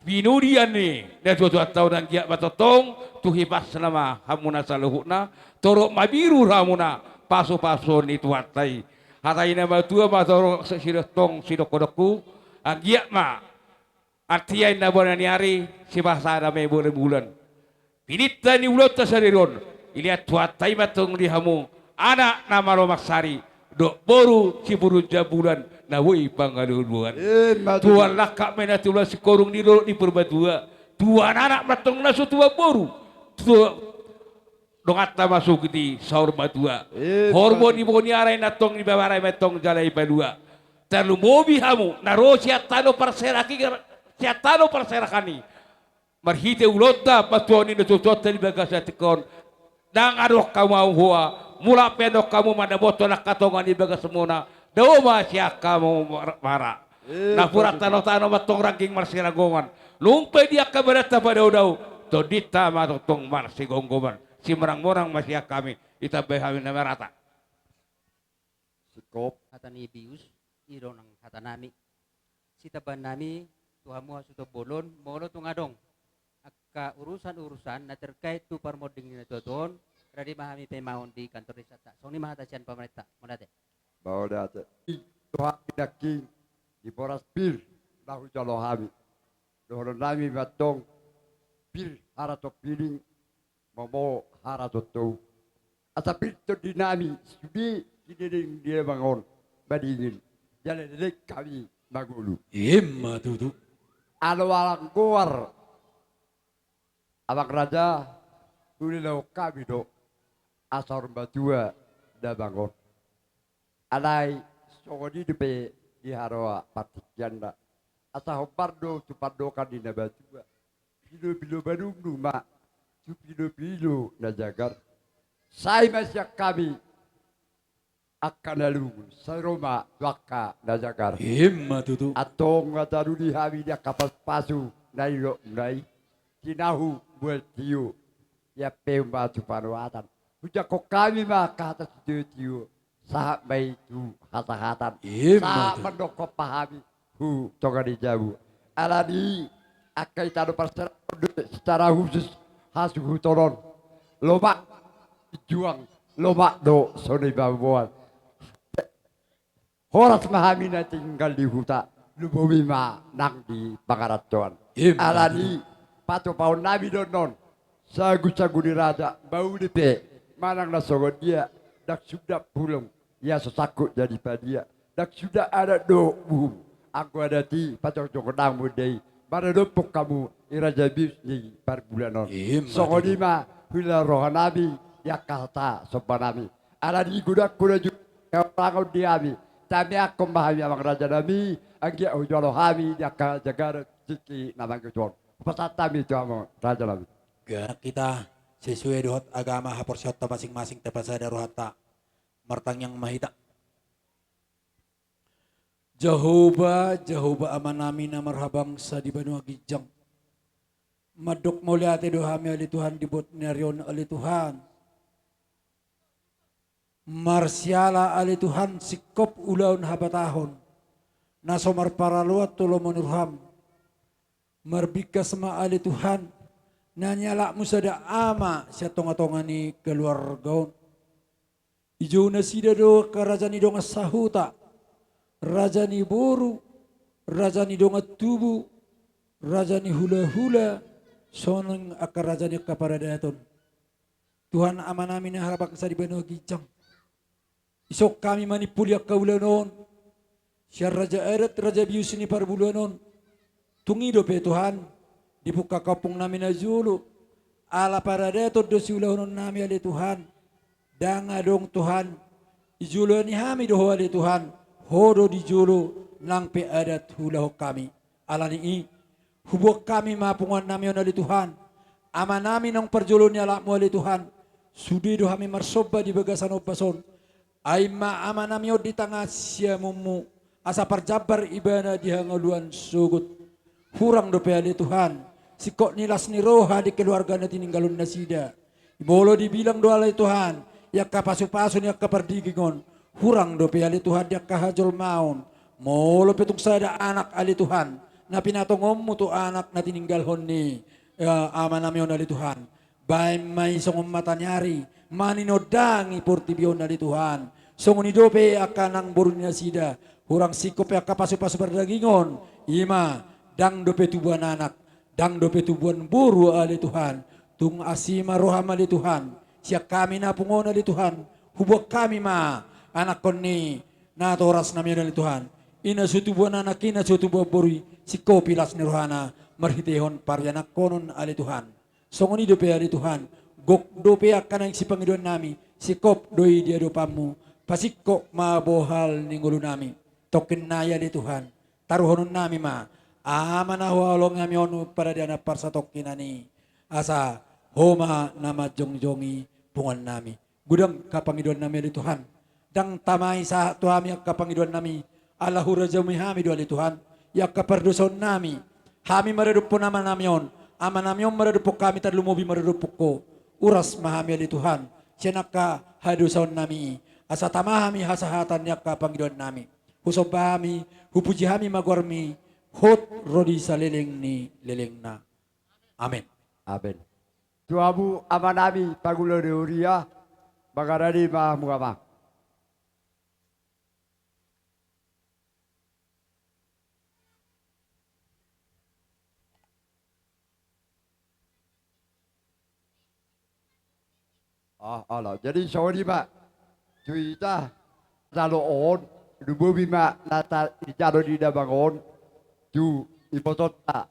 pinodian ni natuatuanta on, anggiat ma tongtong tu hipasna ma hamuna saluhutna, torop mabiru hamuna pasupasuon ni Tuhanta i. Hata ni na matua ma torop si-, sidohonon, sidokkodokku, anggiat ma artia inna bona ni ari, sipasada ma i bona ni bulan. Pininta ni ulaonta sadari on, dilehon Tuhanta i ma antong di hamu anak na malo marsari, dohot boru siburju bulan na boi pangalualuan. Ima tutu. Tuan langkap ma i na tulang singkoru di dolok ni Purbatua. Tuan anak ma antong na so tuan boru. Tu-, donganta ma sogit i saur matua. Ima tutu. Horbo ni boniara i na antong dibebara i ma antong jala dipalua. Tarlumobi hamu na ro sian tano parserahan i, sian tano parserahan i. Marhite ulaonta, patupaon ni natuatuanta di bagasan tingki on. Ndang adong hamu hoa, mulak pe adong hamu mandapothon angka tonga ni bagasmuna, dao ma sian hamu mara. Ima tutu. Napuran tanotano ma antong rangging marsiranggongan. Nunga pe di angka badanta padaodao, tondinta ma tongtong marsigomgoman. Simorangmorang ma sian hami, ditambai hami na marhata. Singkop. Hata ni bius, i do nang hata nami. Sitambahan nami tu hamu hasuhuton bolon, molo tung adong angka urusan-urusan na terkait tu parmonding ni natuatuaon, rade ma hami paimahon di kantor desanta. Songon i ma hata sian pamarenta. Mauliate. Mauliate. I, tu hami nangkin, di boras pir na hujalo hami. Dohonon nami ma antong, pir haraton piling, momo haraton togu. Asa pir tondi nami sude di dinding di lembang on madingin, jala leleng hami mangolu. Ima tutu. Alo alang goar, abang raja, hulehon hami do asa saur matua damang on. Alai songon i dope di haroa partingkianna. Asa hombar do tu pandohan ni na matua. Pilopilo manungdung ma tu pilopilo na jagar. Sai ma sian hami angka na lungun, sai ro ma tu angka na jagar. Ima tutu. Antong nga taruli hami di angka pasupasu na nidokmuna i. Tinahu mual tio, ia pe ma tu panuatan. Hujangkon hami ma angka hata sitiotio, sahat ma i tu hasahatan. Ima tutu. Sahat mandok hompa hami hu tonga ni jabu. Alani i, angka i tano parserahan do secara khusus hasuhuton on. Lomak juang, lomak do so na i paboan. Horas ma hami na tinggal di huta, lumobi ma nang di pangarantoan. Ima tutu. Alani patupaonnami do annon, sagu-sagu ni raja, mauliate pe manang na songon dia, ndang sundat bulung ia so sangkut jadi padia, ndang sundat adat dohot uhum, anggo adat i pajongjongonnami do i, maradophon hamu i raja bius ni parbulaanon. Ima tutu. Songon i ma huila rohanami di angka hata sombanami. Alani godang hona jumolo harangon di hami, tameakkon ma hami amang rajanami, anggiat hujalo hami di angka jagaran tingki na mangihut on. Hupasahat hami tu hamu rajanami. Gabe hita sesuai dohot agama haporseaonta masing-masing, tapasada rohanta. Martangiang ma hita. Jahowa, Jahowa Amanami na marhabangsa di banua ginjang. Mandok mauliate do hami ale Tuhan di buat ni ari on ale Tuhan. Marsiala ale Tuhan singkop ulaon habatahon na so marparaloan tu lomo ni roham. Marbingkas ma ale Tuhan na nialapmu sada ama sian tonga-tonga ni keluarga on. Dijou nasida do angka raja ni dongan sahuta, raja ni boru, raja ni dongan tubu, raja ni hula-hula, songon angka raja ni angka paradaton. Tuhan Amanami na marhabangsa di banua ginjang. Dison hami manimpuli angka ulaon on sian raja adat, raja bius ni parbulaanon. Tung i dope Tuhan, dipungka ompungnami na jolo, ala paradaton do siulahononnami ale Tuhan. Ndang adong Tuhan, dijoloi hami do Ho ale Tuhan, Ho do di jolo nang pe adat huulahon hami. Alani i, huboan hami ma punguannami on ale Tuhan. Amanami naung parjolo nialapmu ale Tuhan. Sude do hami marsomba di bagasan ombas on. Ai ma amanami on ditangihon siamunmu, asa parjambar ibana di hangoluan sogot. Hurang dope ale Tuhan, singkop ni las ni roha di keluarga na tininggalhon nasida. Molo dibilang do ale Tuhan, i angka pasu-pasu ni angka pardiging on. Hurang dope ale Tuhan di angka hajolmaon. Molo pe tung sada anak ale Tuhan, na pinatongonmu tu anak na tininggalhon ni, eh, amanami on ale Tuhan. Baen ma i songon mata ni ari, maninondangi portibi on ale Tuhan. Songon i dope angka nang boru ni nasida, hurang singkop pe angka pasu-pasu pardagingon, i ma, ndang dope tubuan anak, ndang dope tubuan boru ale Tuhan. Tung asi ma roham ale Tuhan, sian hami na pungu on ale Tuhan, huboan hami ma, anakkon ni natorasnami on ale Tuhan. I na so tubuan anak i na so tubuan boru i, singkopi las ni rohana, marhitehon parianakhonon ale Tuhan. Songon i dope ale Tuhan, gok dope angka naeng sipangidoannami, singkop do i di adopanmu, pasingkop ma bohal ni ngolunami. Tongkin nai ale Tuhan, taruhononnami ma, aha ma na huhaholongi hami on paradanan parsatongkinan i, asa Ho ma na manjongjongi punguannami. Godang angka pangidoannami ale Tuhan. Ndang tama i sahat tu hami angka pangidoannami, ala hurajumi hami do ale Tuhan, i angka pardosaonnami. Hami maradophon amanami on, amanami on maradophon hami, tarlumobi maradophon Ho. Uras ma hami ale Tuhan, sian angka hadosaonnami i, asa tama hami hasahatan ni angka pangidoannami. Husomba hami, hupuji hami ma goarmi, hot ro di saleleng ni lelengna. Amen. Amen. Tu hamu amanami pangula ni huria, mangarade ma hamu amang. Ah, ala. Jadi songon i ma. Tu hita, jalo on, lumobi ma na ta-, dijalo di damang on, tu ibotonta.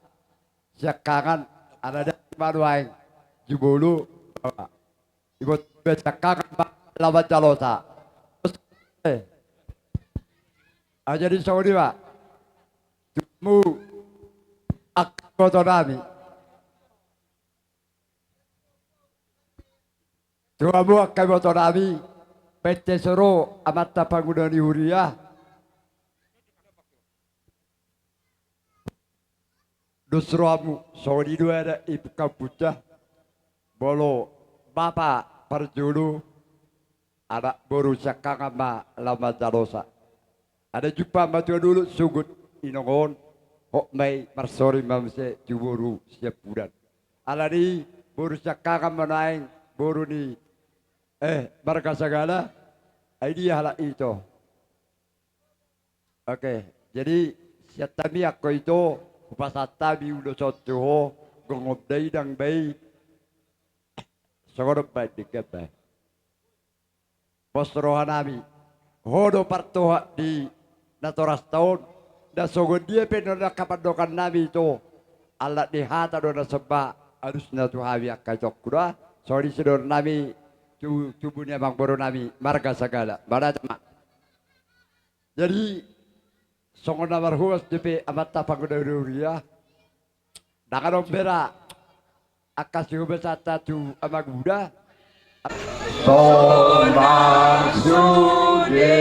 Siangkangan, ala da ma nuaeng, jumolo, ibotonta siangkangan ma laho manjalosa. Eh. Ah, jadi songon i ma. Tu hamu angka ibotonami. Tu hamu angka ibotonami, pente so ro amanta pangula ni huria. Dos rohamu, songon i do adat i pungkaompunta. Molo bapa parjolo, anak boru siangkangan ma laho manjalosa. Ala jumpa matua dolok sogot inong on, hot ma i marsoring ma muse tu boru siampudan. Alani boru siangkangan ma nuaeng boru ni, eh, marga Sagala, ai dia halak ito. Oke, jadi sian hami angka ito, hupasahat hami ulos on tu ho, gomgom dainang ba i. Songon on baen denggan baen. Pos rohanami, ho do partohap ni natorasta on, na songon dia pe nuaeng angka pandokannami tu, ala ni hata do na somba alusna tu hami angka itongku da, songon i sidohononnami tu tubu ni amangborunami marga Sagala. Manat ma. Jadi, songon na marhuas dope amanta pangula huria, ndang adong bera angka sihubasaanta tu amang uda. Sonang sude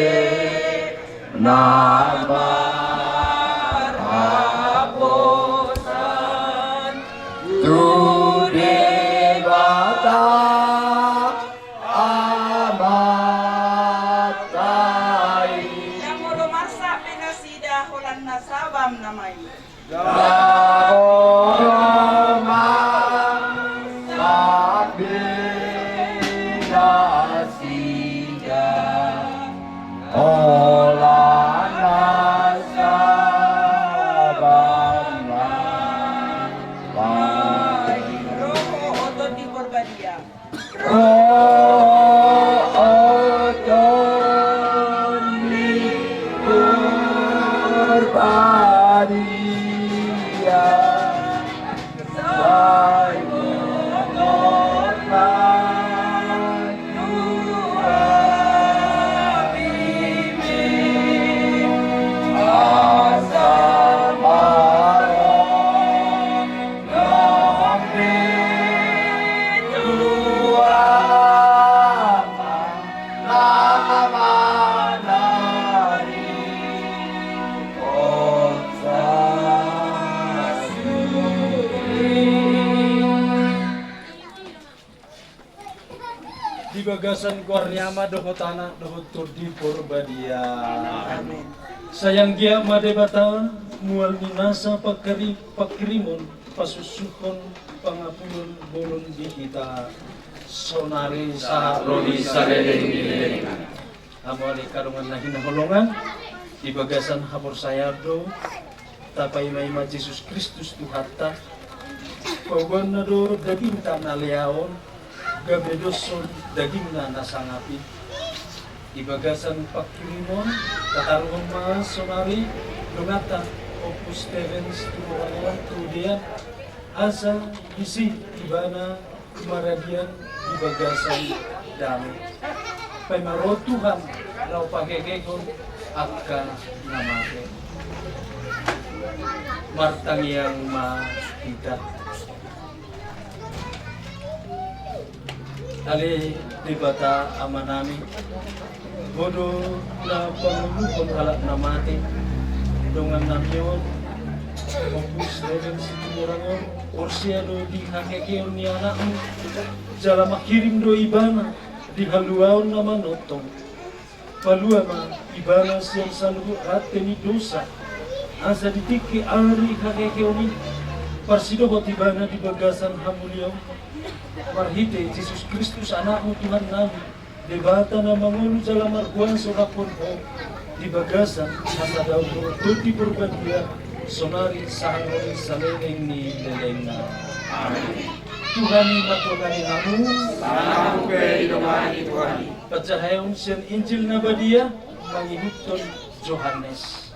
na marhaposan tu Debata Amanta i. Ndang olo marsak be nasida holan na sabam nama i. Ndang olo marsak be nasida holan na sabam nama i. Roha, Tondi, Porbadia. Roha, Tondi, Porbadia. Sai mongot ma tu hami, asa ma ro Di bagasan goar ni Ama dohot Anak dohot Tondi Porbadia. Amin. Sai anggiat ma Debata, mual ni nasa pangkari-, pangkirimon, pasussuhon, pangapulon bolon di hita, saonari sahat ro di saleleng ni lelengna. Hamu ale angka dongan na hinaholongan, di bagasan haporsayaon do tapaimaima Jesus Kristus Tuhanta, paboaonna do dagingta na leaon, gabe doshon dagingna na sangap i. Di bagasan pangkirimon, tataruhon ma saonari donganta Ompu Steven Situmorang on tu Dean, asa disi ibana maradian di bagasan dame. Paima ro Tuhan laho pahehehon angka na mate. Martangiang ma hita. Ale Debata Amanami, Ho do na pangoluhon halak na mate. Dongannami on, Ompu Steven Situmorang on, porsea do di haheheon ni Anakmu, jala manghirim do ibana di haluaon na manongtong. Palua ma ibana sian saluhut rante ni dosa, asa di tingki ari haheheon i, parsidohot ibana di bagasan hamuliaon, marhite Jesus Kristus Anakmu Tuhannami, Debata na mangolu jala markuaso rap dohot Ho, di bagasan hasadaon dohot Tondi Porbadia, saonari sahat ro di saleleng ni lelengna. Amin. Tuhan mandongani hamu. Hamu pe didongani Tuhan. Panjahaion sian Injil na badia mangihuthon Johannes.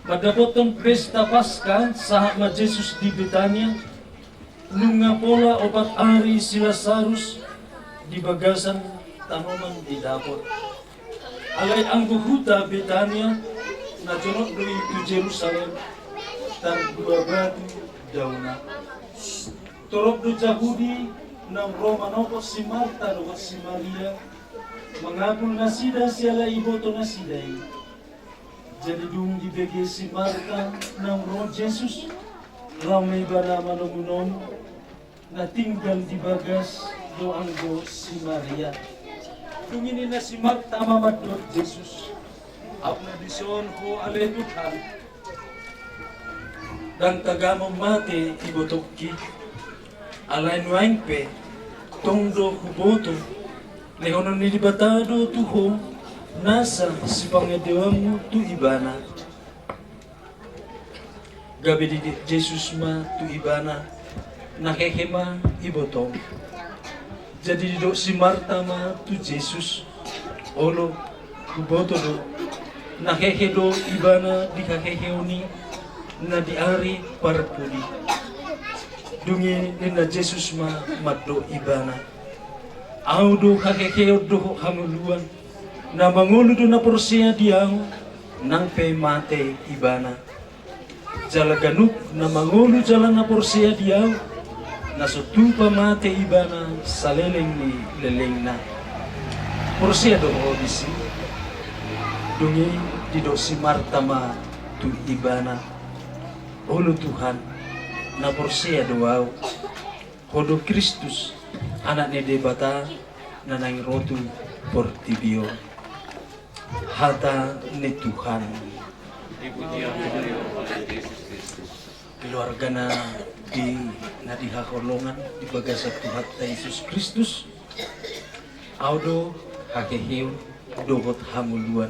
Mandapothon pesta Paska, sahat ma Jesus di Betania, nunga pola opat ari si Lasarus di bagasan tanoman di dapot. Alai anggo huta Betania, na jonok do i tu Jerusalem, tardua batu daona. Torop do Jahudi naung ro manopot si Marta dohot si Maria, mangapul nasida siala iboto nasida i. Jadi dung dibege si Marta naung ro Jesus, laho ma ibana manomunomu, na tinggal di bagas do anggo si Maria. Dung i ninna si Marta ma mandok Jesus: Aut na dison Ho ale Tuhan, ndang tagamon mate ibotongki. Alai nuaeng pe, tong do huboto, lehonon ni Debata do tu Ho Nasa sipangidoanmu tu ibana. Gabe didok Jesus ma tu ibana, na hehe ma ibotong. Jadi didok si Marta ma tu Jesus, Olo, huboto do, na hehe do ibana di haheheon i, na di ari parpudi. Dung i ninna Jesus ma mandok ibana, Ahu do haheheon dohot hangoluan. Na mangolu do na porsea di Ahu, nang pe mate ibana. Jala ganup na mangolu jala na porsea di Ahu, na so tupa mate ibana saleleng ni lelengna. Porsea do ho disi? Dung i didok si Marta ma tu ibana, Olo Tuhan, na porsea do ahu. Ho do Kristus, Anak ni Debata, na naeng ro tu portibi on. Hata ni Tuhan. Keluarga na di, na di haholongan di bagasan Tuhanta Jesus Kristus, ahu do haheheon dohot hangoluan.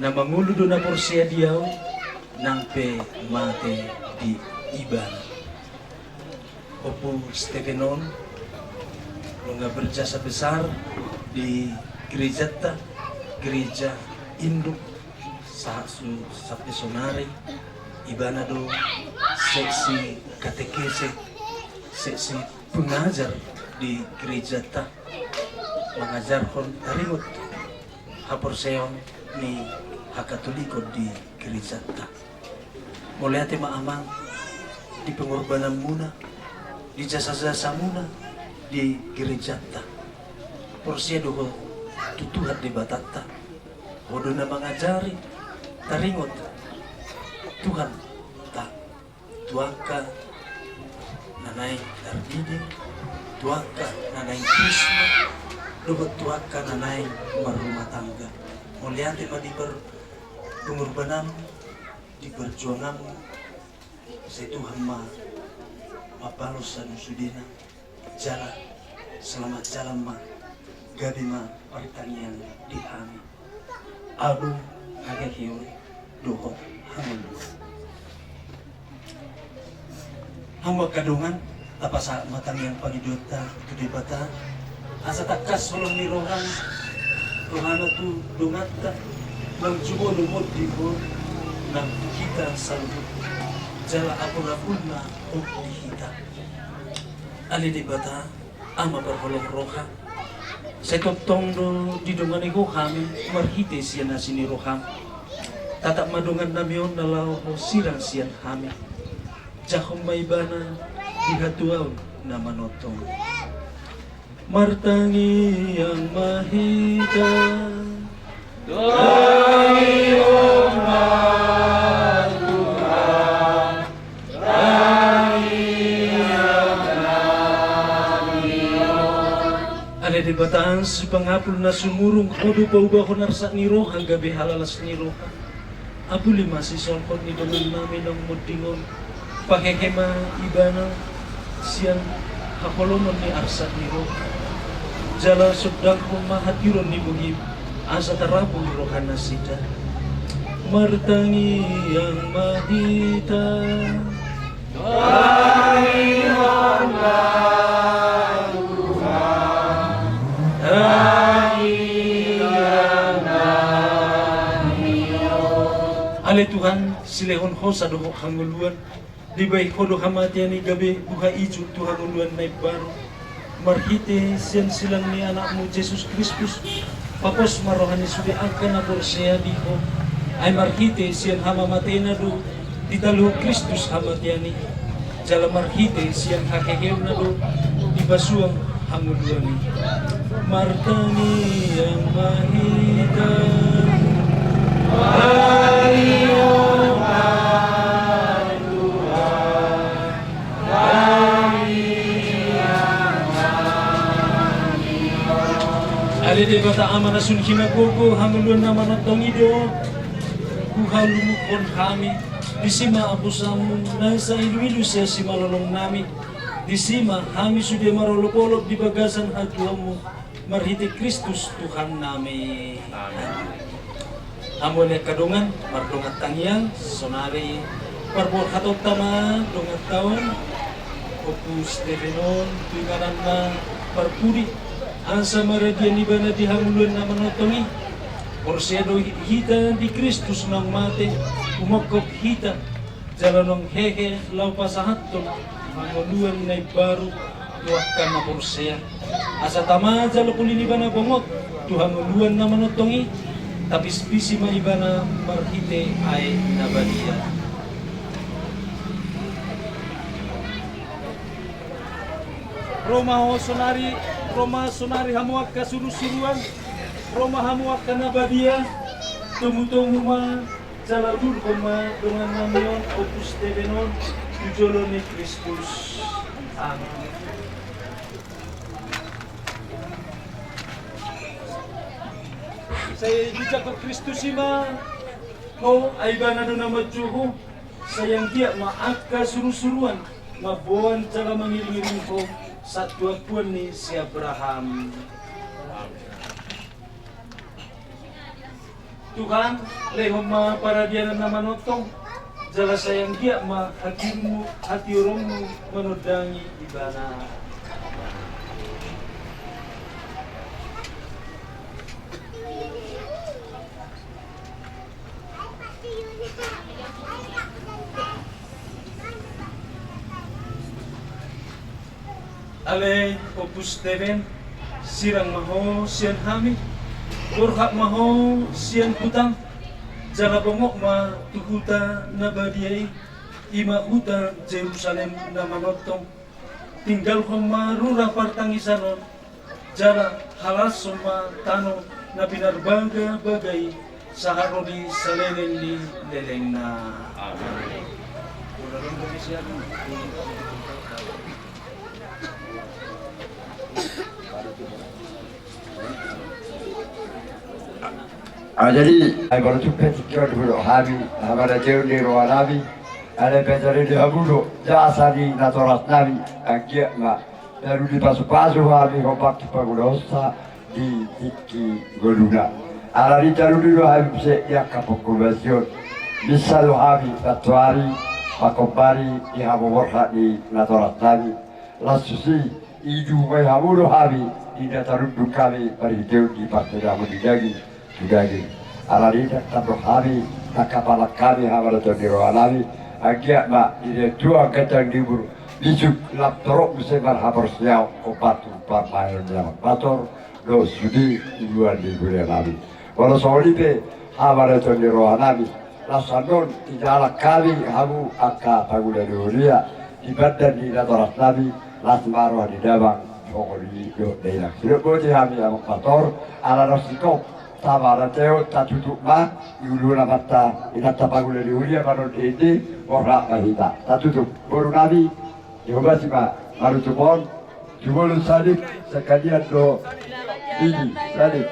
Na mangolu do na porsea di ahu, nang pe mate di ibana. Ompu Stephen on nunga berjasa besar di gerejanta, gereja induk sahat sampe sonari. Ibana do seksi katekese, seksi pengajar di gerejanta, mangajarhon taringot haporseaon ni hakatolikon di gerejanta. Mauliate ma amang di pengorbananmuna, di jasa-jasamuna di gerejanta. Porsea do ho tu Tuhan Debatanta. Ho do na mangajari taringot Tuhanta tu angka na naeng tardidi, tu angka na naeng krisma, dohot tu angka na naeng marrumah tangga. Mauliate ma di per-, pengorbananmu, di perjuanganmu. Sai Tuhan ma mambalos sadosona. Jala selamat jalan ma, gabe ma partangiangan di hami. Ahu do haheheon dohot hangoluan. Hamu angka dongan, tapasahat ma tangiang pangidoanta tu Debata, asa tangkas holong ni rohana, rohana tu donganta, nang jumolo monding on, nang tu hita saluhut, jala apul-apulna on di hita. Ale Debata, Ama parholong roha, sai tongtong do didongani Ho hami marhite sian asi ni roham. Tatap ma dongannami on na laho Ho sirang sian hami. Jangkon ma ibana di hatuaon na manongtong. Martangiang ma hita. Tangiang ma Tuhan. Ale Debata sipangapul na sumurung, Ho do paubahon arsak ni roha gabe halalas ni roha. Apuli ma sisolhot ni dongannami naung monding on. Pahehe ma ibana sian haholomon ni arsak ni roha. Jala sondanghon ma hatiuron ni bohim. Asa tarapul rohanasida. Martangiang ma hita. Tangiang ma Tuhan. Tangiang ma Tuhan. Ale Tuhan, silehon hosa dohot hangoluan. Dibahen Ho do hamatean i gabe buha ijuk tu hangoluan na imbaru. Marhite sian silang ni Anakmu Jesus Kristus, papos ma roha ni sude angka na porsea di Ho. Ai marhite sian hamamatena do ditaluhon Kristus hamatean i. Jala marhite sian haheheonna do dipasuang hangoluan i. Martangiang ma hita. Tangiang ma Tuhan. Ale Debata Ama na sun hinagogo, hangoluan na manongtong i do huhalungukhon hami. Disi ma apusanmu na sai iluilu sian simalolongnami. Disi ma hami sude marolopolop di bagasan hatuaonmu. Marhite Kristus Tuhannami. Amin. Hamu ale angka dongan, mardongan tangiang, sonari parborhatonta ma dongantaon, Ompu Steven on, tu ingananna parpudi, asa maradian ibana di hangoluan na manongtong i. Porsea do hita di Kristus naung mate, umongkop hita, jala naung hehe laho pasahathon hangoluan na imbaru tu angka na porsea. Asa tama jala puli ni ibana bongot tu hangoluan na manongtong i, tapispisi ma ibana marhite aek na badia. Ro ma ho sonari, ro ma sonari hamu angka surusuruan, ro ma hamu angka na badia, tomutomu ma, jala ulurhon ma dongannami on, Ompu Steven on, tu jolo ni Kristus. Amin. Sai dijangkon Kristus i ma ho, ai ibana do na manjou ho, sai anggiat ma angka surusuruan mamboan jala mangiringiring ho sahat tu ampuan ni si Abraham. Tuhan, lehon ma paradianan na manongtong, jala sai anggiat ma hatiuronmu, hatiuronmu manondangi ibana. Ale Ompu Steven, sirang ma ho sian hami, borhat ma ho sian hutam, jala bongot ma tu huta na badia i, i ma huta Jerusalem na manongtong. Tinggalhon ma rura partangisan on, jala halashon ma tano na pinarbagabaga i, sahat ro di saleleng ni lelengna. Amin. Ah, jadi, ai baru cukup tingki on dulu hami, hamarateon ni rohanami, ale pecari di hamu do, jasa ni natorasnami, anggiat ma, baru dipasupasu hami hombar tu pangulaonsa di tingki ngoluna. Alani tarudi do hami muse di angka pongkobasion. Misa do hami, mantuari, mangkombari, di hamu borhat ni natorasnami. Laos susi, idu ma i hamu do hami, di na tarunduk hami, marhiteon di parsadaan ni daging tu daging. Alani i tandok hami, tangkapalan hami, hamarateon ni rohanami, anggiat ma, di na tua ganjang ni umur, bisuk lam torop muse marhaporseaon, hombar tu parumaen ni Amangpator, dohot sude uluan ni huria nami. Molo songon i pe, hamarateon ni rohanami, laos annon, didalan hami, hamu angka pangula ni huria, di banda ni natorasnami, las ma roha ni damang, songon i dohot dainang. Sidok boti hami Amangpator, ala na singkop, tamaratehon, tatutup ma, di ulu na mata, inanta pangula ni huria, manon ende, borhat ma hita. Tatutup, boru nami, dihobasi ma, manutup on, jumolo salik, sakalian do, didi, salik.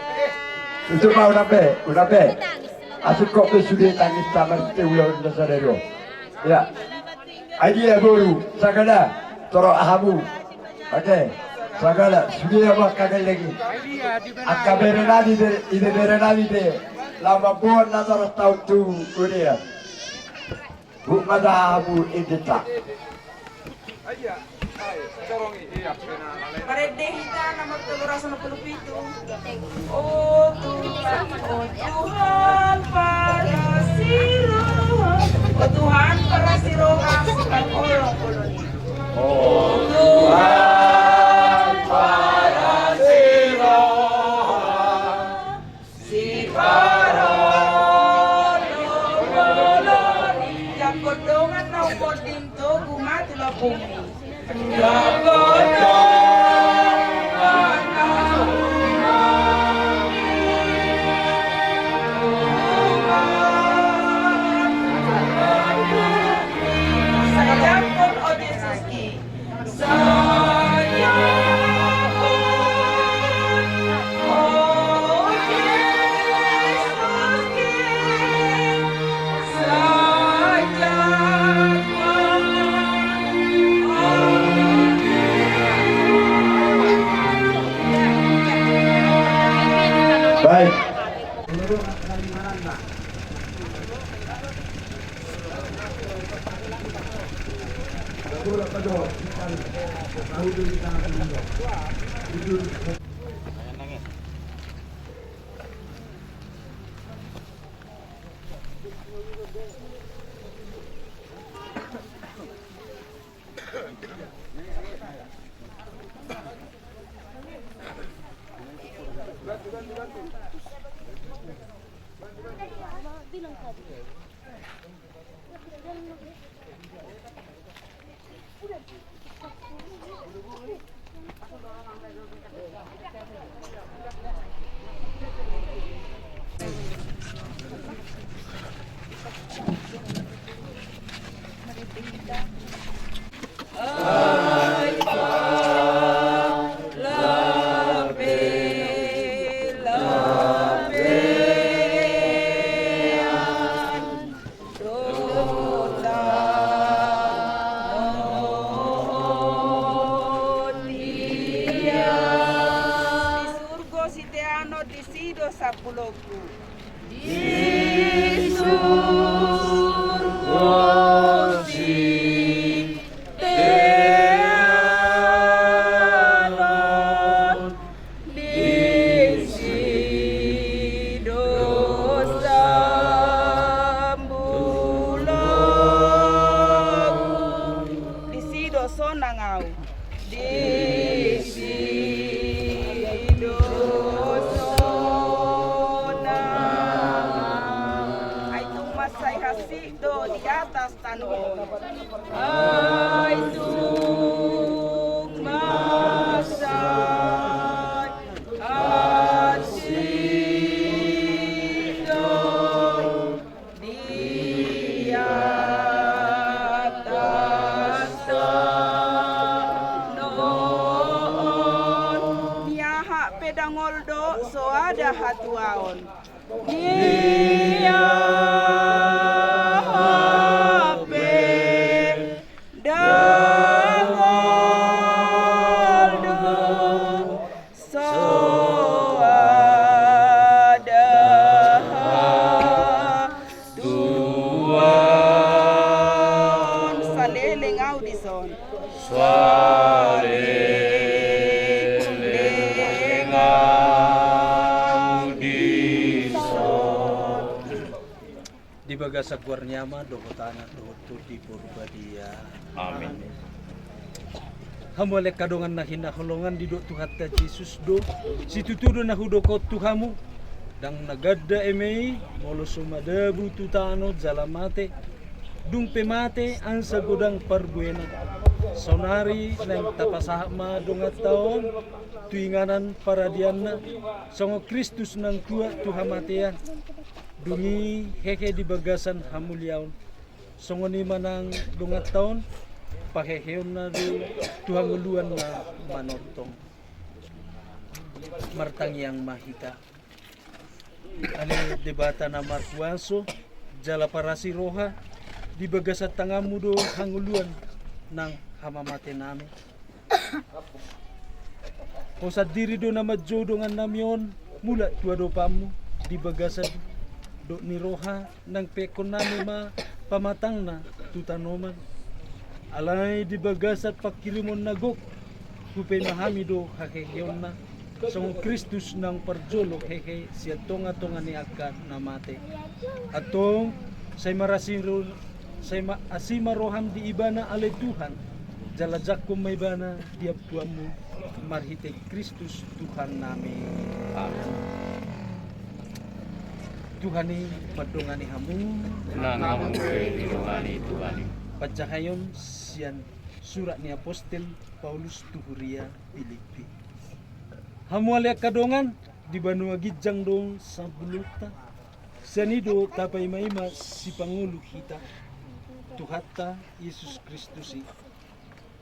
Tutup ma unang be, unang be. Asing kok be sude tangis tamar te ulaon na sadari on. Ya. Ai dia boru, sagala, torop hamu. Oke, sagala, sude hamu angka gelleng i. Angka bere nami be, ibe bere nami be. Lama boan na torop taon tu, ude ya. Buk mata hamu indita. Marende hita nomor tolu ratus enam puluh pitu. O Tuhan, o Tuhan, parasi roha, o Tuhan, parasi roha, sian holong-holong i. O Tuhan, parasi roha, siparholong-holong i. Jangkon dongan na umponding togu ma tu lambungmi. Jangkon dongan na umponding togu ma tu lambungmi. Sai jangkon, o Jesuski. Sai Baik. Di surgo siteanon, disi do sambulonku. Di surgo siteanon, disi do sambulonku. Disi do sonang au. Disi do sonang. Ai tung mansai hansit do di atas tano on. Ai tung mansai hansit do di atas tano on. Ni aha pe dangol do so ada hatuaon. Ni aha pe dangol do so ada hatuaon. Saleleng au dison. Saleleng au dison. Di bagasan goar ni Ama dohot Anak dohot Tondi Porbadia. Amin. Hamu ale angka dongan na hinaholongan, didok Tuhanta Jesus do: Situtu do na hudok on tu hamu, ndang na ganda eme i molo so madabu tu tano jala mate, dung pe mate ansa godang parbuena. Saonari naeng tapasahat ma donganta on tu inganan paradianna, songon Kristus naung tuat tu hamatean, dung i hehe di bagasan hamuliaon. Songon i ma nang donganta on, paheheonna do tu hangoluan na manongtong. Martangiang ma hita. Ale Debata na markuaso jala parasi roha, di bagasan tanganmu do hangoluan nang hamamatenami. Ho sandiri do na manjou dongannami on mulak tu adopanmu di bagasan dok ni roha, nang peakkonnami ma pamatangna tu tanoman. Alai di bagasan panghirimon na gok, hupaima hami do haheheonna, songon Kristus naung parjolo hehe sian tongatonga ni angka na mate. Antong, sai marasi ro-, sai ma-, asi ma roham di ibana ale Tuhan, jala jangkon ma ibana di ampuanmu, marhite Kristus Tuhannami. Amin. Tuhan i mandongani hamu. Nang hamu pe didongani Tuhan i. Panjahaion sian surat ni apostel Paulus tu huria Pilippi. Hamu ale angka dongan, di banua ginjang do sambulonta. Sian i do tapaimaima sipangolu hita, Tuhanta Jesus Kristus i.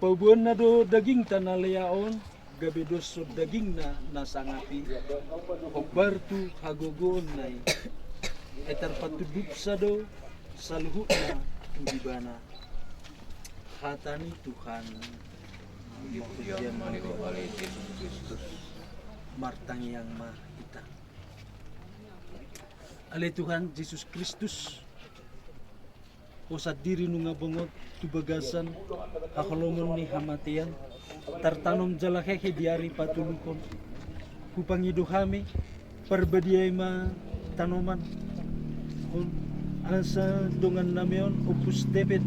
Pauboanna do dagingta na lea on, gabe doshon dagingna na sangap i, hombar tu hagogoonna i. Ai tarpatunduksa do saluhutna tu ibana. Hata ni Tuhan. Pujian ma di Bapa ale Jesus Kristus. Martangiang ma hita. Ale Tuhan Jesus Kristus, Ho sandiri nunga bongot tu bagasan haholomon ni hamatean, tartanom jala hehe di ari patoluhon. Hupangido hami, parbadia i ma tanoman on, asa dongannami on Ompu Stephen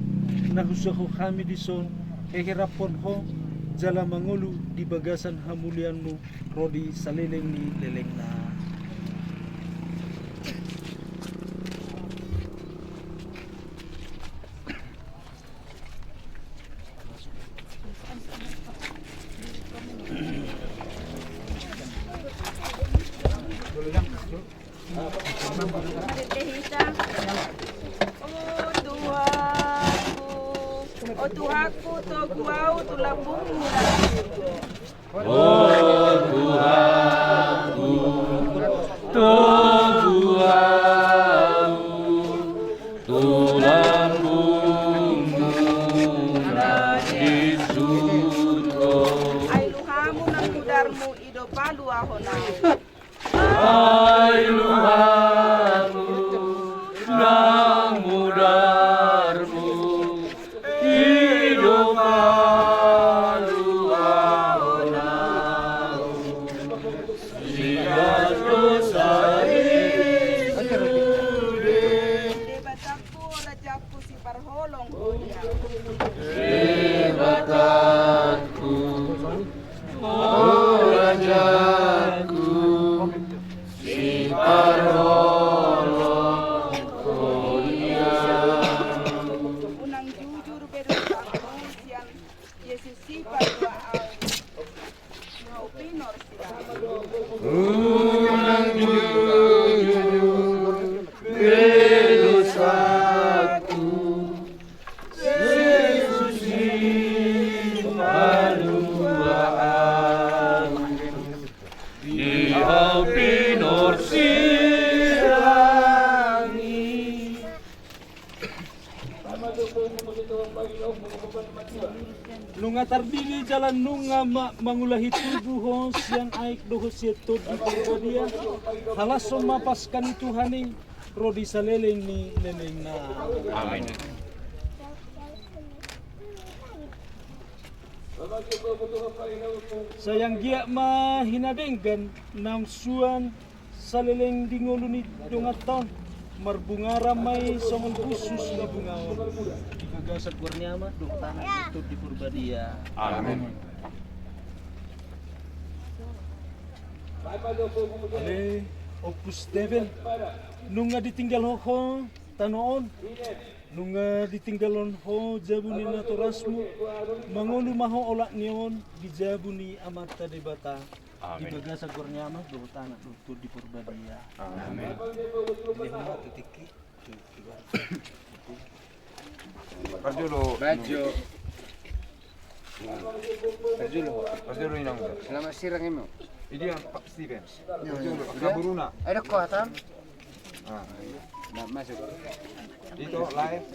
na husuhahon hami dison, heheraphon Ho jala mangolu di bagasan hamulianMu ro di saleleng ni lelengna. O Tuhanku, o Tuhanku, togu ahu tu lambungMu na di surgo. O Tuhanku, togu ahu tu lambungMu na di surgo. Ai luhaMu nang mudarMu i do paluahon ahu. Ai luhaMu nang mudarMu i do paluahon ahu sian dosa i sude. Debatangku, rajangku, siparholong Ho di ahu. Debatangku, o rajangku, siparholong Ho di ahu. Unang jujur be dosangku sian Jesus i palua ahu. Unang jujur be dosangku, Jesus i palua ahu di api norsirang i. Nunga tardidi jala nunga ma-, mangulahi tubu ho sian aek dohot sian Tondi Porbadia. Halashon ma Paska ni Tuhan i ro di saleleng ni lelengna. Amin. Sai anggiat ma hinadenggan na suan saleleng di ngolu ni donganta on, marbunga ramai songon busus ni bunga on. Di bagasan goar ni Ama dohot Anak dohot Tondi Porbadia. Amin. Ale Ompu Stephen, nunga ditinggalhon ho tano on, nunga ditinggalhon ho jabu ni natorasmu, mangolu ma ho olat ni on di jabu ni Amanta Debata. Amin. Di bagasan goar ni Ama dohot Anak dohot Tondi Porbadia. Amin. Dilehon ma tu tingki, tu, tu. Parjolo. Parjolo. Parjolo. Parjolo inang. Selamat siang, Imo. Ini yang Pak Steven. Parjolo. Ada? Kaburuna. Ada kuatan? Ah. Nah, masuk. Itu live.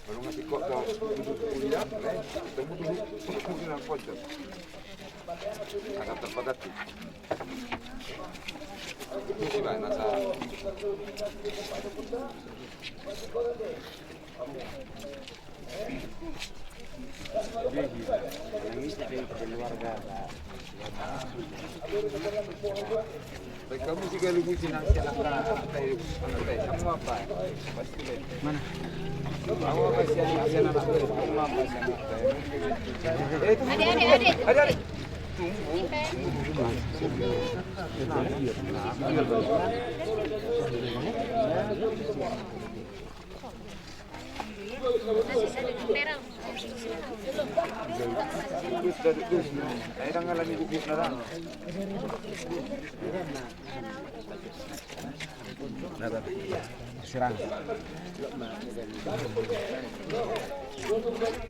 Kalau ngasih kok kau duduk kuliah, eh, temu dulu kuliah pojok. Agak terpakat sih. Itu sih, Bang, masa. Baik, kamu tiga lu musim nang sialang na, kamu apa? Mana? Kamu apa sialang, sialang anak lu? Kamu apa sialang? Eh, itu. Adik, adik, adik. Adik, adik. Tunggu.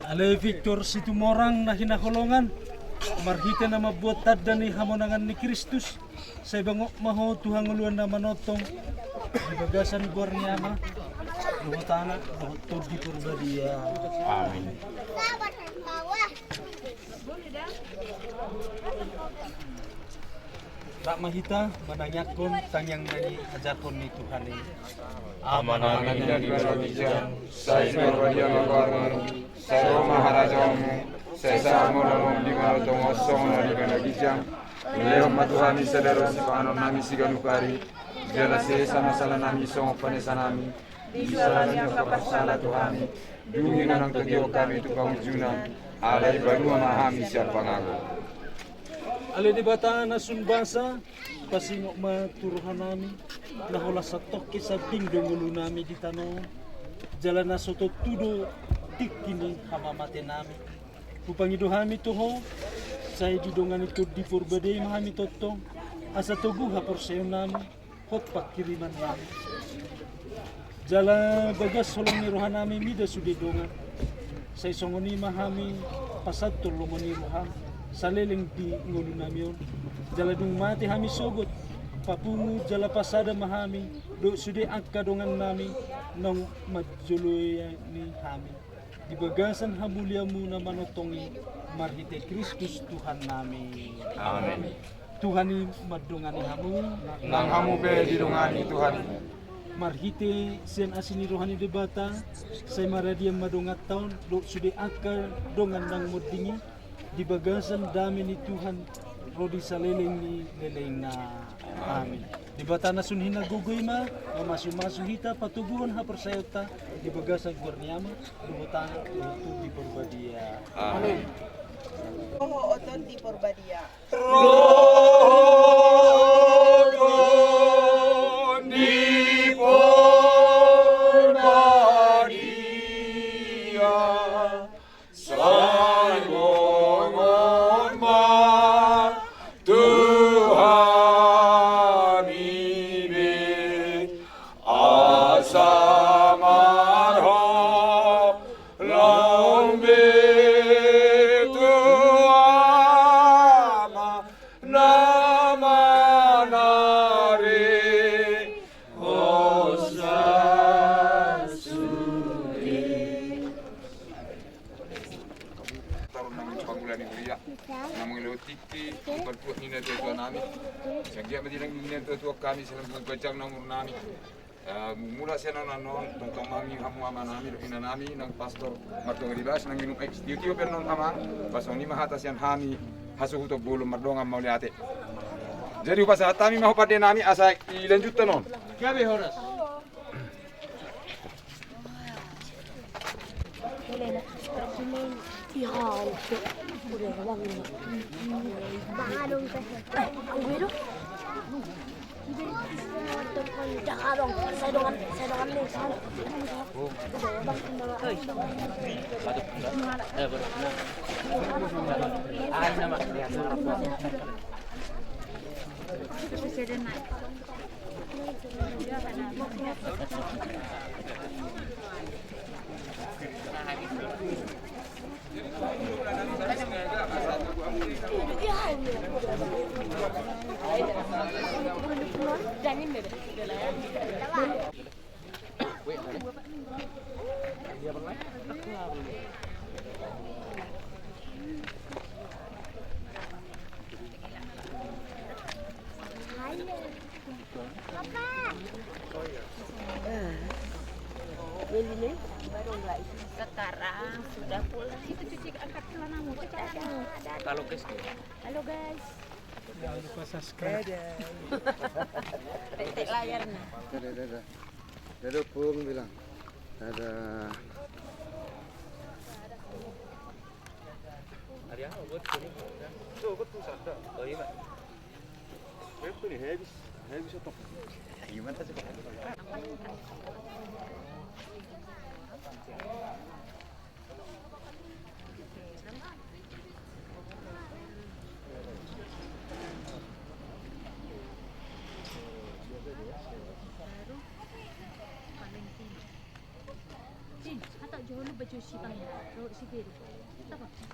Ale Victor Situmorang na hinaholongan, marhite na mambuat tanda ni hamonangan ni Kristus, sai bongot ma ho tu hangoluan na manongtong, Di bagasan goar ni Ama, dohot Anak, dohot Tondi Porbadia. Amin. Rap ma hita manangiangkon tangiang na niajarhon ni Tuhan i. Amanami na di banua ginjang, sai porbadia ma goarmu, sai ro ma harajaonmu, sai sahat ma ulaonmu di banua tonga on songon na di banua ginjang. Lehon ma tu hami sadari on sipanganonnami siganup ari, jala sesa ma salanami songon panesanami di sala ni angka parsala tu hami, dung inang togihon hami tu pangunjunan, alai banua ma hami sian pangago. Ale Debata na sun basa, pasingot ma tu rohanami, na holan santongkin sambing do ngolunami di tano on, jala na so tontu do tingki ni hamamatenami. Hupangido hami tu Ho, sai didongani Tondi Porbadia i ma hami tongtong, asa togu haporseaonnami, hot panghirimannami. Jala bagas holong ni rohanami mida sude dongan. Sai songon i ma hami pasahathon lomo ni roham saleleng di ngolunami on. Jala dung mate hami sogot, papungu jala pasada ma hami dohot sude angka dongannami naung manjoloani hami. Di bagasan hamuliaonmu na manongtong i, marhite Kristus Tuhannami. Amen. Tuhan i mandongani hamu. Nang hamu pe didongani Tuhan i. Marhite sian asi ni roha ni Debata, sai maradian ma donganta on dohot sude angka dongan naung monding i, di bagasan dame ni Tuhan ro di saleleng ni lelengna. Amin. Debata na sun hinagogo i ma mamasumasu hita patoguhon haporseaonta di bagasan goar ni Ama, dohot Anak, dohot Tondi Porbadia. Amin. Roho, o Tondi Porbadia. Roho, o Tondi Porbadia. Sai bongot ma tu hami be, asa marholong be tu Ama na manarihon sasude. Taruh nang pangula ni huria, nang mangilo tingki, bukan tuak nina tua-tua nami. Sian gia ma di nang nina tua-tua hami, sian nang bujang nang umur nami. Eh, mula sian on annon, tongtong hami hamu ama nami, dohot ina nami, nang pastor, martonga di bas, nang minum aek, tio-tio pe annon ama, pas on i ma hata sian hami, hasuhuton bolon mardongan mauliate. Jadi hupasahat hami ma ho pande nami, asa ilanjuthon on. Gabe horas. Sekarang sudah pulang. Situ cuci, angkat celanamu, angkat celanamu. Halo guys. Halo guys. Jangan lupa subscribe. Dadah. Tek-tek layarnya. Dadah, dadah. Dadah, Pung bilang. Dadah. Ada apa buat sini? Tuh, aku tuh sadar. Oh iya, Pak. Itu nih habis, habis otak. Gimana sih? Baru Valentino. Cin, hata jolo baju si Bang, si Geri. Kita pakai.